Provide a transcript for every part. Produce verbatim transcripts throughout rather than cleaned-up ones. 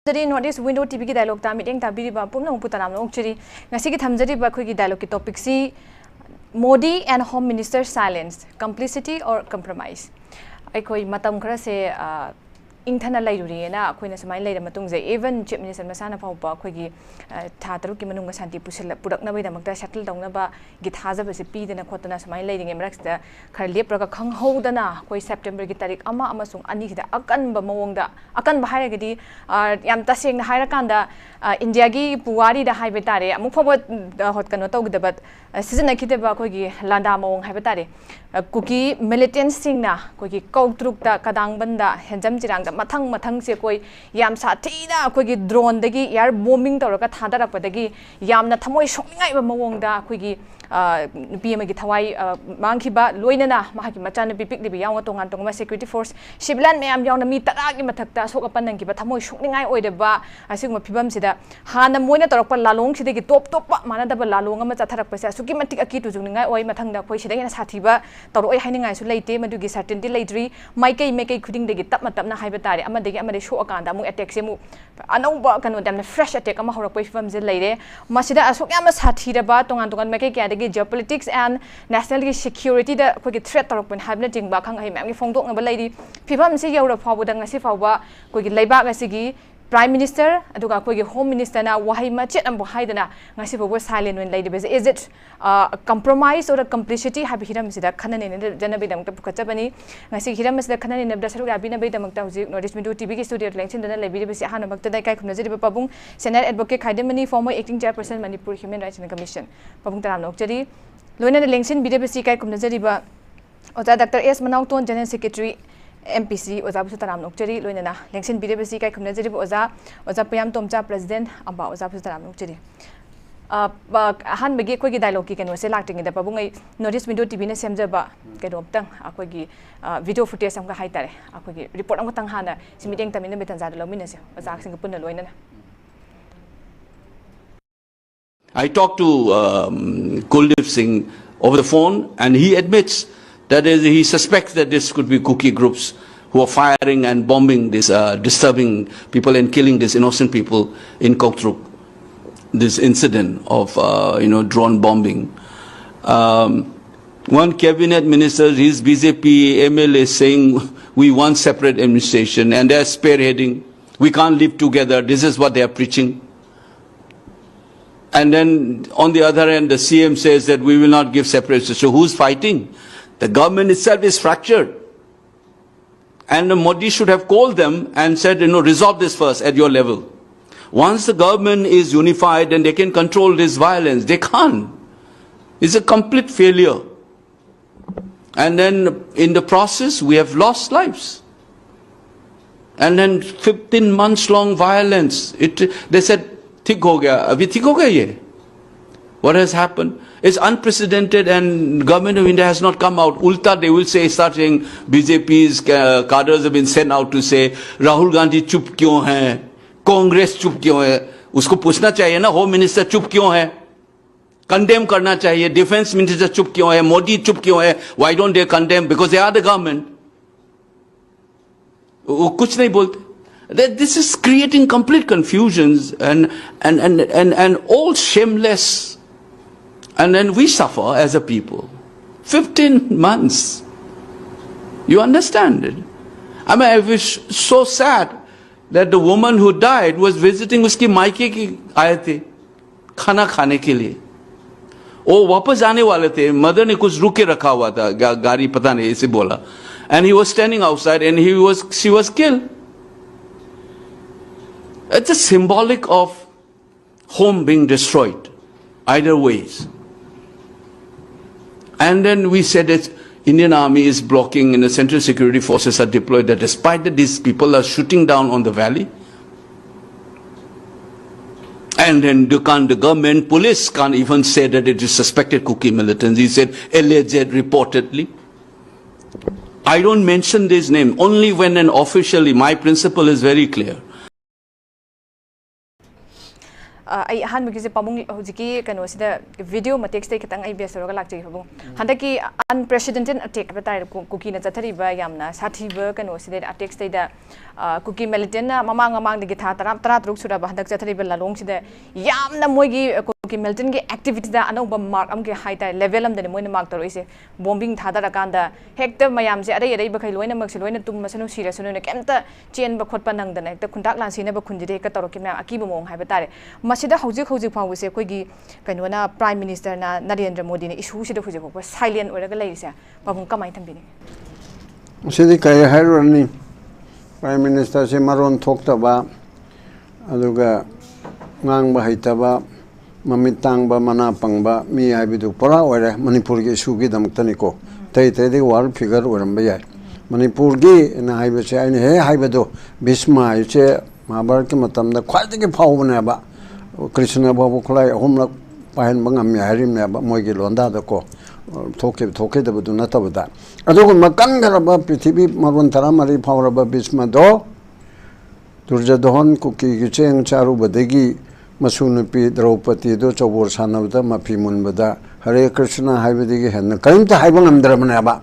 Zari north east window ꯇꯤꯚꯤꯒꯤ ꯗꯥꯏꯂꯣꯛꯇ ꯃꯤꯠꯌꯦꯡ ꯇꯥꯕꯤꯔꯤꯕ ꯄꯨꯝꯅꯃꯛꯄꯨ ꯇꯔꯥꯝꯅ ꯑꯣꯛꯆꯔꯤ꯫ ꯉꯁꯤꯒꯤ ꯊꯝꯖꯔꯤꯕ ꯑꯩꯈꯣꯏꯒꯤ ꯗꯥꯏꯂꯣꯛꯀꯤ ꯇꯣꯄꯤꯛꯁꯤ Modi and Home Minister silence, complicity or compromise꯫ ꯑꯩꯈꯣꯏ ꯃꯇꯝ ꯈꯔꯁꯦ, ꯑ, ꯏꯪꯊꯅ ꯂꯩꯔꯨꯔꯦꯅ ꯑꯩꯈꯣꯏꯅ ꯁꯨꯃꯥꯏꯅ ꯂꯩꯔ ꯃꯇꯨꯡꯁꯦ, even Chief Minister ꯃꯁꯥꯅ ꯐꯥꯎꯕ ꯑꯩꯈꯣꯏꯒꯤ, ꯑ, ꯊꯥ ꯇꯔꯨꯛꯀꯤ ꯃꯅꯨꯡꯗ ꯁꯥꯟꯇꯤ ꯄꯨꯁꯤꯜꯂ-, ꯄꯨꯔꯛꯅꯕꯒꯤꯗꯃꯛꯇ ꯁꯦꯇꯜ ꯇꯧꯅꯕꯒꯤ ꯊꯥꯖꯕꯁꯦ ꯄꯤꯗꯅ ꯈꯣꯠꯇꯅ ꯁꯨꯃꯥꯏꯅ ꯂꯩꯔꯤꯉꯩ ꯃꯔꯛꯁꯤꯗ, ꯈꯔ ꯂꯦꯞꯄ꯭ꯔꯒ ꯈꯪꯍꯧꯗꯅ ꯑꯩꯈꯣꯏ ꯁꯦꯞꯇꯦꯝꯕꯔꯒꯤ ꯇꯥꯔꯤꯛ ꯑꯃ ꯑꯃꯁꯨꯡ ꯑꯅꯤꯁꯤꯗ ꯑꯀꯟꯕ ꯃꯑꯣꯡꯗ, ꯑꯀꯟꯕ ꯍꯥꯏꯔꯒꯗꯤ, ꯑ, ꯌꯥꯝ ꯇꯁꯦꯡꯅ ꯍꯥꯏꯔꯀꯥꯟꯗ, ꯑ, ꯏꯟꯗꯤꯌꯥꯒꯤ ꯄꯨꯋꯥꯔꯤꯗ ꯍꯥꯏꯕ ꯇꯥꯔꯦ, ꯑꯃꯨꯛ ꯐꯥꯎꯕ, ꯑ, ꯍꯣꯠ-, ꯀꯩꯅꯣ ꯇꯧꯈꯤꯗꯕ, ꯑ, ꯁꯤꯖꯤꯟꯅꯈꯤꯗꯕ ꯑꯩꯈꯣꯏꯒꯤ ꯂꯥꯟꯗꯥ ꯃꯑꯣꯡ ꯍꯥꯏꯕ ꯇꯥꯔꯦ꯫ ꯑ, ꯀꯨꯀꯤ ꯃꯤꯂꯤꯇꯦꯟꯁꯁꯤꯡꯅ ꯑꯩꯈꯣꯏꯒꯤ ꯀꯧꯇ꯭ꯔꯨꯛꯇ, ꯀꯗꯥꯡꯕꯟꯗ, ꯍꯦꯟꯖꯝ ꯆꯤꯔꯥꯡꯗ ꯃꯊꯪ ꯃꯊꯪꯁꯦ ꯑꯩꯈꯣꯏ ꯌꯥꯝ ꯁꯥꯊꯤꯅ ꯑꯩꯈꯣꯏꯒꯤ ꯗ꯭ꯔꯣꯟꯗꯒꯤ ꯑꯦꯌꯔ ꯕꯣꯝꯕꯤꯡ ꯇꯧꯔꯒ ꯊꯥꯗꯔꯛꯄꯗꯒꯤ ꯌꯥꯝꯅ ꯊꯃꯣꯏ ꯁꯣꯛꯅꯤꯡꯉꯥꯏ ꯑꯣꯏꯕ ꯃꯑꯣꯡꯗ ꯑꯩꯈꯣꯏꯒꯤ, ꯑ, ꯅꯨꯄꯤ ꯑꯃꯒꯤ ꯊꯋꯥꯏ, ꯑ, ꯃꯥꯡꯈꯤꯕ, ꯂꯣꯏꯅꯅ ꯃꯍꯥꯛꯀꯤ ꯃꯆꯥꯅꯨꯄꯤ ꯄꯤꯛꯂꯤꯕ ꯌꯥꯎꯅ ꯇꯣꯉꯥꯟ ꯇꯣꯉꯥꯟꯕ ꯁꯦꯀ꯭ꯌꯨꯔꯤꯇꯤ ꯐꯣꯔꯁ, ꯁꯤꯚꯤꯂꯤꯌꯟ ꯃꯌꯥꯝ ꯌꯥꯎꯅ ꯃꯤ ꯇꯔꯥꯒꯤ ꯃꯊꯛꯇ ꯑꯁꯣꯛ ꯑꯄꯟ ꯅꯪꯈꯤꯕ ꯊꯃꯣꯏ ꯁꯣꯛꯅꯤꯡꯉꯥꯏ ꯑꯣꯏꯔꯕ ꯑꯁꯤꯒꯨꯝꯕ ꯐꯤꯕꯝꯁꯤꯗ ꯍꯥꯟꯅ ꯃꯣꯏꯅ ꯇꯧꯔꯛꯄ ꯂꯥꯂꯣꯡꯁꯤꯗꯒꯤ ꯇꯣꯞ ꯇꯣꯞꯄ ꯃꯥꯟꯅꯗꯕ ꯂꯥꯂꯣꯡ ꯑꯃ ꯆꯠꯊꯔꯛꯄꯁꯦ ꯑꯁꯨꯛꯀꯤ ꯃꯇꯤꯛ ꯑꯀꯤ ꯇꯨꯖꯨꯡꯅꯤꯡꯉꯥꯏ ꯑꯣꯏ꯫ ꯃꯊꯪꯗ ꯑꯩꯈꯣꯏ ꯁꯤꯗ ꯍꯦꯟꯅ ꯁꯥꯊꯤꯕ ꯇꯧꯔꯛꯑꯣꯏ ꯍꯥꯏꯅꯤꯡꯉꯥꯏꯁꯨ ꯂꯩꯇꯦ꯫ ꯃꯗꯨꯒꯤ ꯁꯔꯇꯦꯟꯇꯤ ꯂꯩꯇ꯭ꯔꯤ꯫ ꯃꯥꯏꯀꯩ ꯃꯥꯏꯀꯩ ꯈꯨꯗꯤꯡꯗꯒꯤ ꯇꯞꯅ ꯇꯞꯅ ꯍꯥꯏꯕ ꯇꯥꯔꯦ, ꯑꯃꯗꯒꯤ ꯑꯃꯗ ꯁꯣꯛꯑꯀꯥꯟꯗ ꯑꯃꯨꯛ ꯑꯦꯇꯦꯛꯁꯦ ꯑꯃꯨꯛ ꯑꯅꯧꯕ ꯀꯩꯅꯣꯗ ꯌꯥꯝꯅ ꯐ꯭ꯔꯦꯁ ꯑꯦꯇꯦꯛ ꯑꯃ ꯍꯧꯔꯛꯄꯒꯤ ꯐꯤꯕꯝꯁꯦ ꯂꯩꯔꯦ꯫ ꯃꯁꯤꯗ ꯑꯁꯨꯛ ꯌꯥꯝꯅ ꯁꯥꯊꯤꯔꯕ ꯇꯣꯉꯥꯟ ꯇꯣꯉꯥꯟꯕ ꯃꯥꯏꯀꯩ ꯀꯌꯥꯗꯒꯤ ꯖꯤꯑꯣꯄꯣꯂꯤꯇꯤꯛꯁ ꯑꯦꯟ ꯅꯦꯁꯅꯦꯜꯒꯤ ꯁꯦꯀ꯭ꯌꯨꯔꯤꯇꯤꯗ ꯑꯩꯈꯣꯏꯒꯤ ꯊ꯭ꯔꯦꯠ ꯇꯧꯔꯛꯄꯅꯤ ꯍꯥꯏꯕꯅꯆꯤꯡꯕ ꯑꯈꯪ ꯑꯍꯩ ꯃꯌꯥꯝꯒꯤ ꯐꯣꯡꯗꯣꯛꯅꯕ ꯂꯩꯔꯤ꯫ ꯐꯤꯕꯝꯁꯤ ꯌꯧꯔ ꯐꯥꯎꯕꯗ ꯉꯁꯤ ꯐꯥꯎꯕ ꯑꯩꯈꯣꯏꯒꯤ ꯂꯩꯕꯥꯛ ꯑꯁꯤꯒꯤ ꯄ꯭ꯔꯥꯏꯝ ꯃꯤꯅꯤꯁꯇꯔ ꯑꯗꯨꯒ ꯑꯩꯈꯣꯏꯒꯤ ꯍꯣꯝ ꯃꯤꯅꯤꯁꯇꯔꯅ ꯋꯥꯍꯩ ꯃꯆꯦꯠ ꯑꯃꯕꯨ ꯍꯥꯏꯗꯅ ꯉꯁꯤ ꯐꯥꯎꯕ ꯁꯥꯏꯂꯦꯟ ꯑꯣꯏꯅ ꯂꯩꯔꯤꯕꯁꯦ, is it, uh, compromise or a complicity ꯍꯥꯏꯕ ꯍꯤꯔꯝꯁꯤꯗ ꯈꯟꯅ ꯅꯩꯅꯖꯅꯕꯒꯤꯗꯃꯛꯇ ꯄꯨꯈꯠꯆꯕꯅꯤ꯫ ꯉꯁꯤꯒꯤ ꯍꯤꯔꯝ ꯑꯁꯤꯗ ꯈꯟꯅ ꯅꯩꯅꯕꯗ ꯁꯔꯨꯛ ꯌꯥꯕꯤꯅꯕꯒꯤꯗꯃꯛꯇ ꯍꯧꯖꯤꯛ ꯅꯣꯔꯠ ꯏꯁ ꯃꯤꯗꯤꯌꯥ ꯇꯤꯚꯤꯒꯤ ꯁ꯭ꯇꯨꯗꯤꯑꯣꯗ ꯂꯦꯡꯁꯤꯟꯗꯨꯅ ꯂꯩꯕꯤꯔꯤꯕꯁꯤ ꯑꯍꯥꯟꯕꯃꯛꯇꯗ ꯏꯀꯥꯏ ꯈꯨꯝꯅꯖꯔꯤꯕ ꯄꯥꯕꯨꯡ ꯁꯦꯅꯤꯌꯔ ꯑꯦꯗꯚꯣꯀꯦꯠ ꯈꯥꯏꯗꯦꯝꯃꯅꯤ, former acting chairperson Manipur Human Rights and Commission꯫ ꯄꯥꯕꯨꯡ ꯇꯔꯥꯝꯅ ꯑꯣꯛꯆꯔꯤ꯫ ꯂꯣꯏꯅꯅ ꯂꯦꯡꯁꯤꯟꯕꯤꯔꯤꯕꯁꯤ ꯏꯀꯥꯏ ꯈꯨꯝꯅꯖꯔꯤꯕ ꯑꯣꯖꯥ ꯗꯥꯛꯇꯔ ꯑꯦꯁ ꯃꯅꯥꯎꯇꯣꯟ, ꯖꯦꯅꯔꯦꯜ ꯁꯦꯀ꯭ꯔꯦꯇꯔꯤ, ꯑꯦꯝ ꯄꯤ ꯁꯤ, ꯑꯣꯖꯥꯕꯨꯁꯨ ꯇꯔꯥꯝꯅ ꯑꯣꯛꯆꯔꯤ꯫ ꯂꯣꯏꯅꯅ ꯂꯦꯡꯁꯤꯟꯕꯤꯔꯤꯕꯁꯤ ꯏꯀꯥꯏ ꯈꯨꯝꯅꯖꯔꯤꯕ ꯑꯣꯖꯥ, ꯑꯣꯖꯥ ꯄꯨꯌꯥꯝ ꯇꯣꯝꯆꯥ, ꯄ꯭ꯔꯦꯁꯤꯗꯦꯟꯠ, ꯑꯝꯕꯥ ꯑꯣꯖꯥꯕꯨꯁꯨ ꯇꯔꯥꯝꯅ ꯑꯣꯛꯆꯔꯤ꯫ ꯑ, ꯄ-, ꯑꯍꯥꯟꯕꯒꯤ ꯑꯩꯈꯣꯏꯒꯤ ꯗꯥꯏꯂꯣꯛꯀꯤ ꯀꯩꯅꯣꯁꯦ ꯂꯥꯛꯇ꯭ꯔꯤꯉꯩꯗ ꯄꯥꯕꯨꯡ, ꯑꯩ ꯅꯣꯔꯠ ꯏꯁ ꯃꯤꯗꯤꯌꯥ ꯇꯤꯚꯤꯅ ꯁꯦꯝꯖꯕ ꯀꯩꯅꯣꯝꯇꯪ, ꯑꯩꯈꯣꯏꯒꯤ, ꯑ, ꯚꯤꯗꯤꯑꯣ ꯐꯨꯇꯦꯖ ꯑꯃꯒ ꯍꯥꯏꯇꯥꯔꯦ, ꯑꯩꯈꯣꯏꯒꯤ ꯔꯤꯄꯣꯔꯠ ꯑꯃꯈꯛꯇꯪ ꯍꯥꯟꯅ ꯁꯤ ꯃꯤꯠꯌꯦꯡ ꯇꯝꯃꯤꯟꯅꯕꯒꯤ ꯇꯥꯟꯖꯥꯗꯣ ꯂꯧꯃꯤꯟꯅꯁꯦ, ꯑꯣꯖꯥꯁꯤꯡꯒ ꯄꯨꯟꯅ ꯂꯣꯏꯅꯅ꯫ I talked to um, Kuldeep Singh over the phone, and he admits that is, he suspects that this could be Kuki groups who are firing and bombing this, uh, disturbing people and killing these innocent people in Koktruk. This incident of, uh, you know, drone bombing. Um, one cabinet minister, his B J P M L A saying, "We want separate administration," and they're spearheading, "We can't live together." This is what they are preaching. And then on the other hand, the C M says that we will not give separate. So who's fighting? The government itself is fractured. And Modi should have called them and said, you know, "Resolve this first at your level." Once the government is unified and they can control this violence, they can't. It's a complete failure. And then in the process, we have lost lives. And then fifteen months long violence. It, they said, "ठीक हो गया, अभी ठीक हो गया ये?" What has happened? It's unprecedented, and government of India has not come out. Ulta, they will say, start saying, B J P's uh, cadres have been sent out to say, "Rahul Gandhi चुप क्यों है, कांग्रेस चुप क्यों है?" उसको पूछना चाहिए ना, होम मिनिस्टर चुप क्यों है? कंडेम करना चाहिए, डिफेंस मिनिस्टर चुप क्यों है, मोदी चुप क्यों है? Why don't they condemn? Because they are the government. वो कुछ नहीं बोलते. This is creating complete confusions and, and, and, and, and all shameless. And then we suffer as a people. Fifteen months. You understand it? I mean, I was so sad that the woman who died was visiting, उसकी मायके की आए थे खाना खाने के लिए. वो वापस जाने वाले थे, मदर ने कुछ रुके रखा हुआ था, गा, गाड़ी पता नहीं, ऐसे बोला. And he was standing outside and he was, she was killed. It's a symbolic of home being destroyed, either ways. And then we said that Indian army is blocking and the central security forces are deployed, that despite that these people are shooting down on the valley. And then the, can, the government police can't even say that it is suspected Kuki militants. He said alleged, reportedly. I don't mention this name only when and officially. My principle is very clear. ꯑ, ꯑꯩ ꯑꯍꯥꯟꯕꯒꯤꯁꯦ ꯄꯥꯕꯨꯡ ꯍꯧꯖꯤꯛꯀꯤ ꯀꯩꯅꯣꯁꯤꯗ video ꯃꯇꯦꯛꯁꯤꯗꯩ ꯈꯤꯇꯪ ꯑꯩ base ꯇꯧꯔꯒ ꯂꯥꯛꯆꯒꯦ ꯄꯥꯕꯨꯡ꯫ ꯍꯟꯗꯛꯀꯤ unprecedented attack ꯍꯥꯏꯕ ꯇꯥꯔꯦ, ꯀꯨ-, ꯀꯨꯀꯤꯅ ꯆꯠꯊꯔꯤꯕ ꯌꯥꯝꯅ ꯁꯥꯊꯤꯕ ꯀꯩꯅꯣꯁꯤꯗꯩꯗ, attacks ꯁꯤꯗꯩꯗ, ꯑ, ꯀꯨꯀꯤ militantꯅ ꯃꯃꯥꯡ ꯃꯃꯥꯡꯗꯒꯤ ꯊꯥ ꯇꯔꯥ, ꯇꯔꯥ ꯇꯔꯨꯛ ꯁꯨꯔꯕ ꯍꯟꯗꯛ ꯆꯠꯊꯔꯤꯕ ꯂꯥꯂꯣꯡꯁꯤꯗ ꯌꯥꯝꯅ ꯃꯣꯏꯒꯤ, ꯑ, ꯀꯨꯀꯤ militantꯒꯤ activityꯗ ꯑꯅꯧꯕ mark ꯑꯃꯒꯤ ꯍꯥꯏ ꯇꯥꯔꯦ, level ꯑꯃꯗꯅꯤ ꯃꯣꯏꯅ mark ꯇꯧꯔꯛꯏꯁꯦ꯫ Bombing ꯊꯥꯗꯔꯀꯥꯟꯗ ꯍꯦꯛꯇ ꯃꯌꯥꯝꯁꯦ ꯑꯔꯩ ꯑꯔꯩꯕꯈꯩ ꯂꯣꯏꯅꯃꯛꯁꯦ ꯂꯣꯏꯅ ꯇꯨꯝꯃꯁꯅꯨ ꯁꯤꯔꯁꯅꯨꯅ ꯀꯩꯝꯇ ꯆꯦꯟꯕ ꯈꯣꯠꯄ ꯅꯪꯗꯅ ꯍꯦꯛꯇ ꯈꯨꯟꯇꯥꯛ ꯂꯥꯟꯁꯤꯟꯅꯕ ꯈꯨꯟꯁꯤꯗ ꯍꯦꯛꯇ ꯇꯧꯔꯛꯈꯤꯕ ꯃꯌꯥꯝ ꯑꯀꯤꯕ ꯃꯑꯣꯡ ꯍꯥꯏꯕ ꯇꯥꯔꯦ꯫ ꯃꯁꯤꯗ ꯍꯧꯖꯤꯛ ꯍꯧꯖꯤꯛ ꯐꯥꯎꯕꯁꯦ ꯑꯩꯈꯣꯏꯒꯤ ꯀꯩꯅꯣꯅ, Prime Ministerꯅ, ꯅꯔꯦꯟꯗ꯭ꯔ ꯃꯣꯗꯤꯅ issueꯁꯤꯗ ꯍꯧꯖꯤꯛ ꯐꯥꯎꯕ silent ꯑꯣꯏꯔꯒ ꯂꯩꯔꯤꯁꯦ ꯄꯥꯕꯨꯡ ꯀꯃꯥꯏꯅ ꯊꯝꯕꯤꯅꯤꯡꯉꯤ? ꯃꯁꯤꯗꯤ ꯀꯔꯤ ꯍꯥꯏꯔꯨꯔꯅꯤ? Prime Ministerꯁꯦ ꯃꯔꯣꯟ ꯊꯣꯛꯇꯕ, ꯑꯗꯨꯒ ꯉꯥꯡꯕ ꯍꯩꯇꯕ, ꯃꯃꯤꯠ ꯇꯥꯡꯕ, ꯃꯅꯥ ꯄꯪꯕ ꯃꯤ ꯍꯥꯏꯕꯗꯨ ꯄꯨꯔꯥ ꯑꯣꯏꯔꯦ ꯃꯅꯤꯄꯨꯔꯒꯤ issueꯒꯤꯗꯃꯛꯇꯅꯤꯀꯣ꯫ ꯑꯇꯩ ꯑꯇꯩꯗꯤ world figure ꯑꯣꯏꯔꯝꯕ ꯌꯥꯏ꯫ ꯃꯅꯤꯄꯨꯔꯒꯤꯅ ꯍꯥꯏꯕꯁꯦ ꯑꯩꯅ ꯍꯦꯛ ꯍꯥꯏꯕꯗꯣ, ꯚꯤꯁꯃ ꯍꯥꯏꯁꯦ ꯃꯍꯥꯚꯥꯔꯠꯀꯤ ꯃꯇꯝꯗ ꯈ꯭ꯋꯥꯏꯗꯒꯤ ꯐꯥꯎꯕꯅꯦꯕ꯫ ꯀ꯭ꯔꯤꯁꯅ ꯐꯥꯎꯕ ꯈꯨꯠꯂꯥꯏ ꯑꯍꯨꯝꯂꯛ ꯄꯥꯏꯍꯟꯕ ꯉꯝꯃꯤ ꯍꯥꯏꯔꯤꯕꯅꯦꯕ ꯃꯣꯏꯒꯤ ꯂꯣꯟꯗꯥꯗꯀꯣ꯫ ꯊꯣꯛꯈꯤꯕ ꯊꯣꯛꯈꯤꯗꯕꯗꯨ ꯅꯠꯇꯕꯗ꯫ ꯑꯗꯨꯒꯨꯝꯕ ꯀꯟꯈ꯭ꯔꯕ ꯄ꯭ꯔꯤꯊꯤꯕꯤ ꯃꯔꯣꯟ ꯇꯔꯥꯃꯔꯤ ꯐꯥꯎꯔꯕ ꯚꯤꯁꯃꯗꯣ ꯗꯨꯔꯖꯣꯙꯣꯟ ꯀꯨꯀꯤꯒꯤ ꯆꯦꯡ ꯆꯥꯔꯨꯕꯗꯒꯤ ꯃꯁꯨ ꯅꯨꯄꯤ ꯗ꯭ꯔꯧꯄꯗꯤꯗꯨ ꯆꯧꯕꯣꯔ ꯁꯥꯟꯅꯕꯗ ꯃꯐꯤ ꯃꯨꯟꯕꯗ ꯍꯔꯦ ꯀ꯭ꯔꯤꯁꯅ ꯍꯥꯏꯕꯗꯒꯤ ꯍꯦꯟꯅ ꯀꯔꯤꯝꯇ ꯍꯥꯏꯕ ꯉꯝꯗ꯭ꯔꯕꯅꯦꯕ꯫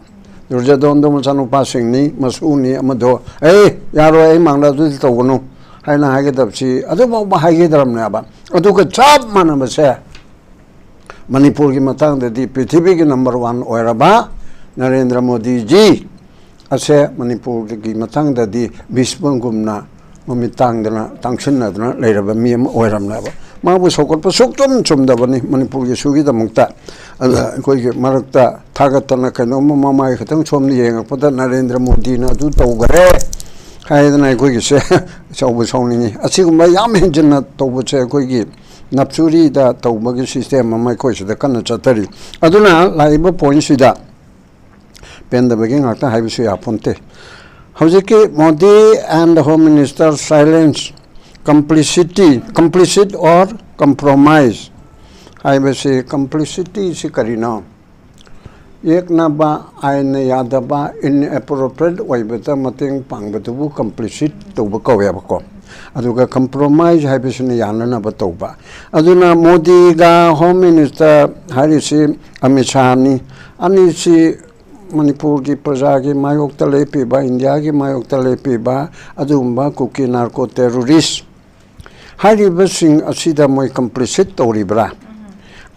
ꯗꯨꯔꯖꯣꯙꯣꯟꯗꯣ ꯃꯆꯥꯅꯨꯄꯥꯁꯤꯡꯅꯤ, ꯃꯁꯨꯅꯤ, ꯑꯃꯗꯣ, "ꯑꯦ, ꯌꯥꯔꯣꯏ, ꯑꯩ ꯃꯥꯡꯗ ꯑꯗꯨꯗꯤ ꯇꯧꯒꯅꯨ" ꯍꯥꯏꯅ ꯍꯥꯏꯒꯗꯕꯁꯤ ꯑꯗꯨꯐꯥꯎꯕ ꯍꯥꯏꯒꯗ꯭ꯔꯕꯅꯦꯕ꯫ ꯑꯗꯨꯒ ꯆꯞ ꯃꯥꯟꯅꯕꯁꯦ ꯃꯅꯤꯄꯨꯔꯒꯤ ꯃꯇꯥꯡꯗꯗꯤ ꯄ꯭ꯔꯤꯊꯤꯕꯤꯒꯤ number one ꯑꯣꯏꯔꯕ ꯅꯔꯦꯟꯗ꯭ꯔ ꯃꯣꯗꯤꯖꯤ ꯑꯁꯦ ꯃꯅꯤꯄꯨꯔꯒꯤ ꯃꯇꯥꯡꯗꯗꯤ ꯚꯤꯁꯃꯒꯨꯝꯅ ꯃꯃꯤꯠ ꯇꯥꯡꯗꯅ ꯇꯥꯡꯁꯤꯟꯅꯗꯅ ꯂꯩꯔꯕ ꯃꯤ ꯑꯃ ꯑꯣꯏꯔꯝꯂꯦꯕ꯫ ꯃꯥꯕꯨ ꯁꯧꯒꯠꯄ ꯁꯨꯛꯆꯨꯝ ꯆꯨꯝꯗꯕꯅꯤ ꯃꯅꯤꯄꯨꯔꯒꯤ issueꯒꯤꯗꯃꯛꯇ꯫ ꯑꯗ ꯑꯩꯈꯣꯏꯒꯤ ꯃꯔꯛꯇ ꯊꯥꯒꯠꯇꯅ ꯀꯩꯅꯣꯝꯃ ꯃꯃꯥꯏ ꯈꯛꯇꯪ ꯁꯣꯝꯗ ꯌꯦꯡꯉꯛꯄꯗ ꯅꯔꯦꯟꯗ꯭ꯔ ꯃꯣꯗꯤꯅ ꯑꯗꯨ ꯇꯧꯈ꯭ꯔꯦ ꯍꯥꯏꯗꯅ ꯑꯩꯈꯣꯏꯒꯤꯁꯦ ꯁꯥꯎꯕ ꯁꯥꯎꯅꯤꯡꯉꯤ꯫ ꯑꯁꯤꯒꯨꯝꯕ ꯌꯥꯝ ꯍꯦꯟꯖꯤꯟꯅ ꯇꯧꯕꯁꯦ ꯑꯩꯈꯣꯏꯒꯤ ꯅꯞꯆꯨꯔꯤꯗ ꯇꯧꯕꯒꯤ system ꯑꯃ ꯑꯩꯈꯣꯏ ꯁꯤꯗ ꯀꯟꯅ ꯆꯠꯊꯔꯤ꯫ ꯑꯗꯨꯅ ꯂꯥꯛꯏꯕ pointꯁꯤꯗ ꯄꯦꯟꯗꯕꯒꯤ ꯉꯥꯛꯇ ꯍꯥꯏꯕꯁꯨ ꯌꯥꯄꯣꯟꯇꯦ꯫ ꯍꯧꯖꯤꯛꯀꯤ Modi and Home Minister silence, complicity, complicit or compromise ꯍꯥꯏꯕꯁꯤ, complicityꯁꯤ ꯀꯔꯤꯅꯣ? ꯌꯦꯛꯅꯕ, ꯑꯥꯏꯟꯅ ꯌꯥꯗꯕ, inappropriate ꯑꯣꯏꯕꯗ ꯃꯇꯦꯡ ꯄꯥꯡꯕꯗꯨꯕꯨ complicit ꯇꯧꯕ ꯀꯧꯋꯦꯕꯀꯣ꯫ ꯑꯗꯨꯒ ꯀꯝꯄ꯭ꯔꯣꯃꯥꯏꯁ ꯍꯥꯏꯕꯁꯤꯅ ꯌꯥꯅꯅꯕ ꯇꯧꯕ꯫ ꯑꯗꯨꯅ ꯃꯣꯗꯤꯒ ꯍꯣꯝ ꯃꯤꯅꯤꯁꯇꯔ ꯍꯥꯏꯔꯤꯁꯤ ꯑꯃꯤꯠ ꯁꯥꯍꯅꯤ꯫ ꯑꯅꯤꯁꯤ ꯃꯅꯤꯄꯨꯔꯒꯤ ꯄ꯭ꯔꯖꯥꯒꯤ ꯃꯥꯌꯣꯛꯇ ꯂꯦꯞꯄꯤꯕ, ꯏꯟꯗꯤꯌꯥꯒꯤ ꯃꯥꯌꯣꯛꯇ ꯂꯦꯞꯄꯤꯕ ꯑꯗꯨꯒꯨꯝꯕ ꯀꯨꯀꯤ ꯅꯥꯔꯀꯣ ꯇꯦꯔꯣꯔꯤꯁ ꯍꯥꯏꯔꯤꯕꯁꯤꯡ ꯑꯁꯤꯗ ꯃꯣꯏ ꯀꯝꯄ꯭ꯂꯤꯁꯤꯠ ꯇꯧꯔꯤꯕ꯭ꯔꯥ?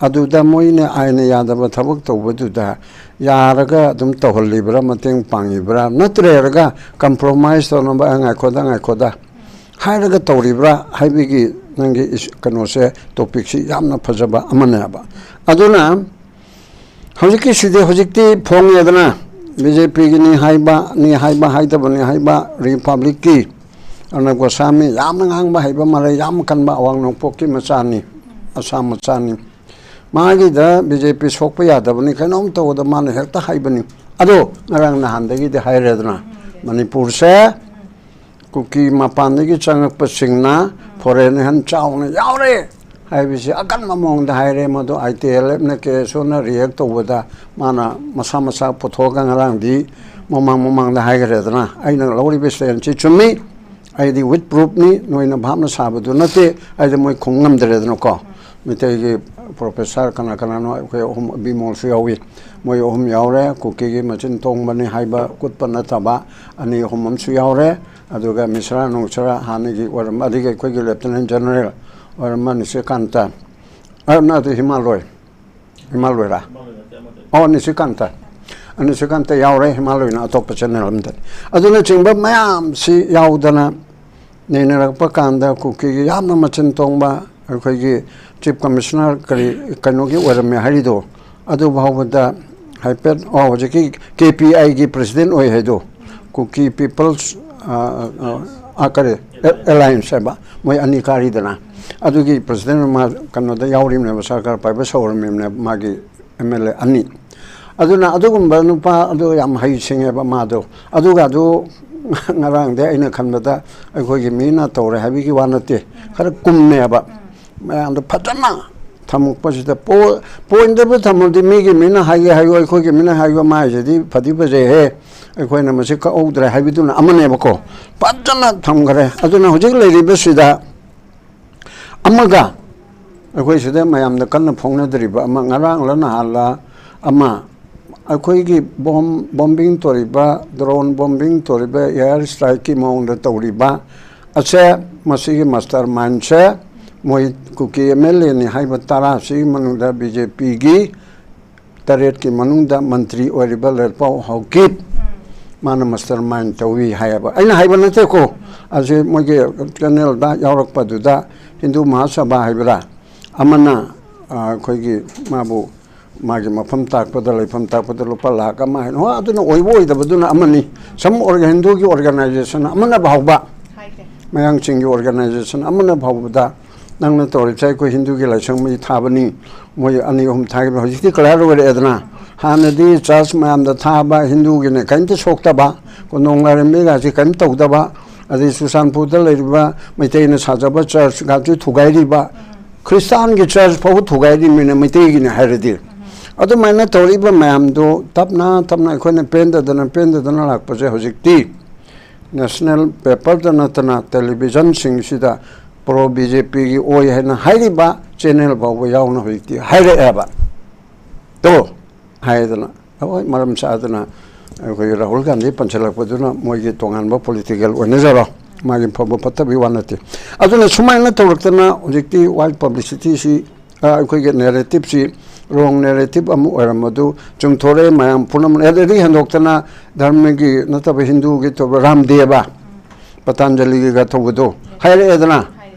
ꯑꯗꯨꯗ ꯃꯣꯏꯅ ꯑꯥꯏꯟꯅ ꯌꯥꯗꯕ ꯊꯕꯛ ꯇꯧꯕꯗꯨꯗ ꯌꯥꯔꯒ ꯑꯗꯨꯝ ꯇꯧꯍꯜꯂꯤꯕ꯭ꯔꯥ, ꯃꯇꯦꯡ ꯄꯥꯡꯉꯤꯕ꯭ꯔꯥ? ꯅꯠꯇ꯭ꯔꯒ ꯀꯝꯄ꯭ꯔꯣꯃꯥꯏꯁ ꯇꯧꯅꯕ, "ꯑ, ꯉꯥꯏꯈꯣꯗ, ꯉꯥꯏꯈꯣꯗ" ꯍꯥꯏꯔꯒ ꯇꯧꯔꯤꯕ꯭ꯔꯥ ꯍꯥꯏꯕꯒꯤ ꯅꯪꯒꯤ ꯏꯁ-, ꯀꯩꯅꯣꯁꯦ, ꯇꯣꯄꯤꯛꯁꯤ ꯌꯥꯝꯅ ꯐꯖꯕ ꯑꯃꯅꯦꯕ꯫ ꯑꯗꯨꯅ ꯍꯧꯖꯤꯛꯀꯤꯁꯤꯗꯤ, ꯍꯧꯖꯤꯛꯇꯤ ꯐꯣꯡꯉꯦꯗꯅ, ꯕꯤ ꯖꯦ ꯄꯤꯒꯤꯅꯤ ꯍꯥꯏꯕ, ꯅꯤ ꯍꯥꯏꯕ, ꯍꯥꯏꯗꯕꯅꯤ ꯍꯥꯏꯕ, ꯔꯤꯄꯕ꯭ꯂꯤꯛꯀꯤ ꯑꯔꯅꯕ ꯒꯣꯁꯥꯃꯤ ꯌꯥꯝꯅ ꯉꯥꯡꯕ ꯍꯩꯕ, ꯃꯔꯩ ꯌꯥꯝ ꯀꯟꯕ, ꯑꯋꯥꯡ ꯅꯣꯡꯄꯣꯛꯀꯤ ꯃꯆꯥꯅꯤ, ꯑꯁꯥꯝ ꯃꯆꯥꯅꯤ꯫ ꯃꯥꯒꯤꯗ ꯕꯤ ꯖꯦ ꯄꯤ ꯁꯣꯛꯄ ꯌꯥꯗꯕꯅꯤ, ꯀꯩꯅꯣꯝ ꯇꯧꯕꯗ ꯃꯥꯅ ꯍꯦꯛꯇ ꯍꯥꯏꯕꯅꯤ꯫ ꯑꯗꯣ ꯉꯔꯥꯡ ꯅꯍꯥꯟꯗꯒꯤꯗꯤ ꯍꯥꯏꯔꯦꯗꯅ, ꯃꯅꯤꯄꯨꯔꯁꯦ ꯀꯨꯀꯤ ꯃꯄꯥꯟꯗꯒꯤ ꯆꯪꯉꯛꯄꯁꯤꯡꯅ ꯐꯣꯔꯦꯟ ꯍꯦꯟ ꯆꯥꯎꯅ ꯌꯥꯎꯔꯦ ꯍꯥꯏꯕꯁꯤ ꯑꯀꯟꯕ ꯃꯑꯣꯡꯗ ꯍꯥꯏꯔꯦ꯫ ꯃꯗꯨ ꯑꯥꯏ ꯇꯤ ꯑꯦꯜ ꯑꯦꯐꯅ, ꯀꯦ ꯑꯦꯁ ꯑꯣꯅ ꯔꯤꯌꯦꯛ ꯇꯧꯕꯗ ꯃꯥꯅ ꯃꯁꯥ ꯃꯁꯥ ꯄꯨꯊꯣꯛꯑꯒ ꯉꯔꯥꯡꯗꯤ ꯃꯃꯥꯡ ꯃꯃꯥꯡꯗ ꯍꯥꯏꯈ꯭ꯔꯦꯗꯅ, "ꯑꯩꯅ ꯂꯧꯔꯤꯕ ꯁ꯭ꯇꯦꯟꯁꯤ ꯆꯨꯝꯃꯤ, ꯑꯩꯗꯤ ꯋꯤꯠ ꯄ꯭ꯔꯨꯐꯅꯤ, ꯅꯣꯏꯅ ꯚꯥꯞꯅ ꯁꯥꯕꯗꯨ ꯅꯠꯇꯦ", ꯍꯥꯏꯗꯤ ꯃꯣꯏ ꯈꯨꯝ ꯉꯝꯗ꯭ꯔꯦꯗꯅꯀꯣ꯫ ꯃꯩꯇꯩꯒꯤ ꯄ꯭ꯔꯣꯐꯦꯁꯔ ꯀꯅꯥ ꯀꯅꯥꯅꯣ, ꯑꯩꯈꯣꯏ ꯑꯍꯨꯝ, ꯕꯤꯃꯣꯜꯁꯨ ꯌꯥꯎꯏ, ꯃꯣꯏ ꯑꯍꯨꯝ ꯌꯥꯎꯔꯦ꯫ ꯀꯨꯀꯤꯒꯤ ꯃꯆꯤꯟ ꯇꯣꯡꯕꯅꯤ ꯍꯥꯏꯕ ꯎꯠꯄ ꯅꯠꯇꯕ ꯑꯅꯤ ꯑꯍꯨꯝ ꯑꯃꯁꯨ ꯌꯥꯎꯔꯦ꯫ ꯑꯗꯨꯒ ꯃꯤꯁ꯭ꯔꯥ ꯅꯨꯡꯁ꯭ꯔꯥ, ꯍꯥꯟꯅꯒꯤ ꯑꯣꯏꯔꯝꯕ, ꯑꯗꯒꯤ ꯑꯩꯈꯣꯏꯒꯤ ꯂꯦꯐꯇꯤꯅꯦꯟ ꯖꯦꯅꯔꯦꯜ ꯑꯣꯏꯔꯝꯕ ꯅꯤꯁꯤꯀꯥꯟꯇ, ꯑ, ꯅꯠꯇꯦ, ꯍꯤꯃꯥꯂꯣꯏ, ꯍꯤꯃꯥꯂꯣꯏꯔꯥ? ꯑꯣ, ꯅꯤꯁꯤꯀꯥꯟꯇ, ꯅꯤꯁꯤꯀꯥꯟꯇ ꯌꯥꯎꯔꯦ꯫ ꯍꯤꯃꯥꯂꯣꯏꯅ ꯑꯇꯣꯞꯄ ꯆꯦꯅꯦꯜ ꯑꯃꯗꯅꯤ꯫ ꯑꯗꯨꯅꯆꯤꯡꯕ ꯃꯌꯥꯝꯁꯤ ꯌꯥꯎꯗꯅ ꯅꯩꯅꯔꯛꯄ ꯀꯥꯟꯗ, ꯀꯨꯀꯤꯒꯤ ꯌꯥꯝꯅ ꯃꯆꯤꯟ ꯇꯣꯡꯕ ꯑꯩꯈꯣꯏꯒꯤ ꯆꯤꯐ ꯀꯃꯤꯁꯅꯔ, ꯀꯔꯤ, ꯀꯩꯅꯣꯒꯤ ꯑꯣꯏꯔꯝꯃꯦ ꯍꯥꯏꯔꯤꯗꯣ, ꯑꯗꯨ ꯐꯥꯎꯕꯗ ꯍꯥꯏꯐꯦꯠ, ꯑꯣ, ꯍꯧꯖꯤꯛꯀꯤ ꯀꯦ ꯄꯤ ꯑꯥꯏꯒꯤ ꯄ꯭ꯔꯁꯤꯗꯦꯟ ꯑꯣꯏ ꯍꯥꯏꯗꯣ, ꯀꯨꯀꯤ ꯄꯤꯄꯜꯁ, ꯑ, ꯑ, ꯑ, ꯀꯔꯤ, ꯑꯦ-, ꯑꯦꯂꯥꯌꯟꯁ ꯍꯥꯏꯕ, ꯃꯣꯏ ꯑꯅꯤ ꯀꯥꯔꯤꯗꯅ, ꯑꯗꯨꯒꯤ ꯄ꯭ꯔꯁꯤꯗꯦꯟ ꯃꯥ ꯀꯩꯅꯣꯗ ꯌꯥꯎꯔꯤꯕꯅꯦꯕ, ꯁꯔꯀꯥꯔ ꯄꯥꯏꯕ ꯁꯧꯔꯝꯃꯤꯕꯅꯦꯕ, ꯃꯥꯒꯤ ꯑꯦꯝ ꯑꯦꯜ ꯑꯦ ꯑꯅꯤ꯫ ꯑꯗꯨꯅ ꯑꯗꯨꯒꯨꯝꯕ ꯅꯨꯄꯥ ꯑꯗꯨ ꯌꯥꯝ ꯍꯩ ꯁꯤꯡꯉꯦꯕ ꯃꯥꯗꯣ꯫ ꯑꯗꯨꯒ ꯑꯗꯨ ꯉꯔꯥꯡꯗꯤ ꯑꯩꯅ ꯈꯟꯕꯗ ꯑꯩꯈꯣꯏꯒꯤ ꯃꯤꯅ ꯇꯧꯔꯦ ꯍꯥꯏꯕꯒꯤ ꯋꯥ ꯅꯠꯇꯦ, ꯈꯔ ꯀꯨꯝꯃꯦꯕ꯫ ꯃꯌꯥꯝꯗꯣ ꯐꯖꯅ ꯊꯝꯃꯛꯄꯁꯤꯗ ꯄꯣ-, ꯄꯣꯏꯟꯗꯕꯨ ꯊꯝꯃꯗꯤ ꯃꯤꯒꯤ ꯃꯤꯅ ꯍꯥꯏꯒꯦ ꯍꯥꯏꯌꯨ, ꯑꯩꯈꯣꯏꯒꯤ ꯃꯤꯅ ꯍꯥꯏꯌꯨ, ꯑꯃ ꯍꯥꯏꯁꯤꯗꯤ ꯐꯗꯤ ꯐꯖꯩꯍꯦ, ꯑꯩꯈꯣꯏꯅ ꯃꯁꯤ ꯀꯛꯍꯧꯗ꯭ꯔꯦ ꯍꯥꯏꯕꯗꯨꯅ ꯑꯃꯅꯦꯕꯀꯣ꯫ ꯐꯖꯅ ꯊꯝꯈ꯭ꯔꯦ꯫ ꯑꯗꯨꯅ ꯍꯧꯖꯤꯛ ꯂꯩꯔꯤꯕꯁꯤꯗ ꯑꯃꯒ ꯑꯩꯈꯣꯏ ꯁꯤꯗ ꯃꯌꯥꯝꯗ ꯀꯟꯅ ꯐꯣꯡꯅꯗ꯭ꯔꯤꯕ ꯑꯃ, ꯉꯔꯥꯡꯂ ꯅꯍꯥꯟꯂ ꯑꯃ, ꯑꯩꯈꯣꯏꯒꯤ ꯕꯣꯝ, ꯕꯣꯝꯕꯤꯡ ꯇꯧꯔꯤꯕ, ꯗ꯭ꯔꯣꯟ ꯕꯣꯝꯕꯤꯡ ꯇꯧꯔꯤꯕ, ꯑꯦꯌꯔ ꯁ꯭ꯇ꯭ꯔꯥꯏꯛꯀꯤ ꯃꯑꯣꯡꯗ ꯇꯧꯔꯤꯕ ꯑꯁꯦ, ꯃꯁꯤꯒꯤ ꯃꯥꯁꯇꯔ ꯃꯥꯏꯟꯁꯦ ꯃꯣꯏ ꯀꯨꯀꯤ ꯑꯦꯝ ꯑꯦꯜ ꯑꯦꯅꯤ ꯍꯥꯏꯕ ꯇꯔꯥꯁꯤꯒꯤ ꯃꯅꯨꯡꯗ ꯕꯤ ꯖꯦ ꯄꯤꯒꯤ ꯇꯔꯦꯠꯀꯤ ꯃꯅꯨꯡꯗ ꯃꯟꯇ꯭ꯔꯤ ꯑꯣꯏꯔꯤꯕ ꯂꯩꯄꯥꯎ ꯍꯥꯎꯀꯤꯞ, ꯃꯥꯅ ꯃꯥꯁꯇꯔ ꯃꯥꯏꯟ ꯇꯧꯏ ꯍꯥꯏꯌꯦꯕ꯫ ꯑꯩꯅ ꯍꯥꯏꯕ ꯅꯠꯇꯦꯀꯣ, ꯑꯁꯤ ꯃꯣꯏꯒꯤ ꯆꯦꯅꯦꯜꯗ ꯌꯥꯎꯔꯛꯄꯗꯨꯗ ꯍꯤꯟꯗꯨ ꯃꯍꯥꯁꯚꯥ ꯍꯥꯏꯕ꯭ꯔꯥ ꯑꯃꯅ, ꯑ, ꯑꯩꯈꯣꯏꯒꯤ ꯃꯥꯕꯨ ꯃꯥꯒꯤ ꯃꯐꯝ ꯇꯥꯛꯄꯗ, ꯂꯩꯐꯝ ꯇꯥꯛꯄꯗ ꯂꯨꯄꯥ ꯂꯥꯈ ꯑꯃ ꯍꯥꯏꯅ, ꯍꯣꯏ, ꯑꯗꯨꯅ ꯑꯣꯏꯕ ꯑꯣꯏꯗꯕꯗꯨꯅ ꯑꯃꯅꯤ꯫ ꯁꯝ ꯑꯣꯔꯒ-, ꯍꯤꯟꯗꯨꯒꯤ ꯑꯣꯔꯒꯅꯥꯏꯖꯦꯁꯟ ꯑꯃꯅ ꯐꯥꯎꯕ, ꯍꯥꯏꯒꯦ꯫ ꯃꯌꯥꯡꯁꯤꯡꯒꯤ ꯑꯣꯔꯒꯅꯥꯏꯖꯦꯁꯟ ꯑꯃꯅ ꯐꯥꯎꯕꯗ ꯅꯪꯅ ꯇꯧꯔꯤꯁꯦ ꯑꯩꯈꯣꯏ ꯍꯤꯟꯗꯨꯒꯤ ꯂꯥꯏꯁꯪ ꯃꯩ ꯊꯥꯕꯅꯤ, ꯃꯣꯏ ꯑꯅꯤ ꯑꯍꯨꯝ ꯊꯥꯈꯤꯕ, ꯍꯧꯖꯤꯛꯇꯤ ꯀ꯭ꯂꯤꯌꯥꯔ ꯑꯣꯏꯔꯛꯑꯦꯗꯅ꯫ ꯍꯥꯟꯅꯗꯤ ꯆꯔꯆ ꯃꯌꯥꯝꯗ ꯊꯥꯕ ꯍꯤꯟꯗꯨꯒꯤꯅ ꯀꯔꯤꯝꯇ ꯁꯣꯛꯇꯕ, ꯀꯣꯅꯨꯡ ꯂꯥꯏꯔꯦꯝꯕꯤꯒꯁꯤ ꯀꯔꯤꯝ ꯇꯧꯗꯕ, ꯑꯗꯩ ꯆꯨꯔꯆꯥꯟꯄꯨꯔꯗ ꯂꯩꯔꯤꯕ ꯃꯩꯇꯩꯅ ꯁꯥꯖꯕ ꯆꯔꯆꯀꯁꯤ ꯊꯨꯒꯥꯏꯔꯤꯕ, ꯈ꯭ꯔꯤꯁꯇꯥꯟꯒꯤ ꯆꯔꯆ ꯐꯥꯎꯕ ꯊꯨꯒꯥꯏꯔꯤꯕꯅꯤꯅ ꯃꯩꯇꯩꯒꯤꯅꯤ ꯍꯥꯏꯔꯗꯤ꯫ ꯑꯗꯨꯃꯥꯏꯅ ꯇꯧꯔꯤꯕ ꯃꯌꯥꯝꯗꯣ ꯇꯞꯅ ꯇꯞꯅ ꯑꯩꯈꯣꯏꯅ ꯄꯦꯟꯗꯗꯅ ꯄꯦꯟꯗꯗꯅ ꯂꯥꯛꯄꯁꯦ ꯍꯧꯖꯤꯛꯇꯤ ꯅꯦꯁꯅꯦꯜ ꯄꯦꯄꯔꯗ ꯅꯠꯇꯅ ꯇꯦꯂꯤꯚꯤꯖꯟꯁꯤꯡꯁꯤꯗ ꯄ꯭ꯔꯣ ꯕꯤ ꯖꯦ ꯄꯤꯒꯤ ꯑꯣꯏ ꯍꯥꯏꯅ ꯍꯥꯏꯔꯤꯕ ꯆꯦꯅꯦꯜ ꯐꯥꯎꯕ ꯌꯥꯎꯅ ꯍꯧꯖꯤꯛꯇꯤ ꯍꯥꯏꯔꯛꯑꯦꯕ꯫ ꯇꯣ ꯍꯥꯏꯗꯅ, ꯍꯣꯏ, ꯃꯔꯝ ꯆꯥꯗꯅ ꯑꯩꯈꯣꯏꯒꯤ ꯔꯥꯍꯨꯜ ꯒꯥꯟꯙꯤ ꯄꯟꯁꯤꯜꯂꯛꯄꯗꯨꯅ ꯃꯣꯏꯒꯤ ꯇꯣꯉꯥꯟꯕ ꯄꯣꯂꯤꯇꯤꯀꯦꯜ ꯑꯣꯏꯅꯖꯔꯣ, ꯃꯥꯒꯤ ꯐꯕ ꯐꯠꯇꯕꯒꯤ ꯋꯥ ꯅꯠꯇꯦ꯫ ꯑꯗꯨꯅ ꯁꯨꯃꯥꯏꯅ ꯇꯧꯔꯛꯇꯅ ꯍꯧꯖꯤꯛꯇꯤ ꯋꯥꯏꯜ ꯄꯕ꯭ꯂꯤꯁꯤꯇꯤꯁꯤ, ꯑ, ꯑꯩꯈꯣꯏꯒꯤ ꯅꯦꯔꯦꯇꯤꯞꯁꯤ ꯔꯣꯡ ꯅꯦꯔꯦꯇꯤꯞ ꯑꯃ ꯑꯣꯏꯔꯝꯕꯗꯨ ꯆꯨꯝꯊꯣꯔꯛꯑꯦ꯫ ꯃꯌꯥꯝ ꯄꯨꯝꯅꯃꯛꯅ ꯑꯗꯨꯗꯒꯤ ꯍꯦꯟꯗꯣꯛꯇꯅ ꯙꯔꯃꯒꯤ ꯅꯠꯇꯕ ꯍꯤꯟꯗꯨꯒꯤ ꯇꯧꯕ ꯔꯥꯝꯗꯦꯕ ꯄꯇꯥꯟꯖꯂꯤꯒꯤꯒ ꯇꯧꯕꯗꯣ ꯍꯥꯏꯔꯛꯑꯦꯗꯅ꯫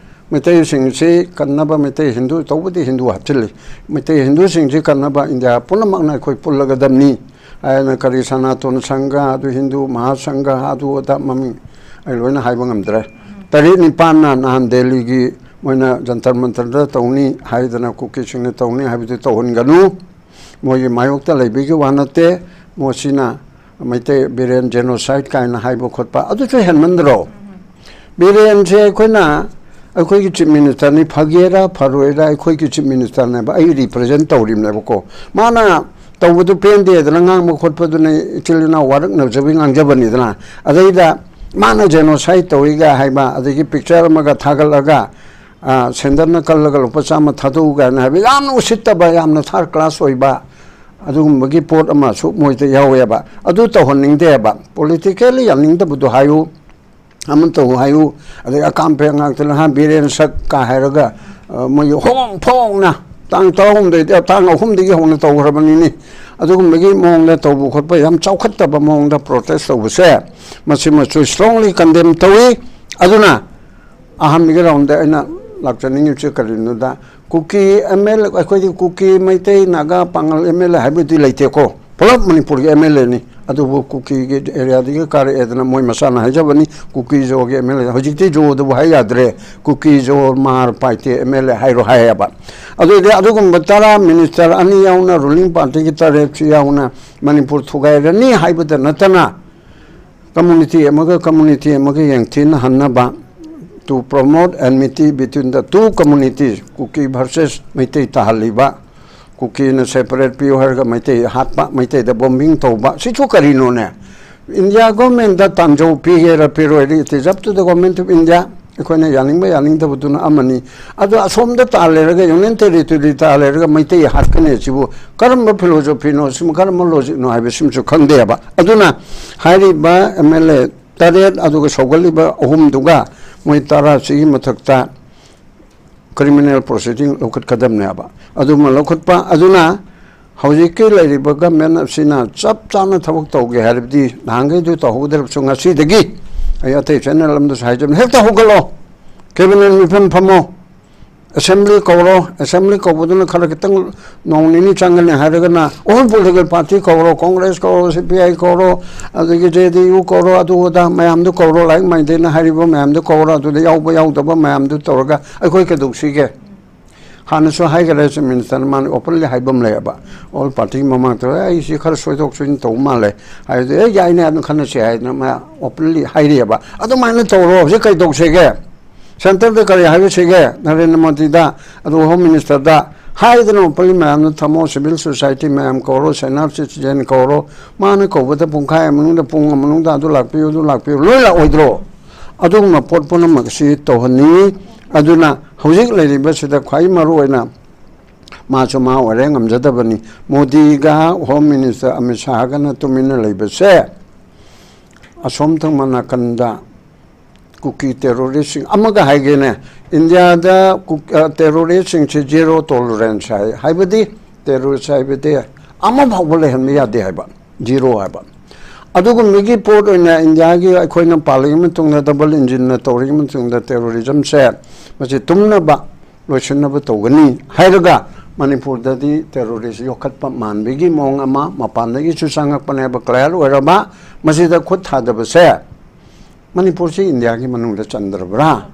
ꯃꯩꯇꯩꯁꯤꯡꯁꯤ ꯀꯟꯅꯕ ꯃꯩꯇꯩ ꯍꯤꯟꯗꯨ ꯇꯧꯕꯗꯤ ꯍꯤꯟꯗꯨ ꯍꯥꯞꯆꯤꯜꯂꯤ꯫ ꯃꯩꯇꯩ ꯍꯤꯟꯗꯨꯁꯤꯡꯁꯤ ꯀꯟꯅꯕ ꯏꯟꯗꯤꯌꯥ ꯄꯨꯝꯅꯃꯛꯅ ꯑꯩꯈꯣꯏ ꯄꯨꯜꯂꯒꯗꯕꯅꯤ ꯍꯥꯏꯅ, ꯀꯔꯤ ꯁꯅꯥꯇꯣꯟ ꯁꯪꯘ, ꯑꯗꯨ ꯍꯤꯟꯗꯨ ꯃꯍꯥꯁꯪꯘ, ꯑꯗꯨ ꯑꯗꯥ ꯃꯃꯤꯡ ꯑꯩ ꯂꯣꯏꯅ ꯍꯥꯏꯕ ꯉꯝꯗ꯭ꯔꯦ꯫ ꯇꯔꯦꯠ ꯅꯤꯄꯥꯟꯅ ꯅꯍꯥꯟ ꯗꯦꯜꯂꯤꯒꯤ ꯃꯣꯏꯅ ꯖꯟꯇꯔ ꯃꯟꯇꯔꯗ ꯇꯧꯅꯤ ꯍꯥꯏꯗꯅ ꯀꯨꯀꯤꯁꯤꯡꯅ ꯇꯧꯅꯤ ꯍꯥꯏꯕꯗꯨ ꯇꯧꯍꯟꯒꯅꯨ꯫ ꯃꯣꯏꯒꯤ ꯃꯥꯌꯣꯛꯇ ꯂꯩꯕꯒꯤ ꯋꯥ ꯅꯠꯇꯦ꯫ ꯃꯣꯁꯤꯅ ꯃꯩꯇꯩ ꯕꯤꯔꯦꯟ ꯖꯦꯅꯣꯁꯥꯏꯠ ꯀꯥꯏꯅ ꯍꯥꯏꯕ ꯈꯣꯠꯄ ꯑꯗꯨꯁꯨ ꯍꯦꯟꯃꯟꯗ꯭ꯔꯣ? ꯕꯤꯔꯦꯟꯁꯦ ꯑꯩꯈꯣꯏꯅ ꯑꯩꯈꯣꯏꯒꯤ ꯆꯤꯐ ꯃꯤꯅꯤꯁꯇꯔꯅꯤ, ꯐꯒꯦꯔꯥ ꯐꯔꯣꯏꯔꯥ ꯑꯩꯈꯣꯏꯒꯤ ꯆꯤꯐ ꯃꯤꯅꯤꯁꯇꯔꯅꯦꯕ, ꯑꯩ ꯔꯤꯄ꯭ꯔꯖꯦꯟ ꯇꯧꯔꯤꯕꯅꯦꯕꯀꯣ꯫ ꯃꯥꯅ ꯇꯧꯕꯗꯨ ꯄꯦꯟꯗꯦꯗꯅ ꯉꯥꯡꯕ ꯈꯣꯠꯄꯗꯨꯅ ꯏꯆꯤꯜ ꯏꯅꯥꯎ ꯋꯥꯔꯛꯅꯖꯕꯒꯤ ꯉꯥꯡꯖꯕꯅꯤꯗꯅ꯫ ꯑꯗꯩꯗ ꯃꯥꯅ ꯖꯦꯅꯣꯁꯥꯏꯠ ꯇꯧꯏꯒ ꯍꯥꯏꯕ, ꯑꯗꯒꯤ ꯄꯤꯛꯆꯔ ꯑꯃꯒ ꯊꯥꯒꯠꯂꯒ, "ꯁꯦꯟꯗꯔꯅ ꯀꯜꯂꯒ ꯂꯨꯄꯥ ꯆꯥꯝꯃ ꯊꯥꯗꯣꯛꯎ" ꯀꯥꯏꯅ ꯍꯥꯏꯕ, ꯌꯥꯝꯅ ꯎꯁꯤꯠꯇꯕ, ꯌꯥꯝꯅ ꯊꯥꯔꯠ ꯀ꯭ꯂꯥꯁ ꯑꯣꯏꯕ ꯑꯗꯨꯒꯨꯝꯕꯒꯤ ꯄꯣꯠ ꯑꯃꯁꯨ ꯃꯣꯏꯗ ꯌꯥꯎꯋꯦꯕ꯫ ꯑꯗꯨ ꯇꯧꯍꯟꯅꯤꯡꯗꯦꯕ꯫ ꯄꯣꯂꯤꯇꯤꯀꯦꯜꯂꯤ ꯌꯥꯅꯤꯡꯗꯕꯗꯨ ꯍꯥꯏꯌꯨ, ꯑꯃ ꯇꯧ ꯍꯥꯏꯌꯨ, ꯑꯗꯩ ꯑꯀꯥꯝ ꯄꯦ ꯉꯥꯛꯇꯅ ꯍꯥ ꯕꯤꯔꯦꯟ ꯁꯛ ꯀꯥ ꯍꯥꯏꯔꯒ, ꯑ, ꯃꯣꯏꯒꯤ ꯍꯣꯡ ꯐꯣꯡꯅ ꯇꯥꯡ ꯇꯔꯥꯍꯨꯝꯗꯣꯏꯗ, ꯇꯥꯡ ꯑꯍꯨꯝꯗꯒꯤ ꯍꯧꯅ ꯇꯧꯈ꯭ꯔꯕꯅꯤꯅꯦ꯫ ꯑꯗꯨꯒꯨꯝꯕꯒꯤ ꯃꯑꯣꯡꯗ ꯇꯧꯕ ꯈꯣꯠꯄ, ꯌꯥꯝ ꯆꯥꯎꯈꯠꯇꯕ ꯃꯑꯣꯡꯗ ꯄ꯭ꯔꯣꯇꯦꯁ ꯇꯧꯕꯁꯦ, ꯃꯁꯤꯃꯁꯨ ꯏꯁꯇ꯭ꯔꯣꯡꯂꯤ ꯀꯟꯗꯦꯝ ꯇꯧꯏ꯫ ꯑꯗꯨꯅ ꯑꯍꯥꯟꯕꯒꯤ ꯔꯥꯎꯟꯗ ꯑꯩꯅ ꯂꯥꯛꯆꯅꯤꯡꯉꯤꯕꯁꯦ ꯀꯔꯤꯅꯣꯗ, ꯀꯨꯀꯤ ꯑꯦꯝ ꯑꯦꯜ ꯑꯩꯈꯣꯏꯗꯤ ꯀꯨꯀꯤ, ꯃꯩꯇꯩ, ꯅꯥꯒꯥ, ꯄꯥꯉꯜ ꯑꯦꯝ ꯑꯦꯜ ꯑꯦ ꯍꯥꯏꯕꯗꯤ ꯂꯩꯇꯦꯀꯣ, ꯄꯨꯂꯞ ꯃꯅꯤꯄꯨꯔꯒꯤ ꯑꯦꯝ ꯑꯦꯜ ꯑꯦꯅꯤ꯫ ꯑꯗꯨꯕꯨ ꯀꯨꯀꯤꯒꯤ ꯑꯦꯔꯤꯌꯥꯗꯒꯤ ꯀꯥꯔꯛꯑꯦꯗꯅ ꯃꯣꯏ ꯃꯁꯥꯅ ꯍꯥꯏꯖꯕꯅꯤ, ꯀꯨꯀꯤ ꯖꯣꯒꯤ ꯑꯦꯝ ꯑꯦꯜ ꯑꯦ꯫ ꯍꯧꯖꯤꯛꯇꯤ ꯖꯣꯗꯨꯕꯨ ꯍꯥꯏ ꯌꯥꯗ꯭ꯔꯦ, ꯀꯨꯀꯤ ꯖꯣ ꯃꯥꯔ ꯄꯥꯏꯇꯦ ꯑꯦꯝ ꯑꯦꯜ ꯑꯦ ꯍꯥꯏꯔꯣ ꯍꯥꯏꯌꯦꯕ꯫ ꯑꯗꯨꯗꯤ ꯑꯗꯨꯒꯨꯝꯕ ꯇꯔꯥ, ꯃꯤꯅꯤꯁꯇꯔ ꯑꯅꯤ ꯌꯥꯎꯅ, ꯔꯨꯂꯤꯡ ꯄꯥꯔꯇꯤꯒꯤ ꯇꯔꯦꯠꯁꯨ ꯌꯥꯎꯅ ꯃꯅꯤꯄꯨꯔ ꯊꯨꯒꯥꯏꯔꯅꯤ ꯍꯥꯏꯕꯗ ꯅꯠꯇꯅ, ꯀꯝꯃꯨꯅꯤꯇꯤ ꯑꯃꯒ ꯀꯝꯃꯨꯅꯤꯇꯤ ꯑꯃꯒ ꯌꯦꯡꯊꯤꯅꯍꯟꯅꯕ, to promote enmity between the two communities, Kuki versus Meitei ꯇꯥꯍꯜꯂꯤꯕ, ꯀꯨꯀꯤꯅ ꯁꯦꯄꯔꯦꯠ ꯄꯤꯌꯨ ꯍꯥꯏꯔꯒ ꯃꯩꯇꯩ ꯍꯥꯠꯄ, ꯃꯩꯇꯩꯗ ꯕꯣꯝꯕꯤꯡ ꯇꯧꯕ, ꯁꯤꯁꯨ ꯀꯔꯤꯅꯣꯅꯦ? ꯏꯟꯗꯤꯌꯥ ꯒꯣꯔꯃꯦꯟꯗ ꯇꯥꯟꯖꯧ ꯄꯤꯒꯦꯔꯥ ꯄꯤꯔꯣꯏꯔ, it is up to the government of India꯫ ꯑꯩꯈꯣꯏꯅ ꯌꯥꯅꯤꯡꯕ ꯌꯥꯅꯤꯡꯗꯕꯗꯨꯅ ꯑꯃꯅꯤ꯫ ꯑꯗꯣ ꯑꯁꯣꯝꯗ ꯇꯥ ꯂꯩꯔꯒ, ꯌꯨꯅꯤꯌꯟ ꯇꯦꯔꯤꯇꯣꯔꯤ ꯇꯥ ꯂꯩꯔꯒ ꯃꯩꯇꯩ ꯍꯥꯠꯀꯅꯤ ꯁꯤꯕꯨ ꯀꯔꯝꯕ ꯐꯤꯂꯣꯁꯣꯐꯤꯅꯣ, ꯁꯤꯕꯨ ꯀꯔꯝꯕ ꯂꯣꯖꯤꯛꯅꯣ ꯍꯥꯏꯕꯁꯤꯃꯁꯨ ꯈꯪꯗꯦꯕ꯫ ꯑꯗꯨꯅ ꯍꯥꯏꯔꯤꯕ ꯑꯦꯝ ꯑꯦꯜ ꯑꯦ ꯇꯔꯦꯠ ꯑꯗꯨꯒ ꯁꯧꯒꯠꯂꯤꯕ ꯑꯍꯨꯝꯗꯨꯒ ꯃꯣꯏ ꯇꯔꯥꯁꯤꯒꯤ ꯃꯊꯛꯇ ꯀ꯭ꯔꯤꯃꯤꯅꯦꯜ ꯄ꯭ꯔꯣꯁꯤꯗꯤꯡ ꯂꯧꯈꯠꯀꯗꯕꯅꯦꯕ꯫ ꯑꯗꯨꯃ ꯂꯧꯈꯠꯄ ꯑꯗꯨꯅ ꯍꯧꯖꯤꯛꯀꯤ ꯂꯩꯔꯤꯕ ꯒꯃꯦꯟ ꯑꯁꯤꯅ ꯆꯞ ꯆꯥꯅ ꯊꯕꯛ ꯇꯧꯒꯦ ꯍꯥꯏꯔꯕꯗꯤ, ꯅꯍꯥꯟꯈꯩꯗꯨ ꯇꯧꯍꯧꯗ꯭ꯔꯕꯁꯨ ꯉꯁꯤꯗꯒꯤ ꯑꯩ ꯑꯇꯩ ꯆꯦꯅꯦꯜ ꯑꯃꯗꯁꯨ ꯍꯥꯏꯖꯕꯅꯤ, ꯍꯦꯛꯇ ꯍꯧꯒꯠꯂꯣ, ꯀꯦꯕꯤꯅꯦꯠ ꯃꯤꯐꯝ ꯐꯝꯃꯣ, ꯑꯦꯁꯦꯝꯕ꯭ꯂꯤ ꯀꯧꯔꯣ, ꯑꯦꯁꯦꯝꯕ꯭ꯂꯤ ꯀꯧꯕꯗꯨꯅ ꯈꯔ ꯈꯤꯇꯪ ꯅꯣꯡ ꯅꯤꯅꯤ ꯆꯪꯒꯅꯤ ꯍꯥꯏꯔꯒꯅ all political party ꯀꯧꯔꯣ, ꯀꯣꯡꯒ꯭ꯔꯦꯁ ꯀꯧꯔꯣ, ꯁꯤ ꯄꯤ ꯑꯥꯏ ꯀꯧꯔꯣ, ꯑꯗꯒꯤ ꯖꯦ ꯗꯤ ꯌꯨ ꯀꯧꯔꯣ, ꯑꯗꯨ ꯑꯗꯥ ꯃꯌꯥꯝꯗꯨ ꯀꯧꯔꯣ, ꯂꯥꯏꯛ ꯃꯥꯏꯟꯗꯦꯅ ꯍꯥꯏꯔꯤꯕ ꯃꯌꯥꯝꯗꯨ ꯀꯧꯔꯣ, ꯑꯗꯨꯗ ꯌꯥꯎꯕ ꯌꯥꯎꯗꯕ ꯃꯌꯥꯝꯗꯨ ꯇꯧꯔꯒ ꯑꯩꯈꯣꯏ ꯀꯩꯗꯧꯁꯤꯒꯦ? ꯍꯥꯟꯅꯁꯨ ꯍꯥꯏꯈꯔꯦ ꯆꯤꯐ ꯃꯤꯅꯤꯁꯇꯔꯅ, ꯃꯥꯅ ꯑꯣꯄꯟꯂꯤ ꯍꯥꯏꯕ ꯑꯃ ꯂꯩꯌꯦꯕ꯫ ꯑꯣꯜ ꯄꯥꯔꯇꯤꯒꯤ ꯃꯃꯥꯡꯗ, "ꯑꯦ, ꯑꯩꯁꯤ ꯈꯔ ꯁꯣꯏꯗꯣꯛ ꯁꯣꯏꯖꯤꯟ ꯇꯧꯕ ꯃꯥꯜꯂꯦ" ꯍꯥꯏꯕꯗꯤ, "ꯑꯦ, ꯌꯥꯏꯅꯦ, ꯑꯗꯨꯝ ꯈꯟꯅꯁꯤ" ꯍꯥꯏꯗꯅ ꯃꯥ ꯑꯣꯄꯟꯂꯤ ꯍꯥꯏꯔꯤꯑꯕ꯫ ꯑꯗꯨꯃꯥꯏꯅ ꯇꯧꯔꯣ, ꯍꯧꯖꯤꯛ ꯀꯩ ꯇꯧꯁꯤꯒꯦ? ꯁꯦꯟꯇꯔꯗ ꯀꯔꯤ ꯍꯥꯏꯕꯁꯤꯒꯦ ꯅꯔꯦꯟꯗ꯭ꯔ ꯃꯣꯗꯤꯗ? ꯑꯗꯨꯒ ꯍꯣꯝ ꯃꯤꯅꯤꯁꯇꯔꯗ ꯍꯥꯏꯗꯅ ꯃꯌꯥꯝꯗꯣ ꯊꯝꯃꯣ, ꯁꯤꯚꯤꯜ ꯁꯣꯁꯥꯏꯇꯤ ꯃꯌꯥꯝ ꯀꯧꯔꯣ, ꯁꯦꯅꯤꯌꯔ ꯁꯤꯇꯤꯖꯦꯟ ꯀꯧꯔꯣ, ꯃꯥꯅ ꯀꯧꯕꯗ ꯄꯨꯡꯈꯥꯏ ꯃꯅꯨꯡꯗ, ꯄꯨꯡ ꯑꯃ ꯃꯅꯨꯡꯗ ꯑꯗꯨ ꯂꯥꯛꯄꯤꯌꯨ, ꯑꯗꯨ ꯂꯥꯛꯄꯤꯌꯨ, ꯂꯣꯏ ꯂꯥꯛꯑꯣꯏꯗ꯭ꯔꯣ? ꯑꯗꯨꯒꯨꯝꯕ ꯄꯣꯠ ꯄꯨꯝꯅꯃꯛ ꯑꯁꯤ ꯇꯧꯍꯟꯅꯤꯡꯉꯤ꯫ ꯑꯗꯨꯅ ꯍꯧꯖꯤꯛ ꯂꯩꯔꯤꯕꯁꯤꯗ ꯈ꯭ꯋꯥꯏ ꯃꯔꯨ ꯑꯣꯏꯅ ꯃꯥꯁꯨ ꯃꯥ ꯑꯣꯏꯔꯦ, ꯉꯝꯖꯗꯕꯅꯤ꯫ ꯃꯣꯗꯤꯒ ꯍꯣꯝ ꯃꯤꯅꯤꯁꯇꯔ ꯑꯃꯤꯠ ꯁꯥꯍꯒꯅ ꯇꯨꯃꯤꯟꯅ ꯂꯩꯕꯁꯦ, ꯑꯁꯣꯝ ꯊꯪꯕ ꯅꯥꯀꯟꯗ ꯀꯨꯀꯤ ꯇꯦꯔꯣꯔꯤꯁꯁꯤꯡ, ꯑꯃꯒ ꯍꯥꯏꯒꯦꯅꯦ, ꯏꯟꯗꯤꯌꯥꯗ ꯀꯨꯛ-, ꯑ, ꯇꯦꯔꯣꯔꯤꯁꯁꯤꯡꯁꯦ ꯖꯦꯔꯣ ꯇꯣꯂꯔꯦꯟꯁ ꯍꯥꯏ꯫ ꯍꯥꯏꯕꯗꯤ ꯇꯦꯔꯣꯔꯤꯁ ꯍꯥꯏꯕꯗꯤ ꯑꯃ ꯐꯥꯎꯕ ꯂꯩꯍꯟꯕ ꯌꯥꯗꯦ ꯍꯥꯏꯕ, ꯖꯤꯔꯣ ꯍꯥꯏꯕ꯫ ꯑꯗꯨꯒꯨꯝꯕꯒꯤ ꯄꯣꯠ ꯑꯣꯏꯅ ꯏꯟꯗꯤꯌꯥꯒꯤ ꯑꯩꯈꯣꯏꯅ ꯄꯥꯜꯂꯤꯉꯩ ꯃꯇꯨꯡꯗ, ꯗꯕꯜ ꯏꯟꯖꯤꯟꯅ ꯇꯧꯔꯤꯉꯩ ꯃꯇꯨꯡꯗ, ꯇꯦꯔꯣꯔꯤꯖꯝꯁꯦ ꯃꯁꯤ ꯇꯨꯝꯅꯕ, ꯂꯣꯏꯁꯤꯟꯅꯕ ꯇꯧꯒꯅꯤ ꯍꯥꯏꯔꯒ ꯃꯅꯤꯄꯨꯔꯗꯗꯤ ꯇꯦꯔꯣꯔꯤꯁ ꯌꯣꯛꯈꯠꯄ ꯃꯥꯟꯕꯒꯤ ꯃꯑꯣꯡ ꯑꯃ, ꯃꯄꯥꯟꯗꯒꯤꯁꯨ ꯆꯪꯉꯛꯄꯅꯦꯕ, ꯀ꯭ꯂꯤꯌꯥꯔ ꯑꯣꯏꯔꯕ꯫ ꯃꯁꯤꯗ ꯈꯨꯠ ꯊꯥꯗꯕꯁꯦ ꯃꯅꯤꯄꯨꯔꯁꯤ ꯏꯟꯗꯤꯌꯥꯒꯤ ꯃꯅꯨꯡꯗ ꯆꯟꯗ꯭ꯔꯕ꯭ꯔꯥ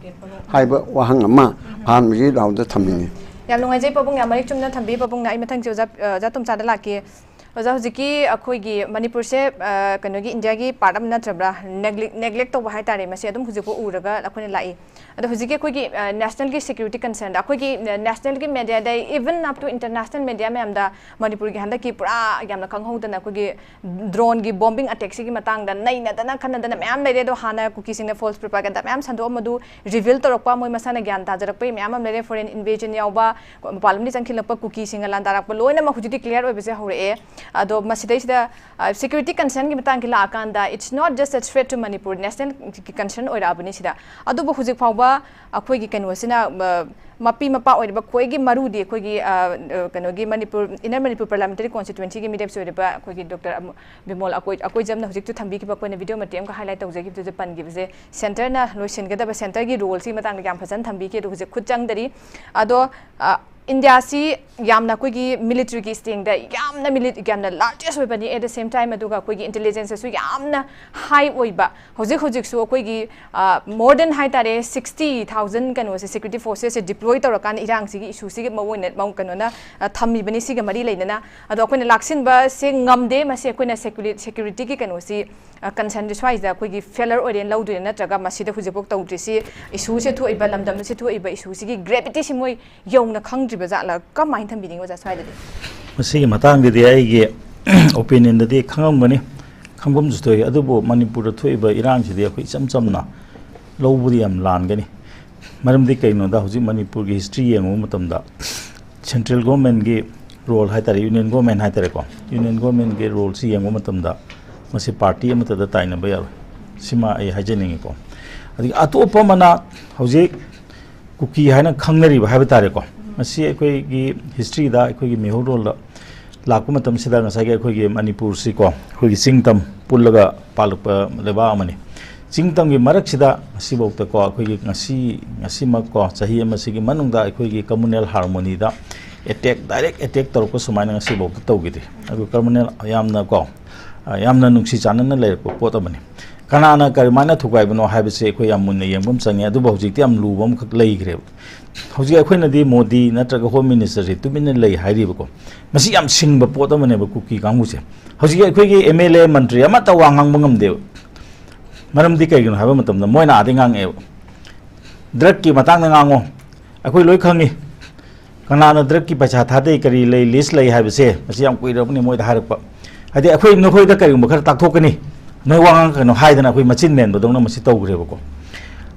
ꯍꯥꯏꯕ ꯋꯥꯍꯪ ꯑꯃ ꯑꯍꯥꯟꯕꯒꯤ ꯔꯥꯎꯟꯗ ꯊꯝꯅꯤꯡꯉꯤ꯫ ꯌꯥꯝ ꯅꯨꯡꯉꯥꯏꯖꯩ ꯄꯥꯕꯨꯡ, ꯌꯥꯝ ꯃꯔꯤꯛ ꯆꯨꯝꯅ ꯊꯝꯕꯤ꯫ ꯄꯥꯕꯨꯡꯅ ꯑꯩ ꯃꯊꯪꯁꯦ ꯑꯣꯖꯥ, ꯑ, ꯑꯣꯖꯥ ꯇꯣꯝꯆꯥꯗ ꯂꯥꯛꯀꯦ꯫ ꯑꯣꯖꯥ, ꯍꯧꯖꯤꯛꯀꯤ ꯑꯩꯈꯣꯏꯒꯤ ꯃꯅꯤꯄꯨꯔꯁꯦ, ꯑ, ꯀꯩꯅꯣꯒꯤ ꯏꯟꯗꯤꯌꯥꯒꯤ ꯄꯥꯔꯠ ꯑꯃ ꯅꯠꯇ꯭ꯔꯕ꯭ꯔꯥ? ꯅꯦꯒ꯭ꯂꯦꯛ, ꯅꯦꯒ꯭ꯂꯦꯛ ꯇꯧꯕ ꯍꯥꯏꯇꯥꯔꯦ, ꯃꯁꯤ ꯑꯗꯨꯝ ꯍꯧꯖꯤꯛꯐꯥꯎ ꯎꯔꯒ ꯑꯩꯈꯣꯏꯅ ꯂꯥꯛꯏ꯫ ꯑꯗꯣ ꯍꯧꯖꯤꯛꯀꯤ ꯑꯩꯈꯣꯏꯒꯤ, ꯑ, ꯅꯦꯁꯅꯦꯜꯒꯤ ꯁꯦꯀ꯭ꯌꯨꯔꯤꯇꯤ ꯀꯟꯁꯔꯟꯗ, ꯑꯩꯈꯣꯏꯒꯤ ꯅꯦꯁꯅꯦꯜꯒꯤ ꯃꯦꯗꯤꯌꯥꯗ, even up to international media ꯃꯌꯥꯝꯗ ꯃꯅꯤꯄꯨꯔꯒꯤ ꯍꯟꯗꯛꯀꯤ ꯄꯨꯔꯥ ꯌꯥꯝꯅ ꯈꯪꯍꯧꯗꯅ ꯑꯩꯈꯣꯏꯒꯤ ꯗ꯭ꯔꯣꯟꯒꯤ ꯕꯣꯝꯕꯤꯡ ꯑꯇꯦꯛꯁꯤꯒꯤ ꯃꯇꯥꯡꯗ ꯅꯩꯅꯗꯅ ꯈꯟꯅꯗꯅ ꯃꯌꯥꯝ ꯂꯩꯔꯦ꯫ ꯑꯗꯣ ꯍꯥꯟꯅ ꯀꯨꯀꯤꯁꯤꯡꯅ ꯐꯣꯜꯁ ꯄ꯭ꯔꯣꯄꯥꯒꯦꯟꯗꯥ ꯃꯌꯥꯝ ꯁꯟꯗꯣꯛꯑꯝꯕꯗꯨ ꯔꯤꯚꯤꯜ ꯇꯧꯔꯛꯄ, ꯃꯣꯏ ꯃꯁꯥꯅ ꯒ꯭ꯌꯥꯟ ꯇꯥꯖꯔꯛꯄꯒꯤ ꯃꯌꯥꯝ ꯑꯃ ꯂꯩꯔꯦ꯫ ꯐꯣꯔꯦꯟ ꯏꯟꯚꯦꯖꯟ ꯌꯥꯎꯕ, ꯃꯄꯥꯟ ꯂꯝꯗꯒꯤ ꯆꯪꯁꯤꯜꯂꯛꯄ ꯀꯨꯀꯤꯁꯤꯡꯅ ꯂꯥꯟꯗꯥꯔꯛꯄ ꯂꯣꯏꯅꯃꯛ ꯍꯧꯖꯤꯛꯇꯤ ꯀ꯭ꯂꯤꯌꯥꯔ ꯑꯣꯏꯕꯁꯦ ꯍꯧꯔꯛꯑꯦ꯫ ꯑꯗꯣ ꯃꯁꯤꯗꯩꯁꯤꯗ, ꯑ, ꯁꯦꯀ꯭ꯌꯨꯔꯤꯇꯤ ꯀꯟꯁꯔꯟꯒꯤ ꯃꯇꯥꯡꯒꯤ ꯂꯥꯛꯑꯀꯥꯟꯗ, it's not just a threat to Manipur, ꯅꯦꯁꯅꯦꯜꯒꯤ ꯀꯟꯁꯔꯟ ꯑꯣꯏꯔꯛꯑꯕꯅꯤ ꯁꯤꯗ꯫ ꯑꯗꯨꯕꯨ ꯍꯧꯖꯤꯛ ꯐꯥꯎꯕ ꯑꯩꯈꯣꯏꯒꯤ ꯀꯩꯅꯣꯁꯤꯅ, ꯑ, ꯃꯄꯤ ꯃꯄꯥ ꯑꯣꯏꯔꯤꯕ ꯈ꯭ꯋꯥꯏꯒꯤ ꯃꯔꯨꯗꯤ ꯑꯩꯈꯣꯏꯒꯤ, ꯑ, ꯑ, ꯀꯩꯅꯣꯒꯤ ꯃꯅꯤꯄꯨꯔ, ꯏꯟꯅꯔ ꯃꯅꯤꯄꯨꯔ ꯄꯥꯔꯂꯤꯌꯥꯃꯦꯟꯇꯔꯤ ꯀꯣꯟꯁꯇꯤꯇ꯭ꯋꯦꯟꯁꯤꯒꯤ ꯃꯤꯔꯦꯞꯁꯦ ꯑꯣꯏꯔꯤꯕ ꯑꯩꯈꯣꯏꯒꯤ ꯗꯣꯛꯇꯔ ꯑꯃ-, ꯕꯤꯃꯣꯜ ꯑꯀꯣꯏ-, ꯑꯀꯣꯏꯖꯝꯅ ꯍꯧꯖꯤꯛꯇ ꯊꯝꯕꯤꯈꯤꯕ, ꯑꯩꯈꯣꯏꯅ ꯚꯤꯗꯤꯑꯣ ꯃꯇꯦꯛ ꯑꯃꯈꯛ ꯍꯥꯏꯂꯥꯏꯠ ꯇꯧꯖꯈꯤꯕꯗꯨꯗ ꯄꯟꯈꯤꯕꯁꯦ, ꯁꯦꯟꯇꯔꯅ ꯂꯣꯏꯁꯤꯟꯒꯗꯕ, ꯁꯦꯟꯇꯔꯒꯤ ꯔꯣꯜꯁꯤꯒꯤ ꯃꯇꯥꯡꯗ ꯌꯥꯝ ꯐꯖꯅ ꯊꯝꯕꯤꯈꯤ꯫ ꯑꯗꯣ ꯍꯧꯖꯤꯛ ꯈꯨꯠ ꯆꯪꯗꯔꯤ꯫ ꯑꯗꯣ, ꯑ, ꯏꯟꯗꯤꯌꯥꯁꯤ ꯌꯥꯝꯅ ꯑꯩꯈꯣꯏꯒꯤ ꯃꯤꯂꯤꯇꯔꯤꯒꯤ ꯁ꯭ꯇꯦꯡꯗ ꯌꯥꯝꯅ ꯃꯤꯂꯤ ꯌꯥꯝꯅ ꯂꯥꯔꯖꯦꯁ ꯑꯣꯏꯕꯅꯤ꯫ ꯑꯦꯠ ꯗ ꯁꯦꯝ ꯇꯥꯏꯝ ꯑꯗꯨꯒ ꯑꯩꯈꯣꯏꯒꯤ ꯏꯟꯇꯦꯂꯤꯖꯦꯟꯁꯇꯁꯨ ꯌꯥꯝꯅ ꯍꯥꯏ ꯑꯣꯏꯕ꯫ ꯍꯧꯖꯤꯛ ꯍꯧꯖꯤꯛꯁꯨ ꯑꯩꯈꯣꯏꯒꯤ ꯃꯣꯔ ꯗꯦꯟ ꯍꯥꯏꯇꯥꯔꯦ ꯁꯤꯛꯁꯇꯤ ꯊꯥꯎꯖꯟ ꯀꯩꯅꯣꯁꯦ ꯁꯦꯀ꯭ꯌꯨꯔꯤꯇꯤ ꯐꯣꯔꯁꯦꯁꯁꯦ ꯗꯤꯄ꯭ꯂꯣꯏ ꯇꯧꯔꯀꯥꯟꯗ ꯏꯔꯥꯡꯁꯤꯒꯤ ꯏꯁꯨꯁꯤꯒꯤ ꯃꯑꯣꯡ ꯑꯣꯏꯅ ꯃꯑꯣꯡ ꯀꯩꯅꯣꯅ ꯑ, ꯊꯝꯃꯤꯕꯅꯤ꯫ ꯁꯤꯒ ꯃꯔꯤ ꯂꯩꯅꯅ ꯑꯗꯣ ꯑꯩꯈꯣꯏꯅ ꯂꯥꯛꯁꯤꯟꯕꯁꯦ ꯉꯝꯗꯦ꯫ ꯃꯁꯤ ꯑꯩꯈꯣꯏꯅ ꯁꯦꯀ꯭ꯌꯨꯔꯤꯇꯤꯒꯤ ꯀꯩꯅꯣꯁꯤ ꯀꯟꯁꯔꯟꯁꯦ ꯁ꯭ꯋꯥꯏꯁꯤꯗ ꯑꯩꯈꯣꯏꯒꯤ ꯐꯦꯂꯔ ꯑꯣꯏꯔꯦꯅ ꯂꯧꯗꯣꯏꯅ ꯅꯠꯇ꯭ꯔꯒ ꯃꯁꯤꯗ ꯍꯧꯖꯤꯛꯐꯥꯎ ꯇꯧꯗ꯭ꯔꯤꯁꯤ ꯏꯁꯨꯁꯦ ꯊꯣꯛꯏꯕ ꯂꯝꯗꯝꯁꯦ ꯊꯣꯛꯏꯕ ꯏꯁꯨꯁꯤꯒꯤ ꯒ꯭ꯔꯦꯚꯤꯇꯤꯁꯤ ꯃꯣꯏ ꯌꯧꯅ ꯈꯪꯗ꯭ꯔꯤꯕ ꯖꯥꯠꯂ? ꯀꯃꯥꯏꯅ ꯊꯝꯕꯤꯅꯤꯡꯉꯤ ꯑꯣꯖꯥ ꯁ꯭ꯋꯥꯏꯗꯗꯤ? ꯃꯁꯤꯒꯤ ꯃꯇꯥꯡꯗꯗꯤ ꯑꯩꯒꯤ ꯑꯣꯄꯤꯅꯤꯌꯟꯗꯗꯤ ꯈꯪꯉꯝꯒꯅꯤ, ꯈꯪꯐꯝꯁꯨ ꯊꯣꯛꯏ꯫ ꯑꯗꯨꯕꯨ ꯃꯅꯤꯄꯨꯔꯗ ꯊꯣꯛꯏꯕ ꯏꯔꯥꯡꯁꯤꯗꯤ ꯑꯩꯈꯣꯏ ꯏꯆꯝ ꯆꯝꯅ ꯂꯧꯕꯗꯤ ꯌꯥꯝ ꯂꯥꯟꯒꯅꯤ꯫ ꯃꯔꯝꯗꯤ ꯀꯩꯒꯤꯅꯣꯗ ꯍꯧꯖꯤꯛ ꯃꯅꯤꯄꯨꯔꯒꯤ ꯍꯤꯁꯇ꯭ꯔꯤ ꯌꯦꯡꯉꯨꯕ ꯃꯇꯝꯗ ꯁꯦꯟꯇ꯭ꯔꯦꯜ ꯒꯣꯔꯃꯦꯟꯒꯤ ꯔꯣꯜ ꯍꯥꯏꯇꯥꯔꯦ, ꯌꯨꯅꯤꯌꯟ ꯒꯣꯔꯃꯦꯟ ꯍꯥꯏꯇꯥꯔꯦꯀꯣ, ꯌꯨꯅꯤꯌꯟ ꯒꯣꯔꯃꯦꯟꯒꯤ ꯔꯣꯜꯁꯤ ꯌꯦꯡꯕ ꯃꯇꯝꯗ ꯃꯁꯤ ꯄꯥꯔꯇꯤ ꯑꯃꯠꯇꯗ ꯇꯥꯏꯅꯕ ꯌꯥꯔꯣꯏ꯫ ꯁꯤꯃ ꯑꯩ ꯍꯥꯏꯖꯅꯤꯡꯉꯤꯀꯣ꯫ ꯑꯗꯒꯤ ꯑꯇꯣꯞꯄ ꯑꯃꯅ ꯍꯧꯖꯤꯛ ꯀꯨꯀꯤ ꯍꯥꯏꯅ ꯈꯪꯅꯔꯤꯕ ꯍꯥꯏꯕ ꯇꯥꯔꯦꯀꯣ꯫ ꯃꯁꯤ ꯑꯩꯈꯣꯏꯒꯤ ꯍꯤꯁꯇ꯭ꯔꯤꯗ ꯑꯩꯈꯣꯏꯒꯤ ꯃꯩꯍꯧꯔꯣꯜꯗ ꯂꯥꯛꯄ ꯃꯇꯝꯁꯤꯗ ꯉꯁꯥꯏꯒꯤ ꯑꯩꯈꯣꯏꯒꯤ ꯃꯅꯤꯄꯨꯔꯁꯤꯀꯣ, ꯑꯩꯈꯣꯏꯒꯤ ꯆꯤꯡ ꯇꯝ ꯄꯨꯜꯂꯒ ꯄꯥꯜꯂꯛꯄ ꯂꯩꯕꯥꯛ ꯑꯃꯅꯤ꯫ ꯆꯤꯡ ꯇꯝꯒꯤ ꯃꯔꯛꯁꯤꯗ ꯉꯁꯤꯐꯥꯎꯗꯀꯣ, ꯑꯩꯈꯣꯏꯒꯤ ꯉꯁꯤ, ꯉꯁꯤꯃꯛꯀꯣ, ꯆꯍꯤ ꯑꯃꯁꯤꯒꯤ ꯃꯅꯨꯡꯗ ꯑꯩꯈꯣꯏꯒꯤ ꯀꯝꯃꯨꯅꯦꯜ ꯍꯥꯔꯃꯣꯅꯤꯗ ꯑꯦꯇꯦꯛ, ꯗꯥꯏꯔꯦꯛ ꯑꯦꯇꯦꯛ ꯇꯧꯔꯛꯄ ꯁꯨꯃꯥꯏꯅ ꯉꯁꯤꯐꯥꯎꯗ ꯇꯧꯈꯤꯗ꯭ꯔꯤ꯫ ꯑꯗꯨ ꯀꯝꯃꯨꯅꯦꯜ ꯌꯥꯝꯅꯀꯣ, ꯑ, ꯌꯥꯝꯅ ꯅꯨꯡꯁꯤ ꯆꯥꯟꯅꯅ ꯂꯩꯔꯛꯄ ꯄꯣꯠ ꯑꯃꯅꯤ꯫ ꯀꯅꯥꯅ ꯀꯔꯝꯍꯥꯏꯅ ꯊꯨꯒꯥꯏꯕꯅꯣ ꯍꯥꯏꯕꯁꯦ ꯑꯩꯈꯣꯏ ꯌꯥꯝ ꯃꯨꯟꯅ ꯌꯦꯡꯕ ꯑꯃ ꯆꯪꯉꯤ꯫ ꯑꯗꯨꯕꯨ ꯍꯧꯖꯤꯛꯇꯤ ꯌꯥꯝ ꯂꯨꯕ ꯑꯃꯈꯛ ꯂꯩꯈ꯭ꯔꯦꯕ꯫ ꯍꯧꯖꯤꯛ ꯑꯩꯈꯣꯏꯅꯗꯤ ꯃꯣꯗꯤ ꯅꯠꯇ꯭ꯔꯒ ꯍꯣꯝ ꯃꯤꯅꯤꯁꯇꯔꯁꯤ ꯇꯨꯃꯤꯟꯅ ꯂꯩ ꯍꯥꯏꯔꯤꯕꯀꯣ꯫ ꯃꯁꯤ ꯌꯥꯝ ꯁꯤꯡꯕ ꯄꯣꯠ ꯑꯃꯅꯦꯕ ꯀꯨꯀꯤ ꯀꯥꯡꯕꯨꯁꯦ꯫ ꯍꯧꯖꯤꯛ ꯑꯩꯈꯣꯏꯒꯤ ꯑꯦꯝ ꯑꯦꯜ ꯑꯦ, ꯃꯟꯇ꯭ꯔꯤ ꯑꯃꯠꯇ ꯋꯥ ꯉꯥꯡꯕ ꯉꯝꯗꯦꯕ꯫ ꯃꯔꯝꯗꯤ ꯀꯩꯒꯤꯅꯣ ꯍꯥꯏꯕ ꯃꯇꯝꯗ ꯃꯣꯏꯅ ꯑꯥꯗꯩ ꯉꯥꯡꯉꯛꯑꯦꯕ, "ꯗ꯭ꯔꯒꯀꯤ ꯃꯇꯥꯡꯗ ꯉꯥꯡꯉꯣ, ꯑꯩꯈꯣꯏ ꯂꯣꯏ ꯈꯪꯉꯤ꯫ ꯀꯅꯥꯅ ꯗ꯭ꯔꯒꯀꯤ ꯄꯩꯁꯥ ꯊꯥꯗꯩ, ꯀꯔꯤ ꯂꯩ, ꯂꯤꯁ ꯂꯩ ꯍꯥꯏꯕꯁꯦ, ꯃꯁꯤ ꯌꯥꯝ ꯀꯨꯏꯔꯕꯅꯤ ꯃꯣꯏꯗ ꯍꯥꯏꯔꯛꯄ꯫ ꯍꯥꯏꯗꯤ ꯑꯩꯈꯣꯏ ꯅꯈꯣꯏꯗ ꯀꯔꯤꯒꯨꯝꯕ ꯈꯔ ꯇꯥꯛꯊꯣꯛꯀꯅꯤ, ꯅꯣꯏ ꯋꯥ ꯉꯥꯡꯉꯛꯀꯅꯨ" ꯍꯥꯏꯗꯅ ꯑꯩꯈꯣꯏ ꯃꯆꯤꯟ ꯃꯦꯟꯕꯗꯧꯅ ꯃꯁꯤ ꯇꯧꯈ꯭ꯔꯦꯕꯀꯣ꯫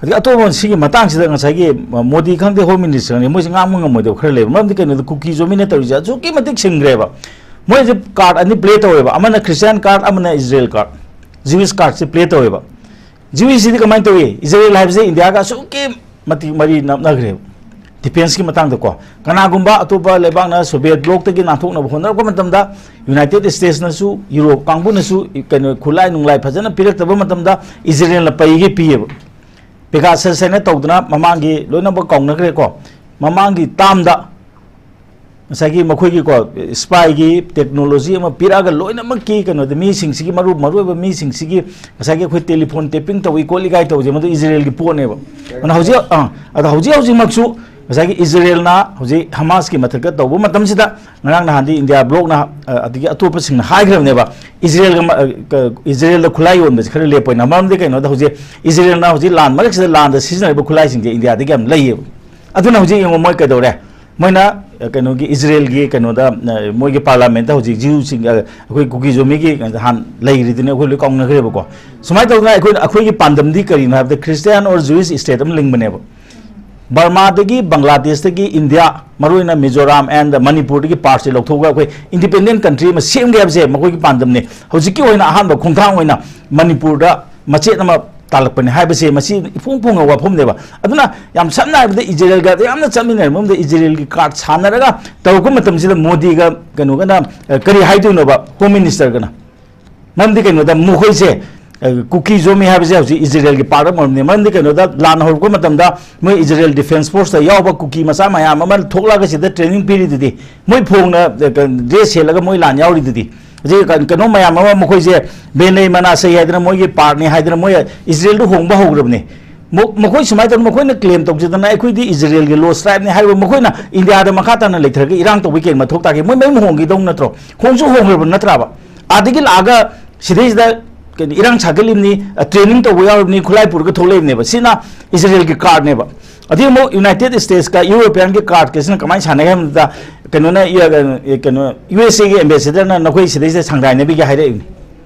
ꯑꯗꯒꯤ ꯑꯇꯣꯞꯄ ꯁꯤꯒꯤ ꯃꯇꯥꯡꯁꯤꯗ ꯉꯁꯥꯏꯒꯤ ꯃꯣꯗꯤ ꯈꯪꯗꯦ, ꯍꯣꯝ ꯃꯤꯅꯤꯁꯇꯔ ꯈꯪꯗꯦ, ꯃꯣꯏꯁꯤ ꯉꯥꯡꯕ ꯉꯝꯃꯣꯏꯗꯕ ꯈꯔ ꯂꯩꯕ꯫ ꯃꯔꯝꯗꯤ ꯀꯩꯅꯣꯗ ꯀꯨꯀꯤ ꯖꯣꯃꯤꯅ ꯇꯧꯔꯤꯁꯦ ꯑꯁꯨꯛꯀꯤ ꯃꯇꯤꯛ ꯁꯤꯡꯈ꯭ꯔꯦꯕ꯫ ꯃꯣꯏꯁꯦ ꯀꯥꯔꯠ ꯑꯅꯤ ꯄ꯭ꯂꯦ ꯇꯧꯋꯦꯕ, ꯑꯃꯅ ꯈ꯭ꯔꯤꯁꯇꯤꯌꯥꯟ ꯀꯥꯔꯠ, ꯑꯃꯅ ꯏꯖꯔꯦꯜ ꯀꯥꯔꯠ, ꯖ꯭ꯌꯨꯏꯁ ꯀꯥꯔꯠꯁꯦ ꯄ꯭ꯂꯦ ꯇꯧꯋꯦꯕ꯫ ꯖ꯭ꯌꯨꯏꯁꯁꯤꯗꯤ ꯀꯃꯥꯏꯅ ꯇꯧꯏ? ꯏꯖꯔꯦꯜ ꯍꯥꯏꯕꯁꯦ ꯏꯟꯗꯤꯌꯥꯒ ꯑꯁꯨꯛꯀꯤ ꯃꯇꯤꯛ ꯃꯔꯤ ꯅꯛꯅꯈ꯭ꯔꯦꯕ ꯗꯤꯐꯦꯟꯁꯀꯤ ꯃꯇꯥꯡꯗꯀꯣ꯫ ꯀꯅꯥꯒꯨꯝꯕ ꯑꯇꯣꯞꯄ ꯂꯩꯕꯥꯛꯅ ꯁꯣꯚꯤꯌꯦꯠ ꯕ꯭ꯂꯣꯛꯇꯒꯤ ꯅꯥꯟꯊꯣꯛꯅꯕ ꯍꯣꯠꯅꯔꯛꯄ ꯃꯇꯝꯗ ꯌꯨꯅꯥꯏꯇꯦꯠ ꯏꯁꯇꯦꯠꯁꯅꯁꯨ, ꯌꯨꯔꯣꯞ ꯀꯥꯡꯕꯨꯅꯁꯨ ꯀꯩꯅꯣ ꯈꯨꯠꯂꯥꯏ ꯅꯨꯡꯂꯥꯏ ꯐꯖꯅ ꯄꯤꯔꯛꯇꯕ ꯃꯇꯝꯗ ꯏꯖꯔꯦꯜꯅ ꯄꯩꯒꯦ ꯄꯤꯌꯦꯕ꯫ ꯄꯦꯒꯥꯁꯁ ꯍꯥꯏꯅ ꯇꯧꯗꯅ ꯃꯃꯥꯡꯒꯤ ꯂꯣꯏꯅꯃꯛ ꯀꯥꯎꯅꯈ꯭ꯔꯦꯀꯣ꯫ ꯃꯃꯥꯡꯒꯤ ꯇꯥꯝꯗ ꯉꯁꯥꯏꯒꯤ ꯃꯈꯣꯏꯒꯤꯀꯣ, ꯁ꯭ꯄꯥꯏꯒꯤ ꯇꯦꯛꯅꯣꯂꯣꯖꯤ ꯑꯃ ꯄꯤꯔꯛꯑꯒ ꯂꯣꯏꯅꯃꯛꯀꯤ ꯀꯩꯅꯣꯗ ꯃꯤꯁꯤꯡꯁꯤꯒꯤ, ꯃꯔꯨ ꯃꯔꯨ ꯑꯣꯏꯕ ꯃꯤꯁꯤꯡꯁꯤꯒꯤ ꯉꯁꯥꯏꯒꯤ ꯑꯩꯈꯣꯏ ꯇꯦꯂꯤꯐꯣꯟ ꯇꯦꯄꯤꯡ ꯇꯧꯏ ꯈꯣꯠꯂꯤ ꯀꯥꯏ ꯇꯧꯕꯁꯦ, ꯃꯗꯨ ꯏꯖꯔꯦꯜꯒꯤ ꯄꯣꯠꯅꯦꯕ꯫ ꯑꯗꯨꯅ ꯍꯧꯖꯤꯛ ꯑꯥ ꯑꯗꯣ ꯍꯧꯖꯤꯛ ꯍꯧꯖꯤꯛꯃꯛꯁꯨ ꯉꯁꯥꯏꯒꯤ ꯏꯖꯔꯦꯜꯅ ꯍꯧꯖꯤꯛ ꯍꯃꯥꯁꯀꯤ ꯃꯊꯛꯇ ꯇꯧꯕ ꯃꯇꯝꯁꯤꯗ, ꯉꯔꯥꯡ ꯅꯍꯥꯟꯗꯤ ꯏꯟꯗꯤꯌꯥ ꯕ꯭ꯂꯣꯛꯅ, ꯑ, ꯑꯗꯒꯤ ꯑꯇꯣꯞꯄꯁꯤꯡꯅ ꯍꯥꯏꯈ꯭ꯔꯕꯅꯦꯕ, ꯏꯖꯔꯦꯜꯒ ꯃ-, ꯑ, ꯀ-, ꯏꯖꯔꯦꯜꯗ ꯈꯨꯠꯂꯥꯏ ꯌꯣꯟꯕꯁꯦ ꯈꯔ ꯂꯦꯞꯄꯣꯏꯅ꯫ ꯃꯔꯝꯗꯤ ꯀꯩꯅꯣꯗ ꯍꯧꯖꯤꯛ ꯏꯖꯔꯦꯜꯅ ꯍꯧꯖꯤꯛ ꯂꯥꯟ ꯃꯔꯛꯁꯤꯗ ꯂꯥꯟꯗ ꯁꯤꯖꯤꯟꯅꯔꯤꯕ ꯈꯨꯠꯂꯥꯏꯁꯤꯡꯁꯦ ꯏꯟꯗꯤꯌꯥꯗꯒꯤ ꯌꯥꯝ ꯂꯩꯌꯦꯕ꯫ ꯑꯗꯨꯅ ꯍꯧꯖꯤꯛ ꯌꯦꯡꯉꯣ ꯃꯣꯏ ꯀꯩꯗꯧꯔꯦ? ꯃꯣꯏꯅ, ꯑ, ꯀꯩꯅꯣꯒꯤ ꯏꯖꯔꯦꯜꯒꯤ ꯀꯩꯅꯣꯗ, ꯑ, ꯃꯣꯏꯒꯤ ꯄꯥꯔꯂꯥꯃꯦꯟꯠꯇ ꯍꯧꯖꯤꯛ ꯖꯤꯌꯨꯁꯤꯡ, ꯑ, ꯑꯩꯈꯣꯏ ꯀꯨꯀꯤꯖꯣꯃꯤꯒꯤ ꯍꯥꯟꯅ ꯂꯩꯔꯤꯗꯨꯅꯦ, ꯑꯩꯈꯣꯏ ꯂꯣꯏ ꯀꯥꯎꯅꯈ꯭ꯔꯦꯕꯀꯣ꯫ ꯁꯨꯃꯥꯏꯅ ꯇꯧꯗꯅ ꯑꯩꯈꯣꯏ, ꯑꯩꯈꯣꯏꯒꯤ ꯄꯥꯟꯗꯝꯗꯤ ꯀꯔꯤꯅꯣ ꯍꯥꯏꯕꯗ Christian or Jewish state ꯑꯃ ꯂꯤꯡꯕꯅꯦꯕ꯫ ꯕꯔꯃꯥꯗꯒꯤ, ꯕꯪꯒ꯭ꯂꯥꯗꯦꯁꯇꯒꯤ ꯏꯟꯗꯤꯌꯥ, ꯃꯔꯨꯑꯣꯏꯅ ꯃꯤꯖꯣꯔꯥꯝ and ꯃꯅꯤꯄꯨꯔꯗꯒꯤ ꯄꯥꯔꯠꯁꯦ ꯂꯧꯊꯣꯛꯑꯒ ꯑꯩꯈꯣꯏ ꯏꯟꯗꯤꯄꯦꯟꯗꯦꯟ ꯀꯟꯇ꯭ꯔꯤ ꯑꯃ ꯁꯦꯝꯒꯦ ꯍꯥꯏꯕꯁꯦ ꯃꯈꯣꯏꯒꯤ ꯄꯥꯟꯗꯝꯅꯦ꯫ ꯍꯧꯖꯤꯛꯀꯤ ꯑꯣꯏꯅ ꯑꯍꯥꯟꯕ ꯈꯣꯡꯊꯥꯡ ꯑꯣꯏꯅ ꯃꯅꯤꯄꯨꯔꯗ ꯃꯆꯦꯠ ꯑꯃ ꯇꯥꯜꯂꯛꯄꯅꯦ ꯍꯥꯏꯕꯁꯦ ꯃꯁꯤ ꯏꯐꯣꯡ ꯐꯣꯡꯕ ꯋꯥꯐꯝꯅꯦꯕ꯫ ꯑꯗꯨꯅ ꯌꯥꯝ ꯁꯝꯅ ꯍꯥꯏꯔꯕꯗ ꯏꯖꯔꯦꯜꯒ ꯌꯥꯝꯅ ꯆꯠꯃꯤꯟꯅꯔꯕ ꯃꯐꯝꯗ ꯏꯖꯔꯦꯜꯒꯤ ꯀꯥꯔꯠ ꯁꯥꯟꯅꯔꯒ ꯇꯧꯔꯛꯄ ꯃꯇꯝꯁꯤꯗ ꯃꯣꯗꯤꯒ ꯀꯩꯅꯣꯒꯅ, ꯑ, ꯀꯔꯤ ꯍꯥꯏꯗꯣꯏꯅꯣꯕ ꯍꯣꯝ ꯃꯤꯅꯤꯁꯇꯔꯒꯅ? ꯃꯔꯝꯗꯤ ꯀꯩꯅꯣꯗ ꯃꯈꯣꯏꯁꯦ, ꯑ, ꯀꯨꯀꯤ ꯖꯣꯃꯤ ꯍꯥꯏꯕꯁꯦ ꯍꯧꯖꯤꯛ ꯏꯖꯔꯦꯜꯒꯤ ꯄꯥꯔꯠ ꯑꯃ ꯑꯣꯏꯔꯝꯅꯤ꯫ ꯃꯔꯝꯗꯤ ꯀꯩꯅꯣꯗ ꯂꯥꯟ ꯍꯧꯔꯛꯄ ꯃꯇꯝꯗ ꯃꯣꯏ ꯏꯖꯔꯦꯜ ꯗꯤꯐꯦꯟꯁ ꯐꯣꯔꯁꯇ ꯌꯥꯎꯕ ꯀꯨꯀꯤ ꯃꯆꯥ ꯃꯌꯥꯝ ꯑꯃ ꯊꯣꯛꯂꯛꯑꯒ ꯁꯤꯗ ꯇ꯭ꯔꯦꯅꯤꯡ ꯄꯤꯔꯤꯗꯨꯗꯤ, ꯃꯣꯏ ꯐꯣꯡꯅ, ꯑ, ꯀ-, ꯗ꯭ꯔꯦꯁ ꯁꯦꯠꯂꯒ ꯃꯣꯏ ꯂꯥꯟ ꯌꯥꯎꯔꯤꯗꯨꯗꯤ꯫ ꯍꯧꯖꯤꯛ ꯀ-, ꯀꯩꯅꯣ ꯃꯌꯥꯝ ꯑꯃ ꯃꯈꯣꯏꯁꯦ ꯕꯦꯅꯩ ꯃꯅꯥꯁꯩ ꯍꯥꯏꯗꯅ ꯃꯣꯏꯒꯤ ꯄꯥꯔꯠꯅꯤ ꯍꯥꯏꯗꯅ ꯃꯣꯏ ꯏꯖꯔꯦꯜꯗ ꯍꯣꯡꯕ ꯍꯧꯈ꯭ꯔꯕꯅꯤ꯫ ꯃ-, ꯃꯈꯣꯏ ꯁꯨꯃꯥꯏꯅ ꯇꯧꯗꯅ ꯃꯈꯣꯏꯅ ꯀ꯭ꯂꯦꯝ ꯇꯧꯖꯗꯅ ꯑꯩꯈꯣꯏꯗꯤ ꯏꯖꯔꯦꯜꯒꯤ ꯂꯣꯁ ꯇ꯭ꯔꯥꯏꯕꯅꯤ ꯍꯥꯏꯔꯤꯕ ꯃꯈꯣꯏꯅ ꯏꯟꯗꯤꯌꯥꯗ ꯃꯈꯥ ꯇꯥꯅ ꯂꯩꯊꯔꯒ ꯏꯔꯥꯡ ꯇꯧꯕꯒꯤ ꯀꯩ ꯃꯊꯧ ꯇꯥꯒꯦ? ꯃꯣꯏ ꯃꯌꯨꯝ ꯍꯣꯡꯈꯤꯗꯧ ꯅꯠꯇ꯭ꯔꯣ? ꯍꯣꯡꯁꯨ ꯍꯣꯡꯈ꯭ꯔꯕ ꯅꯠꯇ꯭ꯔꯕ? ꯑꯥꯗꯒꯤ ꯂꯥꯛꯑꯒ ꯁꯤꯗꯩꯁꯤꯗ ꯀꯩꯅꯣ ꯏꯔꯥꯡ ꯁꯥꯒꯠꯂꯤꯕꯅꯤ, ꯑ, ꯇ꯭ꯔꯦꯅꯤꯡ ꯇꯧꯕ ꯌꯥꯎꯔꯤꯕꯅꯤ, ꯈꯨꯠꯂꯥꯏ ꯄꯨꯔꯒ ꯊꯣꯛꯂꯛꯏꯕꯅꯦꯕ꯫ ꯁꯤꯅ ꯏꯖꯔꯦꯜꯒꯤ ꯀꯥꯔꯠꯅꯦꯕ꯫ ꯑꯗꯨꯒꯤ ꯑꯃꯨꯛ ꯌꯨꯅꯥꯏꯇꯦꯗ ꯁ꯭ꯇꯦꯠꯁꯀ ꯌꯨꯔꯣꯄꯤꯌꯥꯟꯒꯤ ꯀꯥꯔꯠꯀꯁꯤꯅ ꯀꯃꯥꯏꯅ ꯁꯥꯟꯅꯒꯦ ꯍꯥꯏꯕꯗ ꯀꯩꯅꯣꯅ, ꯏ-, ꯀꯩꯅꯣ, ꯌꯨ ꯑꯦꯁ ꯑꯦꯒꯤ ꯑꯦꯝꯕꯦꯁꯦꯗꯔꯅ ꯅꯈꯣꯏ ꯁꯤꯗꯩꯁꯤꯗ ꯁꯪꯒꯥꯏꯅꯕꯤꯒꯦ ꯍꯥꯏꯔꯛꯏꯕꯅꯤ꯫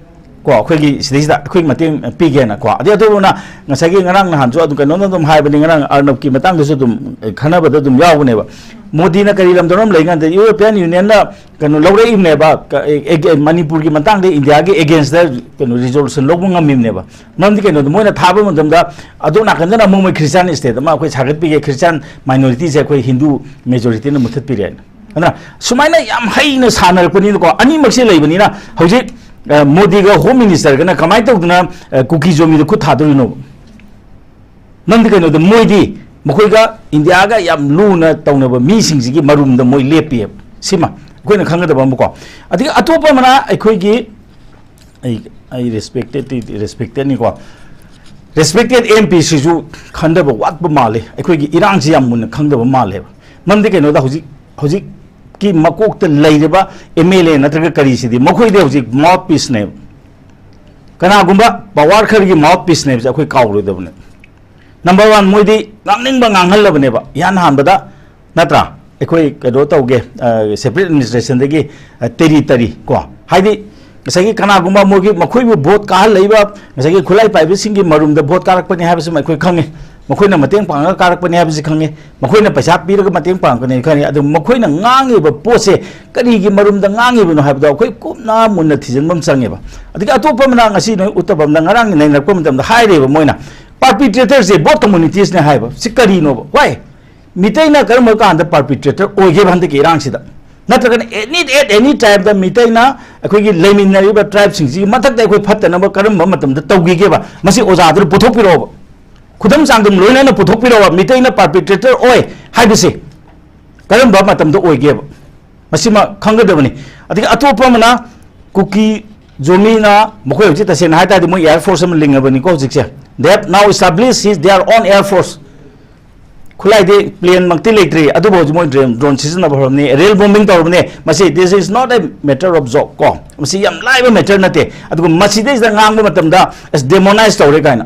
ꯀꯣ, ꯑꯩꯈꯣꯏꯒꯤ ꯁꯤꯗꯩꯁꯤꯗ ꯑꯩꯈꯣꯏ ꯃꯇꯦꯡ ꯄꯤꯒꯦꯅ ꯀꯣ꯫ ꯑꯗꯩ ꯑꯇꯣꯞꯄꯅ ꯉꯁꯥꯏꯒꯤ ꯉꯔꯥꯡ ꯅꯍꯥꯟꯁꯨ ꯑꯗꯨꯝ ꯀꯩꯅꯣꯅ ꯑꯗꯨꯝ ꯍꯥꯏꯕꯅꯤ, ꯉꯔꯥꯡ ꯑꯔꯅꯕꯀꯤ ꯃꯇꯥꯡꯗꯁꯨ ꯑꯗꯨꯝ ꯈꯟꯅꯕꯗ ꯑꯗꯨꯝ ꯌꯥꯎꯕꯅꯦꯕ꯫ ꯃꯣꯗꯤꯅ ꯀꯔꯤ ꯂꯝꯗꯝ ꯑꯃ ꯂꯩ ꯀꯥꯟꯗ ꯌꯨꯔꯣꯄꯤꯌꯥꯟ ꯌꯨꯅꯤꯌꯟꯅ ꯀꯩꯅꯣ ꯂꯧꯔꯛꯏꯕꯅꯦꯕ, ꯀ-, ꯑꯦ-, ꯑꯦ-, ꯃꯅꯤꯄꯨꯔꯒꯤ ꯃꯇꯥꯡꯗ ꯏꯟꯗꯤꯌꯥꯒꯤ ꯑꯦꯒꯦꯟꯁꯇ ꯀꯩꯅꯣ ꯔꯤꯖꯣꯂꯨꯁꯟ ꯂꯧꯕ ꯉꯝꯃꯤꯕꯅꯦꯕ꯫ ꯃꯔꯝꯗꯤ ꯀꯩꯅꯣꯗ ꯃꯣꯏꯅ ꯊꯥꯕ ꯃꯇꯝꯗ ꯑꯗꯣꯝ ꯅꯥꯀꯟꯗꯅ ꯑꯃꯨꯛ ꯃꯣꯏ ꯈ꯭ꯔꯤꯁꯇꯤꯌꯥꯟ ꯁ꯭ꯇꯦꯠ ꯑꯃ ꯑꯩꯈꯣꯏ ꯁꯥꯒꯠꯄꯤꯒꯦ, ꯈ꯭ꯔꯤꯁꯇꯤꯌꯥꯟ ꯃꯥꯏꯅꯣꯔꯤꯇꯤꯁꯦ ꯑꯩꯈꯣꯏ ꯍꯤꯟꯗꯨ ꯃꯦꯖꯣꯔꯤꯇꯤꯅ ꯃꯨꯊꯠꯄꯤꯔꯦꯅ꯫ ꯑꯗꯨꯅ ꯁꯨꯃꯥꯏꯅ ꯌꯥꯝ ꯍꯩꯅ ꯁꯥꯟꯅꯔꯛꯄꯅꯤꯅꯀꯣ, ꯑꯅꯤꯃꯛꯁꯦ ꯂꯩꯕꯅꯤꯅ ꯍꯧꯖꯤꯛ, ꯑ, ꯃꯣꯗꯤꯒ ꯍꯣꯝ ꯃꯤꯅꯤꯁꯇꯔꯒꯅ ꯀꯃꯥꯏꯅ ꯇꯧꯗꯅ, ꯑ, ꯀꯨꯀꯤ ꯖꯣꯃꯤꯗ ꯈꯨꯠ ꯊꯥꯗꯣꯔꯤꯅꯣꯕ? ꯅꯪꯗꯤ ꯀꯩꯅꯣꯗ ꯃꯣꯏꯗꯤ ꯃꯈꯣꯏꯒ ꯏꯟꯗꯤꯌꯥꯒ ꯌꯥꯝ ꯂꯨꯅ ꯇꯧꯅꯕ ꯃꯤꯁꯤꯡꯁꯤꯒꯤ ꯃꯔꯨꯝꯗ ꯃꯣꯏ ꯂꯦꯞꯄꯤꯑꯕ꯫ ꯁꯤꯃ ꯑꯩꯈꯣꯏꯅ ꯈꯪꯒꯗꯕ ꯑꯃꯀꯣ꯫ ꯑꯗꯒꯤ ꯑꯇꯣꯞꯄ ꯑꯃꯅ ꯑꯩꯈꯣꯏꯒꯤ, ꯑꯩ, ꯑꯩ ꯔꯦꯁꯄꯦꯛꯇꯦꯠ, ꯔꯦꯁꯄꯦꯛꯇꯦꯠꯅꯤꯀꯣ꯫ ꯔꯦꯁꯄꯦꯛꯇꯦꯠ ꯑꯦꯝ ꯄꯤꯁꯤꯁꯨ ꯈꯟꯊꯕ ꯋꯥꯠꯄ ꯃꯥꯜꯂꯤ꯫ ꯑꯩꯈꯣꯏꯒꯤ ꯏꯔꯥꯡꯁꯤ ꯌꯥꯝ ꯃꯨꯟꯅ ꯈꯪꯗꯕ ꯃꯥꯜꯂꯦꯕ꯫ ꯃꯔꯝꯗꯤ ꯀꯩꯅꯣꯗ ꯍꯧꯖꯤꯛ, ꯍꯧꯖꯤꯛꯀꯤ ꯃꯀꯣꯛꯇ ꯂꯩꯔꯤꯕ ꯑꯦꯝ ꯑꯦꯜ ꯑꯦ ꯅꯠꯇ꯭ꯔꯒ ꯀꯔꯤꯁꯤꯗꯤ ꯃꯈꯣꯏꯗꯤ ꯍꯧꯖꯤꯛ ꯃꯥꯎꯠ ꯄꯤꯁꯅꯦꯕ꯫ ꯀꯅꯥꯒꯨꯝꯕ ꯄꯋꯥꯔ ꯈꯔꯒꯤ ꯃꯥꯎꯠ ꯄꯤꯁꯅꯦꯕꯁꯦ ꯑꯩꯈꯣꯏ ꯀꯥꯎꯔꯣꯏꯗꯕꯅꯦ꯫ ꯅꯝꯕꯔ ꯋꯥꯟ, ꯃꯣꯏꯗꯤ ꯉꯥꯡꯅꯤꯡꯕ ꯉꯥꯡꯍꯜꯂꯕꯅꯦꯕ ꯏꯍꯥꯟ ꯍꯥꯟꯕꯗ, ꯅꯠꯇ꯭ꯔꯥ? ꯑꯩꯈꯣꯏ ꯀꯩꯅꯣ ꯇꯧꯒꯦ, ꯁꯦꯄꯔꯦꯠ ꯑꯦꯗꯃꯤꯅꯤꯁꯇ꯭ꯔꯦꯁꯟꯗꯒꯤ ꯇꯦꯔꯤꯇꯔꯤ ꯀꯣ, ꯍꯥꯏꯗꯤ ꯉꯁꯥꯏꯒꯤ ꯀꯅꯥꯒꯨꯝꯕ ꯃꯣꯏꯒꯤ, ꯃꯈꯣꯏꯕꯨ ꯚꯣꯠ ꯀꯥꯍꯜꯂꯛꯏꯕ ꯉꯁꯥꯏꯒꯤ ꯈꯨꯠꯂꯥꯏ ꯄꯥꯏꯕꯁꯤꯡꯒꯤ ꯃꯔꯨꯝꯗ ꯚꯣꯠ ꯀꯥꯔꯛꯄꯅꯤ ꯍꯥꯏꯕꯁꯤꯃ ꯑꯩꯈꯣꯏ ꯈꯪꯉꯤ꯫ ꯃꯈꯣꯏꯅ ꯃꯇꯦꯡ ꯄꯥꯡꯉꯒ ꯀꯥꯔꯛꯄꯅꯤ ꯍꯥꯏꯕꯁꯤ ꯈꯪꯉꯤ꯫ ꯃꯈꯣꯏꯅ ꯄꯩꯁꯥ ꯄꯤꯔꯒ ꯃꯇꯦꯡ ꯄꯥꯡꯉꯛꯄꯅꯤ ꯈꯪꯉꯤ꯫ ꯑꯗꯨ ꯃꯈꯣꯏꯅ ꯉꯥꯡꯉꯤꯕ ꯄꯣꯠꯁꯦ ꯀꯔꯤꯒꯤ ꯃꯔꯨꯝꯗ ꯉꯥꯡꯉꯤꯕꯅꯣ ꯍꯥꯏꯕꯗꯣ ꯑꯩꯈꯣꯏ ꯀꯨꯞꯅ ꯃꯨꯟꯅ ꯊꯤꯖꯤꯟꯕ ꯑꯃ ꯆꯪꯉꯦꯕ꯫ ꯑꯗꯒꯤ ꯑꯇꯣꯞꯄ ꯑꯃꯅ ꯉꯁꯤ ꯅꯣꯏ ꯎꯠꯇꯕ ꯑꯃꯅ ꯉꯔꯥꯡꯒꯤ ꯅꯩꯅꯔꯛꯄ ꯃꯇꯝꯗ ꯍꯥꯏꯔꯦꯕ ꯃꯣꯏꯅ, ꯄꯥꯔꯄꯤꯇ꯭ꯔꯦꯇꯔꯁꯦ ꯕꯣꯠ ꯀꯝꯃꯨꯅꯤꯇꯤꯁꯅꯦ ꯍꯥꯏꯕ꯫ ꯁꯤ ꯀꯔꯤꯅꯣꯕ? ꯋꯥꯏ? ꯃꯤꯇꯩꯅ ꯀꯔꯝꯕ ꯀꯥꯟꯗ ꯄꯥꯔꯄꯤꯇ꯭ꯔꯦꯇꯔ ꯑꯣꯏꯒꯦꯕ ꯍꯟꯗꯛꯀꯤ ꯏꯔꯥꯡꯁꯤꯗ? ꯅꯠꯇ꯭ꯔꯒꯅ ꯑꯦꯅꯤ, ꯑꯦꯠ ꯑꯦꯅꯤ ꯇꯥꯏꯝꯗ ꯃꯤꯇꯩꯅ ꯑꯩꯈꯣꯏꯒꯤ ꯂꯩꯃꯤꯟꯅꯔꯤꯕ ꯇ꯭ꯔꯥꯏꯕꯁꯤꯡꯁꯤꯒꯤ ꯃꯊꯛꯇ ꯑꯩꯈꯣꯏ ꯐꯠꯇꯅꯕ ꯀꯔꯝꯕ ꯃꯇꯝꯗ ꯇꯧꯈꯤꯒꯦꯕ? ꯃꯁꯤ ꯑꯣꯖꯥꯗꯨꯅ ꯄꯨꯊꯣꯛꯄꯤꯔꯛꯑꯣꯕ꯫ ꯈꯨꯗꯝ ꯆꯥꯡꯗꯝ ꯂꯣꯏꯅꯅ ꯄꯨꯊꯣꯛꯄꯤꯔꯛꯑꯣꯕ꯫ ꯃꯤꯇꯩꯅ ꯄꯥꯔꯄꯤꯇ꯭ꯔꯦꯇꯔ ꯑꯣꯏ ꯍꯥꯏꯕꯁꯦ ꯀꯔꯝꯕ ꯃꯇꯝꯗ ꯑꯣꯏꯒꯦꯕ? ꯃꯁꯤꯃ ꯈꯪꯒꯗꯕꯅꯤ꯫ ꯑꯗꯒꯤ ꯑꯇꯣꯞꯄ ꯑꯃꯅ ꯀꯨꯀꯤ ꯖꯣꯃꯤꯅ, ꯃꯈꯣꯏ ꯍꯧꯖꯤꯛ ꯇꯁꯦꯡꯅ ꯍꯥꯏ ꯇꯥꯔꯗꯤ ꯃꯣꯏ ꯑꯦꯌꯔ ꯐꯣꯔꯁ ꯑꯃ ꯂꯤꯡꯉꯕꯅꯤꯀꯣ ꯍꯧꯖꯤꯛꯁꯦ꯫ They have now established his, their own air force꯫ ꯈꯨꯠꯂꯥꯏꯗꯤ ꯄ꯭ꯂꯦꯟꯃꯛꯇꯤ ꯂꯩꯇ꯭ꯔꯤ, ꯑꯗꯨꯕꯨ ꯍꯧꯖꯤꯛ ꯃꯣꯏ ꯗ꯭ꯔꯣꯟ, ꯗ꯭ꯔꯣꯟ ꯁꯤꯖꯤꯟꯅꯕ ꯍꯧꯔꯕꯅꯤ, ꯑꯦꯔꯤꯌꯦꯜ ꯕꯣꯝꯕꯤꯡ ꯇꯧꯔꯕꯅꯤ꯫ ꯃꯁꯤ, this is not a matter of joke ꯀꯣ, ꯃꯁꯤ ꯌꯥꯝ ꯂꯥꯏꯕ ꯃꯦꯇꯔ ꯅꯠꯇꯦ꯫ ꯑꯗꯨꯒ ꯃꯁꯤꯗꯩꯁꯤꯗ ꯉꯥꯡꯕ ꯃꯇꯝꯗ ꯑꯁ ꯗꯦꯃꯣꯅꯥꯏꯁ ꯇꯧꯔꯦ ꯀꯥꯏꯅ꯫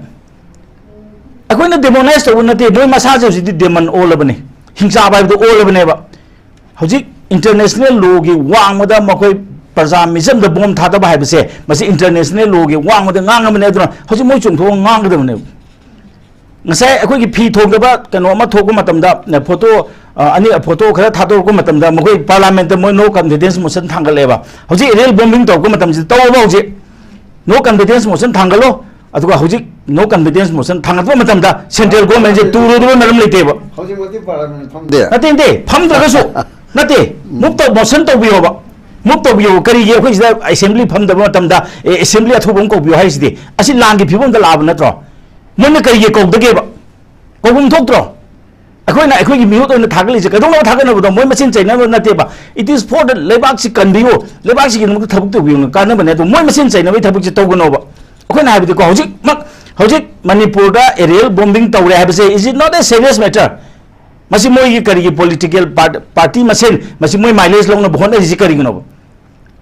ꯑꯩꯈꯣꯏꯅ ꯗꯦꯃꯣꯅꯥꯏꯁ ꯇꯧꯕ ꯅꯠꯇꯦ, ꯃꯣꯏ ꯃꯁꯥꯁꯦ ꯍꯧꯖꯤꯛꯇꯤ ꯗꯦꯃꯟ ꯑꯣꯜꯂꯕꯅꯤ, ꯍꯤꯡꯆꯥꯕ ꯍꯥꯏꯕꯗꯣ ꯑꯣꯜꯂꯕꯅꯦꯕ꯫ ꯍꯧꯖꯤꯛ ꯏꯟꯇꯔꯅꯦꯁꯅꯦꯜ ꯂꯣꯒꯤ ꯋꯥꯡꯃꯗ ꯃꯈꯣꯏ ꯄ꯭ꯔꯖꯥ ꯃꯤꯆꯝꯗ ꯕꯣꯝ ꯊꯥꯗꯕ ꯍꯥꯏꯕꯁꯦ ꯃꯁꯤ ꯏꯟꯇꯔꯅꯦꯁꯅꯦꯜ ꯂꯣꯒꯤ ꯋꯥꯡꯃꯗ ꯉꯥꯡꯉꯕꯅꯦ꯫ ꯑꯗꯨꯅ ꯍꯧꯖꯤꯛ ꯃꯣꯏ ꯆꯣꯡꯊꯣꯛꯑꯒ ꯉꯥꯡꯒꯗꯕꯅꯦꯕ꯫ ꯉꯁꯥꯏ ꯑꯩꯈꯣꯏꯒꯤ ꯐꯤ ꯊꯣꯡꯗꯕ ꯀꯩꯅꯣ ꯑꯃ ꯊꯣꯛꯄ ꯃꯇꯝꯗ, ꯐꯣꯇꯣ, ꯑ, ꯑꯅꯤ, ꯐꯣꯇꯣ ꯈꯔ ꯊꯥꯗꯣꯔꯛꯄ ꯃꯇꯝꯗ ꯃꯈꯣꯏ ꯄꯥꯔꯂꯥꯃꯦꯟꯠꯇ ꯃꯣꯏ no confidence motion ꯊꯥꯡꯒꯠꯂꯦꯕ꯫ ꯍꯧꯖꯤꯛ ꯑꯦꯔꯤꯌꯦꯜ ꯕꯣꯝꯕꯤꯡ ꯇꯧꯔꯛꯄ ꯃꯇꯝꯁꯤꯗ ꯇꯧꯔꯕ ꯍꯧꯖꯤꯛ? No confidence motion ꯊꯥꯡꯒꯠꯂꯣ꯫ ꯑꯗꯨꯒ ꯍꯧꯖꯤꯛ no confidence motion ꯊꯥꯡꯒꯠꯄ ꯃꯇꯝꯗ ꯁꯦꯟꯇ꯭ꯔꯦꯜ ꯒꯣꯔꯃꯦꯟꯁꯦ ꯇꯨꯔꯣꯏꯗꯕ ꯃꯔꯝ ꯂꯩꯇꯦꯕ꯫ ꯍꯧꯖꯤꯛꯃꯛꯇꯤ ꯄꯥꯔꯂꯥꯃꯦꯟ ꯐꯝꯗꯦ꯫ ꯅꯠꯇꯦ, ꯅꯠꯇꯦ, ꯐꯝꯗ꯭ꯔꯒꯁꯨ, ꯅꯠꯇꯦ, ꯃꯨꯞ ꯇꯧ, ꯃꯣꯁꯟ ꯇꯧꯕꯤꯌꯣꯕ꯫ ꯃꯨꯞ ꯇꯧꯕꯤꯌꯣꯕ꯫ ꯀꯔꯤꯒꯤ ꯑꯩꯈꯣꯏ ꯁꯤꯗ ꯑꯦꯁꯦꯝꯕ꯭ꯂꯤ ꯐꯝꯗꯕ ꯃꯇꯝꯗ, ꯑꯦ, ꯑꯦꯁꯦꯝꯕ꯭ꯂꯤ ꯑꯊꯨꯕ ꯑꯃ ꯀꯧꯕꯤꯌꯣ ꯍꯥꯏꯁꯤꯗꯤ? ꯑꯁꯤ ꯂꯥꯟꯒꯤ ꯐꯤꯕꯝꯗ ꯂꯥꯛꯑꯕ ꯅꯠꯇ꯭ꯔꯣ? ꯃꯣꯏꯅ ꯀꯔꯤꯒꯤ ꯀꯧꯗꯒꯦꯕ? ꯀꯧꯐꯝ ꯊꯣꯛꯇ꯭ꯔꯣ? ꯑꯩꯈꯣꯏꯅ ꯑꯩꯈꯣꯏꯒꯤ ꯃꯤꯍꯨꯠ ꯑꯣꯏꯅ ꯊꯥꯒꯠꯂꯤꯁꯦ ꯀꯩꯗꯧꯅꯕ ꯊꯥꯒꯠꯅꯕꯗꯣ? ꯃꯣꯏ ꯃꯁꯦꯟ ꯆꯩꯅꯕ ꯅꯠꯇꯦꯕ꯫ It is for the ꯂꯩꯕꯥꯛꯁꯤ ꯀꯟꯕꯤꯌꯨ, ꯂꯩꯕꯥꯛꯁꯤꯒꯤꯗꯃꯛꯇ ꯊꯕꯛ ꯇꯧꯕꯤꯌꯨ, ꯀꯥꯟꯅꯕꯅꯦ꯫ ꯑꯗꯣ ꯃꯣꯏ ꯃꯁꯦꯟ ꯆꯩꯅꯕꯒꯤ ꯊꯕꯛꯁꯦ ꯇꯧꯒꯅꯣꯕ꯫ ꯑꯩꯈꯣꯏꯅ ꯍꯥꯏꯕꯗꯤꯀꯣ, ꯍꯧꯖꯤꯛꯃꯛ, ꯍꯧꯖꯤꯛ ꯃꯅꯤꯄꯨꯔꯗ aerial bombing ꯇꯧꯔꯦ ꯍꯥꯏꯕꯁꯦ, is it not a serious matter? ꯃꯁꯤ ꯃꯣꯏꯒꯤ ꯀꯔꯤꯒꯤ political part-, party ꯃꯁꯦꯟ ꯃꯁꯤ ꯃꯣꯏ mileage ꯂꯧꯅꯕ ꯍꯣꯠꯅꯔꯤꯁꯤ ꯀꯔꯤꯒꯤꯅꯣꯕ?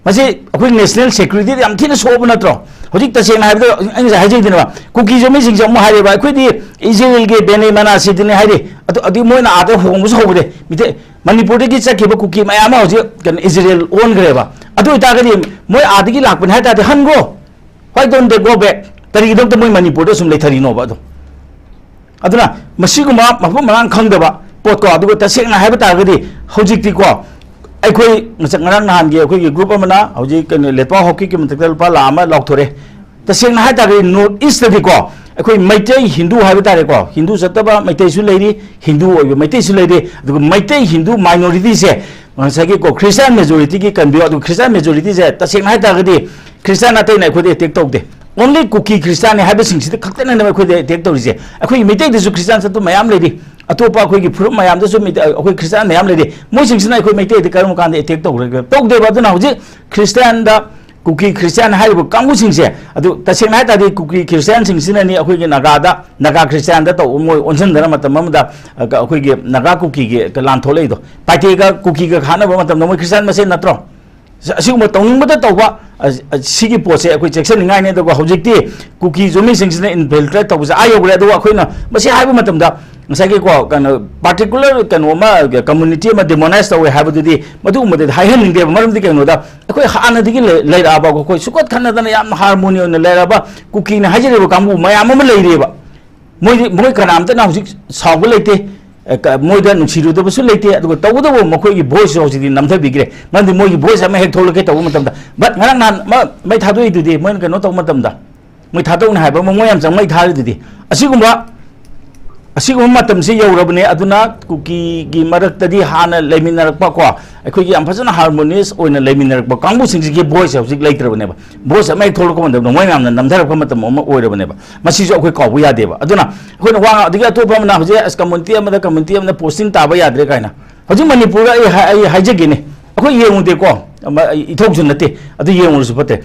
ꯃꯁꯤ ꯑꯩꯈꯣꯏ national security ꯗ ꯌꯥꯝ ꯊꯤꯅ ꯁꯣꯛꯑꯕ ꯅꯠꯇ꯭ꯔꯣ? ꯍꯧꯖꯤꯛ ꯇꯁꯦꯡꯅ ꯍꯥꯏꯕꯗ ꯑꯩ ꯉꯁꯥꯏ ꯍꯥꯏꯖꯩꯗꯅ, ꯀꯨꯀꯤꯁꯨ ꯃꯤꯁꯤꯡꯁꯦ ꯑꯃꯨꯛ ꯍꯥꯏꯔꯦꯕ, "ꯑꯩꯈꯣꯏꯗꯤ ꯏꯖꯔꯦꯜꯒꯤ ꯕꯦꯅꯦ ꯃꯅꯥꯁꯤꯗꯅꯤ" ꯍꯥꯏꯔꯤ꯫ ꯑꯗꯨ, ꯑꯗꯨ ꯃꯣꯏꯅ ꯑꯥꯗ ꯍꯣꯡꯕꯁꯨ ꯍꯧꯈ꯭ꯔꯦ꯫ ꯃꯤꯇꯩ-, ꯃꯅꯤꯄꯨꯔꯗꯒꯤ ꯆꯠꯈꯤꯕ ꯀꯨꯀꯤ ꯃꯌꯥꯝ ꯑꯃ ꯍꯧꯖꯤꯛ ꯀꯩꯅꯣ ꯏꯖꯔꯦꯜ ꯑꯣꯟꯈ꯭ꯔꯦꯕ꯫ ꯑꯗꯨ ꯑꯣꯏꯇꯥꯔꯒꯗꯤ ꯃꯣꯏ ꯑꯥꯗꯒꯤ ꯂꯥꯛꯄꯅꯤ ꯍꯥꯏ ꯇꯥꯔꯗꯤ, "ꯍꯟꯈ꯭ꯔꯣ, why don't they go back?" ꯀꯔꯤꯒꯤꯗꯃꯛꯇ ꯃꯣꯏ ꯃꯅꯤꯄꯨꯔꯗ ꯁꯨꯝ ꯂꯩꯊꯔꯤꯅꯣꯕ ꯑꯗꯣ? ꯑꯗꯨꯅ ꯃꯁꯤꯒꯨꯝꯕ ꯃꯐꯝ ꯃꯔꯥꯡ ꯈꯪꯗꯕ ꯄꯣꯠꯀꯣ꯫ ꯑꯗꯨꯒ ꯇꯁꯦꯡꯅ ꯍꯥꯏꯕ ꯇꯥꯔꯒꯗꯤ ꯍꯧꯖꯤꯛꯇꯤꯀꯣ, ꯑꯩꯈꯣꯏ ꯉꯁ-, ꯉꯔꯥꯡ ꯅꯍꯥꯟꯒꯤ ꯑꯩꯈꯣꯏꯒꯤ group ꯑꯃꯅ ꯍꯧꯖꯤꯛ ꯀꯩꯅꯣ ꯂꯦꯠꯄꯥꯎ ꯍꯥꯎꯀꯤꯞꯀꯤ ꯃꯊꯛꯇ ꯂꯨꯄꯥ ꯂꯥꯈ ꯑꯃ ꯂꯥꯎꯊꯣꯔꯦ꯫ ꯇꯁꯦꯡꯅ ꯍꯥꯏ ꯇꯥꯔꯒꯗꯤ North East ꯇꯗꯤꯀꯣ, ꯑꯩꯈꯣꯏ ꯃꯩꯇꯩ ꯍꯤꯟꯗꯨ ꯍꯥꯏꯕ ꯇꯥꯔꯦꯀꯣ, ꯍꯤꯟꯗꯨ ꯆꯠꯇꯕ ꯃꯩꯇꯩꯁꯨ ꯂꯩꯔꯤ, ꯍꯤꯟꯗꯨ ꯑꯣꯏꯕ ꯃꯩꯇꯩꯁꯨ ꯂꯩꯔꯤ, ꯑꯗꯨꯒ ꯃꯩꯇꯩ ꯍꯤꯟꯗꯨ minority ꯁꯦ ꯉꯁꯥꯏꯒꯤ ꯀꯣ Christian majority ꯒꯤ ꯀꯟꯕꯤꯌꯣ꯫ ꯑꯗꯨ Christian majority ꯁꯦ ꯇꯁꯦꯡꯅ ꯍꯥꯏ ꯇꯥꯔꯒꯗꯤ Christian ꯑꯇꯩꯅ ꯑꯩꯈꯣꯏꯗ attack ꯇꯧꯗꯦ, only ꯀꯨꯀꯤ Christian ꯅꯤ ꯍꯥꯏꯕꯁꯤꯡꯁꯤꯗ ꯈꯛꯇꯅꯦꯕ ꯑꯩꯈꯣꯏꯗ attack ꯇꯧꯔꯤꯁꯦ꯫ ꯑꯩꯈꯣꯏꯒꯤ ꯃꯩꯇꯩꯗꯁꯨ Christian ꯆꯠꯄ ꯃꯌꯥꯝ ꯂꯩꯔꯤ, ꯑꯇꯣꯞꯄ ꯑꯩꯈꯣꯏꯒꯤ ꯐꯨꯔꯨꯞ ꯃꯌꯥꯝꯗꯁꯨ ꯃꯩꯇꯩ, ꯑꯩꯈꯣꯏ Christian ꯃꯌꯥꯝ ꯂꯩꯔꯤ꯫ ꯃꯣꯏꯁꯤꯡꯁꯤꯅ ꯑꯩꯈꯣꯏ ꯃꯩꯇꯩꯗ ꯀꯔꯝꯕ ꯀꯥꯟꯗ attack ꯇꯧꯈ꯭ꯔꯒꯦ? ꯇꯧꯗꯦꯕ꯫ ꯑꯗꯨꯅ ꯍꯧꯖꯤꯛ Christian ꯗ ꯀꯨꯀꯤ Christian ꯍꯥꯏꯔꯤꯕ ꯀꯥꯡꯕꯨꯁꯤꯡꯁꯦ, ꯑꯗꯨ ꯇꯁꯦꯡꯅ ꯍꯥꯏ ꯇꯥꯔꯗꯤ ꯀꯨꯀꯤ Christian ꯁꯤꯡꯁꯤꯅꯅꯤ ꯑꯩꯈꯣꯏꯒꯤ ꯅꯥꯒꯥꯗ, ꯅꯥꯒꯥ Christian ꯗ ꯇꯧꯕ, ꯃꯣꯏ ꯑꯣꯟꯁꯤꯟꯗꯅ ꯃꯇꯝ ꯑꯃꯗ, ꯑ, ꯑꯩꯈꯣꯏꯒꯤ ꯅꯥꯒꯥ ꯀꯨꯀꯤꯒꯤ ꯂꯥꯟ ꯊꯣꯛꯂꯛꯏꯗꯣ꯫ ꯄꯥꯏꯇꯦꯒ ꯀꯨꯀꯤꯒ ꯈꯠꯅꯕ ꯃꯇꯝꯗ ꯃꯣꯏ Christian ꯃꯁꯦꯟ ꯅꯠꯇ꯭ꯔꯣ? ꯑꯁꯤꯒꯨꯝꯕ ꯇꯧꯅꯤꯡꯕꯗ ꯇꯧꯕ, ꯑ, ꯑ, ꯁꯤꯒꯤ ꯄꯣꯠꯁꯦ ꯑꯩꯈꯣꯏ ꯆꯦꯛꯁꯤꯟꯅꯤꯡꯉꯥꯏꯅꯤ꯫ ꯑꯗꯨꯒ ꯍꯧꯖꯤꯛꯇꯤ ꯀꯨꯀꯤ ꯖꯨꯃꯤꯁꯤꯡꯁꯤꯅ infiltrate ꯇꯧꯕꯁꯦ ꯑꯥ ꯌꯧꯈ꯭ꯔꯦ꯫ ꯑꯗꯨꯒ ꯑꯩꯈꯣꯏꯅ ꯃꯁꯤ ꯍꯥꯏꯕ ꯃꯇꯝꯗ ꯉꯁꯥꯏꯒꯤꯀꯣ, ꯀꯩꯅꯣ, particular ꯀꯩꯅꯣ ꯑꯃ, community ꯑꯃ demonize ꯇꯧꯋꯦ ꯍꯥꯏꯕꯗꯨꯗꯤ ꯃꯗꯨꯒꯨꯝꯕꯗꯗꯤ ꯍꯥꯏꯍꯟꯅꯤꯡꯗꯦꯕ꯫ ꯃꯔꯝꯗꯤ ꯀꯩꯅꯣꯗ, ꯑꯩꯈꯣꯏ ꯍꯥꯟꯅꯗꯒꯤ ꯂꯩ-, ꯂꯩꯔꯛꯑꯕ, ꯑꯩꯈꯣꯏ ꯁꯨꯀꯠ ꯈꯠꯅꯗꯅ ꯌꯥꯝ harmony ꯑꯣꯏꯅ ꯂꯩꯔꯛꯑꯕ ꯀꯨꯀꯤꯅ ꯍꯥꯏꯖꯔꯤꯕ ꯀꯥꯡꯕꯨ ꯃꯌꯥꯝ ꯑꯃ ꯂꯩꯔꯤꯑꯕ꯫ ꯃꯣꯏꯗꯤ, ꯃꯣꯏ ꯀꯅꯥꯝꯇꯅ ꯍꯧꯖꯤꯛ ꯁꯥꯎꯕ ꯂꯩꯇꯦ꯫ ꯑ, ꯀ-, ꯃꯣꯏꯗ ꯅꯨꯡꯁꯤꯔꯨꯗꯕꯁꯨ ꯂꯩꯇꯦ꯫ ꯑꯗꯨꯒ ꯇꯧꯕꯇꯕꯨ ꯃꯈꯣꯏꯒꯤ voice ꯁꯨ ꯍꯧꯖꯤꯛꯇꯤ ꯅꯝꯊꯕꯤꯈ꯭ꯔꯦ꯫ ꯃꯔꯝꯗꯤ ꯃꯣꯏꯒꯤ voice ꯑꯃ ꯍꯦꯛ ꯊꯣꯛꯂꯛꯀꯦ ꯇꯧꯕ ꯃꯇꯝꯗ, but ꯉꯔꯥꯡ ꯅꯍꯥꯟ ꯃ-, ꯃꯩ ꯊꯥꯗꯣꯛꯏꯗꯨꯗꯤ, ꯃꯣꯏꯅ ꯀꯩꯅꯣ ꯇꯧꯕ ꯃꯇꯝꯗ, ꯃꯣꯏ ꯊꯥꯗꯣꯛꯅꯤ ꯍꯥꯏꯕ ꯑꯃ ꯃꯣꯏ ꯌꯥꯝ ꯆꯪ ꯃꯩ ꯊꯥꯔꯤꯗꯨꯗꯤ꯫ ꯑꯁꯤꯒꯨꯝꯕ ꯑꯁꯤꯒꯨꯝꯕ ꯃꯇꯝꯁꯤ ꯌꯧꯔꯕꯅꯦ꯫ ꯑꯗꯨꯅ ꯀꯨꯀꯤꯒꯤ ꯃꯔꯛꯇꯗꯤ ꯍꯥꯟꯅ ꯂꯩꯃꯤꯟꯅꯔꯛꯄ ꯀꯣ, ꯑꯩꯈꯣꯏꯒꯤ ꯌꯥꯝ ꯐꯖꯅ harmonious ꯑꯣꯏꯅ ꯂꯩꯃꯤꯟꯅꯔꯛꯄ ꯀꯥꯡꯕꯨꯁꯤꯡꯁꯤꯒꯤ voice ꯍꯧꯖꯤꯛ ꯂꯩꯇ꯭ꯔꯕꯅꯦꯕ꯫ Voice ꯑꯃ ꯍꯦꯛ ꯊꯣꯛꯂꯛꯄ ꯃꯇꯝꯗ ꯃꯣꯏ ꯃꯌꯥꯝꯅ ꯅꯝꯊꯔꯛꯄ ꯃꯇꯝ ꯑꯃ ꯑꯣꯏꯔꯕꯅꯦꯕ꯫ ꯃꯁꯤꯁꯨ ꯑꯩꯈꯣꯏ ꯀꯥꯎꯕ ꯌꯥꯗꯦꯕ꯫ ꯑꯗꯨꯅ ꯑꯩꯈꯣꯏꯅ ꯋꯥ ꯉꯥꯡ-, ꯑꯗꯒꯤ ꯑꯇꯣꯞꯄ ꯑꯃꯅ ꯍꯧꯖꯤꯛ ꯑꯁ community ꯑꯃꯗ community ꯑꯃꯗ posting ꯇꯥꯕ ꯌꯥꯗ꯭ꯔꯦ ꯀꯥꯏꯅ꯫ ꯍꯧꯖꯤꯛ ꯃꯅꯤꯄꯨꯔꯗ ꯑꯩ ꯍꯥꯏ-, ꯑꯩ ꯍꯥꯏꯖꯒꯦꯅꯦ, ꯑꯩꯈꯣꯏ ꯌꯦꯡꯉꯨꯗꯦꯀꯣ, ꯑꯃ, ꯑꯩ ꯏꯊꯧꯁꯨ ꯅꯠꯇꯦ, ꯑꯗꯨ ꯌꯦꯡꯉꯨꯔꯁꯨ ꯐꯠꯇꯦ꯫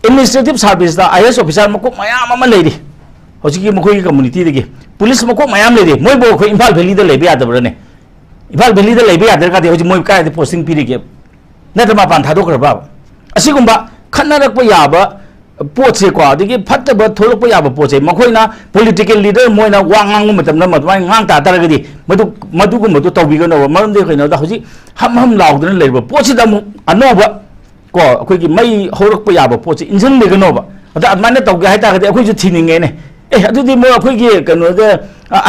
Administrative service ꯇ IAS officer ꯃꯀꯣꯛ ꯃꯌꯥꯝ ꯑꯃ ꯂꯩꯔꯤ ꯍꯧꯖꯤꯛꯀꯤ ꯃꯈꯣꯏꯒꯤ community ꯗꯒꯤ꯫ Police ꯃꯀꯣꯛ ꯃꯌꯥꯝ ꯂꯩꯔꯤ, ꯃꯣꯏꯕꯨ ꯑꯩꯈꯣꯏ ꯏꯝꯐꯥꯜ Valley ꯗ ꯂꯩꯕ ꯌꯥꯗꯕ꯭ꯔꯅꯦ? ꯏꯝꯐꯥꯜ Valley ꯗ ꯂꯩꯕ ꯌꯥꯗ꯭ꯔꯒꯗꯤ ꯍꯧꯖꯤꯛ ꯃꯣꯏ ꯀꯥꯏꯗ posting ꯄꯤꯔꯤꯒꯦ? ꯅꯠꯇ꯭ꯔ ꯃꯄꯥꯟ ꯊꯥꯗꯣꯛꯈ꯭ꯔꯕ? ꯑꯁꯤꯒꯨꯝꯕ ꯈꯠꯅꯔꯛꯄ ꯌꯥꯕ ꯄꯣꯠꯁꯦꯀꯣ, ꯑꯗꯒꯤ ꯐꯠꯇꯕ ꯊꯣꯛꯂꯛꯄ ꯌꯥꯕ ꯄꯣꯠꯁꯦ, ꯃꯈꯣꯏꯅ political leader ꯃꯣꯏꯅ ꯋꯥ ꯉꯥꯡꯕ ꯃꯇꯝꯗ ꯃꯗꯨꯃꯥꯏꯅ ꯉꯥꯡ ꯇꯥ ꯇꯥꯔꯒꯗꯤ ꯃꯗꯨ, ꯃꯗꯨꯒꯨꯝꯕꯗꯣ ꯇꯧꯕꯤꯒꯅꯣꯕ꯫ ꯃꯔꯝꯗꯤ ꯀꯩꯅꯣꯗ ꯍꯧꯖꯤꯛ ꯍꯝ ꯍꯝ ꯂꯥꯎꯗꯅ ꯂꯩꯔꯤꯕ ꯄꯣꯠꯁꯤꯗ ꯑꯃꯨꯛ ꯑꯅꯧꯕ ꯀꯣ, ꯑꯩꯈꯣꯏꯒꯤ ꯃꯩ ꯍꯧꯔꯛꯄ ꯌꯥꯕ ꯄꯣꯠꯁꯦ ꯏꯟꯁꯤꯟꯕꯤꯒꯅꯣꯕ꯫ ꯑꯗ ꯑꯗꯨꯃꯥꯏꯅ ꯇꯧꯒꯦ ꯍꯥꯏꯇꯥꯔꯒꯗꯤ ꯑꯩꯈꯣꯏꯁꯨ ꯊꯤꯅꯤꯡꯉꯦꯅꯦ꯫ ꯑꯦ, ꯑꯗꯨꯗꯤ ꯃꯣꯏ ꯑꯩꯈꯣꯏꯒꯤ ꯀꯩꯅꯣꯗ,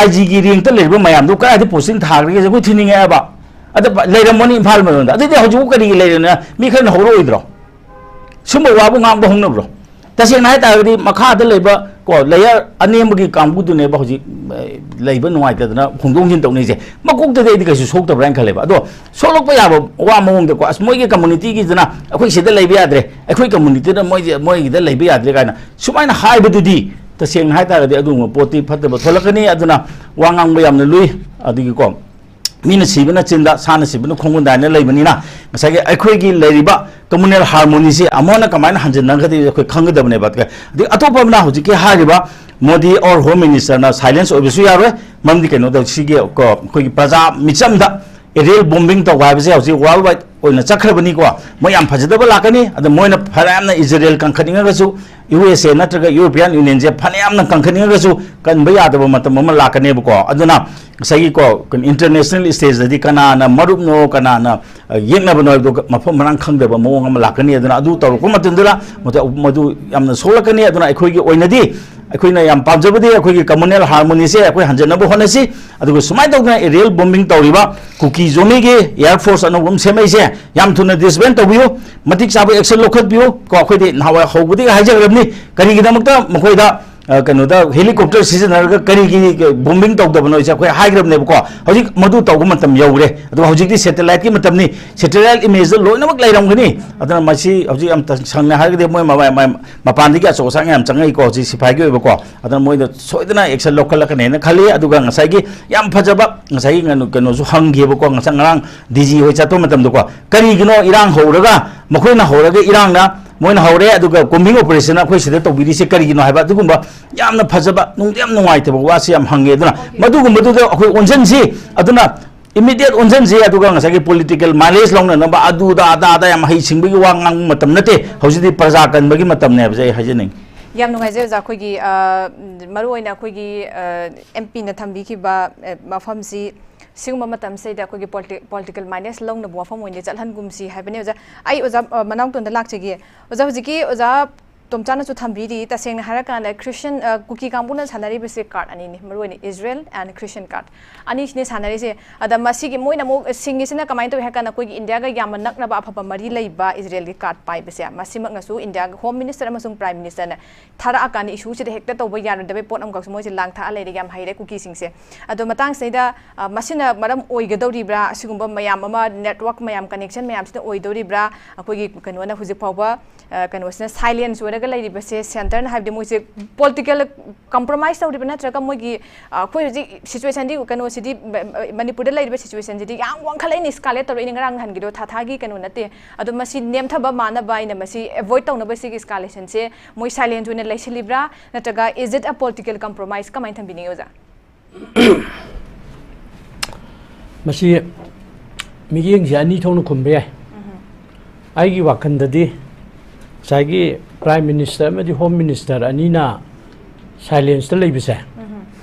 IG ꯒꯤ rank ꯇ ꯂꯩꯔꯤꯕ ꯃꯌꯥꯝꯗꯣ ꯀꯗꯥꯏꯗ posting ꯊꯥꯈ꯭ꯔꯒꯦ ꯑꯩꯈꯣꯏ ꯊꯤꯅꯤꯡꯉꯦ ꯍꯥꯏꯕ꯫ ꯑꯗ ꯂꯩꯔꯝꯃꯅꯤ ꯏꯝꯐꯥꯜ ꯃꯅꯨꯡꯗ꯫ ꯑꯗꯨꯗꯤ ꯍꯧꯖꯤꯛꯐꯥꯎ ꯀꯔꯤꯒꯤ ꯂꯩꯔꯤꯅꯣ? ꯃꯤ ꯈꯔꯅ ꯍꯧꯔꯛꯑꯣꯏꯗ꯭ꯔꯣ? ꯁꯨꯝꯕ ꯋꯥꯕꯨ ꯉꯥꯡꯕ ꯍꯧꯅꯕ꯭ꯔꯣ? ꯇꯁꯦꯡꯅ ꯍꯥꯏꯇꯥꯔꯒꯗꯤ ꯃꯈꯥꯗ ꯂꯩꯕ ꯀꯣ, layer ꯑꯅꯦꯝꯕꯒꯤ ꯀꯥꯡꯕꯨꯗꯨꯅꯦꯕ ꯍꯧꯖꯤꯛ, ꯑꯦ, ꯂꯩꯕ ꯅꯨꯡꯉꯥꯏꯇꯗꯅ ꯍꯣꯡꯗꯣꯛ ꯍꯣꯡꯖꯤꯟ ꯇꯧꯅꯩꯁꯦ꯫ ꯃꯀꯣꯛꯇꯗꯤ ꯑꯩꯗꯤ ꯀꯩꯁꯨ ꯁꯣꯛꯇꯕ꯭ꯔꯥ ꯍꯥꯏꯅ ꯈꯜꯂꯦꯕ꯫ ꯑꯗꯣ ꯁꯣꯛꯂꯛꯄ ꯌꯥꯕ ꯋꯥ ꯃꯑꯣꯡꯗꯀꯣ, "ꯑꯁ, ꯃꯣꯏꯒꯤ community ꯒꯤꯗꯨꯅ ꯑꯩꯈꯣꯏ ꯁꯤꯗ ꯂꯩꯕ ꯌꯥꯗ꯭ꯔꯦ, ꯑꯩꯈꯣꯏ community ꯗ ꯃꯣꯏꯁꯦ, ꯃꯣꯏꯒꯤꯗ ꯂꯩꯕ ꯌꯥꯗ꯭ꯔꯦ" ꯀꯥꯏꯅ ꯁꯨꯃꯥꯏꯅ ꯍꯥꯏꯕꯗꯨꯗꯤ ꯇꯁꯦꯡꯅ ꯍꯥꯏꯇꯥꯔꯒꯗꯤ ꯑꯗꯨꯒꯨꯝꯕ ꯄꯣꯠꯇꯤ ꯐꯠꯇꯕ ꯊꯣꯛꯂꯛꯀꯅꯤ꯫ ꯑꯗꯨꯅ ꯋꯥ ꯉꯥꯡꯕ ꯌꯥꯝꯅ ꯂꯨꯏ꯫ ꯑꯗꯒꯤꯀꯣ, ꯃꯤꯅ ꯁꯤꯕꯅ ꯆꯤꯟꯗ, ꯁꯥꯅ ꯁꯤꯕꯅ ꯈꯣꯡꯒꯨꯟꯗ ꯍꯥꯏꯅ ꯂꯩꯕꯅꯤꯅ, ꯉꯁꯥꯏꯒꯤ ꯑꯩꯈꯣꯏꯒꯤ ꯂꯩꯔꯤꯕ communal harmony ꯁꯤ ꯑꯃꯨꯛ ꯍꯟꯅ ꯀꯃꯥꯏꯅ ꯍꯟꯖꯤꯟꯅꯒꯗꯒꯦ ꯑꯩꯈꯣꯏ ꯈꯪꯒꯗꯕꯅꯦꯕ꯫ ꯑꯗꯒꯤ ꯑꯇꯣꯞꯄ ꯑꯃꯅ ꯍꯧꯖꯤꯛꯀꯤ ꯍꯥꯏꯔꯤꯕ ꯃꯣꯗꯤ or Home Minister ꯅ silence ꯑꯣꯏꯕꯁꯨ ꯌꯥꯔꯣꯏ꯫ ꯃꯔꯝꯗꯤ ꯀꯩꯅꯣ ꯇꯧ-, ꯁꯤꯒꯤ ꯀꯣ-, ꯑꯩꯈꯣꯏꯒꯤ ꯄ꯭ꯔꯖꯥ ꯃꯤꯆꯝꯗ aerial bombing ꯇꯧꯕ ꯍꯥꯏꯕꯁꯦ ꯍꯧꯖꯤꯛ world wide ꯑꯣꯏꯅ ꯆꯠꯈ꯭ꯔꯕꯅꯤꯀꯣ꯫ ꯃꯣꯏ ꯌꯥꯝ ꯐꯖꯗꯕ ꯂꯥꯛꯀꯅꯤ꯫ ꯑꯗ ꯃꯣꯏꯅ ꯐꯅꯌꯥꯝꯅ ꯏꯖꯔꯦꯜ ꯀꯟꯈꯠꯅꯤꯡꯉꯒꯁꯨ, USA ꯅꯠꯇ꯭ꯔꯒ European Union ꯁꯦ ꯐꯅꯌꯥꯝꯅ ꯀꯟꯈꯠꯅꯤꯡꯉꯒꯁꯨ ꯀꯟꯕ ꯌꯥꯗꯕ ꯃꯇꯝ ꯑꯃ ꯂꯥꯛꯀꯅꯦꯕꯀꯣ꯫ ꯑꯗꯨꯅ ꯉꯁꯥꯏꯒꯤ ꯀꯣ, international stage ꯇꯗꯤ ꯀꯅꯥꯅ ꯃꯔꯨꯞꯅꯣ, ꯀꯅꯥꯅ, ꯑ, ꯌꯦꯛꯅꯕꯅꯣ ꯍꯥꯏꯕꯗꯣ ꯃꯐꯝ ꯃꯔꯥꯡ ꯈꯪꯗꯕ ꯃꯑꯣꯡ ꯑꯃ ꯂꯥꯛꯀꯅꯤ꯫ ꯑꯗꯨꯅ ꯑꯗꯨ ꯇꯧꯔꯛꯄ ꯃꯇꯝꯗꯨꯗ ꯃꯗꯨ, ꯃꯗꯨ ꯌꯥꯝꯅ ꯁꯣꯛꯂꯛꯀꯅꯤ꯫ ꯑꯗꯨꯅ ꯑꯩꯈꯣꯏꯒꯤ ꯑꯣꯏꯅꯗꯤ ꯑꯩꯈꯣꯏꯅ ꯌꯥꯝ ꯄꯥꯝꯖꯕꯗꯤ ꯑꯩꯈꯣꯏꯒꯤ communal harmony ꯁꯦ ꯑꯩꯈꯣꯏ ꯍꯟꯖꯟꯅꯕ ꯍꯣꯠꯅꯁꯤ꯫ ꯑꯗꯨꯒ ꯁꯨꯃꯥꯏꯅ ꯇꯧꯗꯅ aerial bombing ꯇꯧꯔꯤꯕ ꯀꯨꯀꯤ ꯖꯣꯃꯤꯒꯤ air force ꯑꯅꯧꯕ ꯑꯃ ꯁꯦꯝꯃꯛꯏꯁꯦ ꯌꯥꯝ ꯊꯨꯅ disband ꯇꯧꯕꯤꯌꯨ, ꯃꯇꯤꯛ ꯆꯥꯕ action ꯂꯧꯈꯠꯄꯤꯌꯨ꯫ ꯀꯣ, ꯑꯩꯈꯣꯏꯗꯤ ꯅꯍꯥꯟꯋꯥꯏ ꯍꯧꯕꯗꯒꯤ ꯍꯥꯏꯖꯈ꯭ꯔꯕꯅꯤ, ꯀꯔꯤꯒꯤꯗꯃꯛꯇ ꯃꯈꯣꯏꯗ ꯑ, ꯀꯩꯅꯣꯗ helicopter ꯁꯤꯖꯤꯟꯅꯔꯒ ꯀꯔꯤꯒꯤ bombing ꯇꯧꯗꯕꯅꯣ ꯍꯥꯏꯁꯦ ꯑꯩꯈꯣꯏ ꯍꯥꯏꯈ꯭ꯔꯕꯅꯦꯕꯀꯣ꯫ ꯍꯧꯖꯤꯛ ꯃꯗꯨ ꯇꯧꯕ ꯃꯇꯝ ꯌꯧꯔꯦ꯫ ꯑꯗꯨꯒ ꯍꯧꯖꯤꯛꯇꯤ satellite ꯀꯤ ꯃꯇꯝꯅꯤ꯫ Satellite image ꯇ ꯂꯣꯏꯅꯃꯛ ꯂꯩꯔꯝꯒꯅꯤ꯫ ꯑꯗꯨꯅ ꯃꯁꯤ ꯍꯧꯖꯤꯛ ꯌꯥꯝ ꯇ-, ꯁꯪꯅ ꯍꯥꯏꯔꯒꯗꯤ ꯃꯣꯏ ꯃꯃꯥ-, ꯃ-, ꯃꯄꯥꯟꯗꯒꯤ ꯑꯆꯧ ꯑꯁꯥꯡ ꯌꯥꯝ ꯆꯪꯉꯛꯏꯀꯣ, ꯍꯧꯖꯤꯛ ꯁꯤꯐꯥꯏꯒꯤ ꯑꯣꯏꯕꯀꯣ꯫ ꯑꯗꯨꯅ ꯃꯣꯏꯗ ꯁꯣꯏꯗꯅ action ꯂꯧꯈꯠꯂꯛꯀꯅꯦꯅ ꯈꯜꯂꯤ꯫ ꯑꯗꯨꯒ ꯉꯁꯥꯏꯒꯤ ꯌꯥꯝ ꯐꯖꯕ, ꯉꯁꯥꯏꯒꯤ ꯀꯩꯅꯣ, ꯀꯩꯅꯣꯁꯨ ꯍꯪꯈꯤꯕꯀꯣ, ꯉꯁꯥꯏ ꯉꯔꯥꯡ D G ꯍꯣꯏ ꯆꯠꯄ ꯃꯇꯝꯗꯀꯣ, ꯀꯔꯤꯒꯤꯅꯣ ꯏꯔꯥꯡ ꯍꯧꯔꯒ, ꯃꯈꯣꯏꯅ ꯍꯧꯔꯒ ꯏꯔꯥꯡꯅ ꯃꯣꯏꯅ ꯍꯧꯔꯦ, ꯑꯗꯨꯒ combing operation ꯑꯩꯈꯣꯏ ꯁꯤꯗ ꯇꯧꯕꯤꯔꯤꯁꯦ ꯀꯔꯤꯒꯤꯅꯣ ꯍꯥꯏꯕ ꯑꯗꯨꯒꯨꯝꯕ ꯌꯥꯝꯅ ꯐꯖꯕ, ꯅꯨꯡꯗꯤ ꯌꯥꯝ ꯅꯨꯡꯉꯥꯏꯇꯕ ꯋꯥꯁꯤ ꯌꯥꯝ ꯍꯪꯉꯦ꯫ ꯑꯗꯨꯅ ꯃꯗꯨꯒꯨꯝꯕꯗꯨꯗ ꯑꯩꯈꯣꯏ ꯑꯣꯟꯁꯤꯟꯁꯤ꯫ ꯑꯗꯨꯅ immediate ꯑꯣꯟꯁꯤꯟꯁꯤ꯫ ꯑꯗꯨꯒ ꯉꯁꯥꯏꯒꯤ political mileage ꯂꯧꯅꯅꯕ ꯑꯗꯨꯗ ꯑꯗꯥꯗ ꯌꯥꯝ ꯍꯩꯁꯤꯡꯕꯒꯤ ꯋꯥ ꯉꯥꯡꯕ ꯃꯇꯝ ꯅꯠꯇꯦ꯫ ꯍꯧꯖꯤꯛꯇꯤ ꯄ꯭ꯔꯖꯥ ꯀꯟꯕꯒꯤ ꯃꯇꯝꯅꯤ ꯍꯥꯏꯕꯁꯦ ꯑꯩ ꯍꯥꯏꯖꯅꯤꯡꯉꯤ꯫ ꯌꯥꯝ ꯅꯨꯡꯉꯥꯏꯖꯩ ꯑꯣꯖꯥ꯫ ꯑꯩꯈꯣꯏꯒꯤ, ꯑ, ꯃꯔꯨꯑꯣꯏꯅ ꯑꯩꯈꯣꯏꯒꯤ, ꯑ, M P ꯅ ꯊꯝꯕꯤꯈꯤꯕ, ꯑ, ꯃꯐꯝꯁꯤ ꯁꯤꯒꯨꯝꯕ ꯃꯇꯝꯁꯤꯗ ꯑꯩꯈꯣꯏꯒꯤ politi-, political mileage ꯂꯧꯅꯕ ꯋꯥꯐꯝ ꯑꯣꯏꯅ ꯆꯠꯍꯟꯒꯨꯝꯁꯤ ꯍꯥꯏꯕꯅꯤ ꯑꯣꯖꯥ꯫ ꯑꯩ ꯑꯣꯖꯥ, ꯑ, ꯃꯅꯥꯎꯇꯣꯟꯗ ꯂꯥꯛꯆꯒꯦ꯫ ꯑꯣꯖꯥ, ꯍꯧꯖꯤꯛꯀꯤ ꯑꯣꯖꯥ ꯇꯣꯝꯆꯥꯅꯁꯨ ꯊꯝꯕꯤꯔꯤ, ꯇꯁꯦꯡꯅ ꯍꯥꯏꯔꯀꯥꯟꯗ Christian, ꯑ, ꯀꯨꯀꯤ ꯀꯥꯡꯕꯨꯅ ꯁꯥꯟꯅꯔꯤꯕꯁꯦ card ꯑꯅꯤꯅꯤ, ꯃꯔꯨꯑꯣꯏꯅ Israel and Christian card ꯑꯅꯤꯁꯤꯅꯦ ꯁꯥꯟꯅꯔꯤꯁꯦ꯫ ꯑꯗ ꯃꯁꯤꯒꯤ ꯃꯣꯏꯅ ꯑꯃꯨꯛ ꯁꯤꯡꯉꯤꯁꯤꯅ ꯀꯃꯥꯏꯅ ꯇꯧꯏ ꯍꯥꯏ ꯀꯥꯟꯗ, ꯑꯩꯈꯣꯏꯒꯤ ꯏꯟꯗꯤꯌꯥꯒ ꯌꯥꯝꯅ ꯅꯛꯅꯕ ꯑꯐꯕ ꯃꯔꯤ ꯂꯩꯕ ꯏꯖꯔꯦꯜꯒꯤ card ꯄꯥꯏꯕꯁꯦ, ꯃꯁꯤꯃꯛꯅꯁꯨ ꯏꯟꯗꯤꯌꯥꯒꯤ Home Minister ꯑꯃꯁꯨꯡ Prime Minister ꯅ ꯊꯥꯔꯛꯑꯀꯥꯟꯗ issue ꯁꯤꯗ ꯍꯦꯛꯇ ꯇꯧꯕ ꯌꯥꯔꯣꯏꯗꯕꯩ ꯄꯣꯠ ꯑꯃꯈꯛꯁꯨ ꯃꯣꯏꯁꯦ ꯂꯥꯡꯊꯛꯑ ꯂꯩꯔꯦ, ꯌꯥꯝ ꯍꯩꯔꯦ ꯀꯨꯀꯤꯁꯤꯡꯁꯦ꯫ ꯑꯗꯣ ꯃꯇꯥꯡꯁꯤꯗꯩꯗ, ꯑ, ꯃꯁꯤꯅ ꯃꯔꯝ ꯑꯣꯏꯒꯗꯧꯔꯤꯕ꯭ꯔꯥ, ꯑꯁꯤꯒꯨꯝꯕ ꯃꯌꯥꯝ ꯑꯃ, network ꯃꯌꯥꯝ, connection ꯃꯌꯥꯝꯁꯤꯅ ꯑꯣꯏꯗꯧꯔꯤꯕ꯭ꯔꯥ? ꯑꯩꯈꯣꯏꯒꯤ ꯀꯩꯅꯣꯅ ꯍꯧꯖꯤꯛ ꯐꯥꯎꯕ, ꯑ, ꯀꯩꯅꯣꯁꯤꯅ silence ꯑꯣꯏꯔꯒ ꯂꯩꯔꯤꯕꯁꯦ, centre ꯅ, ꯍꯥꯏꯕꯗꯤ ꯃꯣꯏꯁꯦ political compromise ꯇꯧꯔꯤꯕ ꯅꯠꯇ꯭ꯔꯒ ꯃꯣꯏꯒꯤ, ꯑ, ꯑꯩꯈꯣꯏ ꯍꯧꯖꯤꯛ situation ꯗꯤ, ꯀꯩꯅꯣꯁꯤꯗꯤ, ꯃ-, ꯃ-, ꯃꯅꯤꯄꯨꯔꯗ ꯂꯩꯔꯤꯕ situation ꯁꯤꯗꯤ ꯌꯥꯝ ꯋꯥꯡꯈꯠꯂꯛꯏꯅꯦ, escalate ꯇꯧꯔꯛꯏꯅꯦ ꯉꯔꯥꯡ ꯅꯍꯥꯟꯒꯤꯗꯣ, ꯊꯥ ꯊꯥꯒꯤ ꯀꯩꯅꯣ ꯅꯠꯇꯦ꯫ ꯑꯗꯣ ꯃꯁꯤ ꯅꯦꯝꯊꯕ ꯃꯥꯟꯅꯕ ꯑꯩꯅ ꯃꯁꯤ avoid ꯇꯧꯅꯕ ꯁꯤꯒꯤ escalation ꯁꯦ ꯃꯣꯏ silence ꯑꯣꯏꯅ ꯂꯩꯁꯤꯜꯂꯤꯕ꯭ꯔꯥ, ꯅꯠꯇ꯭ꯔꯒ is it a political compromise? ꯀꯃꯥꯏꯅ ꯊꯝꯕꯤꯅꯤꯡꯉꯤ ꯑꯣꯖꯥ? ꯃꯁꯤ ꯃꯤꯠꯌꯦꯡꯁꯦ ꯑꯅꯤ ꯊꯣꯛꯅ ꯈꯨꯝꯕ ꯌꯥꯏ꯫ ꯑꯩꯒꯤ ꯋꯥꯈꯜꯗꯗꯤ ꯉꯁꯥꯏꯒꯤ Prime Minister ꯑꯃꯗꯤ Home Minister ꯑꯅꯤꯅ silence ꯇ ꯂꯩꯕꯁꯦ,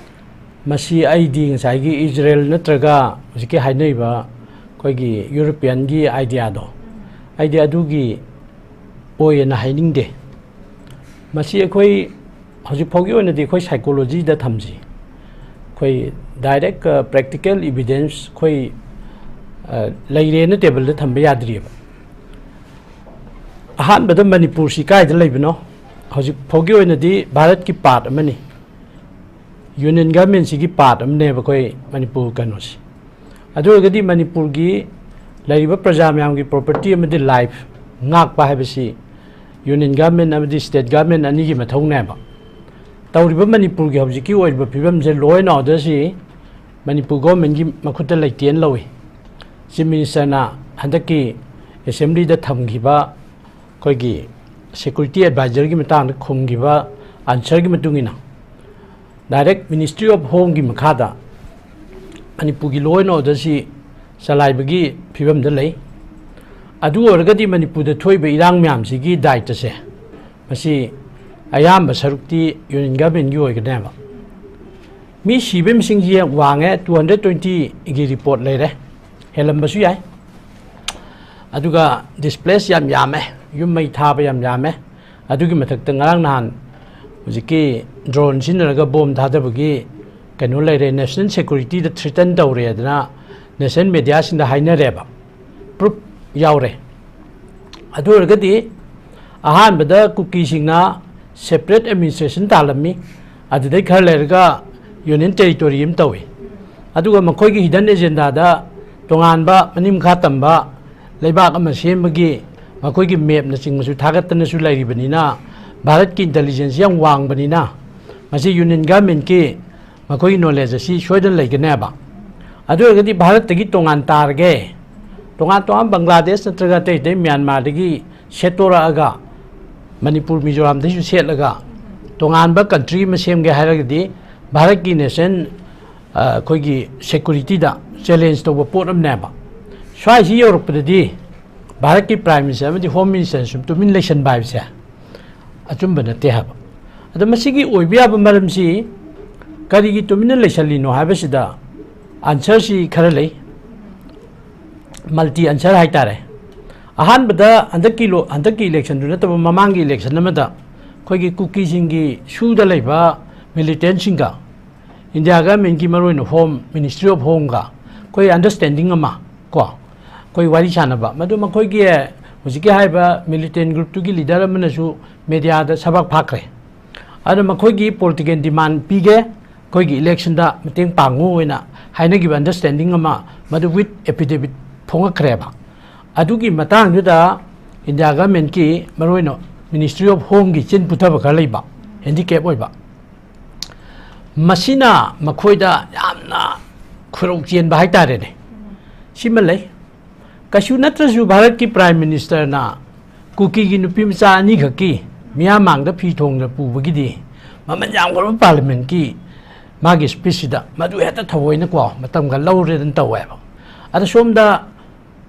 ꯃꯁꯤ ꯑꯩꯗꯤ ꯉꯁꯥꯏꯒꯤ ꯏꯖꯔꯦꯜ ꯅꯠꯇ꯭ꯔꯒ ꯍꯧꯖꯤꯛꯀꯤ ꯍꯥꯏꯅꯔꯤꯕ ꯑꯩꯈꯣꯏꯒꯤ European ꯒꯤ idea ꯗꯣ, ꯑꯩꯗꯤ ꯑꯗꯨꯒꯤ ꯑꯣꯏꯌꯦꯅ ꯍꯥꯏꯅꯤꯡꯗꯦ꯫ ꯃꯁꯤ ꯑꯩꯈꯣꯏ ꯍꯧꯖꯤꯛ ꯐꯥꯎꯒꯤ ꯑꯣꯏꯅꯗꯤ ꯑꯩꯈꯣꯏ psychology ꯗ ꯊꯝꯁꯤ꯫ ꯑꯩꯈꯣꯏ direct, ꯑ, practical evidence ꯑꯩꯈꯣꯏ, ꯑ, ꯂꯩꯔꯦꯅ table ꯗ ꯊꯝꯕ ꯌꯥꯗ꯭ꯔꯤꯑꯕ꯫ ꯑꯍꯥꯟꯕꯗ ꯃꯅꯤꯄꯨꯔꯁꯤ ꯀꯥꯏꯗ ꯂꯩꯕꯅꯣ? ꯍꯧꯖꯤꯛ ꯐꯥꯎꯒꯤ ꯑꯣꯏꯅꯗꯤ ꯚꯥꯔꯠꯀꯤ ꯄꯥꯔꯠ ꯑꯃꯅꯤ꯫ ꯌꯨꯅꯤꯌꯟ ꯒꯚꯔꯟꯃꯦꯟꯁꯤꯒꯤ ꯄꯥꯔꯠ ꯑꯃꯅꯦꯕ ꯑꯩꯈꯣꯏ ꯃꯅꯤꯄꯨꯔ ꯀꯩꯅꯣꯁꯦ꯫ ꯑꯗꯨ ꯑꯣꯏꯔꯒꯗꯤ ꯃꯅꯤꯄꯨꯔꯒꯤ ꯂꯩꯔꯤꯕ ꯄ꯭ꯔꯖꯥ ꯃꯌꯥꯝꯒꯤ ꯄ꯭ꯔꯣꯄꯔꯇꯤ ꯑꯃꯗꯤ ꯂꯥꯏꯐ ꯉꯥꯛꯄ ꯍꯥꯏꯕꯁꯤ ꯌꯨꯅꯤꯌꯟ ꯒꯚꯔꯟꯃꯦꯟ ꯑꯃꯗꯤ ꯁ꯭ꯇꯦꯠ ꯒꯚꯔꯟꯃꯦꯟ ꯑꯅꯤꯒꯤ ꯃꯊꯧꯅꯦꯕ꯫ ꯇꯧꯔꯤꯕ ꯃꯅꯤꯄꯨꯔꯒꯤ ꯍꯧꯖꯤꯛꯀꯤ ꯑꯣꯏꯔꯤꯕ ꯐꯤꯕꯝꯁꯦ, ꯂꯣ ꯑꯦꯟ ꯑꯣꯔꯗꯔꯁꯤ ꯃꯅꯤꯄꯨꯔ ꯒꯣꯔꯃꯦꯟꯒꯤ ꯃꯈꯨꯠꯇ ꯂꯩꯇꯦꯅ ꯂꯧꯏ꯫ ꯆꯤꯐ ꯃꯤꯅꯤꯁꯇꯔꯅ ꯍꯟꯗꯛꯀꯤ ꯑꯦꯁꯦꯝꯕ꯭ꯂꯤꯗ ꯊꯝꯈꯤꯕ ꯑꯩꯈꯣꯏꯒꯤ ꯁꯦꯀ꯭ꯌꯨꯔꯤꯇꯤ ꯑꯦꯗꯚꯥꯏꯖꯔꯒꯤ ꯃꯇꯥꯡꯗ ꯈꯨꯝꯈꯤꯕ ꯑꯟꯁꯔꯒꯤ ꯃꯇꯨꯡ ꯏꯟꯅ, ꯗꯥꯏꯔꯦꯛ ꯃꯤꯅꯤꯁꯇ꯭ꯔꯤ ꯑꯣꯐ ꯍꯣꯝꯒꯤ ꯃꯈꯥꯗ ꯃꯅꯤꯄꯨꯔꯒꯤ ꯂꯣ ꯑꯦꯟ ꯑꯣꯔꯗꯔꯁꯤ ꯆꯂꯥꯏꯕꯒꯤ ꯐꯤꯕꯝꯗ ꯂꯩ꯫ ꯑꯗꯨ ꯑꯣꯏꯔꯒꯗꯤ ꯃꯅꯤꯄꯨꯔꯗ ꯊꯣꯛꯏꯕ ꯏꯔꯥꯡ ꯃꯌꯥꯝꯁꯤꯒꯤ ꯗꯥꯏꯇꯁꯦ, ꯃꯁꯤ ꯑꯌꯥꯝꯕ ꯁꯔꯨꯛꯇꯤ ꯌꯨꯅꯤꯌꯟ ꯒꯚꯔꯟꯃꯦꯟꯒꯤ ꯑꯣꯏꯒꯅꯦꯕ꯫ ꯃꯤ ꯁꯤꯕꯒꯤ ꯃꯁꯤꯡꯁꯤ ꯌꯥꯝ ꯋꯥꯡꯉꯦ, ꯇꯨ ꯍꯟꯗ꯭ꯔꯦꯠ ꯇ꯭ꯋꯦꯟꯇꯤꯒꯤ ꯔꯤꯄꯣꯔꯠ ꯂꯩꯔꯦ, ꯍꯦꯜꯂꯝꯕꯁꯨ ꯌꯥꯏ꯫ ꯑꯗꯨꯒ ꯗꯤꯁꯄ꯭ꯂꯦꯁ ꯌꯥꯝ ꯌꯥꯝꯃꯦ, ꯌꯨꯝ ꯃꯩ ꯊꯥꯕ ꯌꯥꯝ ꯌꯥꯝꯃꯦ꯫ ꯑꯗꯨꯒꯤ ꯃꯊꯛꯇ ꯉꯔꯥꯡ ꯅꯍꯥꯟ ꯍꯧꯖꯤꯛꯀꯤ ꯗ꯭ꯔꯣꯟ ꯁꯤꯖꯤꯟꯅꯔꯒ ꯕꯣꯝ ꯊꯥꯗꯕꯒꯤ ꯀꯩꯅꯣ ꯂꯩꯔꯦ, ꯅꯦꯁꯅꯦꯜ ꯁꯦꯀ꯭ꯌꯨꯔꯤꯇꯤꯗ ꯊ꯭ꯔꯤꯇꯟ ꯇꯧꯔꯦ ꯑꯗꯨꯅ ꯅꯦꯁꯅꯦꯜ ꯃꯦꯗꯤꯌꯥꯁꯤꯡꯗ ꯍꯥꯏꯅꯔꯦꯕ, ꯄ꯭ꯔꯨꯞ ꯌꯥꯎꯔꯦ꯫ ꯑꯗꯨ ꯑꯣꯏꯔꯒꯗꯤ ꯑꯍꯥꯟꯕꯗ ꯀꯨꯀꯤꯁꯤꯡꯅ ꯁꯦꯄꯔꯦꯠ ꯑꯦꯗꯃꯤꯅꯤꯁꯇ꯭ꯔꯦꯁꯟ ꯇꯥꯜꯂꯝꯃꯤ, ꯑꯗꯨꯗꯩ ꯈꯔ ꯂꯩꯔꯒ ꯌꯨꯅꯤꯌꯟ ꯇꯦꯔꯤꯇꯣꯔꯤ ꯑꯃ ꯇꯧꯏ꯫ ꯑꯗꯨꯒ ꯃꯈꯣꯏꯒꯤ ꯍꯤꯗꯟ ꯑꯦꯖꯦꯟꯗꯥꯗ ꯇꯣꯉꯥꯟꯕ ꯃꯅꯤꯡ ꯃꯈꯥ ꯇꯝꯕ ꯂꯩꯕꯥꯛ ꯑꯃ ꯁꯦꯝꯕꯒꯤ ꯃꯈꯣꯏꯒꯤ ꯃꯦꯞꯅꯆꯤꯡꯕꯁꯨ ꯊꯥꯒꯠꯇꯅꯁꯨ ꯂꯩꯔꯤꯕꯅꯤꯅ, ꯚꯥꯔꯠꯀꯤ ꯏꯟꯇꯦꯂꯤꯖꯦꯟꯁ ꯌꯥꯝ ꯋꯥꯡꯕꯅꯤꯅ, ꯃꯁꯤ ꯌꯨꯅꯤꯌꯟ ꯒꯚꯔꯟꯃꯦꯟꯠꯀꯤ ꯃꯈꯣꯏꯒꯤ ꯅꯣꯂꯦꯖ ꯑꯁꯤ ꯁꯣꯏꯗꯅ ꯂꯩꯒꯅꯦꯕ꯫ ꯑꯗꯨ ꯑꯣꯏꯔꯒꯗꯤ ꯚꯥꯔꯠꯇꯒꯤ ꯇꯣꯉꯥꯟ ꯇꯥꯔꯒꯦ, ꯇꯣꯉꯥꯟ ꯇꯣꯉꯥꯟ ꯕꯪꯒ꯭ꯂꯥꯗꯦꯁ ꯅꯠꯇ꯭ꯔꯒ ꯑꯇꯩ ꯑꯇꯩ ꯃ꯭ꯌꯥꯟꯃꯥꯔꯗꯒꯤ ꯁꯦꯠꯇꯣꯔꯛꯑꯒ, ꯃꯅꯤꯄꯨꯔ ꯃꯤꯖꯣꯔꯥꯝꯗꯩꯁꯨ ꯁꯦꯠꯂꯒ ꯇꯣꯉꯥꯟꯕ ꯀꯟꯇ꯭ꯔꯤ ꯑꯃ ꯁꯦꯝꯒꯦ ꯍꯥꯏꯔꯒꯗꯤ, ꯚꯥꯔꯠꯀꯤ ꯅꯦꯁꯟ, ꯑ, ꯑꯩꯈꯣꯏꯒꯤ ꯁꯦꯀ꯭ꯌꯨꯔꯤꯇꯤꯗ ꯆꯦꯂꯦꯟꯖ ꯇꯧꯕ ꯄꯣꯠ ꯑꯃꯅꯦꯕ꯫ ꯁ꯭ꯋꯥꯏꯁꯤ ꯌꯧꯔꯛꯄꯗꯗꯤ ꯚꯥꯔꯠꯀꯤ ꯄ꯭ꯔꯥꯏꯝ ꯃꯤꯅꯤꯁꯇꯔ ꯑꯃꯗꯤ ꯍꯣꯝ ꯃꯤꯅꯤꯁꯇꯔꯅ ꯁꯨꯝ ꯇꯨꯃꯤꯟ ꯂꯩꯁꯟꯕ ꯍꯥꯏꯕꯁꯦ ꯑꯆꯨꯝꯕ ꯅꯠꯇꯦ ꯍꯥꯏꯕ꯫ ꯑꯗꯣ ꯃꯁꯤꯒꯤ ꯑꯣꯏꯕ ꯌꯥꯕ ꯃꯔꯝꯁꯤ ꯀꯔꯤꯒꯤ ꯇꯨꯃꯤꯟꯅ ꯂꯩꯁꯜꯂꯤꯅꯣ ꯍꯥꯏꯕꯁꯤꯗ ꯑꯟꯁꯔꯁꯤ ꯈꯔ ꯂꯩ, ꯃꯜꯇꯤ ꯑꯟꯁꯔ ꯍꯥꯏꯇꯥꯔꯦ꯫ ꯑꯍꯥꯟꯕꯗ ꯍꯟꯗꯛꯀꯤ ꯂꯣ-, ꯍꯟꯗꯛꯀꯤ ꯏꯂꯦꯛꯁꯟꯗꯨ ꯅꯠꯇꯕ ꯃꯃꯥꯡꯒꯤ ꯏꯂꯦꯛꯁꯟ ꯑꯃꯗ ꯑꯩꯈꯣꯏꯒꯤ ꯀꯨꯀꯤꯁꯤꯡꯒꯤ ꯁꯨꯗ ꯂꯩꯕ ꯃꯤꯂꯤꯇꯦꯟꯁꯤꯡꯒ ꯏꯟꯗꯤꯌꯥ ꯒꯚꯔꯟꯃꯦꯟꯠꯀꯤ ꯃꯔꯨꯑꯣꯏꯅ ꯍꯣꯝ, ꯃꯤꯅꯤꯁꯇ꯭ꯔꯤ ꯑꯣꯐ ꯍꯣꯝꯒ ꯑꯩꯈꯣꯏ ꯑꯟꯗꯔꯁ꯭ꯇꯦꯟꯗꯤꯡ ꯑꯃ ꯀꯣ, ꯑꯩꯈꯣꯏ ꯋꯥꯔꯤ ꯁꯥꯟꯅꯕ, ꯃꯗꯨ ꯃꯈꯣꯏꯒꯤ ꯍꯧꯖꯤꯛꯀꯤ ꯍꯥꯏꯔꯤꯕ ꯃꯤꯂꯤꯇꯦꯟ ꯒ꯭ꯔꯨꯞꯇꯨꯒꯤ ꯂꯤꯗꯔ ꯑꯃꯅꯁꯨ ꯃꯦꯗꯤꯌꯥꯗ ꯁꯕꯥꯛ ꯐꯥꯛꯈ꯭ꯔꯦ꯫ ꯑꯗꯨꯅ ꯃꯈꯣꯏꯒꯤ ꯄꯣꯂꯤꯇꯤꯀꯦꯜ ꯗꯤꯃꯥꯟ ꯄꯤꯒꯦ, ꯑꯩꯈꯣꯏꯒꯤ ꯏꯂꯦꯛꯁꯟꯗ ꯃꯇꯦꯡ ꯄꯥꯡꯉꯨ ꯍꯥꯏꯅ ꯍꯥꯏꯅꯈꯤꯕ ꯑꯟꯗꯔꯁ꯭ꯇꯦꯟꯗꯤꯡ ꯑꯃ ꯃꯗꯨ ꯋꯤꯠ ꯑꯦꯐꯤꯗꯦꯕꯤꯠ ꯐꯣꯡꯉꯛꯈ꯭ꯔꯦꯕ꯫ ꯑꯗꯨꯒꯤ ꯃꯇꯥꯡꯗꯨꯗ ꯏꯟꯗꯤꯌꯥ ꯒꯚꯔꯟꯃꯦꯟꯠꯀꯤ, ꯃꯔꯨꯑꯣꯏꯅ ꯃꯤꯅꯤꯁꯇ꯭ꯔꯤ ꯑꯣꯐ ꯍꯣꯝꯒꯤ ꯆꯤꯟ ꯄꯨꯊꯕ ꯈꯔ ꯂꯩꯕ, ꯍꯦꯟꯗꯤꯀꯦꯞ ꯑꯣꯏꯕ, ꯃꯁꯤꯅ ꯃꯈꯣꯏꯗ ꯌꯥꯝꯅ ꯈꯨꯔꯧ ꯆꯦꯟꯕ ꯍꯥꯏꯇꯥꯔꯦꯅꯦ꯫ ꯁꯤꯃ ꯂꯩ꯫ ꯀꯩꯁꯨ ꯅꯠꯇ꯭ꯔꯁꯨ ꯚꯥꯔꯠꯀꯤ ꯄ꯭ꯔꯥꯏꯝ ꯃꯤꯅꯤꯁꯇꯔꯅ ꯀꯨꯀꯤꯒꯤ ꯅꯨꯄꯤ ꯃꯆꯥ ꯑꯅꯤꯈꯛꯀꯤ ꯃꯤꯌꯥꯝ ꯃꯥꯡꯗ ꯐꯤ ꯊꯣꯡꯗ ꯄꯨꯕꯒꯤꯗꯤ ꯃꯃꯜ ꯌꯥꯝꯈ꯭ꯔꯕ ꯄꯥꯔꯂꯤꯌꯥꯃꯦꯟꯠꯀꯤ ꯃꯥꯒꯤ ꯁ꯭ꯄꯤꯆꯁꯤꯗ ꯃꯗꯨ ꯍꯦꯛꯇ ꯊꯑꯣꯏꯅꯀꯣ ꯃꯇꯝꯒ ꯂꯧꯔꯦꯗꯅ ꯇꯧꯋꯦꯕ꯫ ꯑꯗ ꯁꯣꯝꯗ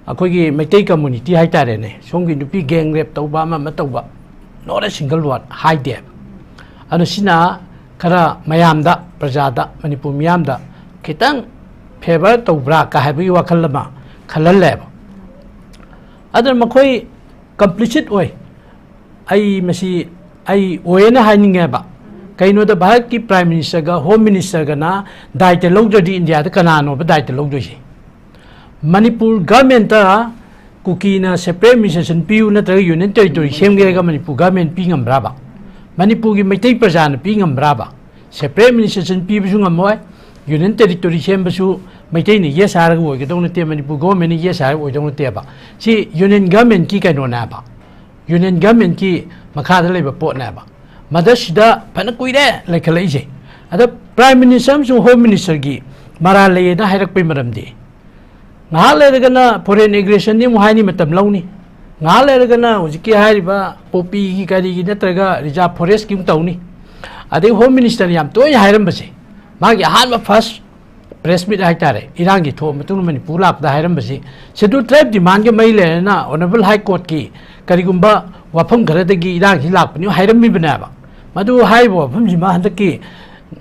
ꯑꯩꯈꯣꯏꯒꯤ ꯃꯩꯇꯩ ꯀꯝꯃꯨꯅꯤꯇꯤ ꯍꯥꯏꯇꯥꯔꯦꯅꯦ, ꯁꯣꯝꯒꯤ ꯅꯨꯄꯤ ꯒꯦꯡ ꯔꯦꯞ ꯇꯧꯕ ꯑꯃ ꯑꯃ ꯇꯧꯕ, not a single word ꯍꯥꯏꯗꯦꯕ꯫ ꯑꯗꯨꯅ ꯁꯤꯅ ꯈꯔ ꯃꯌꯥꯝꯗ, ꯄ꯭ꯔꯖꯥꯗ, ꯃꯅꯤꯄꯨꯔ ꯃꯤꯌꯥꯝꯗ ꯈꯤꯇꯪ ꯐꯦꯕꯔ ꯇꯧꯕ꯭ꯔꯥ ꯀ ꯍꯥꯏꯕꯒꯤ ꯋꯥꯈꯜ ꯑꯃ ꯈꯜꯍꯜꯂꯦꯕ꯫ ꯑꯗꯨꯅ ꯃꯈꯣꯏ ꯀꯝꯄ꯭ꯂꯤꯁꯤꯠ ꯑꯣꯏ꯫ ꯑꯩ ꯃꯁꯤ ꯑꯩ ꯑꯣꯏꯌꯦꯅ ꯍꯥꯏꯅꯤꯡꯉꯦꯕ꯫ ꯀꯩꯅꯣꯗ ꯚꯥꯔꯠꯀꯤ ꯄ꯭ꯔꯥꯏꯝ ꯃꯤꯅꯤꯁꯇꯔꯒ ꯍꯣꯝ ꯃꯤꯅꯤꯁꯇꯔꯒꯅ ꯗꯥꯏꯇ ꯂꯧꯗ꯭ꯔꯗꯤ ꯏꯟꯗꯤꯌꯥꯗ ꯀꯅꯥꯅꯣꯕ ꯗꯥꯏꯇ ꯂꯧꯗꯣꯏꯁꯦ? ꯃꯅꯤꯄꯨꯔ ꯒꯚꯔꯟꯃꯦꯟꯠꯇ ꯀꯨꯀꯤꯅ ꯁꯦꯄꯔꯦꯠ ꯑꯦꯗꯃꯤꯅꯤꯁꯇ꯭ꯔꯦꯁꯟ ꯄꯤꯌꯨ ꯅꯠꯇ꯭ꯔꯒ ꯌꯨꯅꯤꯌꯟ ꯇꯦꯔꯤꯇꯣꯔꯤ ꯁꯦꯝꯒꯦ ꯍꯥꯏꯔꯒ ꯃꯅꯤꯄꯨꯔ ꯒꯚꯔꯟꯃꯦꯟꯠ ꯄꯤ ꯉꯝꯕ꯭ꯔꯥꯕ? ꯃꯅꯤꯄꯨꯔꯒꯤ ꯃꯩꯇꯩ ꯄ꯭ꯔꯖꯥꯅ ꯄꯤ ꯉꯝꯕ꯭ꯔꯥꯕ? ꯁꯦꯄꯔꯦꯠ ꯑꯦꯗꯃꯤꯅꯤꯁꯇ꯭ꯔꯦꯁꯟ ꯄꯤꯕꯁꯨ ꯉꯝꯃꯣꯏ, ꯌꯨꯅꯤꯌꯟ ꯇꯦꯔꯤꯇꯣꯔꯤ ꯁꯦꯝꯕꯁꯨ ꯃꯩꯇꯩꯅ ꯌꯦꯁ ꯍꯥꯏꯔꯒ ꯑꯣꯏꯒꯗꯧ ꯅꯠꯇꯦ, ꯃꯅꯤꯄꯨꯔ ꯒꯣꯚꯔꯟꯃꯦꯟꯠꯅ ꯌꯦꯁ ꯍꯥꯏꯔꯒ ꯑꯣꯏꯗꯧ ꯅꯠꯇꯦꯕ꯫ ꯁꯤ ꯌꯨꯅꯤꯌꯟ ꯒꯚꯔꯟꯃꯦꯟꯠꯀꯤ ꯀꯩꯅꯣꯅꯦꯕ, ꯌꯨꯅꯤꯌꯟ ꯒꯚꯔꯟꯃꯦꯟꯠꯀꯤ ꯃꯈꯥꯗ ꯂꯩꯕ ꯄꯣꯠꯅꯦꯕ꯫ ꯃꯗꯁꯤꯗ ꯐꯅ ꯀꯨꯏꯔꯦ ꯂꯩꯈꯠꯂꯛꯏꯁꯦ꯫ ꯑꯗ ꯄ꯭ꯔꯥꯏꯝ ꯃꯤꯅꯤꯁꯇꯔ ꯑꯃꯁꯨꯡ ꯍꯣꯝ ꯃꯤꯅꯤꯁꯇꯔꯒꯤ ꯃꯔꯥꯜ ꯂꯩꯌꯦꯅ ꯍꯥꯏꯔꯛꯄꯩ ꯃꯔꯝꯗꯤ, ꯉꯥꯏꯍꯥꯛ ꯂꯩꯔꯒꯅ ꯐꯣꯔꯦꯟ ꯑꯦꯒ꯭ꯔꯦꯁꯟꯗꯤ ꯑꯃꯨꯛ ꯍꯥꯏꯅꯤ, ꯃꯇꯝ ꯂꯧꯅꯤ꯫ ꯉꯥꯏꯍꯥꯛ ꯂꯩꯔꯒꯅ ꯍꯧꯖꯤꯛꯀꯤ ꯍꯥꯏꯔꯤꯕ ꯄꯣꯄꯤꯒꯤ ꯀꯔꯤꯒꯤ ꯅꯠꯇ꯭ꯔꯒ ꯔꯤꯖꯥꯔꯚ ꯐꯣꯔꯦꯁ꯭ꯠꯀꯤ ꯑꯃꯨꯛ ꯇꯧꯅꯤ꯫ ꯑꯗꯩ ꯍꯣꯝ ꯃꯤꯅꯤꯁꯇꯔꯅ ꯌꯥꯝ ꯇꯣꯏꯅ ꯍꯥꯏꯔꯝꯕꯁꯦ, ꯃꯥꯒꯤ ꯑꯍꯥꯟꯕ ꯐꯥꯔꯁ ꯄ꯭ꯔꯦꯁ ꯃꯤꯠ ꯍꯥꯏꯇꯥꯔꯦ, ꯏꯔꯥꯡꯒꯤ ꯊꯣꯛꯑ ꯃꯇꯨꯡꯗ ꯃꯅꯤꯄꯨꯔ ꯂꯥꯛꯄꯗ ꯍꯥꯏꯔꯝꯕꯁꯤ, ꯁꯦꯗꯨꯜ ꯇ꯭ꯔꯥꯏꯕ ꯗꯤꯃꯥꯟꯒ ꯃꯔꯤ ꯂꯩꯅꯅ ꯑꯣꯅꯔꯦꯕꯜ ꯍꯥꯏ ꯀꯣꯔꯠꯀꯤ ꯀꯔꯤꯒꯨꯝꯕ ꯋꯥꯐꯝ ꯈꯔꯗꯒꯤ ꯏꯔꯥꯡꯁꯤ ꯂꯥꯛꯄꯅꯤ ꯍꯥꯏꯔꯝꯃꯤꯕꯅꯦꯕ꯫ ꯃꯗꯨ ꯍꯥꯏꯔꯤꯕ ꯋꯥꯐꯝꯁꯤꯃ ꯍꯟꯗꯛꯀꯤ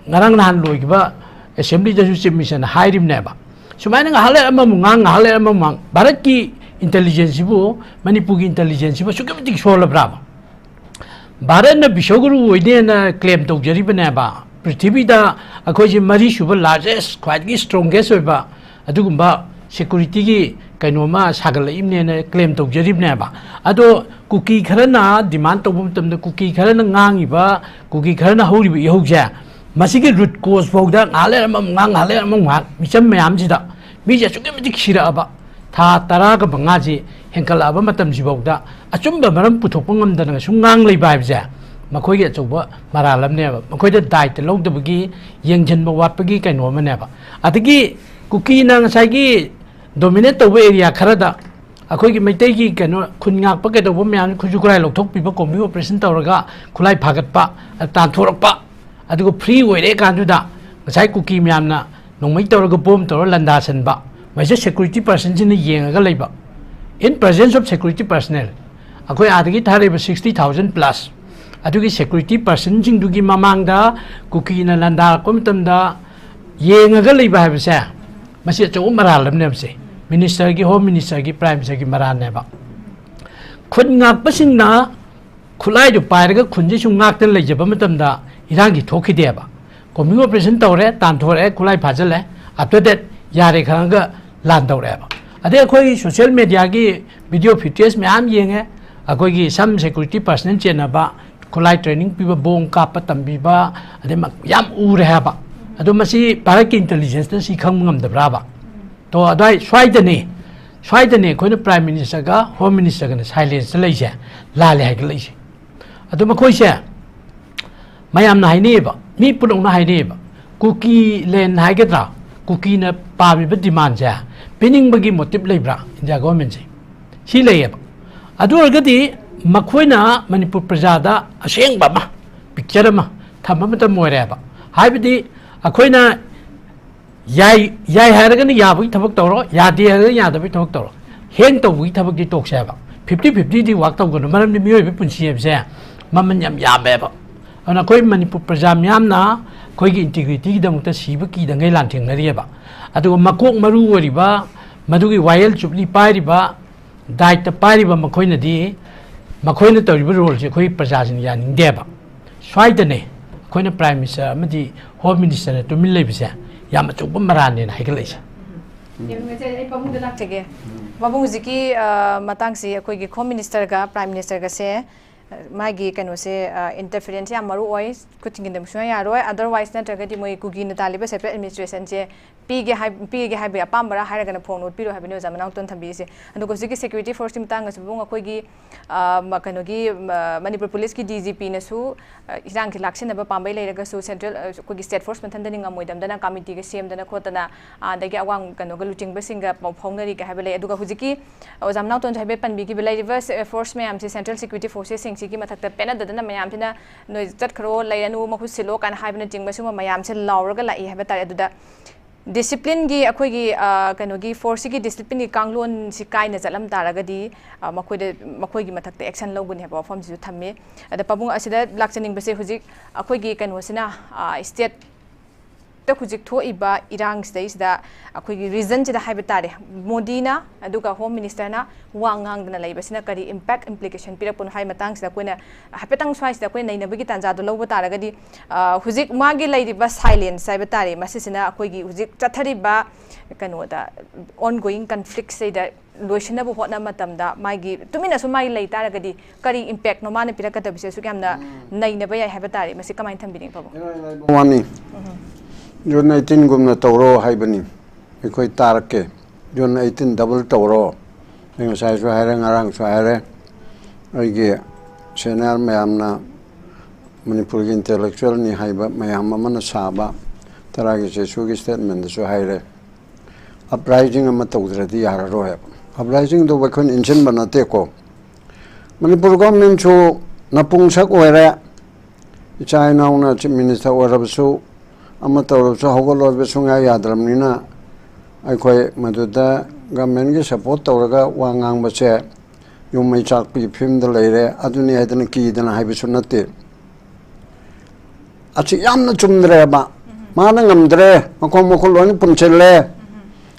ꯉꯔꯥꯡ ꯅꯍꯥꯟ ꯂꯣꯏꯈꯤꯕ ꯑꯦꯁꯦꯝꯕ꯭ꯂꯤꯗꯁꯨ ꯆꯤꯐ ꯃꯤꯅꯤꯁꯇꯔꯅ ꯍꯥꯏꯔꯤꯕꯅꯦꯕ꯫ ꯁꯨꯃꯥꯏꯅ ꯉꯥꯏꯍꯥꯛ ꯂꯩꯔ ꯑꯃꯃꯨꯛ ꯉꯥꯡ, ꯉꯥꯏꯍꯥꯛ ꯂꯩꯔ ꯑꯃꯃꯨꯛ ꯉꯥꯡ꯫ ꯚꯥꯔꯠꯀꯤ ꯏꯟꯇꯦꯂꯤꯖꯦꯟꯁꯁꯤꯕꯨ, ꯃꯅꯤꯄꯨꯔꯒꯤ ꯏꯟꯇꯦꯂꯤꯖꯦꯟꯁꯁꯤꯕꯨ ꯑꯁꯨꯛꯀꯤ ꯃꯇꯤꯛ ꯁꯣꯜꯂꯕ꯭ꯔꯥꯕ? ꯚꯥꯔꯠꯅ ꯕꯤꯁ꯭ꯋꯒꯨꯔꯨ ꯑꯣꯏꯅꯦꯅ ꯀ꯭ꯂꯦꯝ ꯇꯧꯖꯔꯤꯕꯅꯦꯕ꯫ ꯄ꯭ꯔꯤꯊꯤꯕꯤꯗ ꯑꯩꯈꯣꯏꯁꯦ ꯃꯔꯤꯁꯨꯕ ꯂꯥꯔꯖꯦꯁ, ꯈ꯭ꯋꯥꯏꯗꯒꯤ ꯁ꯭ꯇꯔꯣꯡꯒꯦꯁ ꯑꯣꯏꯕ ꯑꯗꯨꯒꯨꯝꯕ ꯁꯦꯀ꯭ꯌꯨꯔꯤꯇꯤꯒꯤ ꯀꯩꯅꯣꯝꯃ ꯁꯥꯒꯠꯂꯛꯏꯕꯅꯦꯅ ꯀ꯭ꯂꯦꯝ ꯇꯧꯖꯔꯤꯕꯅꯦꯕ꯫ ꯑꯗꯣ ꯀꯨꯀꯤ ꯈꯔꯅ ꯗꯤꯃꯥꯟ ꯇꯧꯕ ꯃꯇꯝꯗ, ꯀꯨꯀꯤ ꯈꯔꯅ ꯉꯥꯡꯉꯤꯕ, ꯀꯨꯀꯤ ꯈꯔꯅ ꯍꯧꯔꯤꯕ ꯏꯍꯧꯁꯦ, ꯃꯁꯤꯒꯤ ꯔꯨꯠ ꯀꯣꯁ ꯐꯥꯎꯗ ꯉꯥꯏꯍꯥꯛ ꯂꯩꯔ ꯑꯃꯃꯨꯛ ꯉꯥꯡ, ꯉꯥꯏꯍꯥꯛ ꯂꯩꯔ ꯑꯃꯃꯨꯛ ꯉꯥꯡ, ꯃꯤꯆꯝ ꯃꯌꯥꯝꯁꯤꯗ ꯃꯤꯁꯦ ꯑꯁꯨꯛꯀꯤ ꯃꯇꯤꯛ ꯁꯤꯔꯛꯑꯕ, ꯊꯥ ꯇꯔꯥꯒ ꯃꯉꯥꯁꯤ ꯍꯦꯟꯀꯠꯂꯛꯑꯕ ꯃꯇꯝꯁꯤꯐꯥꯎꯗ ꯑꯆꯨꯝꯕ ꯃꯔꯝ ꯄꯨꯊꯣꯛꯄ ꯉꯝꯗꯅ ꯁꯨꯝ ꯉꯥꯡ ꯂꯩꯕ ꯍꯥꯏꯕꯁꯦ ꯃꯈꯣꯏꯒꯤ ꯑꯆꯧꯕ ꯃꯔꯥꯜ ꯑꯃꯅꯦꯕ꯫ ꯃꯈꯣꯏꯗ ꯗꯥꯏꯇ ꯂꯧꯗꯕꯒꯤ, ꯌꯦꯡꯁꯤꯟꯕ ꯋꯥꯠꯄꯒꯤ ꯀꯩꯅꯣ ꯑꯃꯅꯦꯕ꯫ ꯑꯗꯒꯤ ꯀꯨꯀꯤꯅ ꯉꯁꯥꯏꯒꯤ ꯗꯣꯃꯤꯅꯦꯠ ꯇꯧꯕ ꯑꯦꯔꯤꯌꯥ ꯈꯔꯗ ꯑꯩꯈꯣꯏꯒꯤ ꯃꯩꯇꯩꯒꯤ ꯀꯩꯅꯣ ꯈꯨꯟ ꯉꯥꯛꯄ ꯀꯩꯗꯧꯕ ꯃꯌꯥꯝ ꯈꯨꯠꯁꯨ ꯈꯨꯠꯂꯥꯏ ꯂꯧꯊꯣꯛꯄꯤꯕ, ꯀꯣꯝꯕꯤꯡ ꯑꯣꯄꯔꯦꯁꯟ ꯇꯧꯔꯒ ꯈꯨꯠꯂꯥꯏ ꯐꯥꯒꯠꯄ, ꯇꯥꯟꯊꯣꯔꯛꯄ, ꯑꯗꯨꯒ ꯐ꯭ꯔꯤ ꯑꯣꯏꯔꯦ ꯀꯥꯟꯗꯨꯗ ꯉꯁꯥꯏ ꯀꯨꯀꯤ ꯃꯌꯥꯝꯅ ꯅꯣꯡꯃꯩ ꯇꯧꯔꯒ ꯕꯣꯝ ꯇꯧꯔꯒ ꯂꯥꯟꯗꯥꯁꯟꯕ, ꯃꯁꯤꯗ ꯁꯦꯀ꯭ꯌꯨꯔꯤꯇꯤ ꯄꯥꯔꯁꯟꯁꯤꯅ ꯌꯦꯡꯉꯒ ꯂꯩꯕ, in presence of security personnel, ꯑꯩꯈꯣꯏ ꯑꯥꯗꯒꯤ ꯊꯥꯔꯛꯏꯕ sixty thousand plus ꯑꯗꯨꯒꯤ ꯁꯦꯀ꯭ꯌꯨꯔꯤꯇꯤ ꯄꯥꯔꯁꯟꯁꯤꯡꯗꯨꯒꯤ ꯃꯃꯥꯡꯗ ꯀꯨꯀꯤꯅ ꯂꯥꯟꯗꯥꯔꯛꯄ ꯃꯇꯝꯗ ꯌꯦꯡꯉꯒ ꯂꯩꯕ ꯍꯥꯏꯕꯁꯦ, ꯃꯁꯤ ꯑꯆꯧꯕ ꯃꯔꯥꯜ ꯑꯃꯅꯦꯕꯁꯦ꯫ ꯃꯤꯅꯤꯁꯇꯔꯒꯤ, ꯍꯣꯝ ꯃꯤꯅꯤꯁꯇꯔꯒꯤ, ꯄ꯭ꯔꯥꯏꯝ ꯃꯤꯅꯤꯁꯇꯔꯒꯤ ꯃꯔꯥꯜꯅꯦꯕ꯫ ꯈꯨꯟ ꯉꯥꯛꯄꯁꯤꯡꯅ ꯈꯨꯠꯂꯥꯏꯗꯨ ꯄꯥꯏꯔꯒ ꯈꯨꯟꯁꯤ ꯁꯨꯝ ꯉꯥꯛꯇꯅ ꯂꯩꯖꯕ ꯃꯇꯝꯗ ꯏꯔꯥꯡꯒꯤ ꯊꯣꯛꯈꯤꯗꯦꯕ꯫ ꯀꯣꯝꯕꯤꯡ ꯑꯣꯄꯔꯦꯁꯟ ꯇꯧꯔꯦ, ꯇꯥꯟꯊꯣꯔꯛꯑꯦ, ꯈꯨꯠꯂꯥꯏ ꯐꯥꯖꯤꯜꯂꯦ, after that ꯌꯥꯔꯦ ꯈꯪꯉꯒ ꯂꯥꯟ ꯇꯧꯔꯛꯑꯦꯕ꯫ ꯑꯗꯩ ꯑꯩꯈꯣꯏ ꯁꯣꯁꯤꯌꯦꯜ ꯃꯦꯗꯤꯌꯥꯒꯤ ꯚꯤꯗꯤꯑꯣ ꯐꯨꯇꯦꯖ ꯃꯌꯥꯝ ꯌꯦꯡꯉꯦ, ꯑꯩꯈꯣꯏꯒꯤ some security personnel ꯆꯦꯟꯅꯕ, ꯈꯨꯠꯂꯥꯏ ꯇ꯭ꯔꯦꯅꯤꯡ ꯄꯤꯕ, ꯕꯣꯝ ꯀꯥꯞꯄ ꯇꯝꯕꯤꯕ, ꯑꯗꯩ ꯃ-, ꯌꯥꯝ ꯎꯔꯦ ꯍꯥꯏꯕ꯫ ꯑꯗꯣ ꯃꯁꯤ ꯚꯥꯔꯠꯀꯤ ꯏꯟꯇꯦꯂꯤꯖꯦꯟꯁꯅ ꯁꯤ ꯈꯪꯕ ꯉꯝꯗꯕ꯭ꯔꯥꯕ? ꯇꯣ ꯑꯗꯨꯋꯥꯏ ꯁ꯭ꯋꯥꯏꯗꯅꯦ, ꯁ꯭ꯋꯥꯏꯗꯅꯦ ꯑꯩꯈꯣꯏꯅ ꯄ꯭ꯔꯥꯏꯝ ꯃꯤꯅꯤꯁꯇꯔꯒ ꯍꯣꯝ ꯃꯤꯅꯤꯁꯇꯔꯒꯅ ꯁꯥꯏꯂꯦꯟꯁꯇ ꯂꯩꯁꯦ, ꯂꯥꯜꯂꯦ ꯍꯥꯏꯒꯠꯂꯛꯏꯁꯦ꯫ ꯑꯗꯣ ꯃꯈꯣꯏꯁꯦ ꯃꯌꯥꯝꯅ ꯍꯥꯏꯅꯩꯌꯦꯕ, ꯃꯤ ꯄꯨꯝꯅꯃꯛꯅ ꯍꯥꯏꯅꯩꯌꯦꯕ, ꯀꯨꯀꯤ ꯂꯦꯟ ꯍꯥꯏꯒꯗ꯭ꯔꯥ, ꯀꯨꯀꯤꯅ ꯄꯥꯝꯃꯤꯕ ꯗꯤꯃꯥꯟꯁꯦ ꯄꯤꯅꯤꯡꯕꯒꯤ ꯃꯣꯇꯤꯞ ꯂꯩꯕ꯭ꯔꯥ ꯏꯟꯗꯤꯌꯥ ꯒꯣꯔꯃꯦꯟꯁꯦ? ꯁꯤ ꯂꯩꯌꯦꯕ꯫ ꯑꯗꯨ ꯑꯣꯏꯔꯒꯗꯤ ꯃꯈꯣꯏꯅ ꯃꯅꯤꯄꯨꯔ ꯄ꯭ꯔꯖꯥꯗ ꯑꯁꯦꯡꯕ ꯑꯃ, ꯄꯤꯛꯆꯔ ꯑꯃ ꯊꯝꯕ ꯃꯇꯝ ꯑꯣꯏꯔꯦꯕ꯫ ꯍꯥꯏꯕꯗꯤ ꯑꯩꯈꯣꯏꯅ ꯌꯥꯏ, ꯌꯥꯏ ꯍꯥꯏꯔꯒꯅ ꯌꯥꯕꯒꯤ ꯊꯕꯛ ꯇꯧꯔꯣ, ꯌꯥꯗꯦ ꯍꯥꯏꯔꯒꯅ ꯌꯥꯗꯕꯒꯤ ꯊꯕꯛ ꯇꯧꯔꯣ꯫ ꯍꯦꯡ ꯇꯧꯕꯒꯤ ꯊꯕꯛꯇꯤ ꯇꯣꯛꯁꯦ ꯍꯥꯏꯕ꯫ Fifty fifty ꯗꯤ ꯋꯥꯛ ꯇꯧꯒꯅꯨ, ꯃꯔꯝꯗꯤ ꯃꯤꯑꯣꯏꯕꯒꯤ ꯄꯨꯟꯁꯤ ꯍꯥꯏꯕꯁꯦ ꯃꯃꯜ ꯌꯥꯝ ꯌꯥꯝꯃꯦꯕ꯫ ꯑꯗꯨꯅ ꯑꯩꯈꯣꯏ ꯃꯅꯤꯄꯨꯔ ꯄ꯭ꯔꯖꯥ ꯃꯤꯌꯥꯝꯅ ꯑꯩꯈꯣꯏꯒꯤ ꯏꯟꯇꯤꯒ꯭ꯔꯤꯇꯤꯒꯤꯗꯃꯛꯇ ꯁꯤꯕ ꯀꯤꯗꯉꯩ ꯂꯥꯟꯊꯦꯡꯅꯔꯤꯑꯕ꯫ ꯑꯗꯨꯒ ꯃꯀꯣꯛ ꯃꯔꯨ ꯑꯣꯏꯔꯤꯕ, ꯃꯗꯨꯒꯤ ꯋꯥꯌꯦꯜ ꯆꯨꯞꯂꯤ ꯄꯥꯏꯔꯤꯕ, ꯗꯥꯏꯇ ꯄꯥꯏꯔꯤꯕ ꯃꯈꯣꯏꯅꯗꯤ, ꯃꯈꯣꯏꯅ ꯇꯧꯔꯤꯕ ꯔꯣꯜꯁꯦ ꯑꯩꯈꯣꯏ ꯄ꯭ꯔꯖꯥꯁꯤꯡꯅ ꯌꯥꯅꯤꯡꯗꯦꯕ꯫ ꯁ꯭ꯋꯥꯏꯗꯅꯦ ꯑꯩꯈꯣꯏꯅ ꯄ꯭ꯔꯥꯏꯝ ꯃꯤꯅꯤꯁꯇꯔ ꯑꯃꯗꯤ ꯍꯣꯝ ꯃꯤꯅꯤꯁꯇꯔꯅ ꯇꯨꯃꯤꯟ ꯂꯩꯕꯁꯦ ꯌꯥꯝ ꯑꯆꯧꯕ ꯃꯔꯥꯟꯅꯦꯅ ꯍꯥꯏꯒꯠꯂꯛꯏꯁꯦ꯫ ꯌꯥꯝ ꯅꯨꯡꯉꯥꯏꯖꯔꯦ꯫ ꯑꯩ ꯄꯥꯕꯨꯡꯗ ꯂꯥꯛꯆꯒꯦ꯫ ꯄꯥꯕꯨꯡ, ꯍꯧꯖꯤꯛꯀꯤ, ꯑ, ꯃꯇꯥꯡꯁꯤ ꯑꯩꯈꯣꯏꯒꯤ Home Ministerꯒ Prime Ministerꯒꯁꯦ, ꯑ, ꯃꯥꯒꯤ ꯀꯩꯅꯣꯁꯦ, ꯑ, interference ꯌꯥꯝ ꯃꯔꯨ ꯑꯣꯏ, ꯈꯨꯠ ꯊꯤꯡꯖꯤꯟꯗꯕ ꯁꯨꯡꯌꯥ ꯌꯥꯔꯣꯏ, otherwise ꯅꯠꯇ꯭ꯔꯒꯗꯤ ꯃꯣꯏ ꯀꯨꯀꯤꯅ ꯇꯥꯜꯂꯤꯕ separate administrationꯁꯦ ꯄꯤꯒꯦ ꯍꯥꯏ-, ꯄꯤꯒꯦ ꯍꯥꯏꯕꯒꯤ ꯑꯄꯥꯝꯕꯔꯥ ꯍꯥꯏꯔꯒꯅ ꯐꯣꯡꯅ ꯎꯠꯄꯤꯔꯣ ꯍꯥꯏꯕꯅꯤ ꯑꯣꯖꯥ ꯃꯅꯥꯎꯇꯣꯟ ꯊꯝꯕꯤꯔꯤꯁꯦ꯫ ꯑꯗꯨꯒ ꯍꯧꯖꯤꯛꯀꯤ security forceꯀꯤ ꯃꯇꯥꯡꯗꯁꯨ ꯄꯥꯕꯨꯡ, ꯑꯩꯈꯣꯏꯒꯤ, ꯑ, ꯃ-, ꯀꯩꯅꯣꯒꯤ, ꯃ-, ꯃꯅꯤꯄꯨꯔ ꯄꯨꯂꯤꯁꯀꯤ DGPꯅꯁꯨ, ꯑ, ꯏꯔꯥꯡꯒꯤ ꯂꯥꯛꯁꯤꯟꯅꯕ ꯄꯥꯝꯕꯩ ꯂꯩꯔꯒꯁꯨ central, ꯑ, ꯑꯩꯈꯣꯏꯒꯤ state force ꯃꯊꯟꯇꯅꯤ ꯉꯝꯃꯣꯏꯗꯝꯗꯅ committeeꯒ ꯁꯦꯝꯗꯅ ꯈꯣꯠꯇꯅ, ꯑꯗꯒꯤ ꯑꯋꯥꯡ ꯀꯩꯅꯣꯒ ꯂꯨꯆꯤꯡꯕꯁꯤꯡꯒ ꯄꯥꯎ ꯐꯥꯎꯅꯔꯤꯒ ꯍꯥꯏꯕ ꯂꯩ꯫ ꯑꯗꯨꯒ ꯍꯧꯖꯤꯛꯀꯤ ꯑꯣꯖꯥ ꯃꯅꯥꯎꯇꯣꯟꯁꯨ ꯍꯥꯏꯐꯦꯠ ꯄꯟꯕꯤꯈꯤꯕ ꯂꯩꯔꯤꯕ ꯁ-, force ꯃꯌꯥꯝꯁꯦ, central security forcesꯁꯤꯡꯁꯤꯒꯤ ꯃꯊꯛꯇ ꯄꯦꯅꯗꯗꯅ ꯃꯌꯥꯝꯁꯤꯅ "ꯅꯣꯏ ꯆꯠꯈ꯭ꯔꯣ, ꯂꯩꯔꯅꯨ, ꯃꯍꯨꯠ ꯁꯤꯜꯂꯣ" ꯀꯥꯏꯅ ꯍꯥꯏꯕꯅꯆꯤꯡꯕ ꯁꯤꯒꯨꯝꯕ ꯃꯌꯥꯝꯁꯦ ꯂꯥꯎꯔꯒ ꯂꯥꯛꯏ ꯍꯥꯏꯕ ꯇꯥꯔꯦ꯫ ꯑꯗꯨꯗ disciplineꯒꯤ ꯑꯩꯈꯣꯏꯒꯤ, ꯑ, ꯀꯩꯅꯣꯒꯤ forceꯁꯤꯒꯤ disciplineꯒꯤ ꯀꯥꯡꯂꯣꯟꯁꯤ ꯀꯥꯏꯅ ꯆꯠꯂꯝ ꯇꯥꯔꯒꯗꯤ, ꯑ, ꯃꯈꯣꯏꯗ, ꯃꯈꯣꯏꯒꯤ ꯃꯊꯛꯇ action ꯂꯧꯒꯅꯤ ꯍꯥꯏꯕ ꯋꯥꯐꯝꯁꯤꯁꯨ ꯊꯝꯃꯤ꯫ ꯑꯗ ꯄꯥꯕꯨꯡ, ꯑꯁꯤꯗ ꯂꯥꯛꯆꯅꯤꯡꯕꯁꯦ, ꯍꯧꯖꯤꯛ ꯑꯩꯈꯣꯏꯒꯤ ꯀꯩꯅꯣꯁꯤꯅ, ꯑ, stateꯇ ꯍꯧꯖꯤꯛ ꯊꯣꯛꯏꯕ ꯏꯔꯥꯡꯁꯤꯗꯩꯁꯤꯗ ꯑꯩꯈꯣꯏꯒꯤ regionꯁꯤꯗ ꯍꯥꯏꯕ ꯇꯥꯔꯦ, ꯃꯣꯗꯤꯅ ꯑꯗꯨꯒ Home Ministerꯅ ꯋꯥ ꯉꯥꯡꯗꯅ ꯂꯩꯕꯁꯤꯅ ꯀꯔꯤ impact, implication ꯄꯤꯔꯛꯄꯅꯣ ꯍꯥꯏꯕ ꯃꯇꯥꯡꯁꯤꯗ ꯑꯩꯈꯣꯏꯅ ꯍꯥꯏꯐꯦꯠꯇꯪ ꯁ꯭ꯋꯥꯏꯁꯤꯗ ꯑꯩꯈꯣꯏꯅ ꯅꯩꯅꯕꯒꯤ ꯇꯥꯟꯖꯥꯗꯣ ꯂꯧꯕ ꯇꯥꯔꯒꯗꯤ, ꯑ, ꯍꯧꯖꯤꯛ ꯃꯥꯒꯤ ꯂꯩꯔꯤꯕ silence ꯍꯥꯏꯕ ꯇꯥꯔꯦ, ꯃꯁꯤꯁꯤꯅ ꯑꯩꯈꯣꯏꯒꯤ ꯍꯧꯖꯤꯛ ꯆꯠꯊꯔꯤꯕ ꯀꯩꯅꯣꯗ, ongoing conflictꯁꯤꯗ ꯂꯣꯏꯁꯤꯟꯅꯕ ꯍꯣꯠꯅꯕ ꯃꯇꯝꯗ ꯃꯥꯒꯤ ꯇꯨꯃꯤꯟꯅ ꯁꯨꯝ ꯃꯥꯒꯤ ꯂꯩ ꯇꯥꯔꯒꯗꯤ ꯀꯔꯤ impactꯅꯣ ꯃꯥꯅ ꯄꯤꯔꯛꯀꯗꯕꯁꯦ? ꯑꯁꯨꯛ ꯌꯥꯝꯅ ꯎꯝ꯫ ꯅꯩꯅꯕ ꯌꯥꯏ ꯍꯥꯏꯕ ꯇꯥꯔꯦ꯫ ꯃꯁꯤ ꯀꯃꯥꯏꯅ ꯊꯝꯕꯤꯅꯤꯡꯉꯤ, ꯄꯥꯕꯨꯡ? ꯏꯔꯥꯡ ꯂꯩꯕ ꯋꯥꯅꯤ꯫ ꯎꯝ꯫ June eighteenꯒꯨꯝꯅ ꯇꯧꯔꯣ ꯍꯥꯏꯕꯅꯤ꯫ ꯑꯩꯈꯣꯏ ꯇꯥꯔꯛꯀꯦ꯫ June eighteen double ꯇꯧꯔꯣ꯫ ꯑꯩ ꯉꯁꯥꯏꯁꯨ ꯍꯥꯏꯔꯦ, ꯉꯔꯥꯡꯁꯨ ꯍꯥꯏꯔꯦ꯫ ꯑꯩꯒꯤ senior ꯃꯌꯥꯝꯅ, ꯃꯅꯤꯄꯨꯔꯒꯤ intellectualꯅꯤ ꯍꯥꯏꯕ ꯃꯌꯥꯝ ꯑꯃꯅ ꯁꯥꯕ ꯇꯔꯥꯒꯤ ꯆꯩꯁꯨꯒꯤ statementꯗꯁꯨ ꯍꯥꯏꯔꯦ꯫ Uprising ꯑꯃ ꯇꯧꯗ꯭ꯔꯗꯤ ꯌꯥꯔꯔꯣꯏ ꯍꯥꯏꯕ꯫ Uprisingꯗꯨꯕꯨ ꯑꯩꯈꯣꯏꯅ ꯏꯟꯁꯤꯟꯕ ꯅꯠꯇꯦꯀꯣ꯫ ꯃꯅꯤꯄꯨꯔ governmentꯁꯨ ꯅꯄꯨꯡꯁꯛ ꯑꯣꯏꯔꯦ꯫ ꯏꯆꯥ ꯏꯅꯥꯎꯅ Chief Minister ꯑꯣꯏꯔꯕꯁꯨ, ꯑꯃ ꯇꯧꯔꯕꯁꯨ ꯍꯧꯒꯠꯂꯣꯏꯕ ꯁꯨꯡꯌꯥ ꯌꯥꯗ꯭ꯔꯕꯅꯤꯅ, ꯑꯩꯈꯣꯏ ꯃꯗꯨꯗ governmentꯀꯤ support ꯇꯧꯔꯒ ꯋꯥ ꯉꯥꯡꯕꯁꯦ ꯌꯨꯝ ꯃꯩ ꯆꯥꯛꯄꯒꯤ ꯐꯤꯕꯝꯗ ꯂꯩꯔꯦ꯫ ꯑꯗꯨꯅꯤ ꯍꯥꯏꯗꯅ ꯀꯤꯗꯅ ꯍꯥꯏꯕꯁꯨ ꯅꯠꯇꯦ꯫ ꯑꯁꯤ ꯌꯥꯝꯅ ꯆꯨꯝꯗ꯭ꯔꯦꯕ꯫ ꯃꯥꯅ ꯉꯝꯗ꯭ꯔꯦ, ꯃꯈꯣꯡ ꯃꯈꯨꯠ ꯂꯣꯏꯅ ꯄꯨꯟꯁꯤꯜꯂꯦ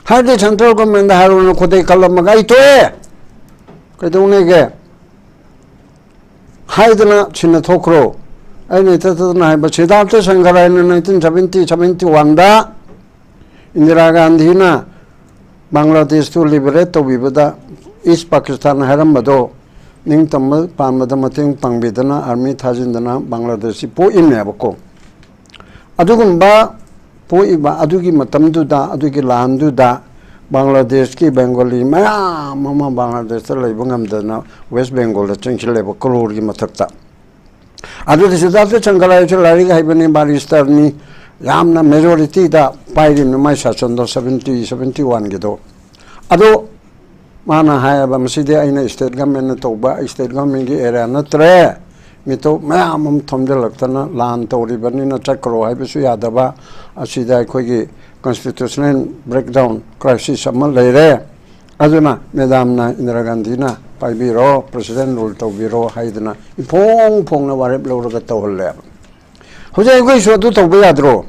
ꯍꯥꯏꯔꯗꯤ, central governmentꯗ ꯍꯥꯏꯔꯨꯅ ꯈꯨꯗꯩ ꯀꯜꯂꯝꯃꯒ "ꯑꯩ ꯇꯣꯛꯑꯦ, ꯀꯩꯗꯧꯅꯦꯒꯦ?" ꯍꯥꯏꯗꯅ ꯁꯤꯟꯅ ꯊꯣꯛꯈ꯭ꯔꯣ꯫ ꯑꯩꯅ ꯏꯇꯠ ꯇꯠꯇꯅ ꯍꯥꯏꯕ, ꯁꯤꯗꯥꯔꯊ ꯁꯪꯒꯔꯥꯏꯅ nineteen seventy, seventy oneꯗ ꯏꯟꯗꯤꯔꯥ ꯒꯥꯟꯙꯤꯅ ꯕꯪꯒ꯭ꯂꯥꯗꯦꯁꯇꯨ ꯂꯤꯕꯔꯦꯠ ꯇꯧꯕꯤꯕꯗ ꯏꯁ ꯄꯥꯀꯤꯁꯇꯥꯟ ꯍꯥꯏꯔꯝꯕꯗꯣ ꯅꯤꯡꯇꯝꯕ ꯄꯥꯟꯕꯗ ꯃꯇꯦꯡ ꯄꯥꯡꯕꯤꯗꯅ ꯑꯥꯔꯃꯤ ꯊꯥꯖꯤꯟꯗꯅ ꯕꯪꯒ꯭ꯂꯥꯗꯦꯁꯁꯤ ꯄꯣꯛꯏꯝꯅꯦꯕꯀꯣ꯫ ꯑꯗꯨꯒꯨꯝꯕ ꯄꯣꯛꯏꯕ ꯑꯗꯨꯒꯤ ꯃꯇꯝꯗꯨꯗ, ꯑꯗꯨꯒꯤ ꯂꯥꯟꯗꯨꯗ ꯕꯪꯒ꯭ꯂꯥꯗꯦꯁꯀꯤ ꯕꯦꯡꯒꯣꯂꯤ ꯃꯌꯥꯝ ꯑꯃ ꯕꯪꯒ꯭ꯂꯥꯗꯦꯁꯇ ꯂꯩꯕ ꯉꯝꯗꯗꯅ ꯋꯦꯁ ꯕꯦꯡꯒꯣꯜꯗ ꯆꯪꯁꯤꯜꯂꯦꯕ, ꯀ꯭ꯔꯣꯔꯒꯤ ꯃꯊꯛꯇ꯫ ꯑꯗꯨꯗ ꯁꯤꯗꯥꯔꯊ ꯆꯪꯒꯔꯥꯏꯁꯨ ꯂꯥꯏꯔꯤꯛ ꯍꯩꯕꯅꯤ, ꯕꯥꯔꯤꯁꯇꯔꯅꯤ, ꯌꯥꯝꯅ ꯃꯦꯖꯣꯔꯤꯇꯤꯗ ꯄꯥꯏꯔꯤꯕꯅꯤ ꯃꯥꯏ ꯁꯥꯁꯟꯗꯣ, ꯁꯕꯦꯟꯇꯤ, ꯁꯕꯦꯟꯇꯤ ꯋꯥꯟꯒꯤꯗꯣ꯫ ꯑꯗꯣ ꯃꯥꯅ ꯍꯥꯏꯌꯦꯕ, "ꯃꯁꯤꯗꯤ ꯑꯩꯅ ꯁ꯭ꯇꯦꯠ ꯒꯃꯦꯟꯅ ꯇꯧꯕ, ꯁ꯭ꯇꯦꯠ ꯒꯃꯦꯟꯒꯤ ꯑꯦꯔꯤꯌꯥ ꯅꯠꯇ꯭ꯔꯦ, ꯃꯤꯇꯣꯞ ꯃꯌꯥꯝ ꯑꯃ ꯊꯣꯝꯖꯤꯜꯂꯛꯇꯅ ꯂꯥꯟ ꯇꯧꯔꯤꯕꯅꯤꯅ ꯆꯠꯈ꯭ꯔꯣ ꯍꯥꯏꯕꯁꯨ ꯌꯥꯗꯕ, ꯑꯁꯤꯗ ꯑꯩꯈꯣꯏꯒꯤ ꯀꯟꯁꯇꯤꯇ꯭ꯌꯨꯁꯅꯦꯜ ꯕ꯭ꯔꯦꯛꯗꯥꯎꯟ ꯀ꯭ꯔꯥꯏꯁꯤꯁ ꯑꯃ ꯂꯩꯔꯦ꯫ ꯑꯗꯨꯅ ꯃꯦꯗꯥꯝꯅ ꯏꯟꯗꯤꯔꯥ ꯒꯥꯟꯙꯤꯅ ꯄꯥꯏꯕꯤꯔꯣ, ꯄ꯭ꯔꯦꯁꯤꯗꯦꯟ ꯔꯨꯜ ꯇꯧꯕꯤꯔꯣ" ꯍꯥꯏꯗꯅ ꯏꯐꯣꯡ ꯐꯣꯡꯅ ꯋꯥꯔꯦꯞ ꯂꯧꯔꯒ ꯇꯧꯍꯜꯂꯦꯕ꯫ ꯍꯧꯖꯤꯛ ꯑꯩꯈꯣꯏꯁꯨ ꯑꯗꯨ ꯇꯧꯕ ꯌꯥꯗ꯭ꯔꯣ?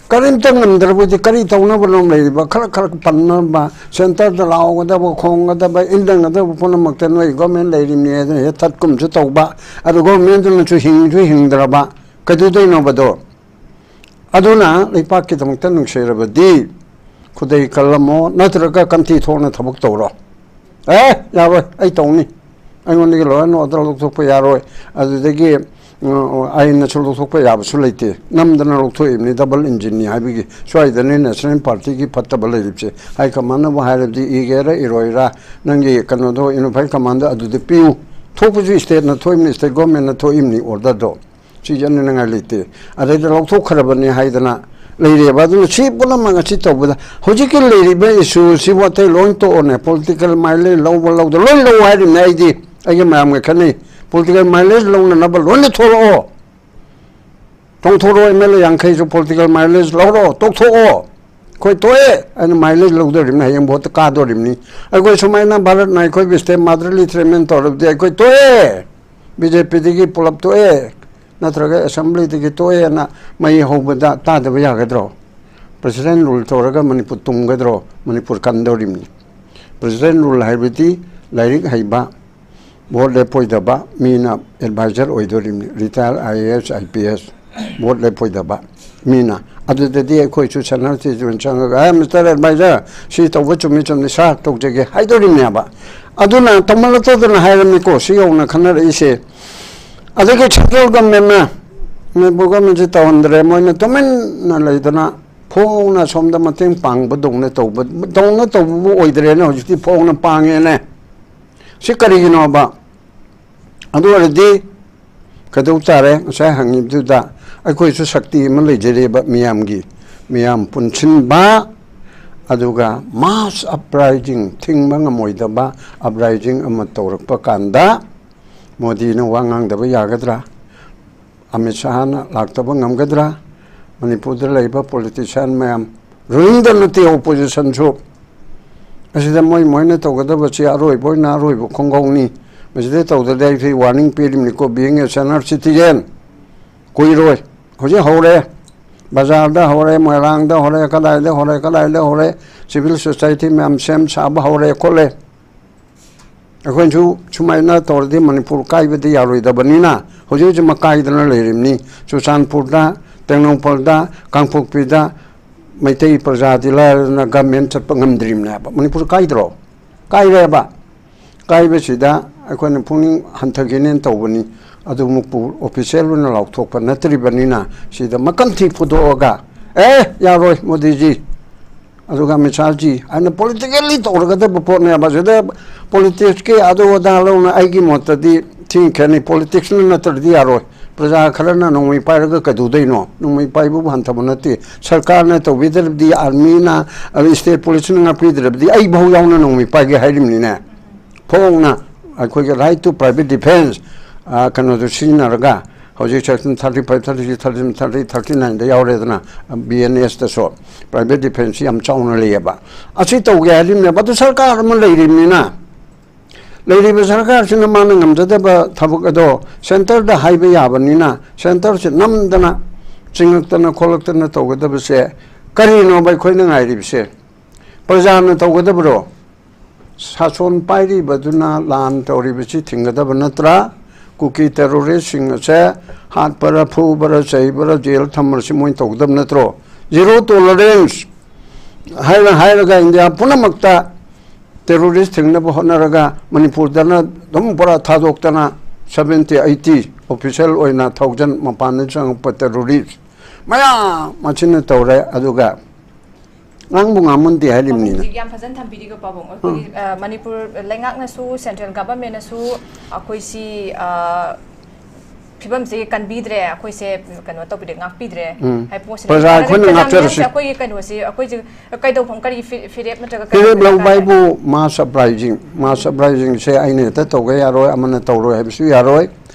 ꯀꯔꯤꯝꯇ ꯉꯝꯗ꯭ꯔꯕꯗꯤ ꯀꯔꯤ ꯇꯧꯅꯕꯅꯣ ꯂꯩꯔꯤꯕ? ꯈꯔ ꯈꯔ ꯄꯟꯅꯕ, ꯁꯦꯟꯇꯔꯗ ꯂꯥꯎꯒꯗꯕ, ꯈꯣꯡꯒꯗꯕ, ꯏꯟꯗꯪꯒꯗꯕ ꯄꯨꯝꯅꯃꯛꯇ ꯅꯣꯏ ꯒꯣꯔꯃꯦꯟ ꯂꯩꯔꯤꯕꯅꯤ ꯍꯥꯏꯗꯅ ꯍꯦꯛ ꯊꯠꯀꯨꯝꯁꯨ ꯇꯧꯕ, ꯑꯗꯨ ꯒꯣꯔꯃꯦꯟꯗꯨꯅꯁꯨ ꯍꯤꯡꯁꯨ ꯍꯤꯡꯗ꯭ꯔꯕ, ꯀꯩꯗꯧꯗꯣꯏꯅꯣꯕꯗꯣ? ꯑꯗꯨꯅ ꯂꯩꯄꯥꯛꯀꯤꯗꯃꯛꯇ ꯅꯨꯡꯁꯤꯔꯕꯗꯤ ꯈꯨꯗꯩ ꯀꯜꯂꯝꯃꯣ, ꯅꯠꯇ꯭ꯔꯒ ꯀꯟꯊꯤ ꯊꯣꯛꯅ ꯊꯕꯛ ꯇꯧꯔꯣ꯫ "ꯑꯦ, ꯌꯥꯔꯣꯏ, ꯑꯩ ꯇꯧꯅꯤ, ꯑꯩꯉꯣꯟꯗꯒꯤ ꯂꯣ ꯑꯦꯟ ꯑꯣꯔꯗꯔ ꯂꯧꯊꯣꯛꯄ ꯌꯥꯔꯣꯏ", ꯑꯗꯨꯗꯒꯤ ꯎꯝ, ꯑꯥꯏꯟꯅꯁꯨ ꯂꯧꯊꯣꯛꯄ ꯌꯥꯕꯁꯨ ꯂꯩꯇꯦ꯫ ꯅꯝꯗꯅ ꯂꯧꯊꯣꯛꯏꯕꯅꯤ, ꯗꯕꯜ ꯏꯟꯖꯤꯟꯅꯤ ꯍꯥꯏꯕꯒꯤ꯫ ꯁ꯭ꯋꯥꯏꯗꯅꯤ ꯅꯦꯁꯅꯦꯜ ꯄꯥꯔꯇꯤꯒꯤ ꯐꯠꯇꯕ ꯂꯩꯔꯤꯕꯁꯦ꯫ ꯍꯥꯏ ꯀꯃꯥꯟꯅꯕ ꯍꯥꯏꯔꯕꯗꯤ ꯏꯒꯦꯔꯥ ꯏꯔꯣꯏꯔꯥ, ꯅꯪꯒꯤ ꯀꯩꯅꯣꯗꯣ, ꯌꯨꯅꯤꯐꯥꯏꯠ ꯀꯃꯥꯟꯗꯣ ꯑꯗꯨꯗ ꯄꯤꯌꯨ꯫ ꯊꯣꯛꯄꯁꯨ ꯁ꯭ꯇꯦꯠꯅ ꯊꯣꯛꯏꯕꯅꯤ, ꯁ꯭ꯇꯦꯠ ꯒꯣꯔꯃꯦꯟꯅ ꯊꯣꯛꯏꯕꯅꯤ ꯑꯣꯔꯗꯔꯗꯣ꯫ ꯁꯤ ꯌꯦꯠꯅꯅꯤꯡꯉꯥꯏ ꯂꯩꯇꯦ꯫ ꯑꯗꯩꯗ ꯂꯧꯊꯣꯛꯈ꯭ꯔꯕꯅꯤ ꯍꯥꯏꯗꯅ ꯂꯩꯔꯦꯕ꯫ ꯑꯗꯨꯅ ꯁꯤ ꯄꯨꯝꯅꯃꯛ ꯑꯁꯤ ꯇꯧꯕꯗ ꯍꯧꯖꯤꯛꯀꯤ ꯂꯩꯔꯤꯕ ꯏꯁꯨꯁꯤꯕꯨ ꯑꯇꯩ ꯂꯣꯏ ꯇꯣꯛꯑꯣꯅꯦ꯫ ꯄꯣꯂꯤꯇꯤꯀꯦꯜ ꯃꯥꯏꯂꯦꯖ ꯂꯧꯕ ꯂꯧꯗ ꯂꯣꯏ ꯂꯧ ꯍꯥꯏꯔꯤꯕꯅꯦ ꯑꯩꯗꯤ꯫ ꯑꯩꯒ ꯃꯌꯥꯝꯒ ꯈꯦꯠꯅꯩ꯫ ꯄꯣꯂꯤꯇꯤꯀꯦꯜ ꯃꯥꯏꯂꯦꯖ ꯂꯧꯅꯅꯕ ꯂꯣꯏꯅ ꯊꯣꯛꯂꯛꯑꯣ꯫ ꯆꯣꯡꯊꯣꯔꯛꯑꯣ, ꯑꯦꯝ ꯑꯦꯜ ꯑꯦ ꯌꯥꯡꯈꯩꯁꯨ ꯄꯣꯂꯤꯇꯤꯀꯦꯜ ꯃꯥꯏꯂꯦꯖ ꯂꯧꯔꯣ, ꯇꯣꯛꯊꯣꯛꯑꯣ꯫ ꯑꯩꯈꯣꯏ ꯇꯣꯛꯑꯦ, ꯑꯩꯅ ꯃꯥꯏꯂꯦꯖ ꯂꯧꯗꯣꯔꯤꯕꯅꯤ, ꯍꯌꯦꯡ ꯚꯣꯠꯇ ꯀꯥꯗꯣꯔꯤꯕꯅꯤ꯫ ꯑꯩꯈꯣꯏ ꯁꯨꯃꯥꯏꯅ ꯚꯥꯔꯠꯅ ꯑꯩꯈꯣꯏꯕꯨ ꯁ꯭ꯇꯦꯠ ꯃꯥꯗꯔꯂꯤ ꯇ꯭ꯔꯤꯠꯃꯦꯟ ꯇꯧꯔꯕꯗꯤ ꯑꯩꯈꯣꯏ ꯇꯣꯛꯑꯦ, ꯕꯤ ꯖꯦ ꯄꯤꯗꯒꯤ ꯄꯨꯂꯞ ꯇꯣꯛꯑꯦ, ꯅꯠꯇ꯭ꯔꯒ ꯑꯦꯁꯦꯝꯕ꯭ꯂꯤꯗꯒꯤ ꯇꯣꯛꯑꯦꯅ ꯃꯩ ꯍꯧꯕꯗ ꯇꯥꯗꯕ ꯌꯥꯒꯗ꯭ꯔꯣ? ꯄ꯭ꯔꯦꯁꯤꯗꯦꯟ ꯔꯨꯜ ꯇꯧꯔꯒ ꯃꯅꯤꯄꯨꯔ ꯇꯨꯝꯒꯗ꯭ꯔꯣ? ꯃꯅꯤꯄꯨꯔ ꯀꯟꯗꯧꯔꯤꯕꯅꯤ꯫ ꯄ꯭ꯔꯦꯁꯤꯗꯦꯟ ꯔꯨꯜ ꯍꯥꯏꯕꯗꯤ ꯂꯥꯏꯔꯤꯛ ꯍꯩꯕ, ꯚꯣꯠ ꯂꯦꯞꯄꯣꯏꯗꯕ ꯃꯤꯅ ꯑꯦꯗꯚꯥꯏꯖꯔ ꯑꯣꯏꯗꯣꯔꯤꯕꯅꯤ, retired I A S, I P S. Vote ꯂꯦꯞꯄꯣꯏꯗꯕ ꯃꯤꯅ꯫ ꯑꯗꯨꯗꯗꯤ ꯑꯩꯈꯣꯏꯁꯨ ꯁꯦꯅꯤꯌꯔ ꯁꯤꯇꯤꯖꯦꯟ ꯆꯪꯉꯒ, "ꯑꯦ, ꯃꯤꯁꯇꯔ ꯑꯦꯗꯚꯥꯏꯖꯔ, ꯁꯤ ꯇꯧꯕ ꯆꯨꯝꯃꯤ, ꯆꯨꯝꯃꯤ, ꯁꯥꯔ, ꯇꯧꯖꯒꯦ" ꯍꯥꯏꯗꯣꯔꯤꯕꯅꯦꯕ꯫ ꯑꯗꯨꯅ ꯇꯧꯃꯜꯂꯛꯇꯗꯅ ꯍꯥꯏꯔꯝꯃꯤꯀꯣ, ꯁꯤ ꯌꯧꯅ ꯈꯟꯅꯔꯛꯏꯁꯦ꯫ ꯑꯗꯒꯤ ꯁꯦꯟꯇ꯭ꯔꯦꯜ ꯒꯚꯔꯟꯃꯦꯟꯅ, ꯃꯅꯤꯄꯨꯔ ꯒꯚꯔꯟꯃꯦꯟꯁꯦ ꯇꯧꯍꯟꯗ꯭ꯔꯦ, ꯃꯣꯏꯅ ꯇꯨꯃꯤꯟꯅ ꯂꯩꯗꯅ ꯐꯣꯡꯅ ꯁꯣꯝꯗ ꯃꯇꯦꯡ ꯄꯥꯡꯕꯗꯧꯅ ꯇꯧꯕ, ꯗꯧꯅ ꯇꯧꯕꯕꯨ ꯑꯣꯏꯗ꯭ꯔꯦꯅꯦ, ꯍꯧꯖꯤꯛꯇꯤ ꯐꯣꯡꯅ ꯄꯥꯡꯉꯦꯅꯦ꯫ ꯁꯤ ꯀꯔꯤꯒꯤꯅꯣꯕ? ꯑꯗꯨ ꯑꯣꯏꯔꯗꯤ ꯀꯩꯗꯧ ꯇꯥꯔꯦ? ꯉꯁꯥꯏ ꯍꯪꯉꯤꯕꯗꯨꯗ ꯑꯩꯈꯣꯏꯁꯨ ꯁꯛꯇꯤ ꯑꯃ ꯂꯩꯖꯔꯤꯕ, ꯃꯤꯌꯥꯝꯒꯤ, ꯃꯤꯌꯥꯝ ꯄꯨꯟꯁꯤꯟꯕ, ꯑꯗꯨꯒ ꯃꯥꯁ ꯑꯞꯔꯥꯏꯖꯤꯡ, ꯊꯤꯡꯕ ꯉꯝꯃꯣꯏꯗꯕ ꯑꯞꯔꯥꯏꯖꯤꯡ ꯑꯃ ꯇꯧꯔꯛꯄ ꯀꯥꯟꯗ ꯃꯣꯗꯤꯅ ꯋꯥ ꯉꯥꯡꯗꯕ ꯌꯥꯒꯗ꯭ꯔꯥ? ꯑꯃꯤꯠ ꯁꯍꯥꯅ ꯂꯥꯛꯇꯕ ꯉꯝꯒꯗ꯭ꯔꯥ? ꯃꯅꯤꯄꯨꯔꯗ ꯂꯩꯕ ꯄꯣꯂꯤꯇꯤꯁꯤꯌꯥꯟ ꯃꯌꯥꯝ, ꯔꯨꯂꯤꯡꯗ ꯅꯠꯇꯦ, ꯑꯣꯄꯣꯖꯤꯁꯟꯁꯨ꯫ ꯑꯁꯤꯗ ꯃꯣꯏ ꯃꯣꯏꯅ ꯇꯧꯒꯗꯕꯁꯤ ꯑꯔꯣꯏꯕ ꯑꯣꯏꯅ ꯑꯔꯣꯏꯕ ꯈꯣꯡꯒꯧꯅꯤ꯫ ꯃꯁꯤꯗ ꯇꯧꯗ꯭ꯔꯗꯤ ꯑꯩ ꯋꯥꯔꯅꯤꯡ ꯄꯤꯔꯤꯕꯅꯤꯀꯣ, being a senior citizen꯫ ꯀꯨꯏꯔꯣꯏ꯫ ꯍꯧꯖꯤꯛ ꯍꯧꯔꯦ꯫ ꯕꯖꯥꯔꯗ ꯍꯧꯔꯦ, ꯃꯣꯏꯔꯥꯡꯗ ꯍꯧꯔꯦ, ꯀꯗꯥꯏꯗ ꯍꯧꯔꯦ, ꯀꯗꯥꯏꯗ ꯍꯧꯔꯦ꯫ ꯁꯤꯚꯤꯜ ꯁꯣꯁꯥꯏꯇꯤ ꯃꯌꯥꯝ ꯁꯦꯝ ꯁꯥꯕ ꯍꯧꯔꯦ ꯈꯣꯠꯂꯦ꯫ ꯑꯩꯈꯣꯏꯅꯁꯨ ꯁꯨꯃꯥꯏꯅ ꯇꯧꯔꯗꯤ ꯃꯅꯤꯄꯨꯔ ꯀꯥꯏꯕꯗꯤ ꯌꯥꯔꯣꯏꯗꯕꯅꯤꯅ ꯍꯧꯖꯤꯛ ꯍꯧꯖꯤꯛꯃꯛ ꯀꯥꯏꯗꯅ ꯂꯩꯔꯤꯕꯅꯤ꯫ ꯆꯨꯔꯆꯥꯟꯄꯨꯔꯗ, ꯇꯦꯡꯅꯧꯄꯜꯗ, ꯀꯥꯡꯄꯣꯛꯄꯤꯗ ꯃꯩꯇꯩ ꯄ꯭ꯔꯖꯥꯗꯤ ꯂꯥꯏꯔꯗꯅ ꯒꯃꯦꯟ ꯆꯠꯄ ꯉꯝꯗ꯭ꯔꯤꯕꯅꯦꯕ꯫ ꯃꯅꯤꯄꯨꯔ ꯀꯥꯏꯗ꯭ꯔꯣ? ꯀꯥꯏꯔꯦꯕ꯫ ꯀꯥꯏꯕꯁꯤꯗ ꯑꯩꯈꯣꯏꯅ ꯄꯨꯛꯅꯤꯡ ꯍꯟꯊꯒꯦꯅꯦꯅ ꯇꯧꯕꯅꯤ꯫ ꯑꯗꯨꯃꯛꯄꯨ ꯑꯣꯐꯤꯁꯤꯌꯦꯜ ꯑꯣꯏꯅ ꯂꯥꯎꯊꯣꯛꯄ ꯅꯠꯇ꯭ꯔꯤꯕꯅꯤꯅ ꯁꯤꯗ ꯃꯀꯟꯊꯤ ꯐꯨꯗꯣꯛꯑꯒ, "ꯑꯦ, ꯌꯥꯔꯣꯏ ꯃꯣꯗꯤꯖꯤ, ꯑꯗꯨꯒ ꯑꯃꯤꯠ ꯁꯥꯍꯖꯤ" ꯍꯥꯏꯅ ꯄꯣꯂꯤꯇꯤꯀꯦꯜꯂꯤ ꯇꯧꯔꯒꯗꯕ ꯄꯣꯠꯅꯦꯕ꯫ ꯁꯤꯗ ꯄꯣꯂꯤꯇꯤꯛꯁꯀꯤ ꯑꯗꯨ ꯑꯗꯥ ꯂꯧꯅ, ꯑꯩꯒꯤ ꯃꯣꯠꯇꯗꯤ ꯊꯤꯅ ꯈꯦꯠꯅꯩ꯫ ꯄꯣꯂꯤꯇꯤꯛꯁꯅ ꯅꯠꯇ꯭ꯔꯗꯤ ꯌꯥꯔꯣꯏ꯫ ꯄ꯭ꯔꯖꯥ ꯈꯔꯅ ꯅꯣꯡꯃꯩ ꯄꯥꯏꯔꯒ ꯀꯩꯗꯧꯗꯣꯏꯅꯣ? ꯅꯣꯡꯃꯩ ꯄꯥꯏꯕꯕꯨ ꯍꯟꯊꯕ ꯅꯠꯇꯦ꯫ ꯁꯔꯀꯥꯔꯅ ꯇꯧꯕꯤꯗ꯭ꯔꯕꯗꯤ, ꯑꯥꯔꯃꯤꯅ, ꯏꯁꯇꯦꯠ ꯄꯨꯂꯤꯁꯅ ꯉꯥꯛꯄꯤꯗ꯭ꯔꯕꯗꯤ ꯑꯩ ꯐꯥꯎ ꯌꯥꯎꯅ ꯅꯣꯡꯃꯩ ꯄꯥꯏꯒꯦ ꯍꯥꯏꯔꯤꯕꯅꯤꯅꯦ꯫ ꯐꯣꯡꯅ ꯑꯩꯈꯣꯏꯒꯤ right to private defence, ꯑ, ꯀꯩꯅꯣꯗꯨ ꯁꯤꯖꯤꯟꯅꯔꯒ ꯍꯧꯖꯤꯛ section thirty five, thirty six, thirty seven, thirty eight, thirty nine ꯗ ꯌꯥꯎꯔꯦꯗꯅ, ꯕꯤ ꯑꯦꯟ ꯑꯦꯁꯇꯁꯨ private defence ꯌꯥꯝ ꯆꯥꯎꯅ ꯂꯩꯌꯦꯕ꯫ ꯑꯁꯤ ꯇꯧꯒꯦ ꯍꯥꯏꯔꯤꯕꯅꯦꯕ꯫ ꯑꯗꯨ ꯁꯔꯀꯥꯔ ꯑꯃ ꯂꯩꯔꯤꯕꯅꯤꯅ, ꯂꯩꯔꯤꯕ ꯁꯔꯀꯥꯔꯁꯤꯅ ꯃꯥꯅ ꯉꯝꯖꯗꯕ ꯊꯕꯛ ꯑꯗꯣ ꯁꯦꯟꯇꯔꯗ ꯍꯥꯏꯕ ꯌꯥꯕꯅꯤꯅ, ꯁꯦꯟꯇꯔꯁꯤ ꯅꯝꯗꯅ ꯆꯤꯡꯉꯛꯇꯅ ꯈꯣꯠꯂꯛꯇꯅ ꯇꯧꯒꯗꯕꯁꯦ ꯀꯔꯤꯅꯣꯕ ꯑꯩꯈꯣꯏꯅ ꯉꯥꯏꯔꯤꯕꯁꯦ? ꯄ꯭ꯔꯖꯥꯅ ꯇꯧꯒꯗꯕ꯭ꯔꯣ? ꯁꯥꯁꯣꯟ ꯄꯥꯏꯔꯤꯕꯗꯨꯅ ꯂꯥꯟ ꯇꯧꯔꯤꯕꯁꯤ ꯊꯤꯡꯒꯗꯕ ꯅꯠꯇ꯭ꯔꯥ? ꯀꯨꯀꯤ ꯇꯦꯔꯣꯔꯤꯁꯁꯤꯡ ꯑꯁꯦ ꯍꯥꯠꯄꯔ, ꯐꯨꯕꯔ, ꯆꯩꯕꯔ, ꯖꯦꯜ ꯊꯝꯕꯔ, ꯁꯤ ꯃꯣꯏꯅ ꯇꯧꯒꯗꯕ ꯅꯠꯇ꯭ꯔꯣ? ꯖꯤꯔꯣ ꯇꯣꯂꯔꯦꯟꯁ ꯍꯥꯏꯅ ꯍꯥꯏꯔꯒ ꯏꯟꯗꯤꯌꯥ ꯄꯨꯝꯅꯃꯛꯇ ꯇꯦꯔꯣꯔꯤꯁ ꯊꯤꯡꯅꯕ ꯍꯣꯠꯅꯔꯒ ꯃꯅꯤꯄꯨꯔꯗꯅ ꯑꯗꯨꯝ ꯄꯨꯔꯥ ꯊꯥꯗꯣꯛꯇꯅ ꯁꯚꯦꯟꯇꯤ ꯑꯩꯠꯇꯤ ꯑꯣꯐꯤꯁꯤꯌꯦꯜ ꯑꯣꯏꯅ ꯊꯥꯎꯖꯟ ꯃꯄꯥꯟꯗ ꯆꯪꯉꯛꯄ ꯇꯦꯔꯣꯔꯤꯁ ꯃꯌꯥꯝ ꯑꯁꯤꯅ ꯇꯧꯔꯦ꯫ ꯑꯗꯨꯒ ꯉꯥꯡꯕꯨ ꯉꯥꯡꯃꯟꯗꯦ ꯍꯥꯏꯔꯤꯕꯅꯤꯅ꯫ ꯄꯥꯕꯨꯡ ꯍꯧꯖꯤꯛ ꯌꯥꯝ ꯐꯖꯅ ꯊꯝꯕꯤꯔꯤꯀꯣ, ꯄꯥꯕꯨꯡ꯫ ꯑꯩꯈꯣꯏꯒꯤ, ꯑ, ꯃꯅꯤꯄꯨꯔ ꯂꯩꯉꯥꯛꯅꯁꯨ, ꯁꯦꯟꯇ꯭ꯔꯦꯜ ꯒꯚꯔꯟꯃꯦꯟꯅꯁꯨ ꯑꯩꯈꯣꯏꯁꯤ, ꯑ, ꯐꯤꯕꯝꯁꯦ ꯀꯟꯕꯤꯗ꯭ꯔꯦ, ꯑꯩꯈꯣꯏꯁꯦ ꯀꯩꯅꯣ ꯇꯧꯕꯤꯗ꯭ꯔꯦ, ꯉꯥꯛꯄꯤꯗ꯭ꯔꯦ ꯎꯝ꯫ ꯍꯥꯏꯕ ꯄꯣꯠꯁꯤꯅ ꯄ꯭ꯔꯖꯥ ꯇꯥꯔꯒꯗꯤ ꯑꯩꯈꯣꯏꯅ ꯄ꯭ꯔꯖꯥ ꯉꯥꯛꯆꯔꯁꯤ꯫ ꯃꯌꯥꯝꯁꯦ ꯑꯩꯈꯣꯏꯒꯤ ꯀꯩꯅꯣꯁꯤ, ꯑꯩꯈꯣꯏꯁꯦ ꯀꯩꯗꯧꯐꯝ, ꯀꯔꯤ ꯐꯤ-, ꯐꯤꯔꯦꯞ ꯅꯠꯇ꯭ꯔꯒ ꯀꯔꯤ ꯐꯤꯔꯦꯞ ꯂꯧꯕ ꯗꯔꯀꯥꯔ ꯇꯥꯏ? ꯍꯥꯏꯕꯨ mass uprising, mass uprisingꯁꯦ ꯑꯩꯅ ꯍꯦꯛꯇ ꯇꯧꯒꯦ ꯌꯥꯔꯣꯏ, ꯑꯃꯅ ꯇꯧꯔꯣꯏ ꯍꯥꯏꯕꯁꯨ ꯌꯥꯔꯣꯏ꯫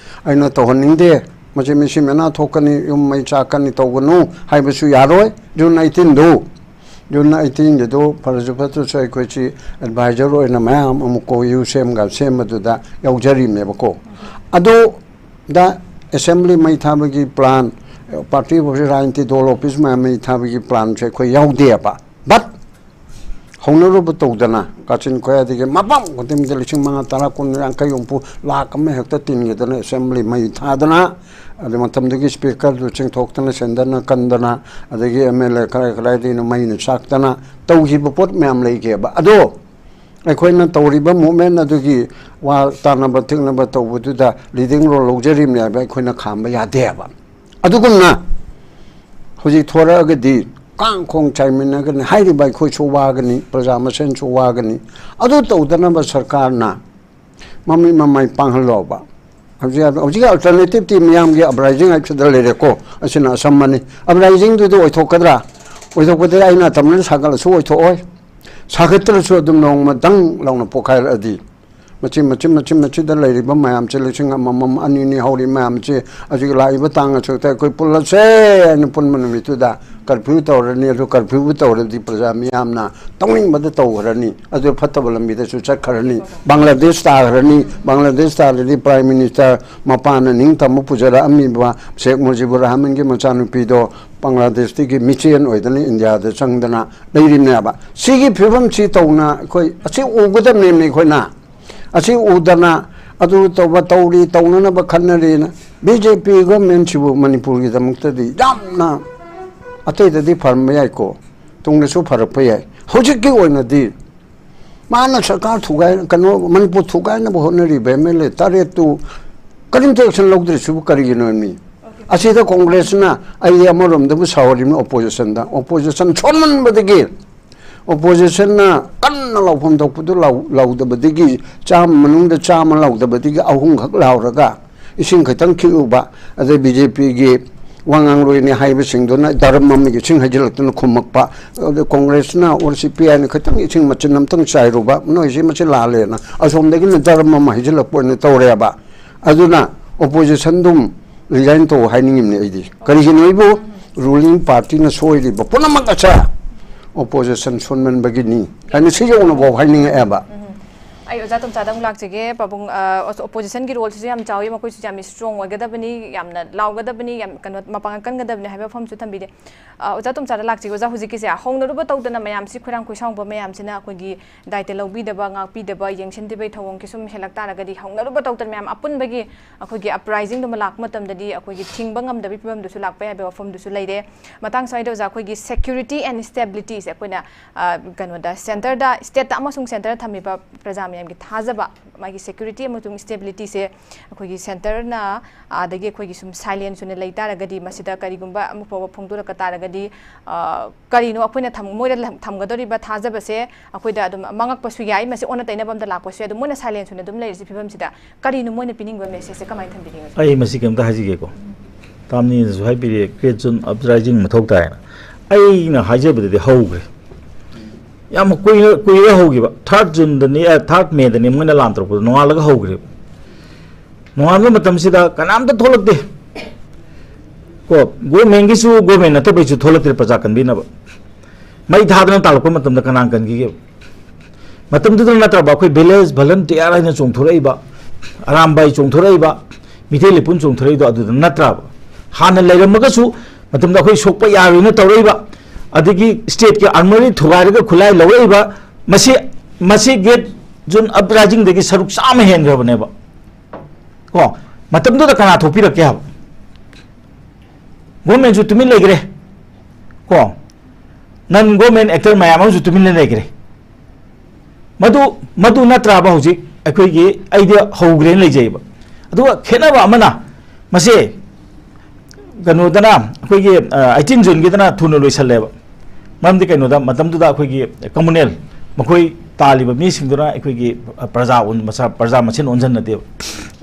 ꯑꯩꯅ ꯇꯧꯍꯟꯅꯤꯡꯗꯦ꯫ ꯃꯁꯤ ꯃꯤꯁꯤ ꯃꯅꯥ ꯊꯣꯛꯀꯅꯤ, ꯌꯨꯝ ꯃꯩ ꯆꯥꯛꯀꯅꯤ, ꯇꯧꯒꯅꯨ ꯍꯥꯏꯕꯁꯨ ꯌꯥꯔꯣꯏ꯫ ꯖꯨꯟ ꯑꯩꯠꯇꯤꯟꯗꯨ, ꯖꯨꯟ ꯑꯩꯠꯇꯤꯟꯒꯤꯗꯨ ꯐꯔꯁꯨ ꯐꯠꯇ꯭ꯔꯁꯨ ꯑꯩꯈꯣꯏꯁꯤ ꯑꯦꯗꯚꯥꯏꯖꯔ ꯑꯣꯏꯅ ꯃꯌꯥꯝ ꯑꯃꯨꯛ ꯀꯣ ꯌꯨ ꯁꯦꯝꯒ ꯁꯦꯝꯕꯗꯨꯗ ꯌꯥꯎꯖꯔꯤꯕꯅꯦꯕꯀꯣ꯫ ꯑꯗꯨꯗ ꯑꯦꯁꯦꯝꯕ꯭ꯂꯤ ꯃꯩ ꯊꯥꯕꯒꯤ ꯄ꯭ꯂꯥꯟ, ꯄꯥꯔꯇꯤ ꯑꯣꯐꯤꯁ, ꯔꯥꯖꯅꯤꯇꯤ ꯗꯣꯜ ꯑꯣꯐꯤꯁ ꯃꯌꯥꯝ ꯃꯩ ꯊꯥꯕꯒꯤ ꯄ꯭ꯂꯥꯟꯁꯦ ꯑꯩꯈꯣꯏ ꯌꯥꯎꯗꯦꯕ꯫ But ꯍꯧꯅꯔꯨꯕ ꯇꯧꯗꯅ ꯀꯥꯆꯤꯟ ꯀꯣꯌꯥꯗꯒꯤ ꯃꯐꯝ ꯈꯨꯗꯤꯡꯗ ꯂꯤꯁꯤꯡ ꯃꯉꯥ, ꯇꯔꯥ, ꯀꯨꯟ, ꯌꯥꯡꯈꯩ, ꯍꯨꯝꯐꯨ, ꯂꯥꯛ ꯑꯃ ꯍꯦꯛꯇ ꯇꯤꯟꯒꯗꯅ ꯑꯦꯁꯦꯝꯕ꯭ꯂꯤ ꯃꯩ ꯊꯥꯗꯅ, ꯑꯗꯨ ꯃꯇꯝꯗꯨꯒꯤ ꯁ꯭ꯄꯤꯀꯔꯗꯨ ꯆꯤꯡꯊꯣꯛꯇꯅ ꯁꯦꯟꯗꯔꯅ ꯀꯟꯗꯅ, ꯑꯗꯒꯤ ꯑꯦꯝ ꯑꯦꯜ ꯑꯦ ꯀꯔꯥꯏ ꯀꯔꯥꯏꯗꯒꯤꯅꯣ ꯃꯩꯅ ꯆꯥꯛꯇꯅ ꯇꯧꯈꯤꯕ ꯄꯣꯠ ꯃꯌꯥꯝ ꯂꯩꯈꯤꯕ꯫ ꯑꯗꯣ ꯑꯩꯈꯣꯏꯅ ꯇꯧꯔꯤꯕ ꯃꯨꯞꯃꯦꯟ ꯑꯗꯨꯒꯤ ꯋꯥ ꯇꯥꯅꯕ ꯊꯤꯡꯅꯕ ꯇꯧꯕꯗꯨꯗ ꯂꯤꯗꯤꯡ ꯔꯣꯜ ꯂꯧꯖꯔꯤꯕꯅꯦ ꯍꯥꯏꯕ ꯑꯩꯈꯣꯏꯅ ꯈꯥꯝꯕ ꯌꯥꯗꯦ ꯍꯥꯏꯕ꯫ ꯑꯗꯨꯒꯨꯝꯅ ꯍꯧꯖꯤꯛ ꯊꯣꯔꯛꯑꯒꯗꯤ ꯀꯥꯡ ꯈꯣꯡ ꯆꯥꯏꯃꯤꯟꯅꯒꯅꯤ, ꯍꯥꯏꯔꯤꯕ ꯑꯩꯈꯣꯏꯁꯨ ꯋꯥꯒꯅꯤ, ꯄ꯭ꯔꯖꯥ ꯃꯁꯦꯟꯁꯨ ꯋꯥꯒꯅꯤ꯫ ꯑꯗꯨ ꯇꯧꯗꯅꯕ ꯁꯔꯀꯥꯔꯅ ꯃꯃꯤꯠ ꯃꯃꯥꯏ ꯄꯥꯡꯍꯜꯂꯣꯕ꯫ ꯍꯧꯖꯤꯛ, ꯍꯧꯖꯤꯛ ꯑꯜꯇꯔꯅꯦꯇꯤꯚꯇꯤ ꯃꯤꯌꯥꯝꯒꯤ ꯑꯞꯔꯥꯏꯖꯤꯡ ꯍꯥꯏꯕꯁꯤꯗ ꯂꯩꯔꯦꯀꯣ, ꯑꯁꯤꯅ ꯑꯁꯝꯕꯅꯤ꯫ ꯑꯞꯔꯥꯏꯖꯤꯡꯗꯨꯗꯤ ꯑꯣꯏꯊꯣꯛꯀꯗ꯭ꯔꯥ? ꯑꯣꯏꯊꯣꯛꯄꯗꯤ ꯑꯩꯅ ꯑꯇꯝꯅꯅ ꯁꯥꯒꯠꯂꯁꯨ ꯑꯣꯏꯊꯣꯛꯑꯣꯏ, ꯁꯥꯒꯠꯇ꯭ꯔꯁꯨ ꯑꯗꯨꯝ ꯅꯣꯡꯃ ꯗꯪ ꯂꯥꯎꯅ ꯄꯣꯛꯈꯥꯏꯔꯛꯑꯗꯤ꯫ ꯃꯆꯤꯟ, ꯃꯆꯤꯟ, ꯃꯆꯤꯟ, ꯃꯆꯤꯟꯗ ꯂꯩꯔꯤꯕ ꯃꯌꯥꯝꯁꯦ ꯂꯤꯁꯤꯡ ꯑꯃꯃꯝ, ꯑꯅꯤꯅꯤ ꯍꯧꯔꯤ ꯃꯌꯥꯝꯁꯦ ꯍꯧꯖꯤꯛ ꯂꯥꯛꯏꯕ ꯇꯥꯡ ꯑꯁꯨꯛꯇ ꯑꯩꯈꯣꯏ ꯄꯨꯜꯂꯁꯦ ꯍꯥꯏꯅ ꯄꯨꯟꯕ ꯅꯨꯃꯤꯠꯇꯨꯗ ꯀꯔꯐ꯭ꯌꯨ ꯇꯧꯔꯅꯤ꯫ ꯑꯗꯨ ꯀꯔꯐ꯭ꯌꯨꯕꯨ ꯇꯧꯔꯗꯤ ꯄ꯭ꯔꯖꯥ ꯃꯤꯌꯥꯝꯅ ꯇꯧꯅꯤꯡꯕꯗ ꯇꯧꯈ꯭ꯔꯅꯤ꯫ ꯑꯗꯨ ꯐꯠꯇꯕ ꯂꯝꯕꯤꯗꯁꯨ ꯆꯠꯈ꯭ꯔꯅꯤ꯫ ꯕꯪꯒ꯭ꯂꯥꯗꯦꯁ ꯇꯥꯈ꯭ꯔꯅꯤ꯫ ꯕꯪꯒ꯭ꯂꯥꯗꯦꯁ ꯇꯥꯔꯗꯤ ꯄ꯭ꯔꯥꯏꯝ ꯃꯤꯅꯤꯁꯇꯔ ꯃꯄꯥꯅ ꯅꯤꯡꯇꯝꯕ ꯄꯨꯖꯔꯛꯑꯝꯃꯤꯕ ꯁꯦꯈ ꯃꯨꯖꯤꯕꯨꯔ ꯔꯍꯃꯟꯒꯤ ꯃꯆꯥꯅꯨꯄꯤꯗꯣ ꯕꯪꯒ꯭ꯂꯥꯗꯦꯁꯇꯒꯤ ꯃꯤꯆꯦꯟ ꯑꯣꯏꯗꯅ ꯏꯟꯗꯤꯌꯥꯗ ꯆꯪꯗꯅ ꯂꯩꯔꯤꯕꯅꯦꯕ꯫ ꯁꯤꯒꯤ ꯐꯤꯕꯝꯁꯤ ꯇꯧꯅ ꯑꯩꯈꯣꯏ ꯑꯁꯤ ꯎꯒꯗꯕꯅꯦꯕ ꯑꯩꯈꯣꯏꯅ꯫ ꯑꯁꯤ ꯎꯗꯅ ꯑꯗꯨ ꯇꯧꯕ ꯇꯧꯔꯤ, ꯇꯧꯅꯅꯕ ꯈꯟꯅꯔꯤꯅ꯫ ꯕꯤ ꯖꯦ ꯄꯤ ꯒꯣꯔꯃꯦꯟꯁꯤꯕꯨ ꯃꯅꯤꯄꯨꯔꯒꯤꯗꯃꯛꯇꯗꯤ ꯌꯥꯝꯅ, ꯑꯇꯩꯗꯗꯤ ꯐꯔꯝꯕ ꯌꯥꯏꯀꯣ, ꯇꯨꯡꯗꯁꯨ ꯐꯔꯛꯄ ꯌꯥꯏ꯫ ꯍꯧꯖꯤꯛꯀꯤ ꯑꯣꯏꯅꯗꯤ ꯃꯥꯅ ꯁꯔꯀꯥꯔ ꯊꯨꯒꯥꯏ, ꯀꯩꯅꯣ, ꯃꯅꯤꯄꯨꯔ ꯊꯨꯒꯥꯏꯅꯕ ꯍꯣꯠꯅꯔꯤꯕ ꯑꯦꯝ ꯑꯦꯜ ꯑꯦ ꯇꯔꯦꯠꯇꯨ ꯀꯔꯤꯝꯇ ꯑꯦꯛꯁꯟ ꯂꯧꯗ꯭ꯔꯤꯁꯤꯕꯨ ꯀꯔꯤꯒꯤꯅꯣ ꯃꯤ? ꯑꯁꯤꯗ ꯀꯣꯡꯒ꯭ꯔꯦꯁꯅ, ꯑꯩꯗꯤ ꯑꯃꯔꯣꯝꯗꯕꯨ ꯁꯥꯎꯔꯤꯕꯅꯤ ꯑꯣꯄꯣꯖꯤꯁꯟꯗ, ꯑꯣꯄꯣꯖꯤꯁꯟ ꯁꯣꯟꯃꯟꯕꯗꯒꯤ, ꯑꯣꯄꯣꯖꯤꯁꯟꯅ ꯀꯟꯅ ꯂꯥꯎꯐꯝ ꯊꯣꯛꯄꯗꯨ ꯂꯥꯎ-, ꯂꯥꯎꯗꯕꯗꯒꯤ, ꯆꯥꯝꯃ ꯃꯅꯨꯡꯗ ꯆꯥꯝꯃ ꯂꯥꯎꯗꯕꯗꯒꯤ ꯑꯍꯨꯝꯈꯛ ꯂꯥꯎꯔꯒ ꯏꯁꯤꯡ ꯈꯤꯇꯪ ꯈꯤꯛꯎꯕ, ꯑꯗꯩ ꯕꯤ ꯖꯦ ꯄꯤꯒꯤ ꯋꯥ ꯉꯥꯡꯂꯣꯏꯅꯤ ꯍꯥꯏꯕꯁꯤꯡꯗꯨꯅ ꯗꯔꯝ ꯑꯃꯒꯤ ꯏꯁꯤꯡ ꯍꯩꯖꯤꯜꯂꯛꯇꯨꯅ ꯈꯨꯝꯃꯛꯄ, ꯑꯗꯩ ꯀꯣꯡꯒ꯭ꯔꯦꯁꯅ ꯑꯣꯔ ꯁꯤ ꯄꯤ ꯑꯥꯏꯅ ꯈꯤꯇꯪ ꯏꯁꯤꯡ ꯃꯆꯤꯟ ꯑꯃꯇꯪ ꯆꯥꯏꯔꯨꯕ, ꯅꯣꯏꯁꯤ ꯃꯁꯤ ꯂꯥꯜꯂꯦꯅ ꯑꯁꯣꯝꯗꯒꯤꯅ ꯗꯔꯝ ꯑꯃ ꯍꯩꯖꯤꯜꯂꯛꯄ ꯑꯣꯏꯅ ꯇꯧꯔꯦꯕ꯫ ꯑꯗꯨꯅ ꯑꯣꯄꯣꯖꯤꯁꯟꯗꯨꯝ ꯔꯤꯖꯥꯏꯟ ꯇꯧ ꯍꯥꯏꯅꯤꯡꯉꯤꯕꯅꯤ ꯑꯩꯗꯤ꯫ ꯀꯔꯤꯒꯤꯅꯣ ꯑꯩꯕꯨ ꯔꯨꯂꯤꯡ ꯄꯥꯔꯇꯤꯅ ꯁꯣꯏꯔꯤꯕ ꯄꯨꯝꯅꯃꯛ ꯑꯁꯦ ꯑꯣꯄꯣꯖꯤꯁꯟ ꯁꯣꯟꯃꯟꯕꯒꯤꯅꯤ ꯍꯥꯏꯅ ꯁꯤ ꯌꯧꯅꯐꯥꯎ ꯍꯥꯏꯅꯤꯡꯉꯛꯑꯦꯕ꯫ ꯑꯩ ꯑꯣꯖꯥ ꯇꯣꯝꯆꯥꯗ ꯑꯃꯨꯛ ꯂꯥꯛꯆꯒꯦ꯫ ꯄꯥꯕꯨꯡ, ꯑ, ꯑꯣꯄꯣꯖꯤꯁꯟꯒꯤ ꯔꯣꯜꯁꯤꯁꯨ ꯌꯥꯝ ꯆꯥꯎꯏ, ꯃꯈꯣꯏꯁꯨ ꯌꯥꯝ ꯏꯁꯇ꯭ꯔꯣꯡ ꯑꯣꯏꯒꯗꯕꯅꯤ, ꯌꯥꯝꯅ ꯂꯥꯎꯒꯗꯕꯅꯤ, ꯌꯥꯝ ꯀꯩꯅꯣ ꯃꯄꯥꯡꯒꯜ ꯀꯟꯒꯗꯕꯅꯤ ꯍꯥꯏꯕ ꯋꯥꯐꯝꯁꯨ ꯊꯝꯕꯤꯔꯦ꯫ ꯑ, ꯑꯣꯖꯥ ꯇꯣꯝꯆꯥꯗ ꯂꯥꯛꯆꯒꯦ꯫ ꯑꯣꯖꯥ, ꯍꯧꯖꯤꯛꯀꯤꯁꯦ ꯍꯧꯅꯔꯨꯕ ꯇꯧꯗꯅ ꯃꯌꯥꯝꯁꯤ ꯈꯣꯏꯔꯥꯡ ꯈꯣꯏꯁꯥꯎꯕ ꯃꯌꯥꯝꯁꯤꯅ ꯑꯩꯈꯣꯏꯒꯤ ꯗꯥꯏꯇ ꯂꯧꯕꯤꯗꯕ, ꯉꯥꯛꯄꯤꯗꯕ, ꯌꯦꯡꯁꯤꯟꯗꯕꯒꯤ ꯊꯧꯑꯣꯡꯒꯤ ꯁꯨꯝ ꯍꯦꯜꯂꯛ ꯇꯥꯔꯒꯗꯤ, ꯍꯧꯅꯔꯨꯕ ꯇꯧꯗꯅ ꯃꯌꯥꯝ ꯑꯄꯨꯟꯕꯒꯤ ꯑꯩꯈꯣꯏꯒꯤ ꯑꯞꯔꯥꯏꯖꯤꯡꯗꯨꯃ ꯂꯥꯛꯄ ꯃꯇꯝꯗꯗꯤ ꯑꯩꯈꯣꯏꯒꯤ ꯊꯤꯡꯕ ꯉꯝꯗꯕꯒꯤ ꯐꯤꯕꯝꯗꯨꯁꯨ ꯂꯥꯛꯄ ꯌꯥꯏ ꯍꯥꯏꯕ ꯋꯥꯐꯝꯗꯨꯁꯨ ꯂꯩꯔꯦ꯫ ꯃꯇꯥꯡ ꯁ꯭ꯋꯥꯏꯗ ꯑꯣꯖꯥ, ꯑꯩꯈꯣꯏꯒꯤ ꯁꯦꯀ꯭ꯌꯨꯔꯤꯇꯤ ꯑꯦꯟ ꯁ꯭ꯇꯦꯕꯤꯂꯤꯇꯤꯁꯦ ꯑꯩꯈꯣꯏꯅ, ꯑ, ꯀꯩꯅꯣꯗ, ꯁꯦꯟꯇꯔꯗ, ꯁ꯭ꯇꯦꯠꯇ ꯑꯃꯁꯨꯡ ꯁꯦꯟꯇꯔꯗ ꯊꯝꯃꯤꯕ ꯄ꯭ꯔꯖꯥ ꯃꯌꯥꯝꯒꯤ ꯊꯥꯖꯕ, ꯃꯥꯒꯤ ꯁꯦꯀ꯭ꯌꯨꯔꯤꯇꯤ ꯑꯃꯁꯨꯡ ꯁ꯭ꯇꯦꯕꯤꯂꯤꯇꯤꯁꯦ ꯑꯩꯈꯣꯏꯒꯤ ꯁꯦꯟꯇꯔꯅ ꯑꯗꯒꯤ ꯑꯩꯈꯣꯏꯒꯤ ꯁꯨꯝ ꯁꯥꯏꯂꯦꯟꯁ ꯑꯣꯏꯅ ꯂꯩ ꯇꯥꯔꯒꯗꯤ, ꯃꯁꯤꯗ ꯀꯔꯤꯒꯨꯝꯕ ꯑꯃ ꯐꯥꯎꯕ ꯐꯣꯡꯗꯣꯔꯛꯄ ꯇꯥꯔꯒꯗꯤ, ꯑ, ꯀꯔꯤꯅꯣ ꯑꯩꯈꯣꯏꯅ ꯊꯝ-, ꯃꯣꯏꯗ ꯂꯝ-, ꯊꯝꯒꯗꯧꯔꯤꯕ ꯊꯥꯖꯕꯁꯦ ꯑꯩꯈꯣꯏꯗ ꯑꯗꯨꯝ ꯃꯥꯡꯉꯛꯄꯁꯨ ꯌꯥꯏ, ꯃꯁꯤ ꯑꯣꯟꯅ ꯇꯩꯅꯕ ꯑꯝꯗ ꯂꯥꯛꯄꯁꯨ ꯌꯥꯏ꯫ ꯑꯗꯨ ꯃꯣꯏꯅ ꯁꯥꯏꯂꯦꯟꯁ ꯑꯣꯏꯅ ꯑꯗꯨꯝ ꯂꯩꯔꯤꯁꯤ ꯐꯤꯕꯝꯁꯤꯗ ꯀꯔꯤꯅꯣ ꯃꯣꯏꯅ ꯄꯤꯅꯤꯡꯕ ꯃꯦꯁꯦꯖꯁꯦ ꯀꯃꯥꯏꯅ ꯊꯝꯕꯤꯅꯤꯡꯉꯤ? ꯑꯩ ꯃꯁꯤ ꯀꯩꯝꯇ ꯍꯥꯏꯖꯒꯦꯀꯣ꯫ ꯇꯥꯝꯅꯤꯅꯁꯨ ꯍꯥꯏꯕꯤꯔꯦ, ꯒ꯭ꯔꯦꯠ ꯖꯨꯟ ꯑꯞꯔꯥꯏꯖꯤꯡ ꯃꯊꯧ ꯇꯥꯏꯅ꯫ ꯑꯩꯅ ꯍꯥꯏꯖꯕꯗꯗꯤ ꯍꯧꯈ꯭ꯔꯦ꯫ ꯌꯥꯝ ꯀꯨꯏꯔ, ꯀꯨꯏꯔ ꯍꯧꯈꯤꯕ꯫ ꯊꯥꯔꯠ ꯖꯨꯟꯗꯅꯤ, ꯑ, ꯊꯥꯔꯠ ꯃꯦꯗꯅꯤ ꯃꯣꯏꯅ ꯂꯥꯟ ꯇꯧꯔꯛꯄꯗꯣ, ꯅꯣꯡꯉꯥꯜꯂꯒ ꯍꯧꯈ꯭ꯔꯦꯕ꯫ ꯅꯣꯡꯉꯥꯟꯕ ꯃꯇꯝꯁꯤꯗ ꯀꯅꯥꯝꯇ ꯊꯣꯛꯂꯛꯇꯦ꯫ ꯀꯣ, ꯒꯣꯔꯃꯦꯟꯒꯤꯁꯨ, ꯒꯣꯔꯃꯦꯟ ꯅꯠꯇꯕꯩꯁꯨ ꯊꯣꯛꯂꯛꯇ꯭ꯔꯦ ꯄ꯭ꯔꯖꯥ ꯀꯟꯕꯤꯅꯕ꯫ ꯃꯩ ꯊꯥꯗꯅ ꯇꯥꯜꯂꯛꯄ ꯃꯇꯝꯗ ꯀꯅꯥ ꯀꯟꯈꯤꯒꯦꯕ? ꯃꯇꯝꯗꯨꯗ ꯅꯠꯇ꯭ꯔꯕ ꯑꯩꯈꯣꯏ ꯚꯤꯂꯦꯖ ꯚꯂꯟꯇꯤꯌꯥꯔ ꯍꯥꯏꯅ ꯆꯣꯡꯊꯣꯔꯛꯏꯕ, ꯑꯔꯥꯝꯕꯥꯏ ꯆꯣꯡꯊꯣꯔꯛꯏꯕ, ꯃꯤꯇꯩ ꯂꯩꯄꯨꯟ ꯆꯣꯡꯊꯣꯔꯛꯏꯗꯣ ꯑꯗꯨꯗ ꯅꯠꯇ꯭ꯔꯕ? ꯍꯥꯟꯅ ꯂꯩꯔꯝꯃꯒꯁꯨ ꯃꯇꯝꯗ ꯑꯩꯈꯣꯏ ꯁꯣꯛꯄ ꯌꯥꯔꯣꯏꯅ ꯇꯧꯔꯛꯏꯕ, ꯑꯗꯒꯤ ꯁ꯭ꯇꯦꯠꯀꯤ ꯑꯥꯔꯃꯔꯤ ꯊꯨꯒꯥꯏꯔꯒ ꯈꯨꯠꯂꯥꯏ ꯂꯧꯔꯛꯏꯕ, ꯃꯁꯤ, ꯃꯁꯤ ꯒ꯭ꯔꯦꯠ ꯖꯨꯟ ꯑꯞꯔꯥꯏꯖꯤꯡꯗꯒꯤ ꯁꯔꯨꯛ ꯆꯥꯝꯃ ꯍꯦꯟꯈ꯭ꯔꯕꯅꯦꯕ꯫ ꯀꯣ, ꯃꯇꯝꯗꯨꯗ ꯀꯅꯥ ꯊꯣꯛꯄꯤꯔꯛꯀꯦ ꯍꯥꯏꯕ? ꯒꯣꯔꯃꯦꯟꯁꯨ ꯇꯨꯃꯤꯟ ꯂꯩꯈ꯭ꯔꯦ, ꯀꯣ, ꯅꯟ ꯒꯣꯔꯃꯦꯟ ꯑꯦꯛꯇꯔ ꯃꯌꯥꯝ ꯑꯃꯁꯨ ꯇꯨꯃꯤꯟꯅ ꯂꯩꯈ꯭ꯔꯦ꯫ ꯃꯗꯨ ꯃꯗꯨ ꯅꯠꯇ꯭ꯔꯕ ꯍꯧꯖꯤꯛ ꯑꯩꯈꯣꯏꯒꯤ, ꯑꯩꯗꯤ ꯍꯧꯈ꯭ꯔꯦꯅ ꯂꯩꯖꯩꯕ꯫ ꯑꯗꯨꯒ ꯈꯦꯠꯅꯕ ꯑꯃꯅ, ꯃꯁꯦ ꯀꯩꯅꯣꯗꯅ, ꯑꯩꯈꯣꯏꯒꯤ ꯑꯩꯇꯤꯟ ꯖꯨꯟꯒꯤꯗꯅ ꯊꯨꯅ ꯂꯣꯏꯁꯜꯂꯦꯕ꯫ ꯃꯔꯝꯗꯤ ꯀꯩꯅꯣꯗ, ꯃꯇꯝꯗꯨꯗ ꯑꯩꯈꯣꯏꯒꯤ ꯀꯝꯃꯨꯅꯦꯜ, ꯃꯈꯣꯏ ꯇꯥꯜꯂꯤꯕ ꯃꯤꯁꯤꯡꯗꯨꯅ ꯑꯩꯈꯣꯏꯒꯤ ꯄ꯭ꯔꯖꯥ ꯑꯣꯟ-, ꯃꯁꯥ-, ꯄ꯭ꯔꯖꯥ ꯃꯁꯦꯟ ꯑꯣꯟꯁꯤꯟꯅꯗꯦꯕ꯫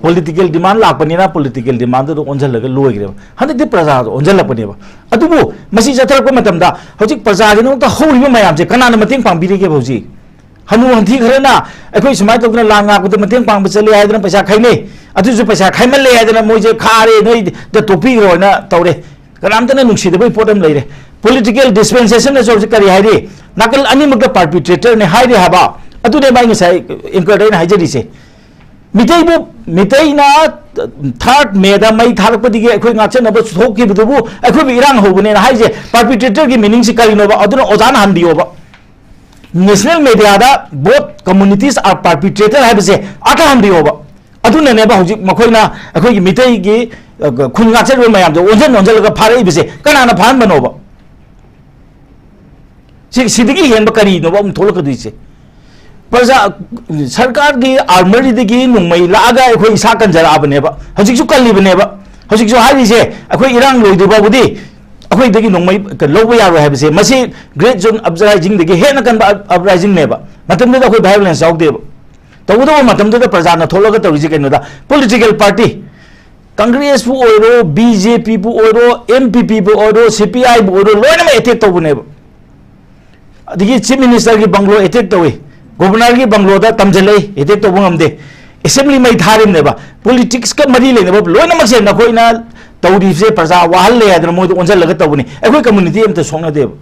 ꯄꯣꯂꯤꯇꯤꯀꯦꯜ ꯗꯤꯃꯥꯟ ꯂꯥꯛꯄꯅꯤꯅ ꯄꯣꯂꯤꯇꯤꯀꯦꯜ ꯗꯤꯃꯥꯟꯗꯨꯗ ꯑꯣꯟꯁꯤꯜꯂꯒ ꯂꯣꯏꯈ꯭ꯔꯦꯕ꯫ ꯍꯟꯗꯛꯇꯤ ꯄ꯭ꯔꯖꯥꯗ ꯑꯣꯟꯁꯤꯜꯂꯛꯄꯅꯦꯕ꯫ ꯑꯗꯨꯕꯨ ꯃꯁꯤ ꯆꯠꯊꯔꯛꯄ ꯃꯇꯝꯗ ꯍꯧꯖꯤꯛ ꯄ꯭ꯔꯖꯥꯒꯤꯗꯃꯛꯇ ꯍꯧꯔꯤꯕ ꯃꯌꯥꯝꯁꯦ ꯀꯅꯥꯅ ꯃꯇꯦꯡ ꯄꯥꯡꯕꯤꯔꯤꯒꯦꯕ ꯍꯧꯖꯤꯛ? ꯍꯅꯨ ꯍꯟꯊꯤ ꯈꯔꯅ ꯑꯩꯈꯣꯏ ꯁꯨꯃꯥꯏꯅ ꯇꯧꯗꯅ ꯂꯥꯟ ꯉꯥꯛꯄꯗ ꯃꯇꯦꯡ ꯄꯥꯡꯕ ꯆꯠꯂꯦ ꯍꯥꯏꯗꯅ ꯄꯩꯁꯥ ꯈꯥꯏꯅꯩ꯫ ꯑꯗꯨꯁꯨ ꯄꯩꯁꯥ ꯈꯥꯏꯃꯜꯂꯦ ꯍꯥꯏꯗꯅ ꯃꯣꯏꯁꯦ ꯈꯥꯔꯦ, ꯅꯣꯏꯗ ꯇꯣꯛꯄꯤꯈ꯭ꯔꯣꯅ ꯇꯧꯔꯦ꯫ ꯀꯅꯥꯝꯇꯅ ꯅꯨꯡꯁꯤꯗꯕꯒꯤ ꯄꯣꯠ ꯑꯃ ꯂꯩꯔꯦ꯫ ꯄꯣꯂꯤꯇꯤꯀꯦꯜ ꯗꯤꯁꯄꯦꯟꯁꯦꯁꯟ ꯑꯁꯤ ꯍꯧꯖꯤꯛ ꯀꯔꯤ ꯍꯥꯏꯔꯤ? ꯅꯥꯀꯜ ꯑꯅꯤꯃꯛꯇ ꯄꯥꯔꯄꯤꯇ꯭ꯔꯦꯇꯔꯅꯦ ꯍꯥꯏꯔꯤ ꯍꯥꯏꯕ꯫ ꯑꯗꯨꯅꯦꯕ ꯑꯩ ꯉꯁꯥꯏ ꯑꯦꯡꯀꯔꯗ ꯑꯩꯅ ꯍꯥꯏꯖꯔꯤꯁꯦ꯫ ꯃꯤꯇꯩꯕꯨ, ꯃꯤꯇꯩꯅ ꯊꯥꯔꯠ ꯃꯦꯗ ꯃꯩ ꯊꯥꯔꯛꯄꯗꯒꯤ ꯑꯩꯈꯣꯏ ꯉꯥꯛꯆꯅꯕ ꯊꯣꯛꯈꯤꯕꯗꯨꯕꯨ ꯑꯩꯈꯣꯏꯕꯨ ꯏꯔꯥꯡ ꯍꯧꯕꯅꯦꯅ ꯍꯥꯏꯁꯦ, ꯄꯥꯔꯄꯤꯇ꯭ꯔꯦꯇꯔꯒꯤ ꯃꯤꯅꯤꯡꯁꯤ ꯀꯔꯤꯅꯣꯕ? ꯑꯗꯨꯅ ꯑꯣꯖꯥꯅ ꯍꯟꯕꯤꯌꯣꯕ꯫ National media the both communities are perpetrator ꯍꯥꯏꯕꯁꯦ ꯑꯥꯔꯊ ꯍꯟꯕꯤꯌꯣꯕ꯫ ꯑꯗꯨꯅꯅꯦꯕ ꯍꯧꯖꯤꯛ ꯃꯈꯣꯏꯅ ꯑꯩꯈꯣꯏꯒꯤ ꯃꯤꯇꯩꯒꯤ, ꯑ, ꯈꯨꯟ ꯉꯥꯛꯆꯔꯤꯕ ꯃꯌꯥꯝꯗꯣ ꯑꯣꯟꯁꯤꯟ ꯑꯣꯟꯁꯤꯜꯂꯒ ꯐꯥꯔꯛꯏꯕꯁꯦ꯫ ꯀꯅꯥꯅ ꯐꯥꯍꯟꯕꯅꯣꯕ? ꯁꯤ, ꯁꯤꯗꯒꯤ ꯍꯦꯟꯕ ꯀꯔꯤꯅꯣꯕ ꯑꯃꯨꯛ ꯊꯣꯛꯂꯛꯀꯗꯣꯏꯁꯦ? ꯄ꯭ꯔꯖꯥ, ꯁꯔꯀꯥꯔꯒꯤ ꯑꯥꯔꯃꯔꯤꯗꯒꯤ ꯅꯣꯡꯃꯩ ꯂꯥꯛꯑꯒ ꯑꯩꯈꯣꯏ ꯏꯁꯥ ꯀꯟꯖꯔꯛꯑꯕꯅꯦꯕ, ꯍꯧꯖꯤꯛꯁꯨ ꯀꯜꯂꯤꯕꯅꯦꯕ꯫ ꯍꯧꯖꯤꯛꯁꯨ ꯍꯥꯏꯔꯤꯁꯦ, ꯑꯩꯈꯣꯏ ꯏꯔꯥꯡ ꯂꯣꯏꯗ꯭ꯔꯤ ꯐꯥꯎꯕꯗꯤ ꯑꯩꯈꯣꯏꯗꯒꯤ ꯅꯣꯡꯃꯩ ꯂꯧꯕ ꯌꯥꯔꯣꯏ ꯍꯥꯏꯕꯁꯦ, ꯃꯁꯤ Great June Uprising ꯗꯒꯤ ꯍꯦꯟꯅ ꯀꯟꯕ ꯑꯞꯔꯥꯏꯖꯤꯡꯅꯦꯕ꯫ ꯃꯇꯝꯗꯨꯗ ꯑꯩꯈꯣꯏ ꯚꯥꯏꯑꯣꯂꯦꯟꯁ ꯌꯥꯎꯗꯦꯕ꯫ ꯇꯧꯒꯗꯧꯕ ꯃꯇꯝꯗꯨꯗ ꯄ꯭ꯔꯖꯥꯅ ꯊꯣꯛꯂꯒ ꯇꯧꯔꯤꯁꯦ ꯀꯩꯅꯣꯗ, ꯄꯣꯂꯤꯇꯤꯀꯦꯜ ꯄꯥꯔꯇꯤ, ꯀꯪꯒ꯭ꯔꯦꯁꯄꯨ ꯑꯣꯏꯔꯣ, ꯕꯤ ꯖꯦ ꯄꯤꯕꯨ ꯑꯣꯏꯔꯣ, ꯑꯦꯝ ꯄꯤ ꯄꯤꯕꯨ ꯑꯣꯏꯔꯣ, ꯁꯤ ꯄꯤ ꯑꯥꯏꯕꯨ ꯑꯣꯏꯔꯣ, ꯂꯣꯏꯅꯃꯛ ꯑꯦꯇꯦꯛ ꯇꯧꯕꯅꯦꯕ꯫ ꯑꯗꯒꯤ ꯆꯤꯐ ꯃꯤꯅꯤꯁꯇꯔꯒꯤ ꯕꯪꯒ꯭ꯂꯣ ꯑꯦꯇꯦꯛ ꯇꯧꯏ, ꯒꯣꯕꯔꯅꯔꯒꯤ ꯕꯪꯒ꯭ꯂꯣꯗ ꯇꯝꯁꯤꯜꯂꯛꯏ, ꯑꯦꯇꯦꯛ ꯇꯧꯕ ꯉꯝꯗꯦ, ꯑꯦꯁꯦꯝꯕ꯭ꯂꯤ ꯃꯩ ꯊꯥꯔꯤꯕꯅꯦꯕ꯫ ꯄꯣꯂꯤꯇꯤꯛꯁꯀ ꯃꯔꯤ ꯂꯩꯅꯕ ꯂꯣꯏꯅꯃꯛꯁꯦ ꯅꯈꯣꯏꯅ ꯇꯧꯔꯤꯕꯁꯦ ꯄ꯭ꯔꯖꯥ ꯋꯥꯍꯜꯂꯦ ꯍꯥꯏꯗꯅ ꯃꯣꯏꯗ ꯑꯣꯟꯁꯤꯜꯂꯒ ꯇꯧꯕꯅꯤ꯫ ꯑꯩꯈꯣꯏ ꯀꯝꯃꯨꯅꯤꯇꯤ ꯑꯝꯇ ꯁꯣꯛꯅꯗꯦꯕ꯫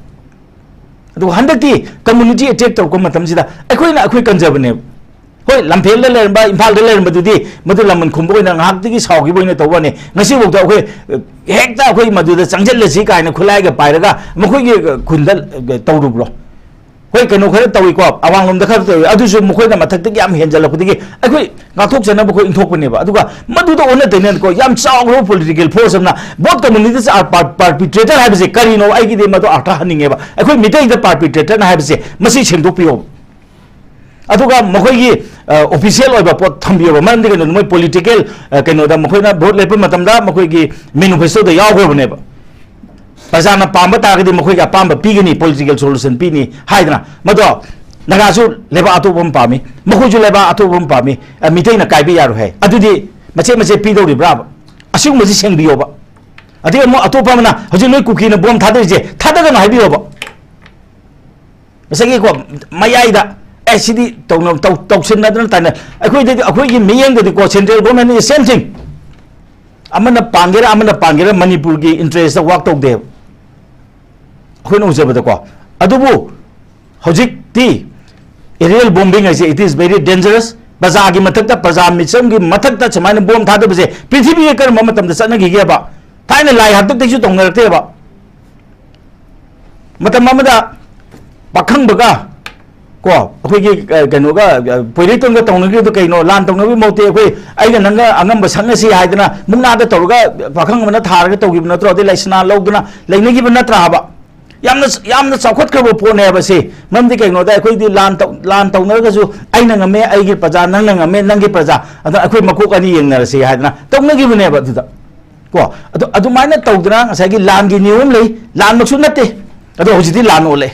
ꯑꯗꯨꯒ ꯍꯟꯗꯛꯇꯤ ꯀꯝꯃꯨꯅꯤꯇꯤ ꯑꯦꯇꯦꯛ ꯇꯧꯔꯛꯄ ꯃꯇꯝꯁꯤꯗ ꯑꯩꯈꯣꯏꯅ ꯑꯩꯈꯣꯏ ꯀꯟꯖꯕꯅꯦꯕ꯫ ꯍꯣꯏ, ꯂꯝꯐꯦꯜꯗ ꯂꯩꯔꯝꯕ, ꯏꯝꯐꯥꯜꯗ ꯂꯩꯔꯝꯕꯗꯨꯗꯤ ꯃꯗꯨ ꯂꯃꯟ ꯈꯨꯝꯕ ꯑꯣꯏꯅ ꯉꯥꯏꯍꯥꯛꯇꯒꯤ ꯁꯥꯎꯈꯤꯕ ꯑꯣꯏꯅ ꯇꯧꯕꯅꯤ꯫ ꯉꯁꯤꯐꯥꯎꯗ ꯑꯩꯈꯣꯏ, ꯑ, ꯍꯦꯛꯇ ꯑꯩꯈꯣꯏ ꯃꯗꯨꯗ ꯆꯪꯁꯤꯜꯂꯁꯤ ꯀꯥꯏꯅ ꯈꯨꯠꯂꯥꯏꯒ ꯄꯥꯏꯔꯒ ꯃꯈꯣꯏꯒꯤ, ꯑ, ꯈꯨꯟꯗ, ꯑ, ꯇꯧꯔꯨꯕ꯭ꯔꯣ? ꯍꯣꯏ, ꯀꯩꯅꯣ ꯈꯔ ꯇꯧꯏꯀꯣ, ꯑꯋꯥꯡꯂꯣꯝꯗ ꯈꯔ ꯇꯧꯏ, ꯑꯗꯨꯁꯨ ꯃꯈꯣꯏꯅ ꯃꯊꯛꯇꯒꯤ ꯌꯥꯝ ꯍꯦꯟꯖꯜꯂꯛꯄꯗꯒꯤ ꯑꯩꯈꯣꯏ ꯉꯥꯛꯊꯣꯛꯆꯅꯕ ꯑꯩꯈꯣꯏ ꯏꯟꯊꯣꯛꯄꯅꯦꯕ꯫ ꯑꯗꯨꯒ ꯃꯗꯨꯗ ꯑꯣꯟꯅ ꯇꯩꯅꯅꯀꯣ, ꯌꯥꯝ ꯆꯥꯎꯈ꯭ꯔꯕ ꯄꯣꯂꯤꯇꯤꯀꯦꯜ ꯐꯣꯔꯁ ꯑꯃꯅ ꯕꯣꯠ ꯀꯝꯃꯨꯅꯤꯇꯤꯁ ꯑꯥꯔ ꯄꯥꯔꯄꯤꯇ꯭ꯔꯦꯇꯔ ꯍꯥꯏꯕꯁꯦ ꯀꯔꯤꯅꯣ? ꯑꯩꯒꯤꯗꯤ ꯃꯗꯨ ꯑꯥꯔꯊ ꯍꯟꯅꯤꯡꯉꯦꯕ꯫ ꯑꯩꯈꯣꯏ ꯃꯤꯇꯩꯗ ꯄꯥꯔꯄꯤꯇ꯭ꯔꯦꯇꯔꯅ ꯍꯥꯏꯕꯁꯦ ꯃꯁꯤ ꯁꯦꯡꯗꯣꯛꯄꯤꯌꯣꯕ꯫ ꯑꯗꯨꯒ ꯃꯈꯣꯏꯒꯤ ꯑꯣꯐꯤꯁꯤꯌꯦꯜ ꯑꯣꯏꯕ ꯄꯣꯠ ꯊꯝꯕꯤꯌꯣꯕ꯫ ꯃꯔꯝꯗꯤ ꯀꯩꯅꯣ, ꯃꯣꯏ ꯄꯣꯂꯤꯇꯤꯀꯦꯜ ꯀꯩꯅꯣꯗ ꯃꯈꯣꯏꯅ ꯚꯣꯠ ꯂꯦꯞꯄ ꯃꯇꯝꯗ ꯃꯈꯣꯏꯒꯤ ꯃꯦꯅꯤꯐꯦꯁꯇꯣꯗ ꯌꯥꯎꯈ꯭ꯔꯕꯅꯦꯕ꯫ ꯄ꯭ꯔꯖꯥꯅ ꯄꯥꯝꯕ ꯇꯥꯔꯒꯗꯤ ꯃꯈꯣꯏꯒꯤ ꯑꯄꯥꯝꯕ ꯄꯤꯒꯅꯤ, ꯄꯣꯂꯤꯇꯤꯀꯦꯜ ꯁꯣꯂꯨꯁꯟ ꯄꯤꯅꯤ ꯍꯥꯏꯗꯅ꯫ ꯃꯗꯣ ꯅꯥꯒꯥꯁꯨ ꯂꯩꯕꯥꯛ ꯑꯇꯣꯞꯄ ꯑꯃ ꯄꯥꯝꯃꯤ, ꯃꯈꯣꯏꯁꯨ ꯂꯩꯕꯥꯛ ꯑꯇꯣꯞꯄ ꯑꯃ ꯄꯥꯝꯃꯤ, ꯑ, ꯃꯤꯇꯩꯅ ꯀꯥꯏꯕ ꯌꯥꯔꯣꯏ ꯍꯥꯏ꯫ ꯑꯗꯨꯗꯤ ꯃꯆꯦꯠ ꯃꯆꯦꯠ ꯄꯤꯗꯧꯔꯤꯕ꯭ꯔꯥꯕ? ꯑꯁꯤꯒꯨꯝꯕꯁꯤ ꯁꯦꯡꯕꯤꯌꯣꯕ꯫ ꯑꯗꯩ ꯑꯃꯨꯛ ꯑꯇꯣꯞꯄ ꯑꯃꯅ ꯍꯧꯖꯤꯛ ꯅꯣꯏ ꯀꯨꯀꯤꯅ ꯕꯣꯝ ꯊꯥꯗꯔꯤꯁꯦ ꯊꯥꯗꯒꯅꯨ ꯍꯥꯏꯕꯤꯌꯣꯕ꯫ ꯉꯁꯥꯏꯒꯤꯀꯣ, ꯃꯌꯥꯏꯗ, "ꯑꯦ, ꯁꯤꯗꯤ ꯇꯧꯅ-, ꯇꯧ-, ꯇꯧꯁꯤꯟꯅꯗꯅ ꯇꯥꯏꯅ-", ꯑꯩꯈꯣꯏꯗꯗꯤ, ꯑꯩꯈꯣꯏꯒꯤ ꯃꯤꯠꯌꯦꯡꯗꯗꯤꯀꯣ, central government is same thing꯫ ꯑꯃꯅ ꯄꯥꯟꯒꯦꯔꯥ, ꯑꯃꯅ ꯄꯥꯟꯒꯦꯔꯥ, ꯃꯅꯤꯄꯨꯔꯒꯤ ꯏꯟꯇꯔꯦꯁꯇ ꯋꯥꯛ ꯇꯧꯗꯦꯕ, ꯑꯩꯈꯣꯏꯅ ꯎꯖꯕꯗꯀꯣ꯫ ꯑꯗꯨꯕꯨ ꯍꯧꯖꯤꯛꯇꯤ ꯑꯦꯔꯤꯌꯦꯜ ꯕꯣꯝꯕꯤꯡ ꯍꯥꯏꯁꯦ, it is very dangerous꯫ ꯄ꯭ꯔꯖꯥꯒꯤ ꯃꯊꯛꯇ, ꯄ꯭ꯔꯖꯥ ꯃꯤꯆꯝꯒꯤ ꯃꯊꯛꯇ ꯁꯨꯃꯥꯏꯅ ꯕꯣꯝ ꯊꯥꯗꯕꯁꯦ ꯄ꯭ꯔꯤꯊꯤꯕꯤꯒꯤ ꯀꯔꯝꯕ ꯃꯇꯝꯗ ꯆꯠꯅꯈꯤꯒꯦꯕ? ꯊꯥꯏꯅ ꯂꯥꯏ ꯍꯥꯛꯇꯛꯇꯒꯤꯁꯨ ꯇꯧꯅꯔꯛꯇꯦꯕ꯫ ꯃꯇꯝ ꯑꯃꯗ ꯄꯥꯈꯪꯕꯒ ꯀꯣ, ꯑꯩꯈꯣꯏꯒꯤ, ꯑ, ꯀꯩꯅꯣꯒ, ꯑ, ꯄꯣꯏꯔꯩꯇꯣꯟꯒ ꯇꯧꯅꯈ꯭ꯔꯤꯗꯣ ꯀꯩꯅꯣ? ꯂꯥꯟ ꯇꯧꯅꯕꯒꯤ ꯃꯍꯨꯠꯇꯤ ꯑꯩꯈꯣꯏ, ꯑꯩꯒ ꯅꯪꯒ ꯑꯉꯝꯕ ꯁꯛꯅꯁꯤ ꯍꯥꯏꯗꯅ ꯃꯨꯛꯅꯥꯗ ꯇꯧꯔꯒ ꯄꯥꯈꯪ ꯑꯃꯅ ꯊꯥꯔꯒ ꯇꯧꯈꯤꯕ ꯅꯠꯇ꯭ꯔꯣ? ꯑꯗꯩ ꯂꯥꯏꯁꯅꯥ ꯂꯧꯗꯅ ꯂꯩꯅꯈꯤꯕ ꯅꯠꯇ꯭ꯔꯥ ꯍꯥꯏꯕ? ꯌꯥꯝꯅ, ꯌꯥꯝꯅ ꯆꯥꯎꯈꯠꯈ꯭ꯔꯕ ꯄꯣꯠꯅꯦ ꯍꯥꯏꯕ ꯁꯤ꯫ ꯃꯔꯝꯗꯤ ꯀꯩꯒꯤꯅꯣꯗ ꯑꯩꯈꯣꯏꯗꯤ ꯂꯥꯟ ꯇꯧ-, ꯂꯥꯟ ꯇꯧꯅꯔꯒꯁꯨ ꯑꯩꯅ ꯉꯝꯃꯦ ꯑꯩꯒꯤ ꯄ꯭ꯔꯖꯥ, ꯅꯪꯅ ꯉꯝꯃꯦ ꯅꯪꯒꯤ ꯄ꯭ꯔꯖꯥ, ꯑꯗ ꯑꯩꯈꯣꯏ ꯃꯀꯣꯛ ꯑꯅꯤ ꯌꯦꯡꯅꯔꯁꯤ ꯍꯥꯏꯗꯅ ꯇꯧꯅꯈꯤꯕꯅꯦꯕ ꯑꯗꯨꯗ꯫ ꯀꯣ, ꯑꯗꯨ, ꯑꯗꯨꯃꯥꯏꯅ ꯇꯧꯗꯅ ꯉꯁꯥꯏꯒꯤ ꯂꯥꯟꯒꯤ ꯅꯤꯌꯣꯝ ꯂꯩ, ꯂꯥꯟꯃꯛꯁꯨ ꯅꯠꯇꯦ, ꯑꯗꯣ ꯍꯧꯖꯤꯛꯇꯤ ꯂꯥꯟ ꯑꯣꯜꯂꯦ꯫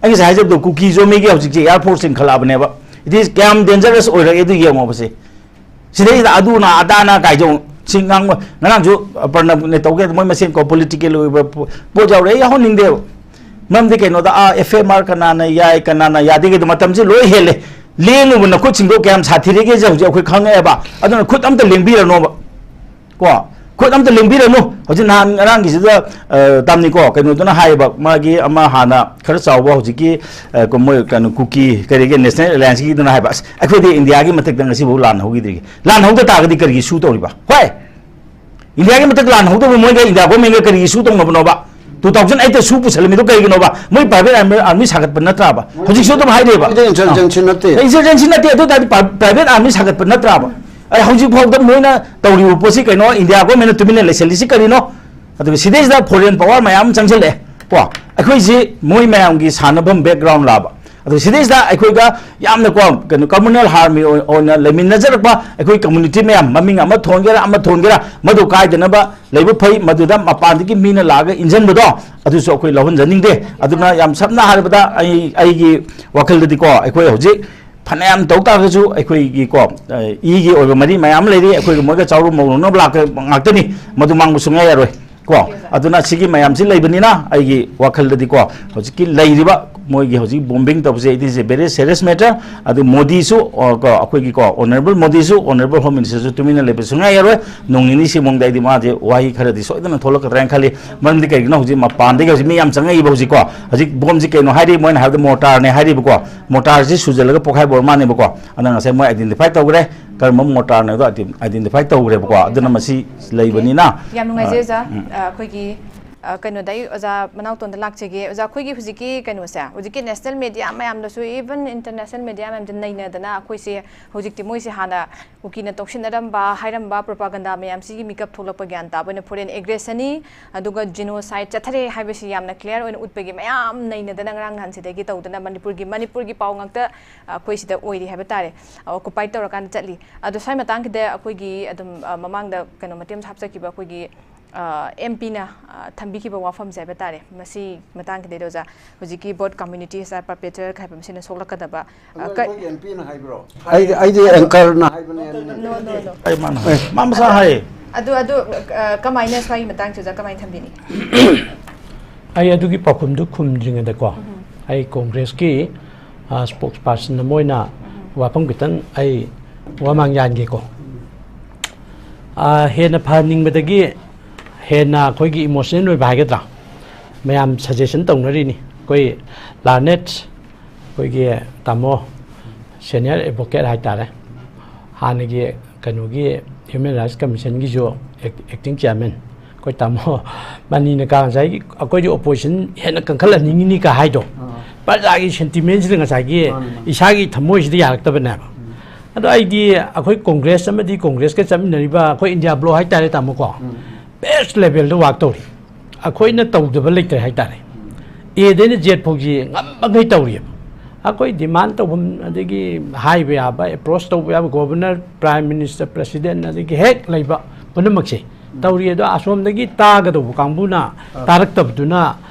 ꯑꯩ ꯉꯁꯥꯏ ꯍꯥꯏꯖꯕꯗꯣ, ꯀꯨꯀꯤ ꯖꯣꯃꯤꯒꯤ ꯍꯧꯖꯤꯛꯁꯦ ꯑꯦꯌꯥꯔ ꯐꯣꯔꯁ ꯂꯤꯡꯈꯠꯂꯛꯑꯕꯅꯦꯕ꯫ It is ꯀꯌꯥꯝ ꯗꯦꯟꯖꯔꯁ ꯑꯣꯏꯔꯛꯑꯦ ꯑꯗꯨ ꯌꯦꯡꯉꯣꯕꯁꯦ꯫ ꯁꯤꯗꯩꯁꯤꯗ ꯑꯗꯨꯅ ꯑꯗꯥꯅ ꯀꯥꯏꯗꯣ ꯁꯤ ꯉꯥꯡꯕ, ꯉꯔꯥꯡꯁꯨ ꯄ꯭ꯔꯅꯕꯅꯦ ꯇꯧꯒꯦ, ꯃꯣꯏ ꯃꯁꯦꯟ ꯀꯣ ꯄꯣꯂꯤꯇꯤꯀꯦꯜ ꯑꯣꯏꯕ ꯄꯣ-, ꯄꯣꯠ ꯌꯥꯎꯔꯦ, ꯑꯩ ꯌꯥꯎꯍꯟꯅꯤꯡꯗꯦꯕ꯫ ꯃꯔꯝꯗꯤ ꯀꯩꯅꯣꯗ, ꯑꯥ, ꯑꯦꯐ ꯑꯦꯝ ꯑꯥꯔ ꯀꯅꯥꯅ ꯌꯥꯏ, ꯀꯅꯥꯅ ꯌꯥꯗꯦ, ꯀꯩꯗꯣ ꯃꯇꯝꯁꯦ ꯂꯣꯏ ꯍꯦꯜꯂꯦ꯫ ꯂꯦꯡꯉꯨꯕ ꯅꯈꯨꯠꯁꯤꯡꯗꯣ ꯀꯌꯥꯝ ꯁꯥꯊꯤꯔꯒꯦꯁꯦ ꯍꯧꯖꯤꯛ ꯑꯩꯈꯣꯏ ꯈꯪꯉꯛꯑꯦꯕ꯫ ꯑꯗꯨꯅ ꯈꯨꯠ ꯑꯝꯇ ꯂꯦꯡꯕꯤꯔꯅꯣꯕ꯫ ꯀꯣ, ꯈꯨꯠ ꯑꯝꯇ ꯂꯦꯡꯕꯤꯔꯅꯨ꯫ ꯍꯧꯖꯤꯛ ꯅꯍꯥꯟ ꯉꯔꯥꯡꯒꯤꯁꯤꯗ, ꯑ, ꯇꯝꯅꯤꯀꯣ, ꯀꯩꯅꯣꯗꯨꯅ ꯍꯥꯏꯌꯦꯕ, ꯃꯥꯒꯤ ꯑꯃ ꯍꯥꯟꯅ ꯈꯔ ꯆꯥꯎꯕ ꯍꯧꯖꯤꯛꯀꯤ, ꯑ, ꯀ-, ꯃꯣꯏ ꯀꯩꯅꯣ ꯀꯨꯀꯤ ꯀꯔꯤꯒꯤ ꯅꯦꯁꯅꯦꯜ ꯑꯦꯂꯥꯌꯟꯁꯀꯤꯗꯨꯅ ꯍꯥꯏꯕ, "ꯑꯁ, ꯑꯩꯈꯣꯏꯗꯤ ꯏꯟꯗꯤꯌꯥꯒꯤ ꯃꯊꯛꯇ ꯉꯁꯤꯐꯥꯎ ꯂꯥꯟ ꯍꯧꯈꯤꯗ꯭ꯔꯤ꯫ ꯂꯥꯟ ꯍꯧꯗ ꯇꯥꯔꯒꯗꯤ ꯀꯔꯤꯒꯤ ꯁꯨ ꯇꯧꯔꯤꯕ?" ꯍꯣꯏ, ꯏꯟꯗꯤꯌꯥꯒꯤ ꯃꯊꯛꯇ ꯂꯥꯟ ꯍꯧꯗꯕ ꯃꯣꯏꯒ ꯏꯟꯗꯤꯌꯥ ꯒꯣꯔꯃꯦꯟꯒ ꯀꯔꯤꯒꯤ ꯁꯨ ꯇꯧꯅꯕꯅꯣꯕ? ꯇꯨ ꯊꯥꯎꯖꯟ ꯑꯩꯠꯇ ꯁꯨ ꯄꯨꯁꯜꯂꯝꯃꯤꯗꯣ ꯀꯩꯒꯤꯅꯣꯕ? ꯃꯣꯏ private army, army ꯁꯥꯒꯠꯄ ꯅꯠꯇ꯭ꯔꯕ? ꯍꯧꯖꯤꯛꯁꯨ ꯑꯗꯨꯝ ꯍꯥꯏꯔꯤꯕ꯫ ꯃꯣꯏꯗꯤ insurgency ꯅꯠꯇꯦ꯫ Insurgency ꯅꯠꯇꯦ, ꯑꯗꯨ ꯇꯥꯔꯗꯤ pri-, private army ꯁꯥꯒꯠꯄ ꯅꯠꯇ꯭ꯔꯕ? ꯑꯩ ꯍꯧꯖꯤꯛ ꯐꯥꯎꯗ ꯃꯣꯏꯅ ꯇꯧꯔꯤꯕ ꯄꯣꯠꯁꯤ ꯀꯩꯅꯣ? India government ꯇꯨꯃꯤꯟꯅ ꯂꯩꯁꯜꯂꯤꯁꯤ ꯀꯔꯤꯅꯣ? ꯑꯗꯨꯒ ꯁꯤꯗꯩꯁꯤꯗ foreign power ꯃꯌꯥꯝ ꯑꯃ ꯆꯪꯁꯤꯜꯂꯛꯑꯦ ꯀꯣ꯫ ꯑꯩꯈꯣꯏꯁꯤ ꯃꯣꯏ ꯃꯌꯥꯝꯒꯤ ꯁꯥꯟꯅꯐꯝ background ꯂꯥꯕ꯫ ꯑꯗꯨ ꯁꯤꯗꯩꯁꯤꯗ ꯑꯩꯈꯣꯏꯒ ꯌꯥꯝꯅ ꯀꯣ, ꯀꯩꯅꯣ, communal harmony ꯑꯣꯏ-, ꯑꯣꯏꯅ ꯂꯩꯃꯤꯟꯅꯖꯔꯛꯄ ꯑꯩꯈꯣꯏ community ꯃꯌꯥꯝ, ꯃꯃꯤꯡ ꯑꯃ ꯊꯣꯟꯒꯦꯔꯥ, ꯑꯃ ꯊꯣꯟꯒꯦꯔꯥ, ꯃꯗꯨ ꯀꯥꯏꯗꯅꯕ ꯂꯩꯕ ꯐꯩ꯫ ꯃꯗꯨꯗ ꯃꯄꯥꯟꯗꯒꯤ ꯃꯤꯅ ꯂꯥꯛꯑꯒ ꯏꯟꯖꯟꯕꯗꯣ, ꯑꯗꯨꯁꯨ ꯑꯩꯈꯣꯏ ꯂꯧꯍꯟꯖꯅꯤꯡꯗꯦ꯫ ꯑꯗꯨꯅ ꯌꯥꯝ ꯁꯝꯅ ꯍꯥꯏꯔꯕꯗ ꯑꯩ, ꯑꯩꯒꯤ ꯋꯥꯈꯜꯗꯗꯤꯀꯣ, ꯑꯩꯈꯣꯏ ꯍꯧꯖꯤꯛ ꯐꯅꯌꯥꯝ ꯇꯧ ꯇꯥꯔꯒꯁꯨ ꯑꯩꯈꯣꯏꯒꯤꯀꯣ, ꯑ, ꯏꯒꯤ ꯑꯣꯏꯕ ꯃꯔꯤ ꯃꯌꯥꯝ ꯑꯃ ꯂꯩꯔꯤ꯫ ꯑꯩꯈꯣꯏꯒ ꯃꯣꯏꯒ ꯆꯥꯎꯔꯨ ꯃꯧꯔꯨꯅꯕ ꯂꯥꯛꯄ ꯉꯥꯛꯇꯅꯤ, ꯃꯗꯨ ꯃꯥꯡꯕ ꯁꯨꯡꯌꯥ ꯌꯥꯔꯣꯏ ꯀꯣ꯫ ꯑꯗꯨꯅ ꯁꯤꯒꯤ ꯃꯌꯥꯝꯁꯤ ꯂꯩꯕꯅꯤꯅ ꯑꯩꯒꯤ ꯋꯥꯈꯜꯗꯗꯤꯀꯣ, ꯍꯧꯖꯤꯛꯀꯤ ꯂꯩꯔꯤꯕ ꯃꯣꯏꯒꯤ ꯍꯧꯖꯤꯛ bombing ꯇꯧꯕꯁꯦ, it is a very serious matter꯫ ꯑꯗꯨ ꯃꯣꯗꯤꯁꯨ, ꯑ, ꯀꯣ, ꯑꯩꯈꯣꯏꯒꯤ ꯀꯣ, honourable ꯃꯣꯗꯤꯁꯨ, honourable Home Minister ꯁꯨ ꯇꯨꯃꯤꯟꯅ ꯂꯩꯕ ꯁꯨꯡꯌꯥ ꯌꯥꯔꯣꯏ꯫ ꯅꯣꯡ ꯅꯤꯅꯤ ꯁꯤ ꯃꯑꯣꯡꯗ ꯑꯩꯗꯤ ꯃꯥꯁꯦ ꯋꯥꯍꯩ ꯈꯔꯗꯤ ꯁꯣꯏꯗꯅ ꯊꯣꯛꯂꯛꯀꯗ꯭ꯔꯥ ꯍꯥꯏꯅ ꯈꯜꯂꯤ꯫ ꯃꯔꯝꯗꯤ ꯀꯩꯒꯤꯅꯣ, ꯍꯧꯖꯤꯛ ꯃꯄꯥꯟꯗꯒꯤ ꯍꯧꯖꯤꯛ ꯃꯤ ꯌꯥꯝ ꯆꯪꯉꯛꯏꯕ ꯍꯧꯖꯤꯛꯀꯣ꯫ ꯍꯧꯖꯤꯛ ꯕꯣꯝꯁꯤ ꯀꯩꯅꯣ ꯍꯥꯏꯔꯤ, ꯃꯣꯏꯅ ꯍꯥꯏꯕꯗ mortar ꯅꯦ ꯍꯥꯏꯔꯤꯕꯀꯣ꯫ Mortar ꯁꯤ ꯁꯨꯖꯜꯂꯒ ꯄꯣꯛꯈꯥꯏꯕ ꯑꯣꯏꯔ ꯃꯥꯜꯂꯦꯕꯀꯣ꯫ ꯑꯗ ꯉꯁꯥꯏ ꯃꯣꯏ identify ꯇꯧꯈ꯭ꯔꯦ, ꯀꯔꯝꯕ mortar ꯅꯣ ꯍꯥꯏꯗꯣ identify ꯇꯧꯈ꯭ꯔꯦꯕꯀꯣ꯫ ꯑꯗꯨꯅ ꯃꯁꯤ ꯂꯩꯕꯅꯤꯅ, ꯌꯥꯝ ꯅꯨꯡꯉꯥꯏꯖꯩ ꯑ, ꯑꯣꯖꯥ꯫ ꯎꯝ꯫ ꯑ, ꯑꯩꯈꯣꯏꯒꯤ, ꯑ, ꯀꯩꯅꯣꯗ ꯑꯩ ꯑꯣꯖꯥ ꯃꯅꯥꯎꯇꯣꯟꯗ ꯂꯥꯛꯆꯒꯦ꯫ ꯑꯣꯖꯥ, ꯑꯩꯈꯣꯏꯒꯤ ꯍꯧꯖꯤꯛꯀꯤ ꯀꯩꯅꯣꯁꯦ, ꯍꯧꯖꯤꯛꯀꯤ national media ꯃꯌꯥꯝꯗꯁꯨ, even international media ꯃꯌꯥꯝꯗ ꯅꯩꯅꯗꯅ ꯑꯩꯈꯣꯏꯁꯦ ꯍꯧꯖꯤꯛꯇꯤ ꯃꯣꯏꯁꯦ ꯍꯥꯟꯅ ꯀꯨꯀꯤꯅ ꯇꯧꯁꯤꯟꯅꯔꯝꯕ, ꯍꯥꯏꯔꯝꯕ propaganda ꯃꯌꯥꯝꯁꯤꯒꯤ ꯃꯤꯀꯞ ꯊꯣꯛꯂꯛꯄ ꯒ꯭ꯌꯥꯟ ꯇꯥꯕ ꯑꯣꯏꯅ foreign aggression ꯅꯤ, ꯑꯗꯨꯒ genocide ꯆꯠꯊꯔꯦ ꯍꯥꯏꯕꯁꯤ ꯌꯥꯝꯅ clear ꯑꯣꯏꯅ ꯎꯠꯄꯒꯤ ꯃꯌꯥꯝ ꯅꯩꯅꯗꯅ ꯉꯔꯥꯡ ꯅꯍꯥꯟꯁꯤꯗꯒꯤ ꯇꯧꯗꯅ ꯃꯅꯤꯄꯨꯔꯒꯤ, ꯃꯅꯤꯄꯨꯔꯒꯤ ꯄꯥꯎ ꯉꯥꯛꯇ ꯑꯩꯈꯣꯏ ꯁꯤꯗ ꯑꯣꯏꯔꯤ ꯍꯥꯏꯕ ꯇꯥꯔꯦ, occupy ꯇꯧꯔꯀꯥꯟꯗ ꯆꯠꯂꯤ꯫ ꯑꯗꯣ ꯁ꯭ꯋꯥꯏ ꯃꯇꯥꯡꯁꯤꯗ ꯑꯩꯈꯣꯏꯒꯤ ꯑꯗꯨꯝ, ꯑ, ꯃꯃꯥꯡꯗ ꯀꯩꯅꯣ ꯃꯇꯦꯛ ꯑꯃ ꯍꯥꯞꯆꯈꯤꯕ ꯑꯩꯈꯣꯏꯒꯤ, ꯑ, ꯑꯦꯝ ꯄꯤꯅ, ꯑ, ꯊꯝꯕꯤꯈꯤꯕ ꯋꯥꯐꯝꯁꯦ ꯍꯥꯏꯕ ꯇꯥꯔꯦ, ꯃꯁꯤ ꯃꯇꯥꯡꯁꯤꯗꯩꯗ ꯑꯣꯖꯥ, ꯍꯧꯖꯤꯛꯀꯤ both communities are perpetrator ꯍꯥꯏꯕ ꯃꯁꯤꯅ ꯁꯣꯛꯂꯛꯀꯗꯕ, ꯑ, ꯑꯗꯣ ꯀ- ꯑꯩꯈꯣꯏꯒꯤ ꯑꯦꯝ ꯄꯤꯅ ꯍꯥꯏꯕ꯭ꯔꯣ? ꯑꯩꯗꯤ, ꯑꯩꯗꯤ anchor ꯅ ꯍꯥꯏꯕꯅꯦ꯫ No, no, no. ꯑꯩ ꯃꯥꯅ ꯍꯥꯏ꯫ ꯑꯦ꯫ ꯃꯥ ꯃꯁꯥ ꯍꯥꯏ꯫ ꯑꯗꯨ, ꯑꯗꯨ, ꯑ, ꯀꯃꯥꯏꯅ ꯁ꯭ꯋꯥꯏꯒꯤ ꯃꯇꯥꯡꯁꯤꯗ ꯀꯃꯥꯏꯅ ꯊꯝꯕꯤꯅꯤ? ꯑꯩ ꯑꯗꯨꯒꯤ ꯄꯥꯎꯈꯨꯝꯗꯨ ꯈꯨꯝꯗ꯭ꯔꯤꯉꯩꯗꯀꯣ, ꯎꯝ꯫ ꯑꯩ ꯀꯣꯡꯒ꯭ꯔꯦꯁꯀꯤ, ꯑ, spokesperson ꯑꯃ ꯑꯣꯏꯅ ꯎꯝ꯫ ꯋꯥꯐꯝ ꯈꯤꯇꯪ ꯑꯩ ꯋꯥꯃꯥꯡ ꯌꯥꯟꯒꯦꯀꯣ꯫ ꯑ, ꯍꯦꯟꯅ ꯐꯍꯟꯅꯤꯡꯕꯗꯒꯤ ꯍꯦꯟꯅ ꯑꯩꯈꯣꯏꯒꯤ emotional ꯑꯣꯏꯕ ꯍꯥꯏꯒꯗ꯭ꯔꯥ, ꯃꯌꯥꯝ suggestion ꯇꯧꯅꯔꯤꯅꯤ꯫ ꯑꯩꯈꯣꯏ learned, ꯑꯩꯈꯣꯏꯒꯤ ꯇꯥꯃꯣ, senior advocate ꯍꯥꯏꯇꯥꯔꯦ, ꯍꯥꯟꯅꯒꯤ ꯀꯩꯅꯣꯒꯤ Human Rights Commission ꯒꯤꯁꯨ act-, acting chairman, ꯑꯩꯈꯣꯏ ꯇꯥꯃꯣ ꯃꯅꯤꯅ ꯀ ꯉꯁꯥꯏꯒꯤ ꯑꯩꯈꯣꯏꯗꯤ opposition ꯍꯦꯟꯅ ꯀꯟꯈꯠꯍꯟꯅꯤꯡꯉꯤꯅꯤ ꯀ ꯍꯥꯏꯗꯣ, ꯑꯥ꯫ ꯄ꯭ꯔꯖꯥꯒꯤ sentimentꯁꯤꯗ ꯉꯁꯥꯏꯒꯤ ꯃꯥꯅꯤ, ꯃꯥꯅꯤ꯫ ꯏꯁꯥꯒꯤ ꯊꯃꯣꯏꯁꯤꯗ ꯌꯥꯔꯛꯇꯕꯅꯦꯕ꯫ ꯑꯗꯣ ꯑꯩꯗꯤ ꯑꯩꯈꯣꯏ Congress ꯑꯃꯗꯤ Congressꯀ ꯆꯠꯃꯤꯟꯅꯔꯤꯕ ꯑꯩꯈꯣꯏ India bloc ꯍꯥꯏꯇꯥꯔꯦ ꯇꯥꯃꯣꯀꯣ, ꯎꯝ꯫ best levelꯗ work ꯇꯧꯔꯤ꯫ ꯑꯩꯈꯣꯏꯅ ꯇꯧꯗꯕ ꯂꯩꯇ꯭ꯔꯦ ꯍꯥꯏꯇꯥꯔꯦ꯫ Aꯗꯩꯅ Z ꯐꯥꯎꯁꯤ ꯉꯝꯕꯈꯩ ꯇꯧꯔꯤꯑꯕ꯫ ꯑꯩꯈꯣꯏ demand ꯇꯧꯐꯝ, ꯑꯗꯒꯤ ꯍꯥꯏꯕ ꯌꯥꯕ, approach ꯇꯧꯕ ꯌꯥꯕ, Governor, Prime Minister, President, ꯑꯗꯒꯤ ꯍꯦꯛ ꯂꯩꯕ ꯄꯨꯝꯅꯃꯛꯁꯦ ꯇꯧꯔꯤ꯫ ꯑꯗꯣ ꯑꯁꯣꯝꯗꯒꯤ ꯇꯥꯒꯗꯧꯕ ꯀꯥꯡꯕꯨꯅ ꯇꯥꯔꯛꯇꯕꯗꯨꯅ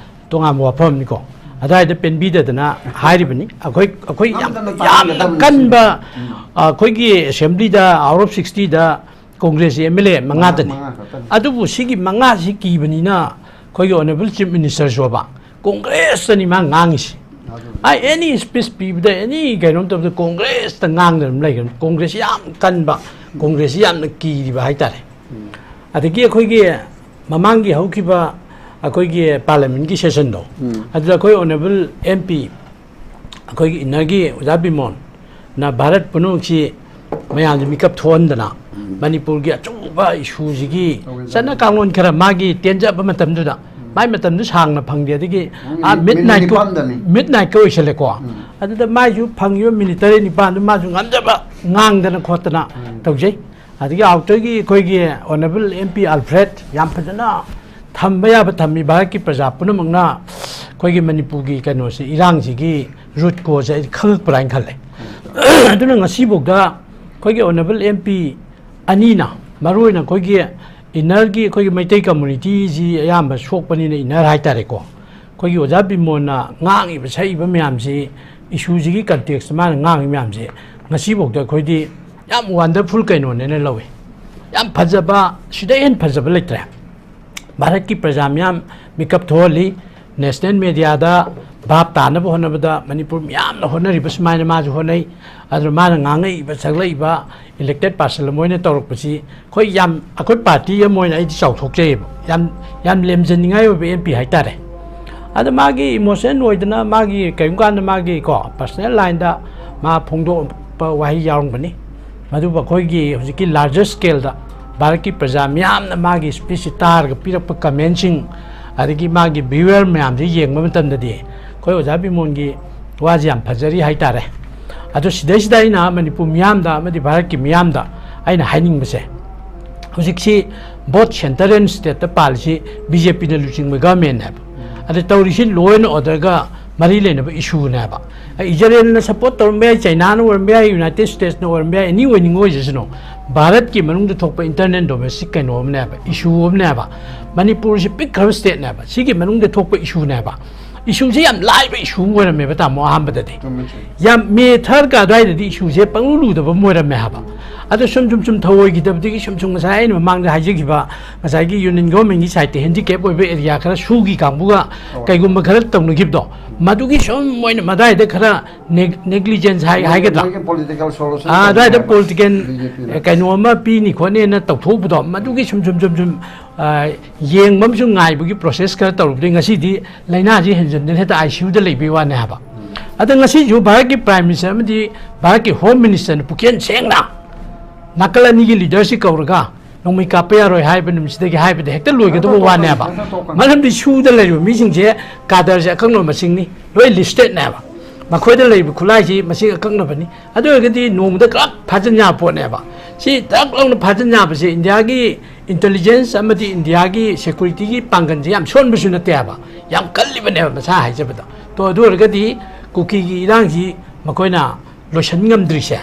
ꯇꯣꯉꯥꯟꯕ ꯋꯥꯐꯝꯅꯤꯀꯣ꯫ ꯑꯗꯨꯋꯥꯏꯗ ꯄꯦꯟꯕꯤꯗꯗꯅ ꯍꯥꯏꯔꯤꯕꯅꯤ꯫ ꯑꯩꯈꯣꯏ, ꯑꯩꯈꯣꯏ ꯌꯥꯝ, ꯉꯝꯗꯅ ꯌꯥꯝꯅ ꯇꯥꯍꯟꯒꯗꯕꯅꯤ꯫ ꯀꯟꯕ, ꯎꯝ꯫ ꯑ, ꯑꯩꯈꯣꯏꯒꯤ Assemblyꯗ out of sixtyꯗ Congressꯀꯤ MLA ꯃꯉꯥꯗꯅꯤ꯫ ꯃꯉꯥ ꯈꯛꯇꯅꯤ꯫ ꯑꯗꯨꯕꯨ ꯁꯤꯒꯤ ꯃꯉꯥꯁꯤ ꯀꯤꯕꯅꯤꯅ ꯑꯩꯈꯣꯏꯒꯤ Honourable Chief Ministerꯁꯨꯕ Congressꯇꯅꯤ ꯃꯥ ꯉꯥꯡꯉꯤꯁꯤ꯫ ꯑꯗꯨꯅꯤ꯫ ꯑꯩ any speech ꯄꯤꯕꯗ, any ꯀꯩꯅꯣꯝ ꯇꯧꯕꯗ Congressꯇ ꯉꯥꯡꯗꯅ ꯑꯗꯨꯝ ꯂꯩꯈ꯭ꯔꯦ꯫ Congress ꯌꯥꯝ ꯀꯟꯕ, Congress ꯌꯥꯝꯅ ꯀꯤꯔꯤꯕ ꯍꯥꯏꯇꯥꯔꯦ꯫ ꯎꯝ꯫ ꯑꯗꯒꯤ ꯑꯩꯈꯣꯏꯒꯤ ꯃꯃꯥꯡꯒꯤ ꯍꯧꯈꯤꯕ ꯑꯩꯈꯣꯏꯒꯤ Parliamentꯀꯤ sessionꯗꯣ, ꯎꯝ꯫ ꯑꯗꯨꯗ ꯑꯩꯈꯣꯏ Honourable MP, ꯑꯩꯈꯣꯏꯒꯤ Innerꯒꯤ ꯑꯣꯖꯥ ꯕꯤꯃꯣꯟꯅ ꯚꯥꯔꯠ ꯄꯨꯝꯅꯃꯛꯁꯤ ꯃꯌꯥꯝꯁꯦ ꯃꯤꯀꯞ ꯊꯣꯛꯍꯟꯗꯅ, ꯃꯅꯤꯄꯨꯔꯒꯤ ꯑꯆꯧꯕ issueꯁꯤꯒꯤ ꯆꯠꯅ ꯀꯥꯡꯂꯣꯟ ꯈꯔ ꯃꯥꯒꯤ ꯇꯦꯟꯖꯕ ꯃꯇꯝꯗꯨꯗ, ꯃꯥꯏ ꯃꯇꯝꯗꯨ ꯁꯥꯡꯅ ꯐꯪꯗꯦ꯫ ꯑꯗꯒꯤ, ꯎꯝ, ꯑꯥ, minute midnight ꯀꯣ-, ꯅꯤꯄꯥꯟꯗꯅꯤ꯫ Midnightꯀ ꯑꯣꯏꯁꯜꯂꯦꯀꯣ꯫ ꯎꯝ꯫ ꯑꯗꯨꯗ ꯃꯥꯏꯁꯨ ꯐꯪꯉꯤꯕ minute ꯇꯔꯦꯠ ꯅꯤꯄꯥꯟꯗꯨ ꯃꯥꯁꯨ ꯉꯝꯖꯕ ꯉꯥꯡꯗꯅ ꯈꯣꯠꯇꯅ ꯎꯝ꯫ ꯇꯧꯖꯩ꯫ ꯑꯗꯒꯤ outerꯒꯤ ꯑꯩꯈꯣꯏꯒꯤ Honourable MP Alfred ꯌꯥꯝ ꯐꯖꯅ ꯊꯝꯕ ꯌꯥꯕ ꯊꯝꯃꯤ꯫ ꯚꯥꯔꯠꯀꯤ ꯄ꯭ꯔꯖꯥ ꯄꯨꯝꯅꯃꯛꯅ ꯑꯩꯈꯣꯏꯒꯤ ꯃꯅꯤꯄꯨꯔꯒꯤ ꯀꯩꯅꯣꯁꯦ, ꯏꯔꯥꯡꯁꯤꯒꯤ root cause ꯁꯦ ꯑꯩꯗꯤ ꯈꯪꯉꯛꯄ꯭ꯔꯥ ꯍꯥꯏꯅ ꯈꯜꯂꯦ꯫ ꯑꯗꯨꯅ ꯉꯁꯤꯐꯥꯎꯗ ꯑꯩꯈꯣꯏꯒꯤ Honourable MP ꯑꯅꯤꯅ, ꯃꯔꯨꯑꯣꯏꯅ ꯑꯩꯈꯣꯏꯒꯤ Innerꯒꯤ ꯑꯩꯈꯣꯏꯒꯤ ꯃꯩꯇꯩ communityꯁꯤ ꯑꯌꯥꯝꯕ ꯁꯣꯛꯄꯅꯤꯅ Inner ꯍꯥꯏꯇꯥꯔꯦꯀꯣ, ꯑꯩꯈꯣꯏꯒꯤ ꯑꯣꯖꯥ ꯕꯤꯃꯣꯟꯅ ꯉꯥꯡꯉꯤꯕ ꯁꯛꯏꯕ ꯃꯌꯥꯝꯁꯤ, issueꯁꯤꯒꯤ contextꯇ ꯃꯥꯅ ꯉꯥꯡꯉꯤ ꯃꯌꯥꯝꯁꯤ ꯉꯁꯤꯐꯥꯎꯗ ꯑꯩꯈꯣꯏꯗꯤ ꯌꯥꯝ wonderful ꯀꯩꯅꯣꯅꯦꯅ ꯂꯧꯏ꯫ ꯌꯥꯝ ꯐꯖꯕ, ꯁꯤꯗ ꯍꯦꯟꯅ ꯐꯖꯕ ꯂꯩꯇ꯭ꯔꯦ꯫ ꯚꯥꯔꯠꯀꯤ ꯄ꯭ꯔꯖꯥ ꯃꯤꯌꯥꯝ ꯃꯤꯀꯞ ꯊꯣꯛꯍꯜꯂꯤ꯫ National mediaꯗ ꯚꯥꯞ ꯇꯥꯅꯕ ꯍꯣꯠꯅꯕꯗ ꯃꯅꯤꯄꯨꯔ ꯃꯤꯌꯥꯝꯅ ꯍꯣꯠꯅꯔꯤꯕ ꯁꯨꯃꯥꯏꯅ ꯃꯥꯁꯨ ꯍꯣꯠꯅꯩ꯫ ꯑꯗꯨꯅ ꯃꯥꯅ ꯉꯥꯡꯉꯛꯏꯕ ꯁꯛꯂꯛꯏꯕ elected person ꯑꯃ ꯑꯣꯏꯅ ꯇꯧꯔꯛꯄꯁꯤ ꯑꯩꯈꯣꯏ ꯌꯥꯝ, ꯑꯩꯈꯣꯏ party ꯑꯃ ꯑꯣꯏꯅ ꯑꯩꯗꯤ ꯆꯥꯎꯊꯣꯛꯆꯩꯌꯦꯕ꯫ ꯌꯥꯝ, ꯌꯥꯝ ꯂꯦꯝꯖꯅꯤꯡꯉꯥꯏ ꯑꯣꯏꯕ MP ꯍꯥꯏꯇꯥꯔꯦ꯫ ꯑꯗ ꯃꯥꯒꯤ emotion ꯑꯣꯏꯗꯅ ꯃꯥꯒꯤ ꯀꯔꯤꯒꯨꯝꯕ ꯀꯥꯟꯗ ꯃꯥꯒꯤ ꯀꯣ personal lineꯗ ꯃꯥ ꯐꯣꯡꯗꯣꯛꯄ ꯋꯥꯍꯩ ꯌꯥꯎꯔꯝꯒꯅꯤ꯫ ꯃꯗꯨꯕꯨ ꯑꯩꯈꯣꯏꯒꯤ ꯍꯧꯖꯤꯛꯀꯤ larger scaleꯗ ꯚꯥꯔꯠꯀꯤ ꯄ꯭ꯔꯖꯥ ꯃꯤꯌꯥꯝꯅ ꯃꯥꯒꯤ ꯁ꯭ꯄꯤꯆꯁꯤ ꯇꯥꯔꯒ ꯄꯤꯔꯛꯄ ꯀꯃꯦꯟꯁꯤꯡ, ꯑꯗꯒꯤ ꯃꯥꯒꯤ ꯚ꯭ꯌꯨꯋꯔ ꯃꯌꯥꯝꯁꯤ ꯌꯦꯡꯕ ꯃꯇꯝꯗꯗꯤ ꯑꯩꯈꯣꯏ ꯑꯣꯖꯥ ꯕꯤꯃꯣꯟꯒꯤ ꯋꯥꯁꯤ ꯌꯥꯝ ꯐꯖꯔꯤ ꯍꯥꯏꯇꯥꯔꯦ꯫ ꯑꯗꯣ ꯁꯤꯗꯩꯁꯤꯗ ꯑꯩꯅ ꯃꯅꯤꯄꯨꯔ ꯃꯤꯌꯥꯝꯗ ꯑꯃꯗꯤ ꯚꯥꯔꯠꯀꯤ ꯃꯤꯌꯥꯝꯗ ꯑꯩꯅ ꯍꯥꯏꯅꯤꯡꯕꯁꯦ, ꯍꯧꯖꯤꯛꯁꯤ both centre and stateꯇ ꯄꯥꯜꯂꯤꯁꯤ BJPꯅ ꯂꯨꯆꯤꯡꯕ governmentꯅꯦꯕ꯫ ꯑꯗ ꯇꯧꯔꯤꯁꯤ law and orderꯒ ꯃꯔꯤ ꯂꯩꯅꯕ issueꯅꯦꯕ꯫ ꯏꯖꯔꯦꯜꯅ support ꯇꯧꯔꯝꯕ ꯌꯥꯏ, ꯆꯩꯅꯥꯅ ꯑꯣꯏꯔꯝꯕ ꯌꯥꯏ, United Statesꯅ ꯑꯣꯏꯔꯝꯕ ꯌꯥꯏ, any ꯑꯣꯏꯅꯤꯡꯕ ꯑꯣꯏꯖꯁꯅꯨ, ꯚꯥꯔꯠꯀꯤ ꯃꯅꯨꯡꯗ ꯊꯣꯛꯄ internal domestic ꯀꯩꯅꯣ ꯑꯃꯅꯦꯕ, issue ꯑꯃꯅꯦꯕ꯫ ꯃꯅꯤꯄꯨꯔꯁꯤ ꯄꯤꯛꯈ꯭ꯔꯕ stateꯅꯦꯕ, ꯁꯤꯒꯤ ꯃꯅꯨꯡꯗ ꯊꯣꯛꯄ issueꯅꯦꯕ꯫ Issueꯁꯦ ꯌꯥꯝ ꯂꯥꯏꯕ issue ꯑꯃ ꯑꯣꯏꯔꯝꯃꯦꯕ, ꯇꯥꯃꯣ, ꯑꯍꯥꯟꯕꯗꯗꯤ꯫ ꯆꯨꯝꯃꯦ, ꯆꯨꯝꯃꯦ꯫ ꯌꯥꯝ May third ꯑꯗꯨꯋꯥꯏꯗꯗꯤ issueꯁꯦ ꯄꯪꯂꯨ ꯂꯨꯗꯕ ꯑꯃ ꯑꯣꯏꯔꯝꯃꯦ ꯍꯥꯏꯕ꯫ ꯑꯗꯣ ꯁꯨꯝ ꯁꯨꯝ ꯁꯨꯝ ꯊꯧꯑꯣꯏꯈꯤꯗꯕꯗꯒꯤ ꯁꯨꯝ ꯁꯨꯝ ꯉꯁꯥꯏ ꯑꯩꯅ ꯃꯃꯥꯡꯗ ꯍꯥꯏꯖꯈꯤꯕ, ꯉꯁꯥꯏꯒꯤ union governmentꯀꯤ sideꯇ handicap ꯑꯣꯏꯕ area ꯈꯔ, ꯁꯨꯒꯤ ꯀꯥꯡꯕꯨꯒ ꯀꯩꯒꯨꯝꯕ ꯈꯔ ꯇꯧꯅꯈꯤꯕꯗꯣ, ꯃꯗꯨꯒꯤ ꯁꯨꯝ ꯃꯣꯏꯅ ꯃꯗꯥꯏꯗ ꯈꯔ neg-, negligence ꯍꯥꯏ-, ꯍꯥꯏꯒꯗ꯭ꯔꯥ? ꯃꯣꯏꯒꯤ political solution ꯑꯥ, ꯑꯗꯨꯋꯥꯏꯗ ꯇꯧꯅꯤꯡꯉꯥꯏ political, BJPꯅ꯫ ꯑꯦ, ꯀꯩꯅꯣ ꯑꯃ ꯄꯤꯅꯤ ꯈꯣꯠꯅꯤꯅ ꯇꯧꯊꯣꯛꯎꯕꯗꯣ, ꯃꯗꯨꯒꯤ ꯁꯨꯝ ꯁꯨꯝ ꯁꯨꯝ ꯁꯨꯝ, ꯑꯥ, ꯌꯦꯡꯕ ꯑꯃꯁꯨꯡ ꯉꯥꯏꯕꯒꯤ process ꯈꯔ ꯇꯧꯔꯨꯕꯗꯒꯤ ꯉꯁꯤꯗꯤ ꯂꯥꯏꯅꯥꯁꯤ ꯍꯦꯟꯖꯟꯗꯅ ꯍꯦꯛꯇ ICUꯗ ꯂꯩꯕꯒꯤ ꯋꯥꯅꯦ ꯍꯥꯏꯕ꯫ ꯑꯗ ꯉꯁꯤꯁꯨ ꯚꯥꯔꯠꯀꯤ Prime Minister ꯑꯃꯗꯤ ꯚꯥꯔꯠꯀꯤ Home Ministerꯅ ꯄꯨꯛꯆꯦꯜ ꯁꯦꯡꯅ ꯅꯥꯀꯜ ꯑꯅꯤꯒꯤ leaderꯁꯤ ꯀꯧꯔꯒ ꯅꯣꯡꯃꯩ ꯀꯥꯞꯄ ꯌꯥꯔꯣꯏ ꯍꯥꯏꯕ ꯅꯨꯃꯤꯠꯁꯤꯗꯒꯤ ꯍꯥꯏꯕꯗ ꯍꯦꯛꯇ ꯂꯣꯏꯒꯗꯕ ꯋꯥꯅꯦꯕ꯫ ꯃꯔꯝꯗꯤ ꯁꯨꯗ ꯂꯩꯔꯤꯕ ꯃꯤꯁꯤꯡꯁꯦ cadreꯁꯦ ꯑꯀꯛꯅꯕ ꯃꯁꯤꯡꯅꯤ, ꯂꯣꯏ listedꯅꯦꯕ꯫ ꯃꯈꯣꯏꯗ ꯂꯩꯔꯤꯕ ꯈꯨꯠꯂꯥꯏꯁꯤ ꯃꯁꯤꯡ ꯑꯀꯛꯅꯕꯅꯤ꯫ ꯑꯗꯨ ꯑꯣꯏꯔꯒꯗꯤ ꯅꯣꯡꯃꯗ ꯈꯔ ꯐꯥꯖꯤꯟ ꯌꯥꯕ ꯄꯣꯠꯅꯦꯕ꯫ ꯁꯤ ꯇꯛ ꯂꯥꯎꯅ ꯐꯥꯖꯤꯟ ꯌꯥꯕꯁꯦ ꯏꯟꯗꯤꯌꯥꯒꯤ intelligence ꯑꯃꯗꯤ ꯏꯟꯗꯤꯌꯥꯒꯤ securityꯒꯤ ꯄꯥꯡꯒꯜꯁꯦ ꯌꯥꯝ ꯁꯣꯟꯕꯁꯨ ꯅꯠꯇꯦ ꯍꯥꯏꯕ, ꯌꯥꯝ ꯀꯜꯂꯤꯕꯅꯦꯕ ꯃꯁꯥ ꯍꯥꯏꯖꯕꯗ꯫ ꯇꯣ, ꯑꯗꯨ ꯑꯣꯏꯔꯒꯗꯤ ꯀꯨꯀꯤꯒꯤ ꯏꯔꯥꯡꯁꯤ ꯃꯈꯣꯏꯅ ꯂꯣꯏꯁꯤꯟ ꯉꯝꯗ꯭ꯔꯤꯁꯦ,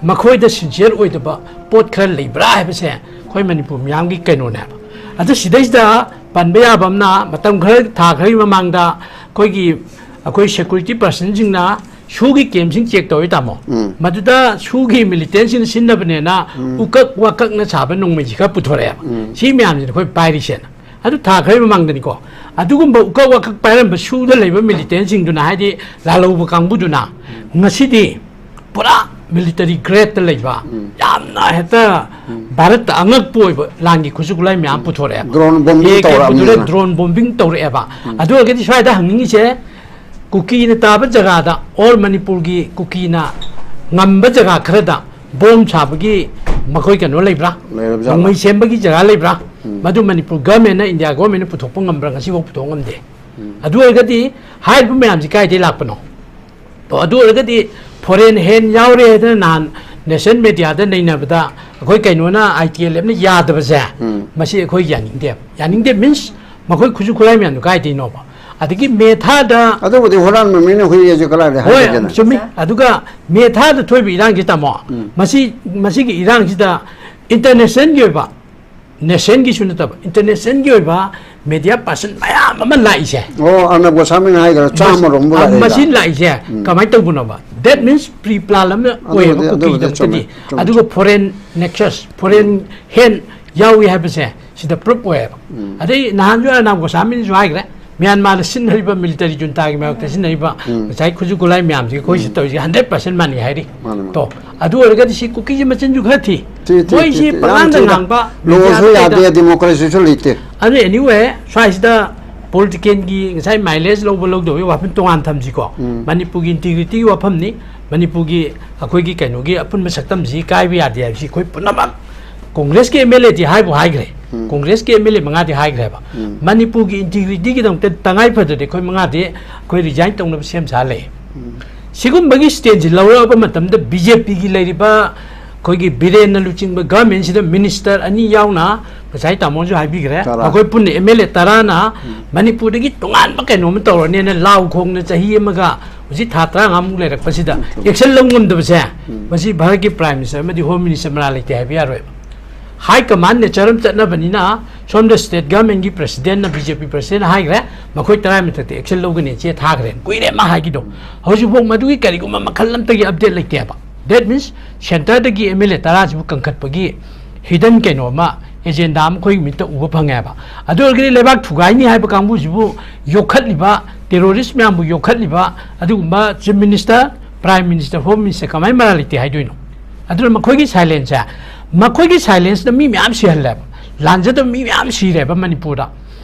ꯃꯈꯣꯏꯗ sincere ꯑꯣꯏꯗꯕ ꯄꯣꯠ ꯈꯔ ꯂꯩꯕ꯭ꯔꯥ ꯍꯥꯏꯕꯁꯦ ꯑꯩꯈꯣꯏ ꯃꯅꯤꯄꯨꯔ ꯃꯤꯌꯥꯝꯒꯤ ꯀꯩꯅꯣꯅꯦꯕ꯫ ꯑꯗꯨ ꯁꯤꯗꯩꯁꯤꯗ ꯄꯟꯕ ꯌꯥꯕ ꯑꯃꯅ, ꯃꯇꯝ ꯈꯔ, ꯊꯥ ꯈꯔꯒꯤ ꯃꯃꯥꯡꯗ ꯑꯩꯈꯣꯏꯒꯤ, ꯑꯩꯈꯣꯏ security personꯁꯤꯡꯅ ꯁꯨꯒꯤ campꯁꯤꯡ check ꯇꯧꯋꯤ, ꯇꯥꯃꯣ꯫ ꯎꯝ꯫ ꯃꯗꯨꯗ ꯁꯨꯒꯤ militantꯁꯤꯡꯅ ꯁꯤꯖꯤꯟꯅꯕꯅꯦꯅ ꯎꯝ꯫ ꯎꯀꯛ ꯋꯥꯀꯛꯅ ꯁꯥꯕ ꯅꯣꯡꯃꯩꯁꯤ ꯈꯔ ꯄꯨꯊꯣꯔꯛꯑꯦꯕ꯫ ꯎꯝ꯫ ꯁꯤ ꯃꯌꯥꯝꯁꯤꯅ ꯑꯩꯈꯣꯏ ꯄꯥꯏꯔꯤꯁꯦꯅ꯫ ꯑꯗꯨ ꯊꯥ ꯈꯔꯒꯤ ꯃꯃꯥꯡꯗꯅꯤꯀꯣ꯫ ꯑꯗꯨꯒꯨꯝꯕ ꯎꯀꯛ ꯋꯥꯀꯛ ꯄꯥꯏꯔꯝꯕ ꯁꯨꯗ ꯂꯩꯕ militantꯁꯤꯡꯗꯨꯅ, ꯍꯥꯏꯗꯤ ꯂꯥꯜꯍꯧꯕ ꯀꯥꯡꯕꯨꯗꯨꯅ, ꯉꯁꯤꯗꯤ ꯄꯨꯔꯥ military gradeꯇ ꯂꯩꯕ, ꯎꯝ꯫ ꯌꯥꯝꯅ ꯍꯦꯛꯇ ꯎꯝ꯫ ꯚꯥꯔꯠꯇ ꯑꯉꯛꯄ ꯑꯣꯏꯕ ꯂꯥꯟꯒꯤ ꯈꯨꯠꯁꯨ ꯈꯨꯠꯂꯥꯏ ꯃꯌꯥꯝ ꯄꯨꯊꯣꯔꯛꯑꯦ꯫ Drone bombing AK ꯄꯨꯊꯣꯔꯛꯑꯦ, ꯇꯧꯔꯛꯑꯕꯅꯤꯅ꯫ Drone bombing ꯇꯧꯔꯛꯑꯦꯕ꯫ ꯎꯝ꯫ ꯑꯗꯨ ꯑꯣꯏꯔꯒꯗꯤ ꯁ꯭ꯋꯥꯏꯗ ꯍꯪꯅꯤꯡꯉꯤꯁꯦ, ꯀꯨꯀꯤꯅ ꯇꯥꯕ ꯖꯒꯥꯗ, or ꯃꯅꯤꯄꯨꯔꯒꯤ ꯀꯨꯀꯤꯅ ꯉꯝꯕ ꯖꯒꯥ ꯈꯔꯗ bomb ꯁꯥꯕꯒꯤ ꯃꯈꯣꯏ ꯀꯩꯅꯣ ꯂꯩꯕ꯭ꯔꯥ? ꯂꯩꯔꯕꯖꯥꯠꯂꯥ? ꯅꯣꯡꯃꯩ ꯁꯦꯝꯕꯒꯤ ꯖꯒꯥ ꯂꯩꯕ꯭ꯔꯥ? ꯃꯗꯨ ꯃꯅꯤꯄꯨꯔ ꯒꯚꯔꯟꯃꯦꯟꯅ, ꯏꯟꯗꯤꯌꯥ ꯒꯚꯔꯟꯃꯦꯟꯅ ꯄꯨꯊꯣꯛꯄ ꯉꯝꯕ꯭ꯔꯥ? ꯉꯁꯤꯐꯥꯎ ꯄꯨꯊꯣꯛ ꯉꯝꯗꯦ꯫ ꯑꯗꯨ ꯑꯣꯏꯔꯒꯗꯤ ꯍꯥꯏꯔꯤꯕ ꯃꯌꯥꯝꯁꯤ ꯀꯥꯏꯗꯒꯤ ꯂꯥꯛꯄꯅꯣ? ꯑꯣ, ꯑꯗꯨ ꯑꯣꯏꯔꯒꯗꯤ ꯐꯣꯔꯦꯟ ꯍꯦꯟ ꯌꯥꯎꯔꯦ ꯍꯥꯏꯗꯅ ꯅꯍꯥꯟ ꯅꯦꯁꯅꯦꯜ ꯃꯦꯗꯤꯌꯥꯗ ꯅꯩꯅꯕꯗ ꯑꯩꯈꯣꯏ ꯀꯩꯅꯣꯅ, ꯑꯥꯏ ꯇꯤ ꯑꯦꯜ ꯑꯦꯐꯅ ꯌꯥꯗꯕꯁꯦ, ꯃꯁꯤ ꯑꯩꯈꯣꯏ ꯌꯥꯅꯤꯡꯗꯦꯕ꯫ ꯌꯥꯅꯤꯡꯗꯦ ꯃꯤꯟꯁ ꯃꯈꯣꯏ ꯈꯨꯠꯁꯨ ꯈꯨꯠꯂꯥꯏ ꯃꯌꯥꯝꯗꯣ ꯀꯥꯏꯗꯩꯅꯣꯕ? ꯑꯗꯒꯤ ꯃꯦ ꯊꯥꯗ ꯑꯗꯨꯕꯨꯗꯤ ꯍꯨꯔꯥꯟꯕ ꯃꯤꯅ ꯍꯨꯏ ꯍꯥꯏꯁꯦ ꯀꯗꯥꯏꯗ ꯍꯣꯏ, ꯍꯥꯏꯗꯒꯦꯅ? ꯆꯨꯝꯃꯤ꯫ ꯑꯗꯨꯒ ꯃꯦ ꯊꯥꯗ ꯊꯣꯛꯏꯕ ꯏꯔꯥꯡꯁꯤ, ꯇꯥꯃꯣ, ꯃꯁꯤ, ꯃꯁꯤꯒꯤ ꯏꯔꯥꯡꯁꯤꯗ ꯏꯟꯇꯔꯅꯦꯁꯅꯦꯜꯒꯤ ꯑꯣꯏꯕ, ꯅꯦꯁꯟꯒꯤꯁꯨ ꯅꯠꯇꯕ, ꯏꯟꯇꯔꯅꯦꯁꯅꯦꯜꯒꯤ ꯑꯣꯏꯕ ꯃꯦꯗꯤꯌꯥ ꯄꯥꯔꯁꯟ ꯃꯌꯥꯝ ꯑꯃ ꯂꯥꯛꯏꯁꯦ꯫ ꯑꯣ, ꯑꯔꯅꯕ ꯒꯣꯁꯥꯃꯤꯅ ꯍꯥꯏꯈ꯭ꯔꯦ, ꯆꯥꯝꯃ ꯔꯣꯝꯕꯨ ꯑ, ꯂꯥꯛꯑꯦ꯫ ꯃꯁꯤ ꯂꯥꯛꯏꯁꯦ ꯀꯃꯥꯏꯅ ꯇꯧꯕꯅꯣꯕ? That means pre plan ꯑꯃ ꯑꯣꯏꯌꯦꯕ ꯑꯗꯨꯕꯨꯗꯤ, ꯑꯗꯨꯕꯨꯗꯤ ꯀꯨꯀꯤꯒꯤꯗꯃꯛꯇꯗꯤ꯫ ꯆꯨꯝꯃꯦ, ꯆꯨꯝꯃꯦ, ꯑꯗꯨꯒ ꯐꯣꯔꯦꯟ ꯅꯦꯛꯁꯁ, ꯐꯣꯔꯦꯟ ꯍꯦꯟ ꯌꯥꯎꯏ ꯍꯥꯏꯕꯁꯦ ꯁꯤꯗ ꯄ꯭ꯔꯨꯞ ꯑꯣꯏꯌꯦꯕ꯫ ꯑꯗꯩ ꯅꯍꯥꯟꯁꯨ ꯑꯔꯅꯕ ꯒꯣꯁꯥꯃꯤꯅꯁꯨ ꯍꯥꯏꯈ꯭ꯔꯦ, ꯃ꯭ꯌꯥꯟꯃꯥꯔꯗ ꯁꯤꯖꯤꯟꯅꯔꯤꯕ, ꯃꯤꯂꯤꯇꯔꯤ ꯖꯨꯟꯇꯥꯒꯤ ꯃꯥꯌꯣꯛꯇ ꯁꯤꯖꯤꯟꯅꯔꯤꯕ ꯉꯁꯥꯏ ꯈꯨꯠꯁꯨ ꯈꯨꯠꯂꯥꯏ ꯃꯌꯥꯝꯁꯤꯒ ꯑꯩꯈꯣꯏꯁꯤ ꯇꯧꯔꯤꯁꯦ ꯍꯟꯗ꯭ꯔꯦꯠ ꯄꯥꯔꯁꯦꯟ ꯃꯥꯟꯅꯩ ꯍꯥꯏꯔꯤ꯫ ꯃꯥꯅꯦ, ꯃꯥꯅꯦ꯫ ꯇꯣ, ꯑꯗꯨ ꯑꯣꯏꯔꯒꯗꯤ ꯁꯤ ꯀꯨꯀꯤꯁꯦ ꯃꯆꯤꯟꯁꯨ ꯈꯔ ꯊꯤ꯫ ꯊꯤ, ꯊꯤ, ꯃꯣꯏꯁꯤ ꯊꯤ, ꯊꯤ꯫ ꯌꯥꯝ ꯄꯪꯉꯥꯡꯗ ꯊꯤꯅ ꯉꯥꯡꯕ, ꯂꯣꯁꯨ ꯃꯦꯗꯤꯌꯥꯗ ꯌꯥꯗꯦ, ꯀꯩꯗ꯫ ꯗꯦꯃꯣꯀ꯭ꯔꯦꯁꯤꯁꯨ ꯂꯩꯇꯦ꯫ ꯑꯗꯨ anyway, ꯁ꯭ꯋꯥꯏꯁꯤꯗ ꯄꯣꯂꯤꯇꯤꯀꯦꯜꯒꯤ ꯉꯁꯥꯏ ꯃꯥꯏꯂꯦꯖ ꯂꯧꯕ ꯂꯧꯗꯕꯒꯤ ꯋꯥꯐꯝ ꯇꯣꯉꯥꯟ ꯊꯝꯁꯤꯀꯣ꯫ ꯃꯅꯤꯄꯨꯔꯒꯤ ꯏꯟꯇꯤꯒ꯭ꯔꯤꯇꯤꯒꯤ ꯋꯥꯐꯝꯅꯤ, ꯃꯅꯤꯄꯨꯔꯒꯤ ꯑꯩꯈꯣꯏꯒꯤ ꯀꯩꯅꯣꯒꯤ ꯑꯄꯨꯟꯕ ꯁꯛꯇꯝꯁꯤ ꯀꯥꯏꯕ ꯌꯥꯗꯦ ꯍꯥꯏꯕꯁꯤ ꯑꯩꯈꯣꯏ ꯄꯨꯝꯅꯃꯛ, ꯀꯣꯡꯒ꯭ꯔꯦꯁꯀꯤ ꯑꯦꯝ ꯑꯦꯜ ꯑꯦꯗꯤ ꯍꯥꯏꯕꯨ ꯍꯥꯏꯈ꯭ꯔꯦ, ꯀꯣꯡꯒ꯭ꯔꯦꯁꯀꯤ ꯑꯦꯝ ꯑꯦꯜ ꯑꯦ ꯃꯉꯥꯗꯤ ꯍꯥꯏꯈ꯭ꯔꯦꯕ꯫ ꯃꯅꯤꯄꯨꯔꯒꯤ ꯏꯟꯇꯤꯒ꯭ꯔꯤꯇꯤꯒꯤꯗꯃꯛꯇ ꯇꯉꯥꯏ ꯐꯗ꯭ꯔꯗꯤ ꯑꯩꯈꯣꯏ ꯃꯉꯥꯗꯤ ꯑꯩꯈꯣꯏ ꯔꯤꯖꯥꯏꯟ ꯇꯧꯅꯕ ꯁꯦꯝ ꯁꯥ ꯂꯩ꯫ ꯁꯤꯒꯨꯝꯕꯒꯤ ꯁ꯭ꯇꯦꯟꯁꯤ ꯂꯧꯔꯛꯑꯕ ꯃꯇꯝꯗ ꯕꯤ ꯖꯦ ꯄꯤꯒꯤ ꯂꯩꯔꯤꯕ ꯑꯩꯈꯣꯏꯒꯤ ꯕꯤꯔꯦꯟꯅ ꯂꯨꯆꯤꯡꯕ ꯒꯚꯔꯟꯃꯦꯟꯁꯤꯗ ꯃꯤꯅꯤꯁꯇꯔ ꯑꯅꯤ ꯌꯥꯎꯅ, ꯉꯁꯥꯏ ꯇꯥꯃꯣꯅꯁꯨ ꯍꯥꯏꯕꯤꯈ꯭ꯔꯦ, ꯇꯔꯥ꯫ ꯑꯩꯈꯣꯏ ꯄꯨꯟꯅ ꯑꯦꯝ ꯑꯦꯜ ꯑꯦ ꯇꯔꯥꯅ ꯃꯅꯤꯄꯨꯔꯗꯒꯤ ꯇꯣꯉꯥꯟꯕ ꯀꯩꯅꯣꯝꯃ ꯇꯧꯔꯅꯦꯅ ꯂꯥꯎ ꯈꯣꯡꯅ ꯆꯍꯤ ꯑꯃꯒ ꯍꯧꯖꯤꯛ ꯊꯥ ꯇꯔꯥꯃꯉꯥꯃꯨꯛ ꯂꯩꯔꯛꯄꯁꯤꯗ ꯑꯦꯛꯁꯟ ꯂꯧ ꯉꯝꯗꯕꯁꯦ, ꯃꯁꯤ ꯚꯥꯔꯠꯀꯤ ꯄ꯭ꯔꯥꯏꯝ ꯃꯤꯅꯤꯁꯇꯔ ꯑꯃꯗꯤ ꯍꯣꯝ ꯃꯤꯅꯤꯁꯇꯔ ꯃꯔꯥꯜ ꯂꯩꯇꯦ ꯍꯥꯏꯕ ꯌꯥꯔꯣꯏꯕ꯫ ꯍꯥꯏ ꯀꯃꯥꯟ ꯅꯦꯆꯔ ꯑꯃ ꯆꯠꯅꯕꯅꯤꯅ ꯁꯣꯝꯗ ꯁ꯭ꯇꯦꯠ ꯒꯚꯔꯟꯃꯦꯟꯒꯤ ꯄ꯭ꯔꯁꯤꯗꯦꯟꯅ, ꯕꯤ ꯖꯦ ꯄꯤ ꯄ꯭ꯔꯁꯤꯗꯦꯟꯅ ꯍꯥꯏꯈ꯭ꯔꯦ, ꯃꯈꯣꯏ ꯇꯔꯥ ꯃꯊꯛꯇ ꯑꯦꯛꯁꯟ ꯂꯧꯒꯅꯤ ꯆꯦ ꯊꯥꯈ꯭ꯔꯦ꯫ ꯀꯨꯏꯔꯦ ꯃꯥ ꯍꯥꯏꯈꯤꯗꯣ꯫ ꯍꯧꯖꯤꯛꯐꯥꯎ ꯃꯗꯨꯒꯤ ꯀꯔꯤꯒꯨꯝꯕ ꯃꯈꯜ ꯑꯃꯠꯇꯒꯤ ꯑꯞꯗꯦꯠ ꯂꯩꯇꯦꯕ꯫ That means ꯁꯦꯟꯇꯔꯗꯒꯤ ꯑꯦꯝ ꯑꯦꯜ ꯑꯦ ꯇꯔꯥꯁꯤꯕꯨ ꯀꯟꯈꯠꯄꯒꯤ ꯍꯤꯗꯟ ꯀꯩꯅꯣ ꯑꯃ, ꯑꯦꯖꯦꯟꯗꯥ ꯑꯃ ꯑꯩꯈꯣꯏꯒꯤ ꯃꯤꯠꯇ ꯎꯕ ꯐꯪꯉꯦꯕ꯫ ꯑꯗꯨ ꯑꯣꯏꯔꯒꯗꯤ ꯂꯩꯕꯥꯛ ꯊꯨꯒꯥꯏꯅꯤ ꯍꯥꯏꯕ ꯀꯥꯡꯕꯨꯁꯤꯕꯨ ꯌꯣꯛꯈꯠꯂꯤꯕ, ꯇꯦꯔꯣꯔꯤꯁ ꯃꯌꯥꯝꯕꯨ ꯌꯣꯛꯈꯠꯂꯤꯕ ꯑꯗꯨꯒꯨꯝꯕ chief minister, prime minister, home minister ꯀꯃꯥꯏꯅ ꯃꯔꯥꯜ ꯂꯩꯇꯦ ꯍꯥꯏꯗꯣꯏꯅꯣ? ꯑꯗꯨꯅ ꯃꯈꯣꯏꯒꯤ ꯁꯥꯏꯂꯦꯟꯁꯁꯦ, ꯃꯈꯣꯏꯒꯤ ꯁꯥꯏꯂꯦꯟꯁꯅ ꯃꯤ ꯃꯌꯥꯝ ꯁꯤꯍꯜꯂꯦꯕ, ꯂꯥꯟꯖꯗꯕ ꯃꯤ ꯃꯌꯥꯝ ꯁꯤꯔꯦꯕ ꯃꯅꯤꯄꯨꯔꯗ꯫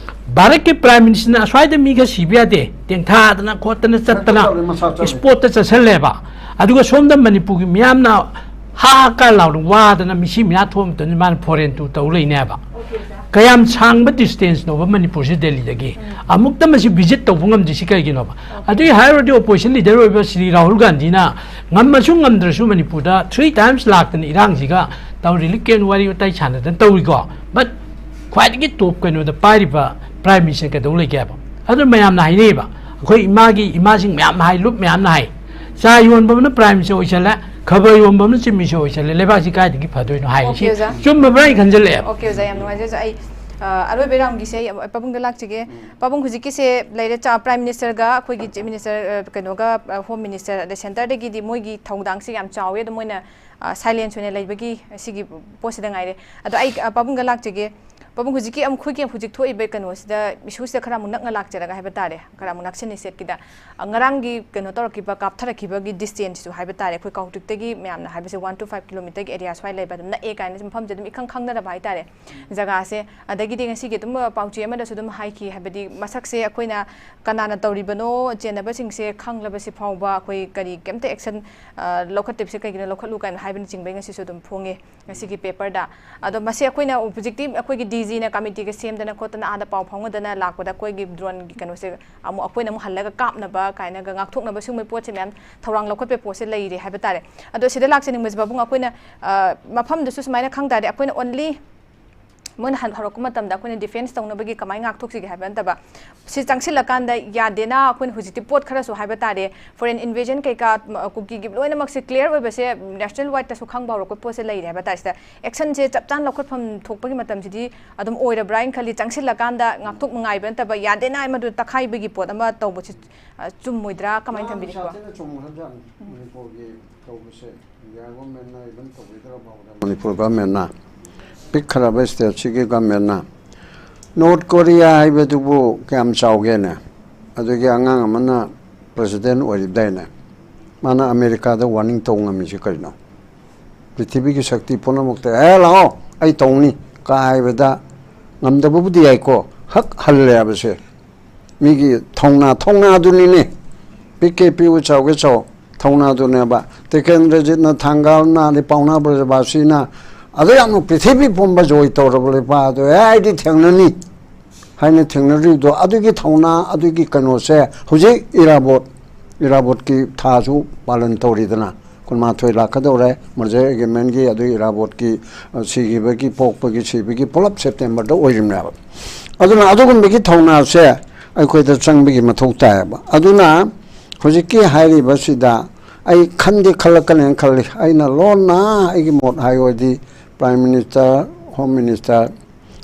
ꯚꯥꯔꯠꯀꯤ ꯄ꯭ꯔꯥꯏꯝ ꯃꯤꯅꯤꯁꯇꯔꯅ ꯑꯁ꯭ꯋꯥꯏꯗ ꯃꯤ ꯈꯔ ꯁꯤꯕ ꯌꯥꯗꯦ, ꯇꯦꯡꯊꯥꯗꯅ ꯈꯣꯠꯇꯅ ꯆꯠꯇꯅ ꯃꯁꯥ ꯆꯠꯂꯦ꯫ ꯏꯁꯄꯣꯔꯠꯇ ꯆꯠꯁꯜꯂꯦꯕ꯫ ꯑꯗꯨꯒ ꯁꯣꯝꯗ ꯃꯅꯤꯄꯨꯔꯒꯤ ꯃꯤꯌꯥꯝꯅ ꯍꯥ ꯍꯥ ꯀꯥ ꯂꯥꯎꯅ ꯋꯥꯗꯅ ꯃꯤꯁꯤ ꯃꯤꯌꯥ ꯊꯣꯛꯑ ꯃꯇꯝꯗ ꯃꯥꯅ ꯐꯣꯔꯦꯟ ꯇꯨꯔ ꯇꯧ ꯂꯩꯅꯦꯕ꯫ ꯀꯌꯥꯝ ꯁꯥꯡꯕ ꯗꯤꯁꯇꯦꯟꯁꯅꯣꯕ ꯃꯅꯤꯄꯨꯔꯁꯦ ꯗꯦꯜꯂꯤꯗꯒꯤ? ꯑꯃꯨꯛꯇ ꯃꯁꯤ ꯚꯤꯖꯤꯠ ꯇꯧꯕ ꯉꯝꯗ꯭ꯔꯤꯁꯤ ꯀꯩꯒꯤꯅꯣꯕ? ꯑꯗꯨꯒꯤ ꯍꯥꯏꯔꯨꯔꯗꯤ ꯑꯣꯄꯣꯖꯤꯁꯟ ꯂꯤꯗꯔ ꯑꯣꯏꯕ ꯁ꯭ꯔꯤ ꯔꯥꯍꯨꯜ ꯒꯥꯟꯙꯤꯅ ꯉꯝꯃꯁꯨ ꯉꯝꯗ꯭ꯔꯁꯨ ꯃꯅꯤꯄꯨꯔꯗ ꯊ꯭ꯔꯤ ꯇꯥꯏꯝꯁ ꯂꯥꯛꯇꯅ ꯏꯔꯥꯡꯁꯤꯒ ꯇꯧ ꯔꯤꯂꯤꯐ ꯀꯦꯝ ꯋꯥꯔꯤ ꯋꯥꯇꯥꯏ ꯁꯥꯟꯅꯗꯅ ꯇꯧꯔꯤꯀꯣ꯫ ꯕꯠ ꯈ꯭ꯋꯥꯏꯗꯒꯤ ꯇꯣꯞ ꯀꯩꯅꯣꯗ ꯄꯥꯏꯔꯤꯕ ꯄ꯭ꯔꯥꯏꯝ ꯃꯤꯅꯤꯁꯇꯔ ꯀꯩꯗꯧ ꯂꯩꯒꯦ ꯍꯥꯏꯕ? ꯑꯗꯨ ꯃꯌꯥꯝꯅ ꯍꯥꯏꯅꯩꯕ, ꯑꯩꯈꯣꯏ ꯏꯃꯥꯒꯤ, ꯏꯃꯥꯁꯤꯡ ꯃꯌꯥꯝꯅ ꯍꯥꯏ, ꯂꯨꯞ ꯃꯌꯥꯝꯅ ꯍꯥꯏ, ꯆꯥ ꯌꯣꯟꯕ ꯑꯃꯅ ꯄ꯭ꯔꯥꯏꯝ ꯃꯤꯅꯤꯁꯇꯔ ꯑꯣꯏꯁꯜꯂꯦ, ꯈꯕꯔ ꯌꯣꯟꯕ ꯑꯃꯅ ꯆꯤꯞ ꯃꯤꯅꯤꯁꯇꯔ ꯑꯣꯏꯁꯜꯂꯦ, ꯂꯩꯕꯥꯛꯁꯤ ꯀꯥꯏꯗꯒꯤ ꯐꯗꯣꯏꯅꯣ ꯍꯥꯏꯔꯤꯁꯤ꯫ Okay, ꯑꯣꯖꯥ꯫ ꯆꯨꯝꯃꯕ꯭ꯔꯥ ꯑꯩ ꯈꯟꯖꯜꯂꯛꯑꯦꯕ꯫ Okay, ꯑꯣꯖꯥ, ꯌꯥꯝ ꯅꯨꯡꯉꯥꯏꯖꯩ ꯑꯣꯖꯥ꯫ ꯑꯩ ꯑ, ꯑꯔꯣꯏꯕ ꯔꯥꯎꯟꯒꯤꯁꯦ ꯑꯩ ꯄꯥꯕꯨꯡꯗ ꯂꯥꯛꯆꯒꯦ꯫ ꯄꯥꯕꯨꯡ, ꯍꯧꯖꯤꯛꯀꯤꯁꯦ ꯂꯩꯔꯦ, ꯆꯥ-, ꯄ꯭ꯔꯥꯏꯝ ꯃꯤꯅꯤꯁꯇꯔꯒ ꯑꯩꯈꯣꯏꯒꯤ ꯆꯤꯞ ꯃꯤꯅꯤꯁꯇꯔ, ꯑ, ꯀꯩꯅꯣꯒ, ꯑ, ꯍꯣꯝ ꯃꯤꯅꯤꯁꯇꯔ, ꯑꯗꯩ ꯁꯦꯟꯇꯔꯗꯒꯤꯗꯤ ꯃꯣꯏꯒꯤ ꯊꯧꯗꯥꯡꯁꯦ ꯌꯥꯝ ꯆꯥꯎꯋꯦ, ꯑꯗꯣ ꯃꯣꯏꯅ, ꯑ, ꯁꯥꯏꯂꯦꯟꯁ ꯑꯣꯏꯅ ꯂꯩꯕꯒꯤ ꯁꯤꯒꯤ ꯄꯣꯠꯁꯤꯗ ꯉꯥꯏꯔꯦ꯫ ꯑꯗꯣ ꯑꯩ, ꯑ, ꯄꯥꯕꯨꯡꯗ ꯂꯥꯛꯆꯒꯦ꯫ ꯄꯥꯕꯨꯡ, ꯍꯧꯖꯤꯛꯀꯤ ꯑꯃꯨꯛ ꯑꯩꯈꯣꯏꯒꯤ ꯍꯧꯖꯤꯛ ꯊꯣꯛꯏꯕ ꯀꯩꯅꯣꯁꯤꯗ, ꯏꯁꯨꯁꯤꯗ ꯈꯔ ꯑꯃꯨꯛ ꯅꯛꯅ ꯂꯥꯛꯆꯔꯒ ꯍꯥꯏꯕ ꯇꯥꯔꯦ, ꯈꯔ ꯑꯃꯨꯛ ꯅꯛꯁꯤꯟꯅ ꯁꯦꯠꯀꯤꯗ, ꯑ, ꯉꯔꯥꯡꯒꯤ ꯀꯩꯅꯣ ꯇꯧꯔꯛꯈꯤꯕ, ꯀꯥꯞꯊꯔꯛꯈꯤꯕꯒꯤ ꯗꯤꯁꯇꯦꯟꯁꯁꯤꯁꯨ ꯍꯥꯏꯕ ꯇꯥꯔꯦ, ꯑꯩꯈꯣꯏ ꯀꯥꯎꯇ꯭ꯔꯤꯛꯇꯒꯤ ꯃꯌꯥꯝꯅ ꯍꯥꯏꯕꯁꯦ one to five ꯀꯤꯂꯣꯃꯤꯇꯔꯒꯤ ꯑꯦꯔꯤꯌꯥ ꯁ꯭ꯋꯥꯏ ꯂꯩꯕ, ꯑꯗꯨꯝ ꯅꯛꯑꯦ ꯀꯥꯏꯅ ꯃꯐꯝꯁꯦ ꯑꯗꯨꯝ ꯏꯈꯪ ꯈꯪꯅꯔꯕ ꯍꯥꯏ ꯇꯥꯔꯦ ꯖꯒꯥꯁꯦ꯫ ꯑꯗꯒꯤꯗꯤ ꯉꯁꯤꯒꯤ ꯑꯗꯨꯝ ꯄꯥꯎꯆꯦ ꯑꯃꯗꯁꯨ ꯑꯗꯨꯝ ꯍꯥꯏꯈꯤ, ꯍꯥꯏꯕꯗꯤ ꯃꯁꯛꯁꯦ ꯑꯩꯈꯣꯏꯅ ꯀꯅꯥꯅ ꯇꯧꯔꯤꯕꯅꯣ, ꯆꯦꯟꯅꯕꯁꯤꯡꯁꯦ ꯈꯪꯂꯕꯁꯤ ꯐꯥꯎꯕ ꯑꯩꯈꯣꯏ ꯀꯔꯤ ꯀꯩꯝꯇ action, ꯑ, ꯂꯧꯈꯠꯇꯕꯁꯦ ꯀꯩꯒꯤꯅꯣ, ꯂꯧꯈꯠꯂꯨ ꯀꯥꯏꯅ ꯍꯥꯏꯕꯅꯆꯤꯡꯕ ꯉꯁꯤꯁꯨ ꯑꯗꯨꯝ ꯐꯣꯡꯉꯦ ꯉꯁꯤꯒꯤ ꯄꯦꯄꯔꯗ꯫ ꯑꯗꯣ ꯃꯁꯤ ꯑꯩꯈꯣꯏꯅ ꯍꯧꯖꯤꯛꯇꯤ ꯑꯩꯈꯣꯏꯒꯤ ꯗꯤꯖꯤꯅ ꯀꯃꯤꯇꯤꯒ ꯁꯦꯝꯗꯅ ꯈꯣꯠꯇꯅ ꯑꯥꯗ ꯄꯥꯎ ꯐꯥꯎꯅꯗꯅ ꯂꯥꯛꯄꯗ ꯑꯩꯈꯣꯏꯒꯤ ꯗ꯭ꯔꯣꯟꯒꯤ ꯀꯩꯅꯣꯁꯦ ꯑꯃꯨꯛ ꯑꯩꯈꯣꯏꯅ ꯑꯃꯨꯛ ꯍꯜꯂꯒ ꯀꯥꯞꯅꯕ ꯀꯥꯏꯅꯒ ꯉꯥꯛꯊꯣꯛꯅꯕ ꯁꯤꯒꯨꯝꯕ ꯄꯣꯠꯁꯦ ꯃꯌꯥꯝ ꯊꯧꯔꯥꯡ ꯂꯧꯈꯠꯄꯒꯤ ꯄꯣꯠꯁꯦ ꯂꯩꯔꯦ ꯍꯥꯏꯕ ꯇꯥꯔꯦ꯫ ꯑꯗꯣ ꯁꯤꯗ ꯂꯥꯛꯆꯅꯤꯡꯕꯁꯦ ꯄꯥꯕꯨꯡ, ꯑꯩꯈꯣꯏꯅ, ꯑ, ꯃꯐꯝꯗꯨꯁꯨ ꯁꯨꯃꯥꯏꯅ ꯈꯪ ꯇꯥꯔꯗꯤ, ꯑꯩꯈꯣꯏꯅ only ꯃꯣꯏꯅ ꯍꯟ-, ꯍꯧꯔꯛꯄ ꯃꯇꯝꯗ ꯑꯩꯈꯣꯏꯅ ꯗꯤꯐꯦꯟꯁ ꯇꯧꯅꯕꯒꯤ ꯀꯃꯥꯏꯅ ꯉꯥꯛꯊꯣꯛꯁꯤꯒꯦ ꯍꯥꯏꯕ ꯅꯠꯇꯕ, ꯁꯤ ꯆꯪꯁꯤꯜꯂꯀꯥꯟꯗ ꯌꯥꯗꯦꯅ ꯑꯩꯈꯣꯏꯅ ꯍꯧꯖꯤꯛꯇꯤ ꯄꯣꯠ ꯈꯔꯁꯨ ꯍꯥꯏꯕ ꯇꯥꯔꯦ, ꯐꯣꯔꯦꯟ ꯏꯟꯚꯦꯖꯟ ꯀꯩꯀꯥ, ꯃ-, ꯀꯨꯀꯤꯒꯤ ꯂꯣꯏꯅꯃꯛꯁꯦ ꯀ꯭ꯂꯤꯌꯥꯔ ꯑꯣꯏꯕꯁꯦ ꯅꯦꯁꯅꯦꯜ ꯋꯥꯏꯗꯇꯁꯨ ꯈꯪꯕ ꯍꯧꯔꯛꯄ ꯄꯣꯠꯁꯦ ꯂꯩꯔꯦ ꯍꯥꯏꯕ ꯇꯥꯔꯦ꯫ ꯁꯤꯗ ꯑꯦꯛꯁꯟꯁꯦ ꯆꯞ ꯆꯥꯅ ꯂꯧꯈꯠꯐꯝ ꯊꯣꯛꯄꯒꯤ ꯃꯇꯝꯁꯤꯗꯤ ꯑꯗꯨꯝ ꯑꯣꯏꯔꯕ꯭ꯔꯥ ꯍꯥꯏꯅ ꯈꯜꯂꯤ꯫ ꯆꯪꯁꯤꯜꯂꯀꯥꯟꯗ ꯉꯥꯛꯊꯣꯛ ꯉꯥꯏꯕ ꯅꯠꯇꯕ, ꯌꯥꯗꯦꯅ ꯃꯗꯨ ꯇꯛꯈꯥꯏꯕꯒꯤ ꯄꯣꯠ ꯑꯃ ꯇꯧꯕꯁꯤ, ꯑ, ꯆꯨꯝꯃꯣꯏꯗ꯭ꯔꯥ? ꯀꯃꯥꯏꯅ ꯌꯥꯝ ꯊꯝꯕꯤꯅꯤꯀꯣ? ꯁꯥꯊꯤꯅ ꯆꯨꯝꯈ꯭ꯔꯖꯥꯠꯅꯤ ꯃꯅꯤꯄꯨꯔꯒꯤ ꯇꯧꯕꯁꯦ꯫ ꯏꯟꯗꯤꯌꯥ ꯒꯣꯔꯃꯦꯟꯅ ꯏꯚꯟ ꯇꯧꯕꯤꯗ꯭ꯔ ꯐꯥꯎꯗ ꯃꯅꯤꯄꯨꯔ ꯒꯣꯔꯃꯦꯟꯅ, ꯄꯤꯛꯈ꯭ꯔꯕ ꯁ꯭ꯇꯦꯠꯁꯤꯒꯤ ꯒꯣꯔꯃꯦꯟꯅ, ꯅꯣꯔꯠ ꯀꯣꯔꯤꯌꯥ ꯍꯥꯏꯕꯗꯨꯕꯨ ꯀꯌꯥꯝ ꯆꯥꯎꯒꯦꯅꯦ? ꯑꯗꯨꯒꯤ ꯑꯉꯥꯡ ꯑꯃꯅ ꯄ꯭ꯔꯦꯁꯤꯗꯦꯟ ꯑꯣꯏꯔꯤꯕꯗꯥꯏꯅꯦ? ꯃꯥꯅ ꯑꯃꯦꯔꯤꯀꯥꯗ ꯋꯥꯔꯅꯤꯡ ꯇꯧ ꯉꯝꯃꯤꯁꯤ ꯀꯔꯤꯅꯣ? ꯄ꯭ꯔꯤꯊꯤꯕꯤꯒꯤ ꯁꯛꯇꯤ ꯄꯨꯝꯅꯃꯛꯇ "ꯑꯦ ꯂꯥꯛꯑꯣ, ꯑꯩ ꯇꯧꯅꯤ" ꯀꯥꯏꯕꯗ ꯉꯝꯗꯕꯕꯨꯗꯤ ꯌꯥꯏꯀꯣ, ꯍꯛ ꯍꯜꯂꯦ ꯍꯥꯏꯕꯁꯦ꯫ ꯃꯤꯒꯤ ꯊꯧꯅꯥ, ꯊꯧꯅꯥꯗꯨꯅꯤꯅꯦ꯫ ꯄꯤꯛꯀꯦ ꯄꯤꯛꯎ, ꯆꯥꯎꯒꯦ ꯆꯥꯎ, ꯊꯧꯅꯥꯗꯨꯅꯦꯕ꯫ ꯇꯤꯀꯦꯟꯗ꯭ꯔꯖꯤꯠꯅ, ꯊꯥꯡꯒꯥꯜꯅ, ꯑꯗꯩ ꯄꯥꯎꯅꯥ ꯕ꯭ꯔꯖꯕꯥꯁꯤꯅ, ꯑꯗꯨ ꯌꯥꯝꯅ ꯄ꯭ꯔꯤꯊꯤꯕꯤ ꯄꯨꯝꯕ ꯖꯣꯏ ꯇꯧꯔꯕ ꯂꯩꯄꯥꯛ ꯑꯗꯨ ꯑꯦ ꯑꯩꯗꯤ ꯊꯦꯡꯅꯅꯤ ꯍꯥꯏꯅ ꯊꯦꯡꯅꯔꯤꯕꯗꯣ, ꯑꯗꯨꯒꯤ ꯊꯧꯅꯥ, ꯑꯗꯨꯒꯤ ꯀꯩꯅꯣꯁꯦ ꯍꯧꯖꯤꯛ ꯏꯔꯥꯕꯣꯠ, ꯏꯔꯥꯕꯣꯠꯀꯤ ꯊꯥꯁꯨ ꯄꯥꯂꯟ ꯇꯧꯔꯤꯗꯅ, ꯀꯨꯟꯃꯥꯊꯣꯏ ꯂꯥꯛꯀꯗꯧꯔꯦ, ꯃꯔꯖꯔ ꯑꯦꯒ꯭ꯔꯤꯃꯦꯟꯒꯤ, ꯑꯗꯨꯒꯤ ꯏꯔꯥꯕꯣꯠꯀꯤ, ꯑ, ꯁꯤꯈꯤꯕꯒꯤ, ꯄꯣꯛꯄꯒꯤ, ꯁꯤꯕꯒꯤ ꯄꯨꯂꯞ ꯁꯦꯞꯇꯦꯝꯕꯔꯗ ꯑꯣꯏꯔꯤꯕꯅꯦꯕ꯫ ꯑꯗꯨꯅ ꯑꯗꯨꯒꯨꯝꯕꯒꯤ ꯊꯧꯅꯥꯁꯦ ꯑꯩꯈꯣꯏꯗ ꯆꯪꯕꯒꯤ ꯃꯊꯧ ꯇꯥꯏꯌꯦꯕ꯫ ꯑꯗꯨꯅ ꯍꯧꯖꯤꯛꯀꯤ ꯍꯥꯏꯔꯤꯕꯁꯤꯗ ꯑꯩ ꯈꯟꯗꯤ ꯈꯜꯂꯛꯀꯅꯦꯅ ꯈꯜꯂꯤ꯫ ꯑꯩꯅ ꯂꯣꯟꯅ ꯑꯩꯒꯤ ꯃꯣꯠ ꯍꯥꯏꯌꯣꯗꯤ, ꯄ꯭ꯔꯥꯏꯝ ꯃꯤꯅꯤꯁꯇꯔ, ꯍꯣꯝ ꯃꯤꯅꯤꯁꯇꯔ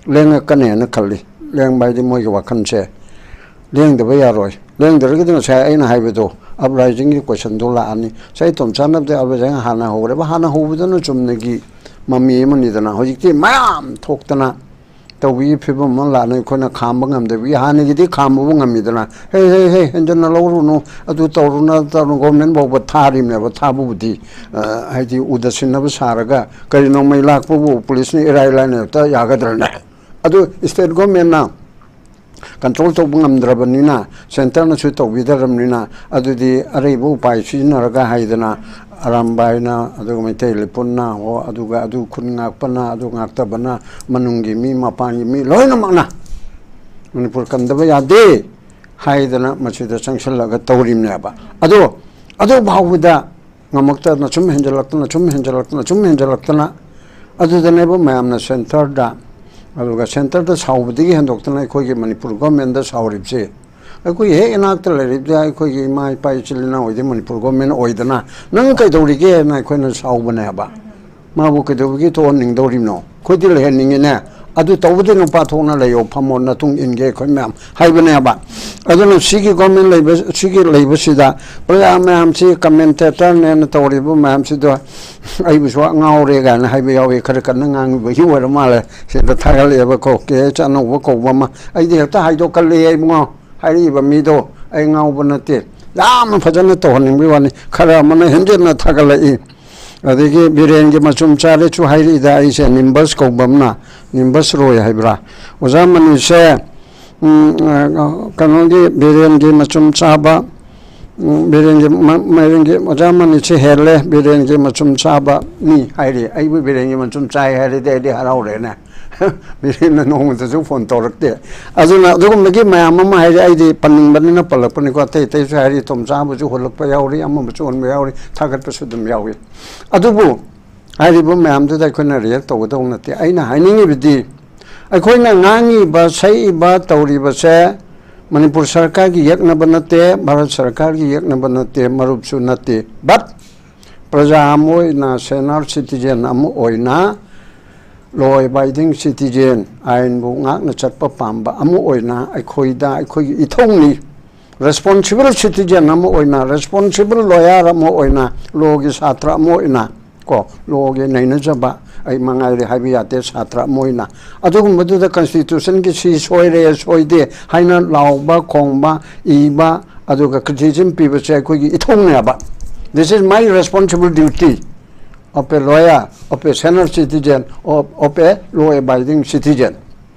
ꯂꯦꯡꯉꯛꯀꯅꯦꯅ ꯈꯜꯂꯤ꯫ ꯂꯦꯡꯕ ꯍꯥꯏꯗꯤ ꯃꯣꯏꯒꯤ ꯋꯥꯈꯜꯁꯦ ꯂꯦꯡꯗꯕ ꯌꯥꯔꯣꯏ꯫ ꯂꯦꯡꯗ꯭ꯔꯒꯗꯤ ꯉꯁꯥꯏ ꯑꯩꯅ ꯍꯥꯏꯕꯗꯣ, ꯑꯞꯔꯥꯏꯖꯤꯡꯒꯤ ꯀꯣꯏꯁꯟꯗꯣ ꯂꯥꯛꯑꯅꯤ꯫ ꯉꯁꯥꯏ ꯇꯣꯝꯆꯥꯅꯕꯗꯤ ꯑꯞꯔꯥꯏꯖꯤꯡ ꯍꯥꯟꯅ ꯍꯧꯔꯦꯕ꯫ ꯍꯥꯟꯅ ꯍꯧꯕꯗꯨꯅ ꯆꯨꯝꯅꯒꯤ ꯃꯃꯤ ꯑꯃꯅꯤꯗꯅ, ꯍꯧꯖꯤꯛꯇꯤ ꯃꯌꯥꯝ ꯊꯣꯛꯇꯅ ꯇꯧꯕꯒꯤ ꯐꯤꯕꯝ ꯑꯃ ꯂꯥꯛꯑꯅꯤ꯫ ꯑꯩꯈꯣꯏꯅ ꯈꯥꯝꯕ ꯉꯝꯗꯕꯒꯤ, ꯍꯥꯟꯅꯒꯤꯗꯤ ꯈꯥꯝꯕꯕꯨ ꯉꯝꯃꯤꯗꯅ, "ꯍꯦ, ꯍꯦ, ꯍꯦ, ꯍꯦꯟꯖꯟꯅ ꯂꯧꯔꯨꯅꯨ, ꯑꯗꯨ ꯇꯧꯔꯨꯅꯨ, ꯑꯗꯨ ꯇꯧꯔꯨꯅꯨ", ꯒꯣꯔꯃꯦꯟ ꯐꯥꯎꯕ ꯊꯥꯔꯤꯕꯅꯦꯕ꯫ ꯊꯥꯕꯕꯨꯗꯤ, ꯑ, ꯍꯥꯏꯗꯤ ꯎꯗ ꯁꯤꯟꯅꯕ ꯁꯥꯔꯒ, ꯀꯔꯤ ꯅꯣꯡꯃꯩ ꯂꯥꯛꯄꯕꯨ ꯄꯨꯂꯤꯁꯅ ꯏꯔꯥꯏ ꯂꯥꯏꯅ ꯍꯦꯛꯇ ꯌꯥꯒꯗ꯭ꯔꯅꯦ? ꯑꯗꯨ ꯁ꯭ꯇꯦꯠ ꯒꯣꯔꯃꯦꯟꯅ ꯀꯟꯇ꯭ꯔꯣꯜ ꯇꯧꯕ ꯉꯝꯗ꯭ꯔꯕꯅꯤꯅ, ꯁꯦꯟꯇꯔꯅꯁꯨ ꯇꯧꯕꯤꯗ꯭ꯔꯕꯅꯤꯅ, ꯑꯗꯨꯗꯤ ꯑꯔꯩꯕ ꯎꯄꯥꯏ ꯁꯤꯖꯤꯟꯅꯔꯒ ꯍꯥꯏꯗꯅ, ꯑꯔꯥꯝꯕꯥꯏꯅ, ꯑꯗꯨꯒ ꯃꯩꯇꯩ ꯂꯩꯄꯨꯟꯅ ꯍꯣ, ꯑꯗꯨꯒ ꯑꯗꯨ ꯈꯨꯟ ꯉꯥꯛꯄꯅ, ꯑꯗꯨ ꯉꯥꯛꯇꯕꯅ, ꯃꯅꯨꯡꯒꯤ ꯃꯤ, ꯃꯄꯥꯟꯒꯤ ꯃꯤ ꯂꯣꯏꯅꯃꯛꯅ ꯃꯅꯤꯄꯨꯔ ꯀꯟꯗꯕ ꯌꯥꯗꯦ ꯍꯥꯏꯗꯅ ꯃꯁꯤꯗ ꯆꯪꯁꯤꯜꯂꯒ ꯇꯧꯔꯤꯕꯅꯦꯕ꯫ ꯑꯗꯣ ꯑꯗꯨ ꯐꯥꯎꯕꯗ ꯉꯝꯃꯛꯇꯅ ꯁꯨꯝ ꯍꯦꯟꯖꯜꯂꯛꯇꯅ, ꯁꯨꯝ ꯍꯦꯟꯖꯜꯂꯛꯇꯅ, ꯁꯨꯝ ꯍꯦꯟꯖꯜꯂꯛꯇꯅ, ꯑꯗꯨꯗꯅꯦꯕ ꯃꯌꯥꯝꯅ ꯁꯦꯟꯇꯔꯗ, ꯑꯗꯨꯒ ꯁꯦꯟꯇꯔꯗ ꯁꯥꯎꯕꯗꯒꯤ ꯍꯦꯟꯗꯣꯛꯇꯅ ꯑꯩꯈꯣꯏꯒꯤ ꯃꯅꯤꯄꯨꯔ ꯒꯣꯔꯃꯦꯟꯗ ꯁꯥꯎꯔꯤꯕꯁꯦ꯫ ꯑꯩꯈꯣꯏꯒꯤ ꯍꯦꯛ ꯏꯅꯥꯛꯇ ꯂꯩꯔꯤꯕꯗꯤ ꯑꯩꯈꯣꯏꯒꯤ ꯏꯃꯥ ꯏꯄꯥ ꯏꯆꯤꯜ ꯏꯅꯥꯎ ꯑꯣꯏꯗꯤ ꯃꯅꯤꯄꯨꯔ ꯒꯣꯔꯃꯦꯟ ꯑꯣꯏꯗꯅ, "ꯅꯪ ꯀꯩꯗꯧꯔꯤꯒꯦ?" ꯍꯥꯏꯅ ꯑꯩꯈꯣꯏꯅ ꯁꯥꯎꯕꯅꯦꯕ꯫ ꯃꯥꯕꯨ ꯀꯩꯗꯧꯕꯒꯤ ꯊꯣꯛꯍꯟꯅꯤꯡꯗꯧꯔꯤꯕꯅꯣ? ꯑꯩꯈꯣꯏꯗꯤ ꯂꯩꯍꯟꯅꯤꯡꯉꯤꯅꯦ꯫ "ꯑꯗꯨ ꯇꯧꯕꯗꯤ ꯅꯨꯄꯥ ꯊꯣꯛꯅ ꯂꯩꯌꯣ, ꯐꯝꯃꯣ, ꯅꯇꯨꯡ ꯏꯟꯒꯦ ꯑꯩꯈꯣꯏ ꯃꯌꯥꯝ", ꯍꯥꯏꯕꯅꯦꯕ꯫ ꯑꯗꯨꯅ ꯁꯤꯒꯤ ꯒꯣꯔꯃꯦꯟ ꯂꯩꯕ, ꯁꯤꯒꯤ ꯂꯩꯕꯁꯤꯗ ꯄ꯭ꯔꯖꯥ ꯃꯌꯥꯝꯁꯤ, ꯀꯃꯦꯟꯇꯦꯇꯔꯅꯦꯅ ꯇꯧꯔꯤꯕ ꯃꯌꯥꯝꯁꯤꯗ, "ꯑꯩꯕꯨꯁꯨ ꯉꯥꯎꯔꯦ" ꯀꯥꯏꯅ ꯍꯥꯏꯕ ꯌꯥꯎꯏ꯫ ꯈꯔ ꯀꯟꯅ ꯉꯥꯡꯕꯒꯤ ꯑꯣꯏꯔ ꯃꯥꯜꯂꯦ꯫ ꯁꯤꯗ ꯊꯥꯒꯠꯂꯛꯑꯦꯕꯀꯣ, ꯀꯦ ꯑꯩꯆ ꯑꯅꯧꯕ ꯀꯧꯕ ꯑꯃ꯫ ꯑꯩꯗꯤ ꯍꯦꯛꯇ ꯍꯥꯏꯗꯣꯛꯀꯜꯂꯤ ꯏꯕꯨꯡꯉꯣ꯫ ꯍꯥꯏꯔꯛꯏꯕ ꯃꯤꯗꯣ ꯑꯩ ꯉꯥꯎꯕ ꯅꯠꯇꯦ꯫ ꯌꯥꯝꯅ ꯐꯖꯅ ꯇꯧꯍꯟꯅꯤꯡꯕꯒꯤ ꯋꯥꯅꯤ꯫ ꯈꯔ ꯑꯃꯅ ꯍꯦꯟꯖꯤꯟꯅ ꯊꯥꯒꯠꯂꯛꯏ꯫ ꯑꯗꯒꯤ ꯕꯤꯔꯦꯟꯒꯤ ꯃꯆꯨꯝ ꯆꯥꯔꯦꯁꯨ ꯍꯥꯏꯔꯛꯏꯗ, ꯑꯩꯁꯦ ꯅꯤꯝꯕꯁ ꯀꯧꯕ ꯑꯃꯅ, ꯅꯤꯝꯕꯁ ꯔꯣꯏ ꯍꯥꯏꯕ꯭ꯔꯥ? ꯑꯣꯖꯥ ꯃꯅꯤꯁꯦ, ꯎꯝ, ꯑ, ꯀꯩꯅꯣꯒꯤ ꯕꯤꯔꯦꯟꯒꯤ ꯃꯆꯨꯝ ꯆꯥꯕ, ꯎꯝ, ꯕꯤꯔꯦꯟꯒꯤ ꯃ-, ꯃꯥꯏꯔꯦꯟꯒꯤ ꯑꯣꯖꯥ ꯃꯅꯤꯠꯁꯤ ꯍꯦꯜꯂꯦ, ꯕꯤꯔꯦꯟꯒꯤ ꯃꯆꯨꯝ ꯆꯥꯕ ꯃꯤ ꯍꯥꯏꯔꯤ꯫ ꯑꯩꯕꯨ ꯕꯤꯔꯦꯟꯒꯤ ꯃꯆꯨꯝ ꯆꯥꯏ ꯍꯥꯏꯔꯗꯤ ꯑꯩꯗꯤ ꯍꯔꯥꯎꯔꯦꯅꯦ꯫ ꯕꯤꯔꯦꯟꯅ ꯅꯣꯡꯃꯇꯁꯨ ꯐꯣꯟ ꯇꯧꯔꯛꯇꯦ꯫ ꯑꯗꯨꯅ ꯑꯗꯨꯒꯨꯝꯕꯒꯤ ꯃꯌꯥꯝ ꯑꯃ ꯍꯥꯏꯔꯤ, ꯑꯩꯗꯤ ꯄꯟꯅꯤꯡꯕꯅꯤꯅ ꯄꯜꯂꯛꯄꯅꯤꯀꯣ꯫ ꯑꯇꯩ ꯑꯇꯩꯁꯨ ꯍꯥꯏꯔꯤ, ꯇꯣꯝꯆꯥꯕꯁꯨ ꯍꯨꯜꯂꯛꯄ ꯌꯥꯎꯔꯤ, ꯑꯃꯕꯨꯁꯨ ꯍꯨꯟꯕ ꯌꯥꯎꯔꯤ, ꯊꯥꯒꯠꯄꯁꯨ ꯑꯗꯨꯝ ꯌꯥꯎꯏ꯫ ꯑꯗꯨꯕꯨ ꯍꯥꯏꯔꯤꯕ ꯃꯌꯥꯝꯗꯨꯗ ꯑꯩꯈꯣꯏꯅ ꯔꯤꯌꯦꯛ ꯇꯧꯒꯗꯧꯕ ꯅꯠꯇꯦ꯫ ꯑꯩꯅ ꯍꯥꯏꯅꯤꯡꯉꯤꯕꯗꯤ, ꯑꯩꯈꯣꯏꯅ ꯉꯥꯡꯉꯤꯕ, ꯁꯛꯏꯕ, ꯇꯧꯔꯤꯕꯁꯦ ꯃꯅꯤꯄꯨꯔ ꯁꯔꯀꯥꯔꯒꯤ ꯌꯦꯛꯅꯕ ꯅꯠꯇꯦ, ꯚꯥꯔꯠ ꯁꯔꯀꯥꯔꯒꯤ ꯌꯦꯛꯅꯕ ꯅꯠꯇꯦ, ꯃꯔꯨꯞꯁꯨ ꯅꯠꯇꯦ꯫ But ꯄ꯭ꯔꯖꯥ ꯑꯃ ꯑꯣꯏꯅ, senior citizen ꯑꯃ ꯑꯣꯏꯅ, law abiding citizen, ꯑꯥꯏꯟꯕꯨ ꯉꯥꯛꯅ ꯆꯠꯄ ꯄꯥꯝꯕ ꯑꯃ ꯑꯣꯏꯅ ꯑꯩꯈꯣꯏꯗ, ꯑꯩꯈꯣꯏꯒꯤ ꯏꯊꯧꯅꯤ꯫ Responsible citizen ꯑꯃ ꯑꯣꯏꯅ, responsible lawyer ꯑꯃ ꯑꯣꯏꯅ, lawꯒꯤ ꯁꯥꯇ꯭ꯔ ꯑꯃ ꯑꯣꯏꯅ, ꯀꯣ, lawꯒꯤ ꯅꯩꯅꯖꯕ ꯑꯩ ꯃꯉꯥꯏꯔꯦ ꯍꯥꯏꯕ ꯌꯥꯗꯦ, ꯁꯥꯇ꯭ꯔ ꯑꯃ ꯑꯣꯏꯅ꯫ ꯑꯗꯨꯒꯨꯝꯕꯗꯨꯗ constitutionꯒꯤ ꯁꯤ ꯁꯣꯏꯔꯦ, ꯁꯣꯏꯗꯦ ꯍꯥꯏꯅ ꯂꯥꯎꯕ, ꯈꯣꯡꯕ, ꯏꯕ, ꯑꯗꯨꯒ criticism ꯄꯤꯕꯁꯦ ꯑꯩꯈꯣꯏꯒꯤ ꯏꯊꯧꯅꯦꯕ꯫ This is my responsible duty of a lawyer, of a senior citizen, of, of a law abiding citizen.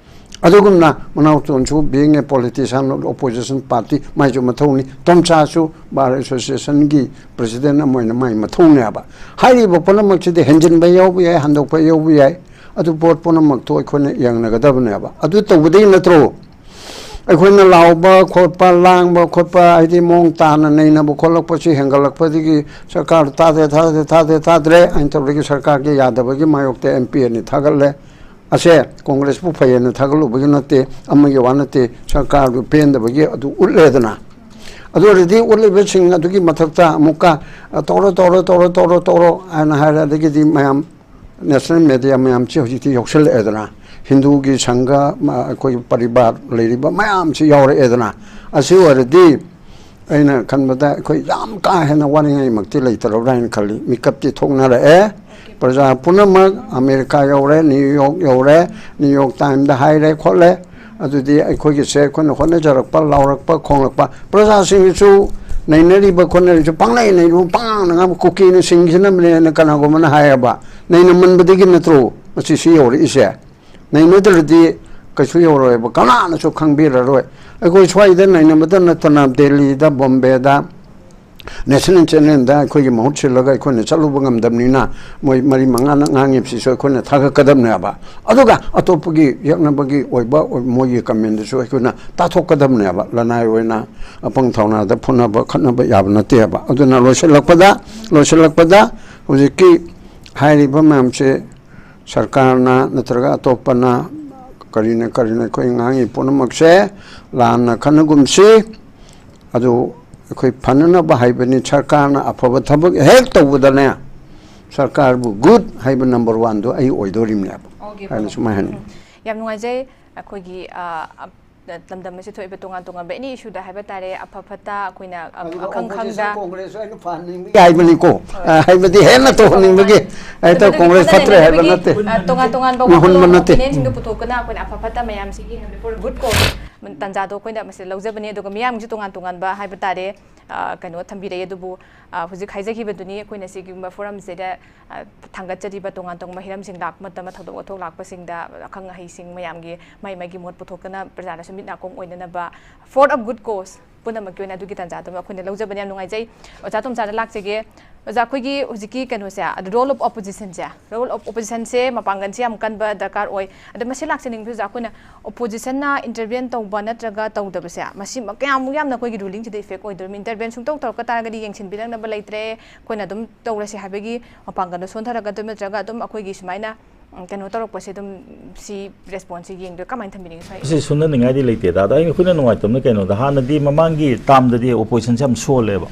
ꯑꯗꯨꯒꯨꯝꯅ ꯃꯅꯥꯎꯇꯣꯟꯁꯨ, being a politician of opposition party, ꯃꯥꯏꯁꯨ ꯃꯊꯧꯅꯤ꯫ ꯇꯣꯝꯆꯥꯁꯨ bar associationꯒꯤ president ꯑꯃ ꯑꯣꯏꯅ ꯃꯥꯏ ꯃꯊꯧꯅꯦꯕ꯫ ꯍꯥꯏꯔꯤꯕ ꯄꯨꯝꯅꯃꯛꯁꯤꯗꯤ ꯍꯦꯟꯖꯤꯟꯕ ꯌꯥꯎꯕ ꯌꯥꯏ, ꯍꯟꯗꯣꯛꯄ ꯌꯥꯎꯕ ꯌꯥꯏ꯫ ꯑꯗꯨ ꯄꯣꯠ ꯄꯨꯝꯅꯃꯛꯇꯣ ꯑꯩꯈꯣꯏꯅ ꯌꯦꯡꯅꯒꯗꯕꯅꯦꯕ꯫ ꯑꯗꯨ ꯇꯧꯕꯗꯒꯤ ꯅꯠꯇ꯭ꯔꯣ ꯑꯩꯈꯣꯏꯅ ꯂꯥꯎꯕ ꯈꯣꯠꯄ, ꯂꯥꯡꯕ ꯈꯣꯠꯄ, ꯍꯥꯏꯗꯤ ꯃꯑꯣꯡ ꯇꯥꯅ ꯅꯩꯅꯕ ꯈꯣꯠꯂꯛꯄꯁꯤ ꯍꯦꯟꯒꯠꯂꯛꯄꯗꯒꯤ ꯁꯔꯀꯥꯔ ꯇꯥꯗꯦ, ꯇꯥꯗꯦ, ꯇꯥꯗꯦ, ꯇꯥꯗ꯭ꯔꯦ ꯍꯥꯏꯅ ꯇꯧꯕꯗꯒꯤ ꯁꯔꯀꯥꯔꯒꯤ ꯌꯥꯗꯕꯒꯤ ꯃꯥꯌꯣꯛꯇ MP ꯑꯅꯤ ꯊꯥꯒꯠꯂꯦ꯫ ꯑꯁꯦ ꯀꯣꯡꯒ꯭ꯔꯦꯁꯄꯨ ꯐꯩꯌꯦꯅ ꯊꯥꯒꯠꯂꯨꯕꯒꯤ ꯅꯠꯇꯦ, ꯑꯃꯒꯤ ꯋꯥ ꯅꯠꯇꯦ, ꯁꯔꯀꯥꯔꯗꯨ ꯄꯦꯟꯗꯕꯒꯤ ꯑꯗꯨ ꯎꯠꯂꯦꯗꯅ꯫ ꯑꯗꯨ ꯑꯣꯏꯔꯗꯤ ꯎꯠꯂꯤꯕꯁꯤꯡ ꯑꯗꯨꯒꯤ ꯃꯊꯛꯇ ꯑꯃꯨꯛꯀ, ꯑ, "ꯇꯧꯔꯣ, ꯇꯧꯔꯣ, ꯇꯧꯔꯣ, ꯇꯧꯔꯣ, ꯇꯧꯔꯣ" ꯍꯥꯏꯅ ꯍꯥꯏꯔꯦ꯫ ꯑꯗꯒꯤꯗꯤ ꯃꯌꯥꯝ, national media ꯃꯌꯥꯝꯁꯤ ꯍꯧꯖꯤꯛꯇꯤ ꯌꯥꯎꯁꯜꯂꯛꯑꯦꯗꯅ, ꯍꯤꯟꯗꯨꯒꯤ ꯁꯪꯒ, ꯃ-, ꯑꯩꯈꯣꯏꯒꯤ ꯄꯔꯤꯕꯥꯔ ꯂꯩꯔꯤꯕ ꯃꯌꯥꯝꯁꯤ ꯌꯥꯎꯔꯛꯑꯦꯗꯅ꯫ ꯑꯁꯤ ꯑꯣꯏꯔꯗꯤ ꯑꯩꯅ ꯈꯟꯕꯗ ꯑꯩꯈꯣꯏ ꯌꯥꯝ ꯀꯥ ꯍꯦꯟꯅ ꯋꯥꯅꯤꯡꯉꯥꯏꯃꯛꯇꯤ ꯂꯩꯇꯔꯕ꯭ꯔꯥ ꯍꯥꯏꯅ ꯈꯜꯂꯤ꯫ ꯃꯤꯀꯞꯇꯤ ꯊꯣꯛꯅꯔꯛꯑꯦ꯫ ꯄ꯭ꯔꯖꯥ ꯄꯨꯝꯅꯃꯛ ꯑꯃꯦꯔꯤꯀꯥ ꯌꯧꯔꯦ, ꯅ꯭ꯌꯨ ꯌꯣꯔꯛ ꯌꯧꯔꯦ, ꯅ꯭ꯌꯨ ꯌꯣꯔꯛ ꯇꯥꯏꯝꯗ ꯍꯥꯏꯔꯦ ꯈꯣꯠꯂꯦ꯫ ꯑꯗꯨꯗꯤ ꯑꯩꯈꯣꯏꯒꯤꯁꯦ ꯑꯩꯈꯣꯏꯅ ꯍꯣꯠꯅꯖꯔꯛꯄ, ꯂꯥꯎꯔꯛꯄ, ꯈꯣꯡꯂꯛꯄ, ꯄ꯭ꯔꯖꯥꯁꯤꯡꯒꯤꯁꯨ ꯅꯩꯅꯔꯤꯕ ꯈꯣꯠꯅꯔꯤꯕꯁꯨ ꯄꯪꯂꯩ ꯅꯩꯔꯨ, ꯄꯪꯉꯥꯡꯗ ꯉꯥꯡꯕ, ꯀꯨꯀꯤꯅ ꯁꯤꯡꯈꯤꯅꯕꯅꯦꯅ ꯀꯅꯥꯒꯨꯝꯕꯅ ꯍꯥꯏꯌꯦꯕ꯫ ꯅꯩꯅꯃꯟꯕꯗꯒꯤ ꯅꯠꯇ꯭ꯔꯣ ꯃꯁꯤ ꯁꯤ ꯌꯧꯔꯛꯏꯁꯦ? ꯅꯩꯅꯗ꯭ꯔꯗꯤ ꯀꯩꯁꯨ ꯌꯧꯔꯣꯏꯕ, ꯀꯅꯥꯅꯁꯨ ꯈꯪꯕꯤꯔꯔꯣꯏ꯫ ꯑꯩꯈꯣꯏ ꯁ꯭ꯋꯥꯏꯗ ꯅꯩꯅꯕꯇ ꯅꯠꯇꯅ ꯗꯦꯜꯂꯤꯗ, ꯕꯣꯝꯕꯦꯗ, ꯅꯦꯁꯅꯦꯜ ꯆꯦꯅꯦꯜꯗ ꯑꯩꯈꯣꯏꯒꯤ ꯃꯍꯨꯠ ꯁꯤꯜꯂꯒ ꯑꯩꯈꯣꯏꯅ ꯆꯠꯂꯨꯕ ꯉꯝꯗꯕꯅꯤꯅ, ꯃꯣꯏ ꯃꯔꯤ ꯃꯉꯥꯅ ꯉꯥꯡꯉꯤꯕꯁꯤꯁꯨ ꯑꯩꯈꯣꯏꯅ ꯊꯥꯒꯠꯀꯗꯕꯅꯦꯕ꯫ ꯑꯗꯨꯒ ꯑꯇꯣꯞꯄꯒꯤ ꯌꯦꯛꯅꯕꯒꯤ ꯑꯣꯏꯕ, ꯑꯣꯏ-, ꯃꯣꯏꯒꯤ ꯀꯃꯦꯟꯗꯁꯨ ꯑꯩꯈꯣꯏꯅ ꯇꯥꯊꯣꯛꯀꯗꯕꯅꯦꯕ꯫ ꯂꯅꯥꯏ ꯑꯣꯏꯅ ꯑꯄꯪ ꯊꯧꯅꯥꯗ ꯐꯨꯅꯕ ꯈꯠꯅꯕ ꯌꯥꯕ ꯅꯠꯇꯦꯕ꯫ ꯑꯗꯨꯅ ꯂꯣꯏꯁꯤꯜꯂꯛꯄꯗ, ꯂꯣꯏꯁꯤꯜꯂꯛꯄꯗ ꯍꯧꯖꯤꯛꯀꯤ ꯍꯥꯏꯔꯤꯕ ꯃꯌꯥꯝꯁꯦ ꯁꯔꯀꯥꯔꯅ ꯅꯠꯇ꯭ꯔꯒ ꯑꯇꯣꯞꯄꯅ, ꯀꯔꯤꯅ ꯀꯔꯤꯅ ꯑꯩꯈꯣꯏ ꯉꯥꯡꯉꯤ ꯄꯨꯝꯅꯃꯛꯁꯦ ꯂꯥꯟꯅ ꯈꯟꯅꯒꯨꯝꯁꯤ꯫ ꯑꯗꯨ ꯑꯩꯈꯣꯏ ꯐꯅꯅꯕ ꯍꯥꯏꯕꯅꯤ꯫ ꯁꯔꯀꯥꯔꯅ ꯑꯐꯕ ꯊꯕꯛ ꯍꯦꯛ ꯇꯧꯕꯗꯅꯦ, ꯁꯔꯀꯥꯔꯕꯨ ꯒꯨꯗ ꯍꯥꯏꯕ ꯅꯝꯕꯔ ꯋꯥꯟꯗꯣ ꯑꯩ ꯑꯣꯏꯗꯣꯔꯤꯕꯅꯦꯕ꯫ Okay, ꯍꯥꯏꯅ ꯐꯔꯦ꯫ ꯁꯨꯃꯥꯏꯅ ꯍꯥꯏꯅꯤꯡꯉꯤ꯫ ꯌꯥꯝ ꯅꯨꯡꯉꯥꯏꯖꯩ꯫ ꯑꯩꯈꯣꯏꯒꯤ, ꯑ, ꯑ, ꯂꯝꯗꯝ ꯑꯁꯤ ꯊꯣꯛꯏꯕ ꯇꯣꯉꯥꯟ ꯇꯣꯉꯥꯟꯕ ꯑꯦꯅꯤ ꯏꯁꯨꯗ ꯍꯥꯏꯕ ꯇꯥꯔꯦ, ꯑꯐ ꯐꯠꯇ ꯑꯩꯈꯣꯏꯅ, ꯑ, ꯑꯗꯨꯒ ꯑꯈꯪ opposition ꯈꯪꯗ ꯀꯣꯡꯒ꯭ꯔꯦꯁꯁꯨ ꯑꯩꯅ ꯐꯍꯟꯅꯤꯡꯕꯒꯤ ꯍꯥꯏꯕꯅꯤꯀꯣ꯫ ꯍꯣꯏ꯫ ꯑ, ꯍꯥꯏꯕꯗꯤ ꯍꯦꯟꯅ ꯇꯧꯍꯟꯅꯤꯡꯕꯒꯤ, ꯍꯦꯛꯇ ꯑꯗꯨ ꯀꯣꯡꯒ꯭ꯔꯦꯁ ꯈꯛꯇ ꯐꯠꯇ꯭ꯔꯦ ꯍꯥꯏꯕ ꯅꯠꯇꯦ, ꯅꯠꯇꯦ꯫ ꯑꯩꯈꯣꯏꯒꯤ, ꯑ, ꯇꯣꯉꯥꯟ ꯇꯣꯉꯥꯟꯕ ꯃꯤꯍꯨꯟꯕ ꯋꯥꯈꯜꯂꯣꯟ, ꯅꯠꯇꯦ꯫ Opinion ꯁꯤꯡꯗꯨ ꯄꯨꯊꯣꯛꯇꯅ ꯑꯩꯈꯣꯏꯅ ꯑꯐ ꯐꯠꯇ ꯃꯌꯥꯝꯁꯤꯒꯤ ꯍꯥꯏꯕꯗꯤ for good cause ꯇꯥꯟꯖꯥꯗꯣ ꯑꯩꯈꯣꯏꯅ ꯃꯁꯤ ꯂꯧꯖꯕꯅꯤ꯫ ꯑꯗꯨꯒ ꯃꯤꯌꯥꯝꯒꯤꯁꯨ ꯇꯣꯉꯥꯟ ꯇꯣꯉꯥꯟꯕ ꯍꯥꯏꯕ ꯇꯥꯔꯦ, ꯑ, ꯀꯩꯅꯣ ꯊꯝꯕꯤꯔꯛꯏ꯫ ꯑꯗꯨꯕꯨ, ꯑ, ꯍꯧꯖꯤꯛ ꯍꯥꯏꯖꯈꯤꯕꯗꯨꯅꯤ, ꯑꯩꯈꯣꯏꯅ ꯁꯤꯒꯨꯝꯕ forum ꯁꯤꯗ, ꯑ, ꯊꯥꯡꯒꯠꯆꯔꯤꯕ ꯇꯣꯉꯥꯟ ꯇꯣꯉꯥꯟꯕ ꯍꯤꯔꯝꯁꯤꯡ ꯂꯥꯛꯄ ꯃꯇꯝꯗ, ꯊꯧꯗꯣꯛ ꯋꯥꯊꯣꯛ ꯂꯥꯛꯄꯁꯤꯡꯗ ꯑꯈꯪ ꯑꯍꯩꯁꯤꯡ ꯃꯌꯥꯝꯒꯤ ꯃꯥꯏ ꯃꯥꯏꯒꯤ ꯃꯣꯠ ꯄꯨꯊꯣꯛꯇꯅ ꯄ꯭ꯔꯖꯥꯅꯁꯨ ꯃꯤꯠ ꯅꯥꯀꯣꯡ ꯑꯣꯏꯅꯅꯕ for a good cause ꯄꯨꯝꯅꯃꯛꯀꯤ ꯑꯣꯏꯅ ꯑꯗꯨꯒꯤ ꯇꯥꯟꯖꯥꯗꯨꯃ ꯑꯩꯈꯣꯏꯅ ꯂꯧꯖꯕꯅꯤ꯫ ꯌꯥꯝ ꯅꯨꯡꯉꯥꯏꯖꯩ꯫ ꯑꯣꯖꯥ ꯇꯣꯝꯆꯥꯗ ꯂꯥꯛꯆꯒꯦ꯫ ꯑꯣꯖꯥ, ꯑꯩꯈꯣꯏꯒꯤ ꯍꯧꯖꯤꯛꯀꯤ ꯀꯩꯅꯣꯁꯦ, role of opposition say, role of opposition ꯁꯦ ꯃꯄꯥꯡꯒꯜꯁꯦ ꯌꯥꯝ ꯀꯟꯕ ꯗꯔꯀꯥꯔ ꯑꯣꯏ꯫ ꯑꯗ ꯃꯁꯤ ꯂꯥꯛꯆꯅꯤꯡꯕꯁꯤꯁꯨ ꯑꯩꯈꯣꯏꯅ opposition ꯅ intervene ꯇꯧꯕ ꯅꯠꯇ꯭ꯔꯒ ꯇꯧꯗꯕꯁꯦ, ꯃꯁꯤ ꯀꯌꯥꯃꯨꯛ ꯌꯥꯝꯅ ꯑꯩꯈꯣꯏꯒꯤ ruling ꯁꯤꯗ effect ꯑꯣꯏꯗꯣꯔꯤꯕꯅꯤ? Intervene ꯁꯨꯡꯇꯧ ꯇꯧꯔꯛꯄ ꯇꯥꯔꯒꯗꯤ ꯌꯦꯡꯁꯤꯟꯕꯤꯔꯛꯅꯕ ꯂꯩꯇ꯭ꯔꯦ, ꯑꯩꯈꯣꯏꯅ ꯑꯗꯨꯝ ꯇꯧꯔꯁꯦ ꯍꯥꯏꯕꯒꯤ ꯃꯄꯥꯡꯒꯜꯗꯣ ꯁꯣꯟꯊꯔꯛꯀꯗꯣꯏ ꯅꯠꯇ꯭ꯔꯒ ꯑꯗꯨꯝ ꯑꯩꯈꯣꯏꯒꯤ ꯁꯨꯃꯥꯏꯅ, ꯎꯝ, ꯀꯩꯅꯣ ꯇꯧꯔꯛꯄꯁꯦ ꯑꯗꯨꯝ ꯁꯤ response ꯁꯦ ꯌꯦꯡꯗꯣꯏ ꯀꯃꯥꯏꯅ ꯊꯝꯕꯤꯅꯤꯡꯉꯤ ꯁ꯭ꯋꯥꯏ? ꯁꯤ ꯁꯣꯟꯊꯅꯤꯡꯉꯥꯏꯗꯤ ꯂꯩꯇꯦꯗ꯫ ꯑꯗꯣ ꯑꯩꯅ, ꯑꯩꯈꯣꯏꯅ ꯅꯨꯡꯉꯥꯏꯇꯕꯅ ꯀꯩꯅꯣꯗ, ꯍꯥꯟꯅꯗꯤ ꯃꯃꯥꯡꯒꯤ term ꯗꯗꯤ opposition ꯁꯦ ꯌꯥꯝ ꯁꯣꯜꯂꯦꯕ꯫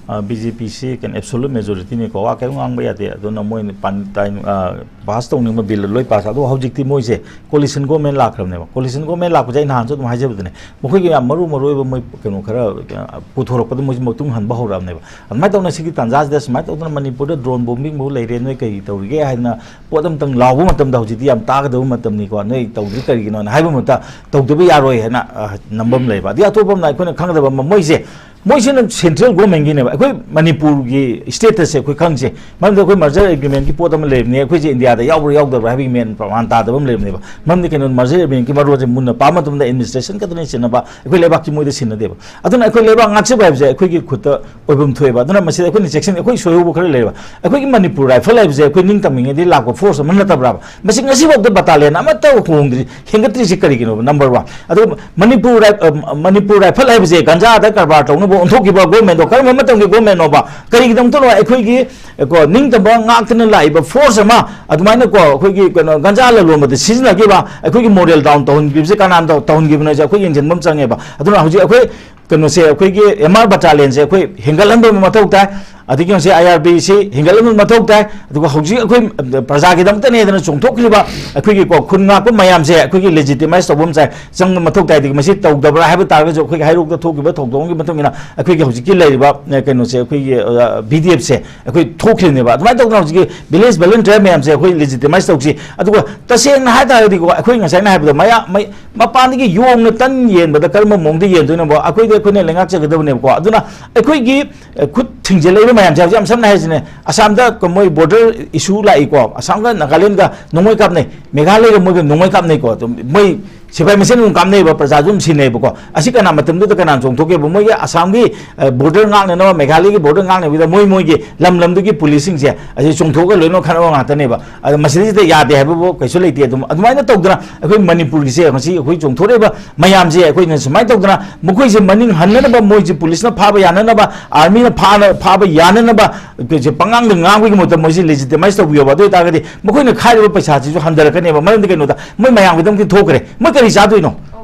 ꯑ, BJP ꯁꯤ ꯀꯩꯅꯣ absolute majority ꯅꯤꯀꯣ, ꯋꯥ ꯀꯔꯤꯝ ꯉꯥꯡꯕ ꯌꯥꯗꯦ꯫ ꯑꯗꯨꯅ ꯃꯣꯏꯅ ꯄꯥꯟ-, ꯇꯥꯏ-, ꯑ, pass ꯇꯧꯅꯤꯡꯕ bill ꯂꯣꯏ pass꯫ ꯑꯗꯣ ꯍꯧꯖꯤꯛꯇꯤ ꯃꯣꯏꯁꯦ coalition government ꯂꯥꯛꯈ꯭ꯔꯕꯅꯦꯕ꯫ Coalition government ꯂꯥꯛꯄꯁꯦ ꯑꯩ ꯅꯍꯥꯟꯁꯨ ꯑꯗꯨꯝ ꯍꯥꯏꯖꯕꯗꯨꯅꯦ, ꯃꯈꯣꯏꯒꯤ ꯌꯥꯝ ꯃꯔꯨ ꯃꯔꯨ ꯑꯣꯏꯕ ꯃꯣꯏ ꯀꯩꯅꯣ ꯈꯔ, ꯑ, ꯄꯨꯊꯣꯔꯛꯄꯗ ꯃꯣꯏꯁꯦ ꯃꯇꯨꯡ ꯍꯟꯕ ꯍꯧꯔꯛꯑꯕꯅꯦꯕ꯫ ꯑꯗꯨꯃꯥꯏꯅ ꯇꯧꯅ ꯁꯤꯒꯤ ꯇꯥꯟꯖꯥꯁꯤꯗ ꯁꯨꯃꯥꯏꯅ ꯇꯧꯗꯅ ꯃꯅꯤꯄꯨꯔꯗ drone bombing ꯐꯥꯎ ꯂꯩꯔꯦ, ꯅꯣꯏ ꯀꯔꯤ ꯇꯧꯔꯤꯒꯦ ꯍꯥꯏꯗꯅ ꯄꯣꯠ ꯑꯃꯇꯪ ꯂꯥꯎꯕ ꯃꯇꯝꯗ ꯍꯧꯖꯤꯛꯇꯤ ꯌꯥꯝ ꯇꯥꯒꯗꯕ ꯃꯇꯝꯅꯤꯀꯣ, ꯅꯣꯏ ꯇꯧꯗ꯭ꯔꯤ ꯀꯔꯤꯒꯤꯅꯣꯅ ꯍꯥꯏꯕ ꯃꯇꯝꯗ ꯇꯧꯗꯕ ꯌꯥꯔꯣꯏ ꯍꯥꯏꯅ, ꯑ, ꯅꯝꯕ ꯑꯃ ꯂꯩꯕ꯫ ꯑꯗꯩ ꯑꯇꯣꯞꯄ ꯑꯃꯅ ꯑꯩꯈꯣꯏꯅ ꯈꯪꯒꯗꯕ ꯑꯃ, ꯃꯣꯏꯁꯦ ꯃꯣꯏꯁꯤꯅ ꯁꯦꯟꯇ꯭ꯔꯦꯜ ꯒꯣꯔꯃꯦꯟꯒꯤꯅꯦꯕ꯫ ꯑꯩꯈꯣꯏ ꯃꯅꯤꯄꯨꯔꯒꯤ ꯁ꯭ꯇꯦꯇꯁꯁꯦ ꯑꯩꯈꯣꯏ ꯈꯪꯁꯦ꯫ ꯃꯔꯝꯗꯤ ꯑꯩꯈꯣꯏ ꯃꯔꯖꯔ ꯑꯦꯒ꯭ꯔꯤꯃꯦꯟꯒꯤ ꯄꯣꯠ ꯑꯃ ꯂꯩꯕꯅꯤ, ꯑꯩꯈꯣꯏꯁꯦ ꯏꯟꯗꯤꯌꯥꯗ ꯌꯥꯎꯕ꯭ꯔꯥ ꯌꯥꯎꯗꯕ꯭ꯔꯥ ꯍꯥꯏꯕꯒꯤ ꯃꯦꯟ ꯄ꯭ꯔꯃꯥꯟ ꯇꯥꯗꯕ ꯑꯃ ꯂꯩꯕꯅꯦꯕ꯫ ꯃꯔꯝꯗꯤ ꯀꯩꯅꯣ, ꯃꯔꯖꯔ ꯑꯦꯒ꯭ꯔꯤꯃꯦꯟꯒꯤ ꯃꯔꯣꯜꯁꯦ ꯃꯨꯟꯅ ꯄꯥꯕ ꯃꯇꯝꯗ ꯑꯦꯗꯃꯤꯅꯤꯁꯇ꯭ꯔꯦꯁꯟ ꯈꯛꯇꯅ ꯁꯤꯟꯅꯕ, ꯑꯩꯈꯣꯏ ꯂꯩꯕꯥꯛꯀꯤ ꯃꯣꯏꯗ ꯁꯤꯟꯅꯗꯦꯕ꯫ ꯑꯗꯨꯅ ꯑꯩꯈꯣꯏ ꯂꯩꯕꯥꯛ ꯉꯥꯛꯆꯕ ꯍꯥꯏꯕꯁꯦ ꯑꯩꯈꯣꯏꯒꯤ ꯈꯨꯠꯇ ꯑꯣꯏꯐꯝ ꯊꯣꯛꯑꯦꯕ꯫ ꯑꯗꯨꯅ ꯃꯁꯤꯗ ꯑꯩꯈꯣꯏꯅ ꯆꯦꯛꯁꯤꯟ, ꯑꯩꯈꯣꯏ ꯁꯣꯏꯍꯧꯕ ꯈꯔ ꯂꯩꯔꯦꯕ꯫ ꯑꯩꯈꯣꯏꯒꯤ ꯃꯅꯤꯄꯨꯔ ꯔꯥꯏꯐꯜ ꯍꯥꯏꯕꯁꯦ ꯑꯩꯈꯣꯏ ꯅꯤꯡꯇꯝꯃꯤꯉꯩꯗꯒꯤ ꯂꯥꯛꯄ ꯐꯣꯔꯁ ꯑꯃ ꯅꯠꯇꯕ꯭ꯔꯥꯕ? ꯃꯁꯤ ꯉꯁꯤꯐꯥꯎꯗ ꯕꯇꯥꯂꯤꯌꯟ ꯑꯃꯠꯇ ꯍꯣꯡꯗ꯭ꯔꯤ, ꯍꯦꯟꯒꯠꯇ꯭ꯔꯤꯁꯤ ꯀꯔꯤꯒꯤꯅꯣꯕ? Number one. ꯑꯗꯨꯒ ꯃꯅꯤꯄꯨꯔ ꯔꯥꯏ-, ꯑ, ꯃꯅꯤꯄꯨꯔ ꯔꯥꯏꯐꯜ ꯍꯥꯏꯕꯁꯦ ꯒꯟꯖꯥꯗ ꯀꯔꯕꯥꯔ ꯇꯧꯅꯕ ꯑꯣꯟꯊꯣꯛꯈꯤꯕ ꯒꯣꯔꯃꯦꯟꯗꯣ ꯀꯔꯝꯕ ꯃꯇꯝꯒꯤ ꯒꯣꯔꯃꯦꯟꯅꯣꯕ? ꯀꯔꯤꯒꯤꯗꯃꯛꯇꯅꯣ ꯑꯩꯈꯣꯏꯒꯤ, ꯀꯣ, ꯅꯤꯡꯇꯝꯕ ꯉꯥꯛꯇꯅ ꯂꯥꯛꯏꯕ ꯐꯣꯔꯁ ꯑꯃ ꯑꯗꯨꯃꯥꯏꯅ, ꯀꯣ, ꯑꯩꯈꯣꯏꯒꯤ ꯀꯩꯅꯣ ꯒꯟꯖꯥ ꯂꯂꯣꯟꯕꯗ ꯁꯤꯖꯤꯟꯅꯈꯤꯕ, ꯑꯩꯈꯣꯏꯒꯤ ꯃꯣꯔꯦꯜ ꯗꯥꯎꯟ ꯇꯧꯍꯟꯈꯤꯕꯁꯦ ꯀꯅꯥꯅ ꯇꯧ-, ꯇꯧꯍꯟꯈꯤꯕꯅꯣ ꯍꯥꯏꯁꯦ ꯑꯩꯈꯣꯏ ꯌꯦꯡꯁꯤꯟꯕ ꯑꯃ ꯆꯪꯉꯦꯕ꯫ ꯑꯗꯨꯅ ꯍꯧꯖꯤꯛ ꯑꯩꯈꯣꯏ ꯀꯩꯅꯣꯁꯦ, ꯑꯩꯈꯣꯏꯒꯤ ꯑꯦꯝ ꯑꯥꯔ ꯕꯇꯥꯂꯤꯌꯟꯁꯦ ꯑꯩꯈꯣꯏ ꯍꯦꯟꯒꯠꯍꯟꯕ ꯑꯃ ꯃꯊꯧ ꯇꯥꯏ꯫ ꯑꯗꯒꯤ ꯉꯁꯤ ꯑꯥꯏ ꯑꯥꯔ ꯕꯤꯁꯤ ꯍꯦꯟꯒꯠꯍꯟꯕ ꯃꯊꯧ ꯇꯥꯏ꯫ ꯑꯗꯨꯒ ꯍꯧꯖꯤꯛ ꯑꯩꯈꯣꯏ ꯄ꯭ꯔꯖꯥꯒꯤꯗꯃꯛꯇꯅꯦꯗꯅ ꯆꯣꯡꯊꯣꯛꯈ꯭ꯔꯤꯕ ꯑꯩꯈꯣꯏꯒꯤ, ꯀꯣ, ꯈꯨꯟ ꯉꯥꯛꯄ ꯃꯌꯥꯝꯁꯦ ꯑꯩꯈꯣꯏꯒꯤ ꯂꯦꯖꯤꯇꯤꯃꯥꯏꯁ ꯇꯧꯕ ꯑꯃ ꯆꯥꯏ, ꯆꯪꯕ ꯃꯊꯧ ꯇꯥꯏ꯫ ꯑꯗꯒꯤ ꯃꯁꯤ ꯇꯧꯗꯕ꯭ꯔꯥ ꯍꯥꯏꯕ ꯇꯥꯔꯒꯁꯨ ꯑꯩꯈꯣꯏꯒꯤ ꯍꯩꯔꯣꯛꯇ ꯊꯣꯛꯈꯤꯕ ꯊꯧꯗꯣꯛ ꯑꯃꯒꯤ ꯃꯇꯨꯡ ꯏꯟꯅ ꯑꯩꯈꯣꯏꯒꯤ ꯍꯧꯖꯤꯛꯀꯤ ꯂꯩꯔꯤꯕ, ꯑ, ꯀꯩꯅꯣꯁꯦ, ꯑꯩꯈꯣꯏꯒꯤ, ꯑ, ꯕꯤ ꯗꯤ ꯑꯦꯐꯁꯦ ꯑꯩꯈꯣꯏ ꯊꯣꯛꯈ꯭ꯔꯤꯕꯅꯦꯕ꯫ ꯑꯗꯨꯃꯥꯏꯅ ꯇꯧꯗꯅ ꯍꯧꯖꯤꯛꯀꯤ ꯚꯤꯂꯦꯖ ꯚꯣꯂꯨꯟꯇꯤꯌꯔ ꯃꯌꯥꯝꯁꯦ ꯑꯩꯈꯣꯏ ꯂꯦꯖꯤꯇꯤꯃꯥꯏꯁ ꯇꯧꯁꯤ꯫ ꯑꯗꯨꯒ ꯇꯁꯦꯡꯅ ꯍꯥꯏ ꯇꯥꯔꯒꯗꯤꯀꯣ, ꯑꯩꯈꯣꯏ ꯉꯁꯥꯏꯅ ꯍꯥꯏꯕꯗꯣ ꯃꯌꯥ-, ꯃꯩ-, ꯃꯄꯥꯟꯗꯒꯤ ꯌꯣꯡꯅ ꯇꯟ ꯌꯦꯟꯕꯗ ꯀꯔꯝꯕ ꯃꯑꯣꯡꯗ ꯌꯦꯟꯗꯣꯏꯅꯣꯕ? ꯑꯩꯈꯣꯏꯗꯤ ꯑꯩꯈꯣꯏꯅ ꯂꯩꯉꯥꯛꯆꯒꯗꯕꯅꯦꯕꯀꯣ꯫ ꯑꯗꯨꯅ ꯑꯩꯈꯣꯏꯒꯤ, ꯑ, ꯈꯨꯠ ꯊꯤꯡꯖꯤꯜꯂꯛꯏꯕ ꯃꯌꯥꯝꯁꯦ ꯍꯧꯖꯤꯛ ꯌꯥꯝ ꯁꯝꯅ ꯍꯥꯏꯁꯤꯅꯦ, ꯑꯁꯥꯝꯗ ꯀ-, ꯃꯣꯏ ꯕꯣꯔꯗꯔ ꯏꯁꯨ ꯂꯥꯛꯏꯀꯣ, ꯑꯁꯥꯝꯒ ꯅꯥꯒꯥꯂꯦꯟꯒ ꯅꯣꯡꯃꯩ ꯀꯥꯞꯅꯩ, ꯃꯦꯘꯥꯂꯌꯒ ꯃꯣꯏꯒ ꯅꯣꯡꯃꯩ ꯀꯥꯞꯅꯩꯀꯣ꯫ ꯑꯗꯨꯝ ꯃꯣꯏ ꯁꯤꯐꯥꯏ ꯃꯁꯦꯟ ꯑꯗꯨꯝ ꯀꯥꯞꯅꯩꯕ, ꯄ꯭ꯔꯖꯥꯁꯨ ꯑꯗꯨꯝ ꯁꯤꯟꯅꯩꯕꯀꯣ꯫ ꯑꯁꯤ ꯀꯅꯥ ꯃꯇꯝꯗꯨꯗ ꯀꯅꯥꯅ ꯆꯣꯡꯊꯣꯛꯀꯦꯕ? ꯃꯣꯏꯒꯤ ꯑꯁꯥꯝꯒꯤ, ꯑ, ꯕꯣꯔꯗꯔ ꯉꯥꯛꯅꯅꯕ, ꯃꯦꯘꯥꯂꯌꯒꯤ ꯕꯣꯔꯗꯔ ꯉꯥꯛꯅꯕꯗ ꯃꯣꯏ ꯃꯣꯏꯒꯤ ꯂꯝ ꯂꯝꯗꯨꯒꯤ ꯄꯨꯂꯤꯁꯁꯤꯡꯁꯦ ꯑꯁꯤ ꯆꯣꯡꯊꯣꯛꯑꯒ ꯂꯣꯏꯅꯃꯛ ꯈꯠꯅꯕ ꯉꯥꯛꯇꯅꯦꯕ꯫ ꯑꯗꯣ ꯃꯁꯤꯗꯩꯁꯤꯗ ꯌꯥꯗꯦ ꯍꯥꯏꯕꯕꯨ ꯀꯩꯁꯨ ꯂꯩꯇꯦ꯫ ꯑꯗꯨꯝ ꯑꯗꯨꯃꯥꯏꯅ ꯇꯧꯗꯅ ꯑꯩꯈꯣꯏ ꯃꯅꯤꯄꯨꯔꯒꯤꯁꯦ ꯉꯁꯤ ꯑꯩꯈꯣꯏ ꯆꯣꯡꯊꯣꯔꯛꯏꯕ ꯃꯌꯥꯝꯁꯦ ꯑꯩꯈꯣꯏꯅ ꯁꯨꯃꯥꯏꯅ ꯇꯧꯗꯅ ꯃꯈꯣꯏꯁꯦ ꯃꯅꯤꯡ ꯍꯟꯅꯅꯕ, ꯃꯣꯏꯁꯦ ꯄꯨꯂꯤꯁꯅ ꯐꯥꯕ ꯌꯥꯅꯅꯕ, ꯑꯥꯔꯃꯤꯅ ꯐꯥꯅ-, ꯐꯥꯕ ꯌꯥꯅꯅꯕ ꯑꯩꯈꯣꯏꯁꯦ ꯄꯉꯥꯡꯗ ꯉꯥꯡꯕꯒꯤ ꯃꯍꯨꯠꯇ ꯃꯣꯏꯁꯦ ꯂꯦꯖꯤꯇꯤꯃꯥꯏꯁ ꯇꯧꯕꯤꯌꯣꯕ꯫ ꯑꯗꯨ ꯑꯣꯏꯇꯥꯔꯒꯗꯤ ꯃꯈꯣꯏꯅ ꯈꯥꯏꯔꯤꯕ ꯄꯩꯁꯥꯁꯤꯁꯨ ꯍꯟꯊꯔꯛꯀꯅꯦꯕ꯫ ꯃꯔꯝꯗꯤ ꯀꯩꯅꯣꯗ ꯃꯣꯏ ꯃꯌꯥꯝꯒꯤꯗꯃꯛꯇꯤ ꯊꯣꯛꯈ꯭ꯔꯦ, ꯃꯣꯏ ꯀꯔꯤ ꯆꯥꯗꯣꯏꯅꯣ?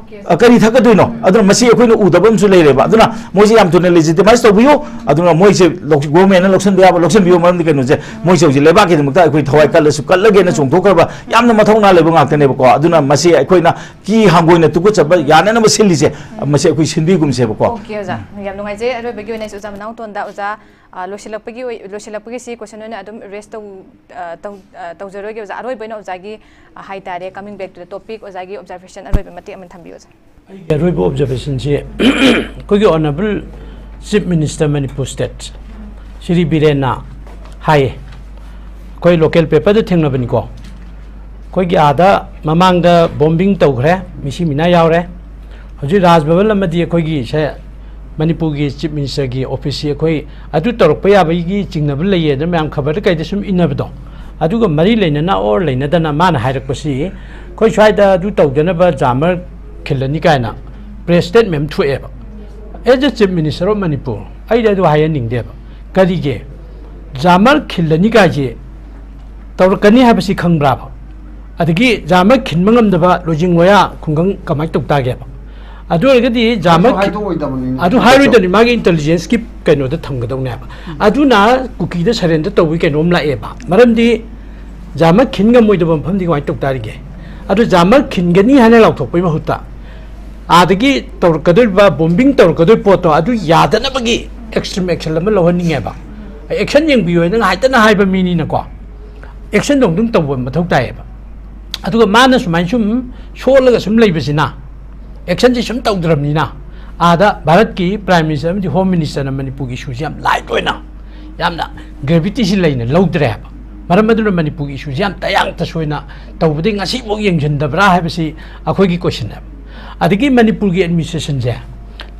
ꯑ, ꯀꯔꯤ ꯊꯛꯀꯗꯣꯏꯅꯣ? ꯑꯗꯨꯅ ꯃꯁꯤ ꯑꯩꯈꯣꯏꯅ ꯎꯗꯕ ꯑꯃꯁꯨ ꯂꯩꯔꯦꯕ꯫ ꯑꯗꯨꯅ ꯃꯣꯏꯁꯦ ꯌꯥꯝ ꯊꯨꯅ ꯂꯦꯖꯤꯇꯤꯃꯥꯏꯁ ꯇꯧꯕꯤꯌꯨ꯫ ꯑꯗꯨꯅ ꯃꯣꯏꯁꯦ ꯂꯧ-, ꯒꯣꯔꯃꯦꯟꯅ ꯂꯧꯁꯤꯟꯕ ꯌꯥꯕ ꯂꯧꯁꯤꯟꯕꯤꯌꯨ꯫ ꯃꯔꯝꯗꯤ ꯀꯩꯅꯣꯁꯦ, ꯃꯣꯏꯁꯦ ꯍꯧꯖꯤꯛ ꯂꯩꯕꯥꯛꯀꯤꯗꯃꯛꯇ ꯑꯩꯈꯣꯏ ꯊꯋꯥꯏ ꯀꯜꯂꯁꯨ ꯀꯠꯂꯒꯦꯅ ꯆꯣꯡꯊꯣꯛꯈ꯭ꯔꯕ ꯌꯥꯝꯅ ꯃꯊꯧꯅꯥ ꯂꯩꯕ ꯉꯥꯛꯇꯅꯦꯕꯀꯣ꯫ ꯑꯗꯨꯅ ꯃꯁꯤ ꯑꯩꯈꯣꯏꯅ ꯀꯤ ꯍꯪꯒꯣꯏꯅ ꯇꯨꯀꯠꯆꯕ ꯌꯥꯅꯅꯕ ꯁꯤꯜꯂꯤꯁꯦ, ꯃꯁꯤ ꯑꯩꯈꯣꯏ ꯁꯤꯟꯕꯤꯒꯨꯝꯁꯦꯕꯀꯣ꯫ ꯑꯣꯀꯦ, ꯑꯣꯖꯥ꯫ ꯌꯥꯝ ꯅꯨꯡꯉꯥꯏꯖꯩ꯫ ꯑꯔꯣꯏꯕꯒꯤ ꯑꯣꯏꯅ ꯑꯣꯖꯥ ꯃꯅꯥꯎꯇꯣꯟꯗ, ꯑꯣꯖꯥ, ꯑ, ꯂꯣꯏꯁꯤꯜꯂꯛꯄꯒꯤ ꯑꯣꯏ-, ꯂꯣꯏꯁꯤꯜꯂꯛꯄꯒꯤꯁꯤ ꯀꯣꯏꯁꯟ ꯑꯣꯏꯅ ꯑꯗꯨꯝ ꯔꯦꯁ ꯇꯧ-, ꯑ, ꯇꯧ-, ꯑ, ꯇꯧꯖꯔꯣꯏꯒꯦ ꯑꯣꯖꯥ꯫ ꯑꯔꯣꯏꯕ ꯑꯣꯏꯅ ꯑꯣꯖꯥꯒꯤ, ꯑ, ꯍꯥꯏꯇꯥꯔꯦ, coming back to the topic, ꯑꯣꯖꯥꯒꯤ ꯑꯣꯕꯖꯥꯔꯕꯦꯁꯟ ꯑꯔꯣꯏꯕ ꯃꯇꯦꯛ ꯑꯃ ꯊꯝꯕꯤꯌꯨ ꯑꯣꯖꯥ꯫ ꯑꯩꯒꯤ ꯑꯔꯣꯏꯕ ꯑꯣꯕꯖꯥꯔꯕꯦꯁꯟꯁꯤ ꯑꯩꯈꯣꯏꯒꯤ honourable Chief Minister Manipur State Shri ꯕꯤꯔꯦꯟꯅ ꯍꯥꯏꯌꯦ, ꯑꯩꯈꯣꯏ ꯂꯣꯀꯦꯜ ꯄꯦꯄꯔꯗ ꯊꯦꯡꯅꯕꯅꯤꯀꯣ, ꯑꯩꯈꯣꯏꯒꯤ ꯑꯥꯗ ꯃꯃꯥꯡꯗ ꯕꯣꯝꯕꯤꯡ ꯇꯧꯈ꯭ꯔꯦ, ꯃꯤꯁꯤ ꯃꯤꯅꯥ ꯌꯥꯎꯔꯦ꯫ ꯍꯧꯖꯤꯛ ꯔꯥꯖ ꯚꯕꯟ ꯑꯃꯗꯤ ꯑꯩꯈꯣꯏꯒꯤ ꯁꯦ ꯃꯅꯤꯄꯨꯔꯒꯤ ꯆꯤꯐ ꯃꯤꯅꯤꯁꯇꯔꯒꯤ ꯑꯣꯐꯤꯁꯁꯤ ꯑꯩꯈꯣꯏ ꯑꯗꯨ ꯇꯧꯔꯛꯄ ꯌꯥꯕꯒꯤ ꯆꯤꯡꯅꯕ ꯂꯩꯌꯦꯅ ꯃꯌꯥꯝ ꯈꯕꯔꯗ ꯀꯩꯗ ꯁꯨꯝ ꯏꯟꯅꯕꯗꯣ, ꯑꯗꯨꯒ ꯃꯔꯤ ꯂꯩꯅꯅ ꯑꯣꯔ ꯂꯩꯅꯗꯅ ꯃꯥꯅ ꯍꯥꯏꯔꯛꯄꯁꯤ, ꯑꯩꯈꯣꯏ ꯁ꯭ꯋꯥꯏꯗ ꯑꯗꯨ ꯇꯧꯗꯅꯕ ꯖꯥꯃꯔ ꯈꯤꯜꯂꯅꯤ ꯀꯥꯏꯅ ꯄ꯭ꯔꯦꯁ ꯁ꯭ꯇꯦꯠꯃꯦꯟ ꯊꯣꯛꯑꯦꯕ꯫ As a Chief Minister of Manipur, ꯑꯩꯗꯤ ꯑꯗꯨ ꯍꯥꯏꯍꯟꯅꯤꯡꯗꯦꯕ꯫ ꯀꯔꯤꯒꯤ? ꯖꯥꯃꯔ ꯈꯤꯜꯂꯅꯤ ꯀꯥꯏꯁꯦ ꯇꯧꯔꯛꯀꯅꯤ ꯍꯥꯏꯕꯁꯤ ꯈꯪꯕ꯭ꯔꯥꯕ? ꯑꯗꯒꯤ ꯖꯥꯃꯔ ꯈꯤꯟꯕ ꯉꯝꯗꯕ ꯂꯣꯏꯖꯤꯡ ꯋꯥꯌꯥ ꯈꯨꯡꯒꯪ ꯀꯃꯥꯏꯅ ꯇꯧ ꯇꯥꯒꯦꯕ? ꯑꯗꯨ ꯑꯣꯏꯔꯒꯗꯤ ꯖꯥꯃꯔ ꯈꯤ- ꯍꯥꯏꯗꯣꯛꯑꯣꯏꯗꯕꯅꯤꯅꯦ꯫ ꯑꯗꯨ ꯍꯥꯏꯔꯣꯏꯗꯕꯅꯤ, ꯃꯥꯒꯤ ꯏꯟꯇꯦꯂꯤꯖꯦꯟꯁꯀꯤ ꯀꯩꯅꯣꯗ ꯊꯝꯒꯗꯧꯅꯦꯕ꯫ ꯑꯗꯨꯅ ꯀꯨꯀꯤꯗ ꯁꯔꯦꯟꯗꯔ ꯇꯧꯕꯒꯤ ꯀꯩꯅꯣꯝ ꯂꯥꯛꯑꯦꯕ꯫ ꯃꯔꯝꯗꯤ ꯖꯥꯃꯔ ꯈꯤꯟ ꯉꯝꯃꯣꯏꯗꯕ ꯃꯐꯝꯗꯤ ꯀꯃꯥꯏꯅ ꯇꯧ ꯇꯥꯔꯤꯒꯦ? ꯑꯗꯨ ꯖꯥꯃꯔ ꯈꯤꯟꯒꯅꯤ ꯍꯥꯏꯅ ꯂꯥꯎꯊꯣꯛꯄꯒꯤ ꯃꯍꯨꯠꯇ ꯑꯥꯗꯒꯤ ꯇꯧꯔꯛꯀꯗꯧꯔꯤꯕ ꯕꯣꯝꯕꯤꯡ ꯇꯧꯔꯛꯀꯗꯧꯔꯤꯕ ꯄꯣꯠꯇꯣ ꯑꯗꯨ ꯌꯥꯗꯅꯕꯒꯤ ꯑꯦꯛꯁꯇ꯭ꯔꯤꯝ ꯑꯦꯛꯁꯟ ꯑꯃ ꯂꯧꯍꯟꯅꯤꯡꯉꯦꯕ꯫ ꯑꯦꯛꯁꯟ ꯌꯦꯡꯕꯤꯌꯣ ꯍꯥꯏꯅ ꯉꯥꯏꯇꯅ ꯍꯥꯏꯕ ꯃꯤꯅꯤꯅꯀꯣ, ꯑꯦꯛꯁꯟꯗꯣ ꯑꯃꯨꯛꯇꯪ ꯇꯧꯕ ꯃꯊꯧ ꯇꯥꯏꯌꯦꯕ꯫ ꯑꯗꯨꯒ ꯃꯥꯅ ꯁꯨꯃꯥꯏꯅ ꯁꯨꯝ ꯁꯣꯜꯂꯒ ꯁꯨꯝ ꯂꯩꯕꯁꯤꯅ, ꯑꯦꯛꯁꯟꯁꯤ ꯁꯨꯝ ꯇꯧꯗ꯭ꯔꯕꯅꯤꯅ, ꯑꯥꯗ ꯚꯥꯔꯠꯀꯤ ꯄ꯭ꯔꯥꯏꯝ ꯃꯤꯅꯤꯁꯇꯔ ꯑꯃꯗꯤ ꯍꯣꯝ ꯃꯤꯅꯤꯁꯇꯔꯅ ꯃꯅꯤꯄꯨꯔꯒꯤ ꯏꯁꯨꯁꯤ ꯌꯥꯝ ꯂꯥꯏꯠ ꯑꯣꯏꯅ, ꯌꯥꯝꯅ ꯒ꯭ꯔꯦꯚꯤꯇꯤꯁꯤ ꯂꯩꯅ ꯂꯧꯗ꯭ꯔꯦ ꯍꯥꯏꯕ꯫ ꯃꯔꯝ ꯑꯗꯨꯅ ꯃꯅꯤꯄꯨꯔꯒꯤ ꯏꯁꯨꯁꯤ ꯌꯥꯝ ꯇꯌꯥꯡ ꯇꯁꯣꯏꯅ ꯇꯧꯕꯗꯒꯤ ꯉꯁꯤꯐꯥꯎ ꯌꯦꯡꯁꯤꯟꯗꯕ꯭ꯔꯥ ꯍꯥꯏꯕꯁꯤ ꯑꯩꯈꯣꯏꯒꯤ ꯀꯣꯏꯁꯟꯅꯦꯕ꯫ ꯑꯗꯒꯤ ꯃꯅꯤꯄꯨꯔꯒꯤ ꯑꯦꯗꯃꯤꯅꯤꯁꯇ꯭ꯔꯦꯁꯟꯁꯦ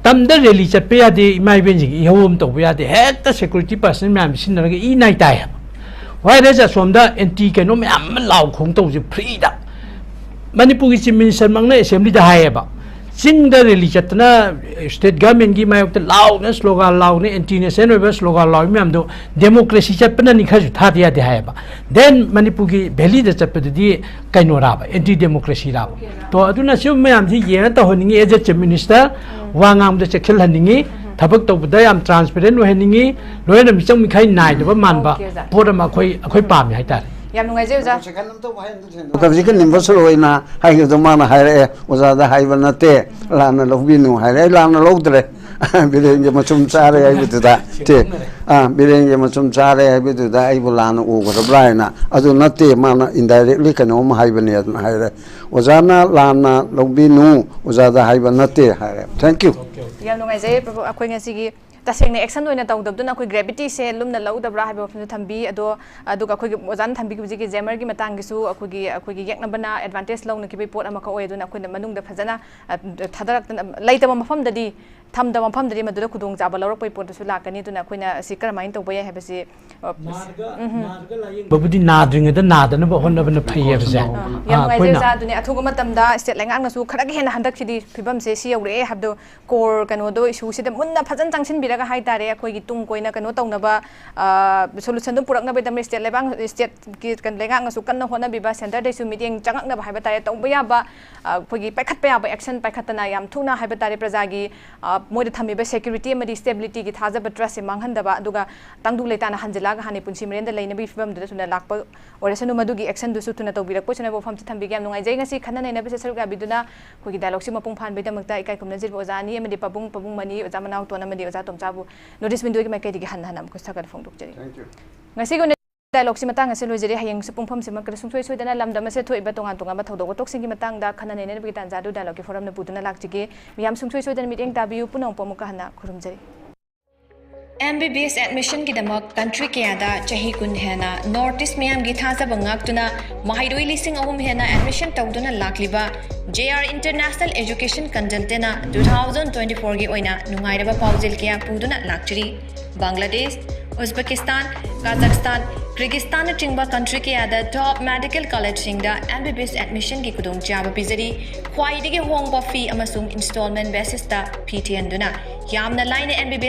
ꯇꯝꯗ ꯔꯦꯂꯤ ꯆꯠꯄ ꯌꯥꯗꯦ, ꯏꯃꯥ ꯏꯕꯦꯟꯁꯤꯡꯒꯤ ꯏꯍꯧ ꯑꯃ ꯇꯧꯕ ꯌꯥꯗꯦ, ꯍꯦꯛꯇ ꯁꯦꯀ꯭ꯌꯨꯔꯤꯇꯤ ꯄꯥꯔꯁꯟ ꯃꯌꯥꯝ ꯁꯤꯖꯤꯟꯅꯔꯒ ꯏ ꯅꯥꯏ ꯇꯥꯏ ꯍꯥꯏꯕ꯫ ꯋꯥꯏꯔꯦꯁ ꯑꯁꯣꯝꯗ ꯑꯦꯟꯇꯤ ꯀꯩꯅꯣ ꯃꯌꯥꯝ ꯑꯃ ꯂꯥꯎ ꯈꯣꯡ ꯇꯧꯕꯁꯦ ꯐ꯭ꯔꯤꯗ꯫ ꯃꯅꯤꯄꯨꯔꯒꯤ ꯆꯤꯐ ꯃꯤꯅꯤꯁꯇꯔꯃꯛꯅ ꯑꯦꯁꯦꯝꯕ꯭ꯂꯤꯗ ꯍꯥꯏꯌꯦꯕ, ꯆꯤꯡꯗ ꯔꯦꯂꯤ ꯆꯠꯇꯅ ꯁ꯭ꯇꯦꯠ ꯒꯚꯔꯟꯃꯦꯟꯒꯤ ꯃꯥꯌꯣꯛꯇ ꯂꯥꯎꯅ ꯁ꯭ꯂꯣꯒꯥꯟ ꯂꯥꯎꯅ, ꯑꯦꯟꯇꯤ ꯅꯦꯁꯅꯦꯜ ꯑꯣꯏꯕ ꯁ꯭ꯂꯣꯒꯥꯟ ꯂꯥꯎꯔꯤ ꯃꯌꯥꯝꯗꯣ ꯗꯦꯃꯣꯀ꯭ꯔꯦꯁꯤ ꯆꯠꯄꯅꯅꯤ, ꯈꯔꯁꯨ ꯊꯥꯗ ꯌꯥꯗꯦ ꯍꯥꯏꯌꯦꯕ꯫ ꯗꯦꯟ ꯃꯅꯤꯄꯨꯔꯒꯤ ꯚꯦꯂꯤꯗ ꯆꯠꯄꯗꯨꯗꯤ ꯀꯩꯅꯣꯔꯥꯕ, ꯑꯦꯟꯇꯤ ꯗꯦꯃꯣꯀ꯭ꯔꯦꯁꯤꯔꯥꯕ? ꯇꯣ ꯑꯗꯨꯅ ꯁꯤꯒꯨꯝꯕ ꯃꯌꯥꯝꯁꯤ ꯌꯦꯡꯉ ꯇꯧꯍꯟꯅꯤꯡꯉꯤ꯫ ꯑꯦꯖ ꯑꯦ ꯆꯤꯐ ꯃꯤꯅꯤꯁꯇꯔ ꯋꯥ ꯉꯥꯡꯕꯗ ꯆꯦꯛꯁꯤꯜꯍꯟꯅꯤꯡꯉꯤ, ꯊꯕꯛ ꯇꯧꯕꯗ ꯌꯥꯝ ꯇ꯭ꯔꯥꯟꯁꯄꯦꯔꯦꯟ ꯑꯣꯏꯍꯟꯅꯤꯡꯉꯤ, ꯂꯣꯏꯅ ꯃꯤꯆꯪ ꯃꯤꯈꯥꯏ ꯅꯥꯏꯗꯕ ꯃꯥꯟꯕ ꯑꯣꯀꯦ, ꯑꯣꯖꯥ꯫ ꯄꯣꯠ ꯑꯃ ꯑꯩꯈꯣꯏ ꯑꯩꯈꯣꯏ ꯄꯥꯝꯃꯤ ꯍꯥꯏꯇꯥꯔꯦ꯫ ꯌꯥꯝ ꯅꯨꯡꯉꯥꯏꯖꯩ, ꯑꯣꯖꯥ꯫ ꯍꯧꯖꯤꯛꯀꯤ ꯅꯤꯝꯕꯁ ꯑꯣꯏꯅ ꯍꯥꯏꯈꯤꯕꯗꯣ ꯃꯥꯅ ꯍꯥꯏꯔꯛꯑꯦ, "ꯑꯣꯖꯥꯗ ꯍꯥꯏꯕ ꯅꯠꯇꯦ, ꯂꯥꯟꯅ ꯂꯧꯕꯤꯅꯨ" ꯍꯥꯏꯔꯦ꯫ ꯑꯩ ꯂꯥꯟꯅ ꯂꯧꯗ꯭ꯔꯦ꯫ ꯕꯤꯔꯦꯟꯒꯤ ꯃꯆꯨꯝ ꯆꯥꯔꯦ ꯍꯥꯏꯕꯗꯨꯗ, ꯇꯦ, ꯑꯥ, ꯕꯤꯔꯦꯟꯒꯤ ꯃꯆꯨꯝ ꯆꯥꯔꯦ ꯍꯥꯏꯕꯗꯨꯗ ꯑꯩꯕꯨ ꯂꯥꯟꯅ ꯎꯒꯗꯕ꯭ꯔꯥ ꯍꯥꯏꯅ꯫ "ꯑꯗꯨ ꯅꯠꯇꯦ, ꯃꯥꯅ ꯏꯟꯗꯥꯏꯔꯦꯛꯂꯤ ꯀꯩꯅꯣꯝ ꯍꯥꯏꯕꯅꯦ" ꯑꯗꯨꯅ ꯍꯥꯏꯔꯦ꯫ "ꯑꯣꯖꯥꯅ ꯂꯥꯟꯅ ꯂꯧꯕꯤꯅꯨ, ꯑꯣꯖꯥꯗ ꯍꯥꯏꯕ ꯅꯠꯇꯦ" ꯍꯥꯏꯔꯦ꯫ Thank you꯫ ꯌꯥꯝ ꯅꯨꯡꯉꯥꯏꯖꯩ ꯄ꯭ꯔꯣꯐꯦ-, ꯑꯩꯈꯣꯏ ꯉꯁꯤꯒꯤ ꯇꯁꯦꯡꯅ ꯑꯦꯛꯁꯟ ꯑꯣꯏꯅ ꯇꯧꯗꯕꯗꯨꯅ ꯑꯩꯈꯣꯏ ꯒ꯭ꯔꯦꯚꯤꯇꯤꯁꯦ ꯂꯨꯝꯅ ꯂꯧꯗꯕ꯭ꯔꯥ ꯍꯥꯏꯕ ꯋꯥꯐꯝꯗꯨ ꯊꯝꯕꯤ꯫ ꯑꯗꯣ ꯑꯗꯨꯒ ꯑꯩꯈꯣꯏꯒꯤ ꯑꯣꯖꯥꯅ ꯊꯝꯕꯤꯈꯤꯕ ꯍꯧꯖꯤꯛꯀꯤ ꯖꯦꯃꯔꯒꯤ ꯃꯇꯥꯡꯒꯤꯁꯨ ꯑꯩꯈꯣꯏꯒꯤ ꯑꯩꯈꯣꯏꯒꯤ ꯌꯦꯛꯅꯕꯅ ꯑꯦꯗꯚꯥꯟꯇꯦꯖ ꯂꯧꯅꯈꯤꯕꯒꯤ ꯄꯣꯠ ꯑꯃꯈꯛ ꯑꯣꯏ꯫ ꯑꯗꯨꯅ ꯑꯩꯈꯣꯏꯅ ꯃꯅꯨꯡꯗ ꯐꯖꯅ ꯊꯥꯗꯔꯛꯇꯅ, ꯂꯩꯇꯕ ꯃꯐꯝꯗꯗꯤ, ꯊꯝꯗꯕ ꯃꯐꯝꯗꯗꯤ ꯃꯗꯨꯗ ꯈꯨꯗꯣꯡꯆꯥꯕ ꯂꯧꯔꯛꯄꯒꯤ ꯄꯣꯠꯇꯨꯁꯨ ꯂꯥꯛꯀꯅꯤ꯫ ꯑꯗꯨꯅ ꯑꯩꯈꯣꯏꯅ ꯑꯁꯤ ꯀꯔꯝꯍꯥꯏꯅ ꯇꯧꯕ ꯌꯥꯏ ꯍꯥꯏꯕꯁꯤ ꯕꯕꯨꯗꯤ ꯅꯥꯗ꯭ꯔꯤꯉꯩꯗ ꯅꯥꯗꯅꯕ ꯍꯣꯠꯅꯕꯅ ꯐꯩ ꯍꯥꯏꯕꯁꯦ꯫ ꯌꯥꯝ ꯅꯨꯡꯉꯥꯏꯖꯩ ꯑꯣꯖꯥ꯫ ꯑꯗꯨꯅꯦ ꯑꯊꯨꯕ ꯃꯇꯝꯗ ꯁ꯭ꯇꯦꯠ ꯂꯩꯉꯥꯛꯅꯁꯨ ꯈꯔꯒ ꯍꯦꯟꯅ ꯍꯟꯗꯛꯁꯤꯗꯤ ꯐꯤꯕꯝꯁꯦ ꯁꯤ ꯌꯧꯔꯛꯑꯦ ꯍꯥꯏꯕꯗꯣ, ꯀꯣꯔ ꯀꯩꯅꯣꯗꯣ, ꯏꯁꯨꯁꯤꯗ ꯃꯨꯟꯅ ꯐꯖꯅ ꯆꯪꯁꯤꯟꯕꯤꯔꯒ ꯍꯥꯏꯇꯥꯔꯦ, ꯑꯩꯈꯣꯏꯒꯤ ꯇꯨꯡ ꯀꯣꯏꯅ ꯀꯩꯅꯣ ꯇꯧꯅꯕ ꯁꯣꯂꯨꯁꯟꯗꯣ ꯄꯨꯔꯛꯅꯕꯒꯤꯗꯃꯛ ꯁ꯭ꯇꯦꯠ ꯂꯩꯕꯥꯛ ꯁ꯭ꯇꯦꯠꯀꯤ ꯂꯩꯉꯥꯛꯅꯁꯨ ꯀꯟꯅ ꯍꯣꯠꯅꯕꯤꯕ, ꯁꯦꯟꯇꯔꯗꯩꯁꯨ ꯃꯤꯠꯌꯦꯡ ꯆꯪꯉꯛꯅꯕ ꯍꯥꯏꯕ ꯇꯥꯔꯦ, ꯇꯧꯕ ꯌꯥꯕ ꯑꯩꯈꯣꯏꯒꯤ ꯄꯥꯏꯈꯠꯄ ꯌꯥꯕ ꯑꯦꯛꯁꯟ ꯄꯥꯏꯈꯠꯇꯅ ꯌꯥꯝ ꯊꯨꯅ ꯍꯥꯏꯕ ꯇꯥꯔꯦ, ꯄ꯭ꯔꯖꯥꯒꯤ ꯃꯣꯏꯗ ꯊꯝꯃꯤꯕ ꯁꯦꯀ꯭ꯌꯨꯔꯤꯇꯤ ꯑꯃꯗꯤ ꯁ꯭ꯇꯦꯕꯤꯂꯤꯇꯤꯒꯤ ꯊꯥꯖꯕ, ꯇ꯭ꯔꯁꯁꯦ ꯃꯥꯡꯍꯟꯗꯕ, ꯑꯗꯨꯒ ꯇꯪꯗꯨ ꯂꯩꯇꯥꯅ ꯍꯟꯖꯤꯜꯂꯛꯑꯒ ꯍꯥꯟꯅ ꯄꯨꯟꯁꯤ ꯃꯔꯦꯟꯗ ꯂꯩꯅꯕꯒꯤ ꯐꯤꯕꯝꯗꯨꯗ ꯊꯨꯅ ꯂꯥꯛꯄ ꯑꯣꯏꯔꯁꯅꯨ, ꯃꯗꯨꯒꯤ ꯑꯦꯛꯁꯟꯗꯨꯁꯨ ꯊꯨꯅ ꯇꯧꯕꯤꯔꯛꯄ ꯑꯣꯏꯁꯅꯨ ꯍꯥꯏꯕ ꯋꯥꯐꯝꯁꯤ ꯊꯝꯕꯤꯒꯦ꯫ ꯌꯥꯝ ꯅꯨꯡꯉꯥꯏꯖꯩ ꯉꯁꯤ ꯈꯟꯅ ꯅꯩꯅꯕꯁꯦ ꯁꯔꯨꯛ ꯌꯥꯕꯤꯗꯨꯅ ꯑꯩꯈꯣꯏꯒꯤ ꯗꯥꯏꯂꯣꯒꯁꯤ ꯃꯄꯨꯡ ꯐꯥꯍꯟꯕꯒꯤꯗꯃꯛꯇ ꯏꯀꯥꯏ ꯈꯨꯝꯅꯖꯔꯤꯕ ꯑꯣꯖꯥ ꯑꯅꯤ ꯑꯃꯗꯤ ꯄꯥꯕꯨꯡ, ꯄꯥꯕꯨꯡ ꯃꯅꯤ, ꯑꯣꯖꯥ ꯃꯅꯥꯎꯇꯣꯟ ꯑꯃꯗꯤ ꯑꯣꯖꯥ ꯇꯣꯝꯆꯥꯕꯨ ꯅꯣꯔꯠ ꯏꯁ ꯋꯤꯟꯗꯣꯒꯤ ꯃꯥꯏꯀꯩꯗꯒꯤ ꯍꯟꯅ ꯍꯟꯅ ꯑꯃꯨꯛꯀ ꯊꯥꯒꯠ ꯐꯣꯡꯗꯣꯛꯆꯔꯤ꯫ Thank you. ꯉꯁꯤꯒꯤ ꯑꯣꯏꯅ ꯗꯥꯏꯂꯣꯒꯁꯤ ꯃꯇꯥꯡ ꯑꯁꯤꯗ ꯂꯣꯏꯖꯔꯤ꯫ ꯍꯌꯦꯡꯁꯨ ꯄꯨꯡꯐꯝꯁꯤꯃꯛꯇꯗ ꯁꯨꯡꯁꯣꯏ ꯁꯣꯏꯗꯅ ꯂꯝꯗꯝ ꯑꯁꯤꯗ ꯊꯣꯛꯏꯕ ꯇꯣꯉꯥꯟ ꯇꯣꯉꯥꯟꯕ ꯊꯧꯗꯣꯛ ꯋꯥꯊꯣꯛꯁꯤꯡꯒꯤ ꯃꯇꯥꯡꯗ ꯈꯟꯅ ꯅꯩꯅꯅꯕꯒꯤ ꯇꯥꯟꯖꯥ ꯑꯗꯨ ꯗꯥꯏꯂꯣꯒꯀꯤ ꯐꯣꯔꯝꯅ ꯄꯨꯗꯨꯅ ꯂꯥꯛꯆꯒꯦ꯫ ꯃꯤꯌꯥꯝ ꯁꯨꯡꯁꯣꯏ ꯁꯣꯏꯗꯅ ꯃꯤꯠꯌꯦꯡ ꯇꯥꯕꯤꯌꯨ꯫ ꯄꯨꯝꯅꯃꯛꯄꯨ ꯑꯃꯨꯛꯀ ꯍꯟꯅ ꯈꯨꯔꯨꯝꯖꯔꯤ꯫ ꯑꯦꯝ ꯕꯤ ꯕꯤ ꯑꯦꯁ ꯑꯦꯗꯃꯤꯁꯟꯒꯤꯗꯃꯛ ꯀꯟꯇ꯭ꯔꯤ ꯀꯌꯥꯗ ꯆꯍꯤ ꯀꯨꯟ ꯍꯦꯟꯅ ꯅꯣꯔꯠ ꯏꯁ ꯃꯤꯌꯥꯝꯒꯤ ꯊꯥꯖꯕ ꯉꯥꯛꯇꯨꯅ ꯃꯍꯩꯔꯣꯏ ꯂꯤꯁꯤꯡ ꯑꯍꯨꯝ ꯍꯦꯟꯅ ꯑꯦꯗꯃꯤꯁꯟ ꯇꯧꯗꯨꯅ ꯂꯥꯛꯂꯤꯕ ꯖꯦ ꯑꯥꯔ ꯏꯟꯇꯔꯅꯦꯁꯅꯦꯜ ꯑꯦꯖꯨꯀꯦꯁꯟ ꯀꯟꯁꯜꯇꯦꯟꯅ ꯇꯨ ꯊꯥꯎꯖꯟ ꯇ꯭ꯋꯦꯟꯇꯤ ꯐꯣꯔꯒꯤ ꯑꯣꯏꯅ ꯅꯨꯡꯉꯥꯏꯔꯕ ꯄꯥꯎꯖꯦꯜ ꯀꯌꯥ ꯄꯨꯗꯨꯅ ꯂꯥꯛꯆꯔꯤ꯫ ꯕꯪꯒ꯭ꯂꯥꯗꯦꯁ, ꯎꯖꯕꯦꯀꯤꯁꯇꯥꯟ, ꯀꯥꯖꯥꯛꯁꯇꯥꯟ, ꯀ꯭ꯔꯤꯒꯤꯁꯇꯥꯟꯅꯆꯤꯡꯕ ꯀꯟꯇ꯭ꯔꯤ ꯀꯌꯥꯗ ꯇꯣꯞ ꯃꯦꯗꯤꯀꯦꯜ ꯀꯣꯂꯦꯖꯁꯤꯡꯗ ꯑꯦꯝ ꯕꯤ ꯕꯤ ꯑꯦꯁ ꯑꯦꯗꯃꯤꯁꯟꯒꯤ ꯈꯨꯗꯣꯡꯆꯥꯕ ꯄꯤꯖꯔꯤ꯫ ꯈ꯭ꯋꯥꯏꯗꯒꯤ ꯍꯣꯡꯕ ꯐꯤ ꯑꯃꯁꯨꯡ ꯏꯟꯁꯇꯣꯜꯃꯦꯟ ꯕꯦꯁꯤꯁꯇ ꯐꯤ ꯊꯤꯍꯟꯗꯨꯅ ꯌꯥꯝꯅ ꯂꯥꯏꯅ ꯑꯦꯝ ꯕꯤ ꯕꯤ ꯑꯦꯁ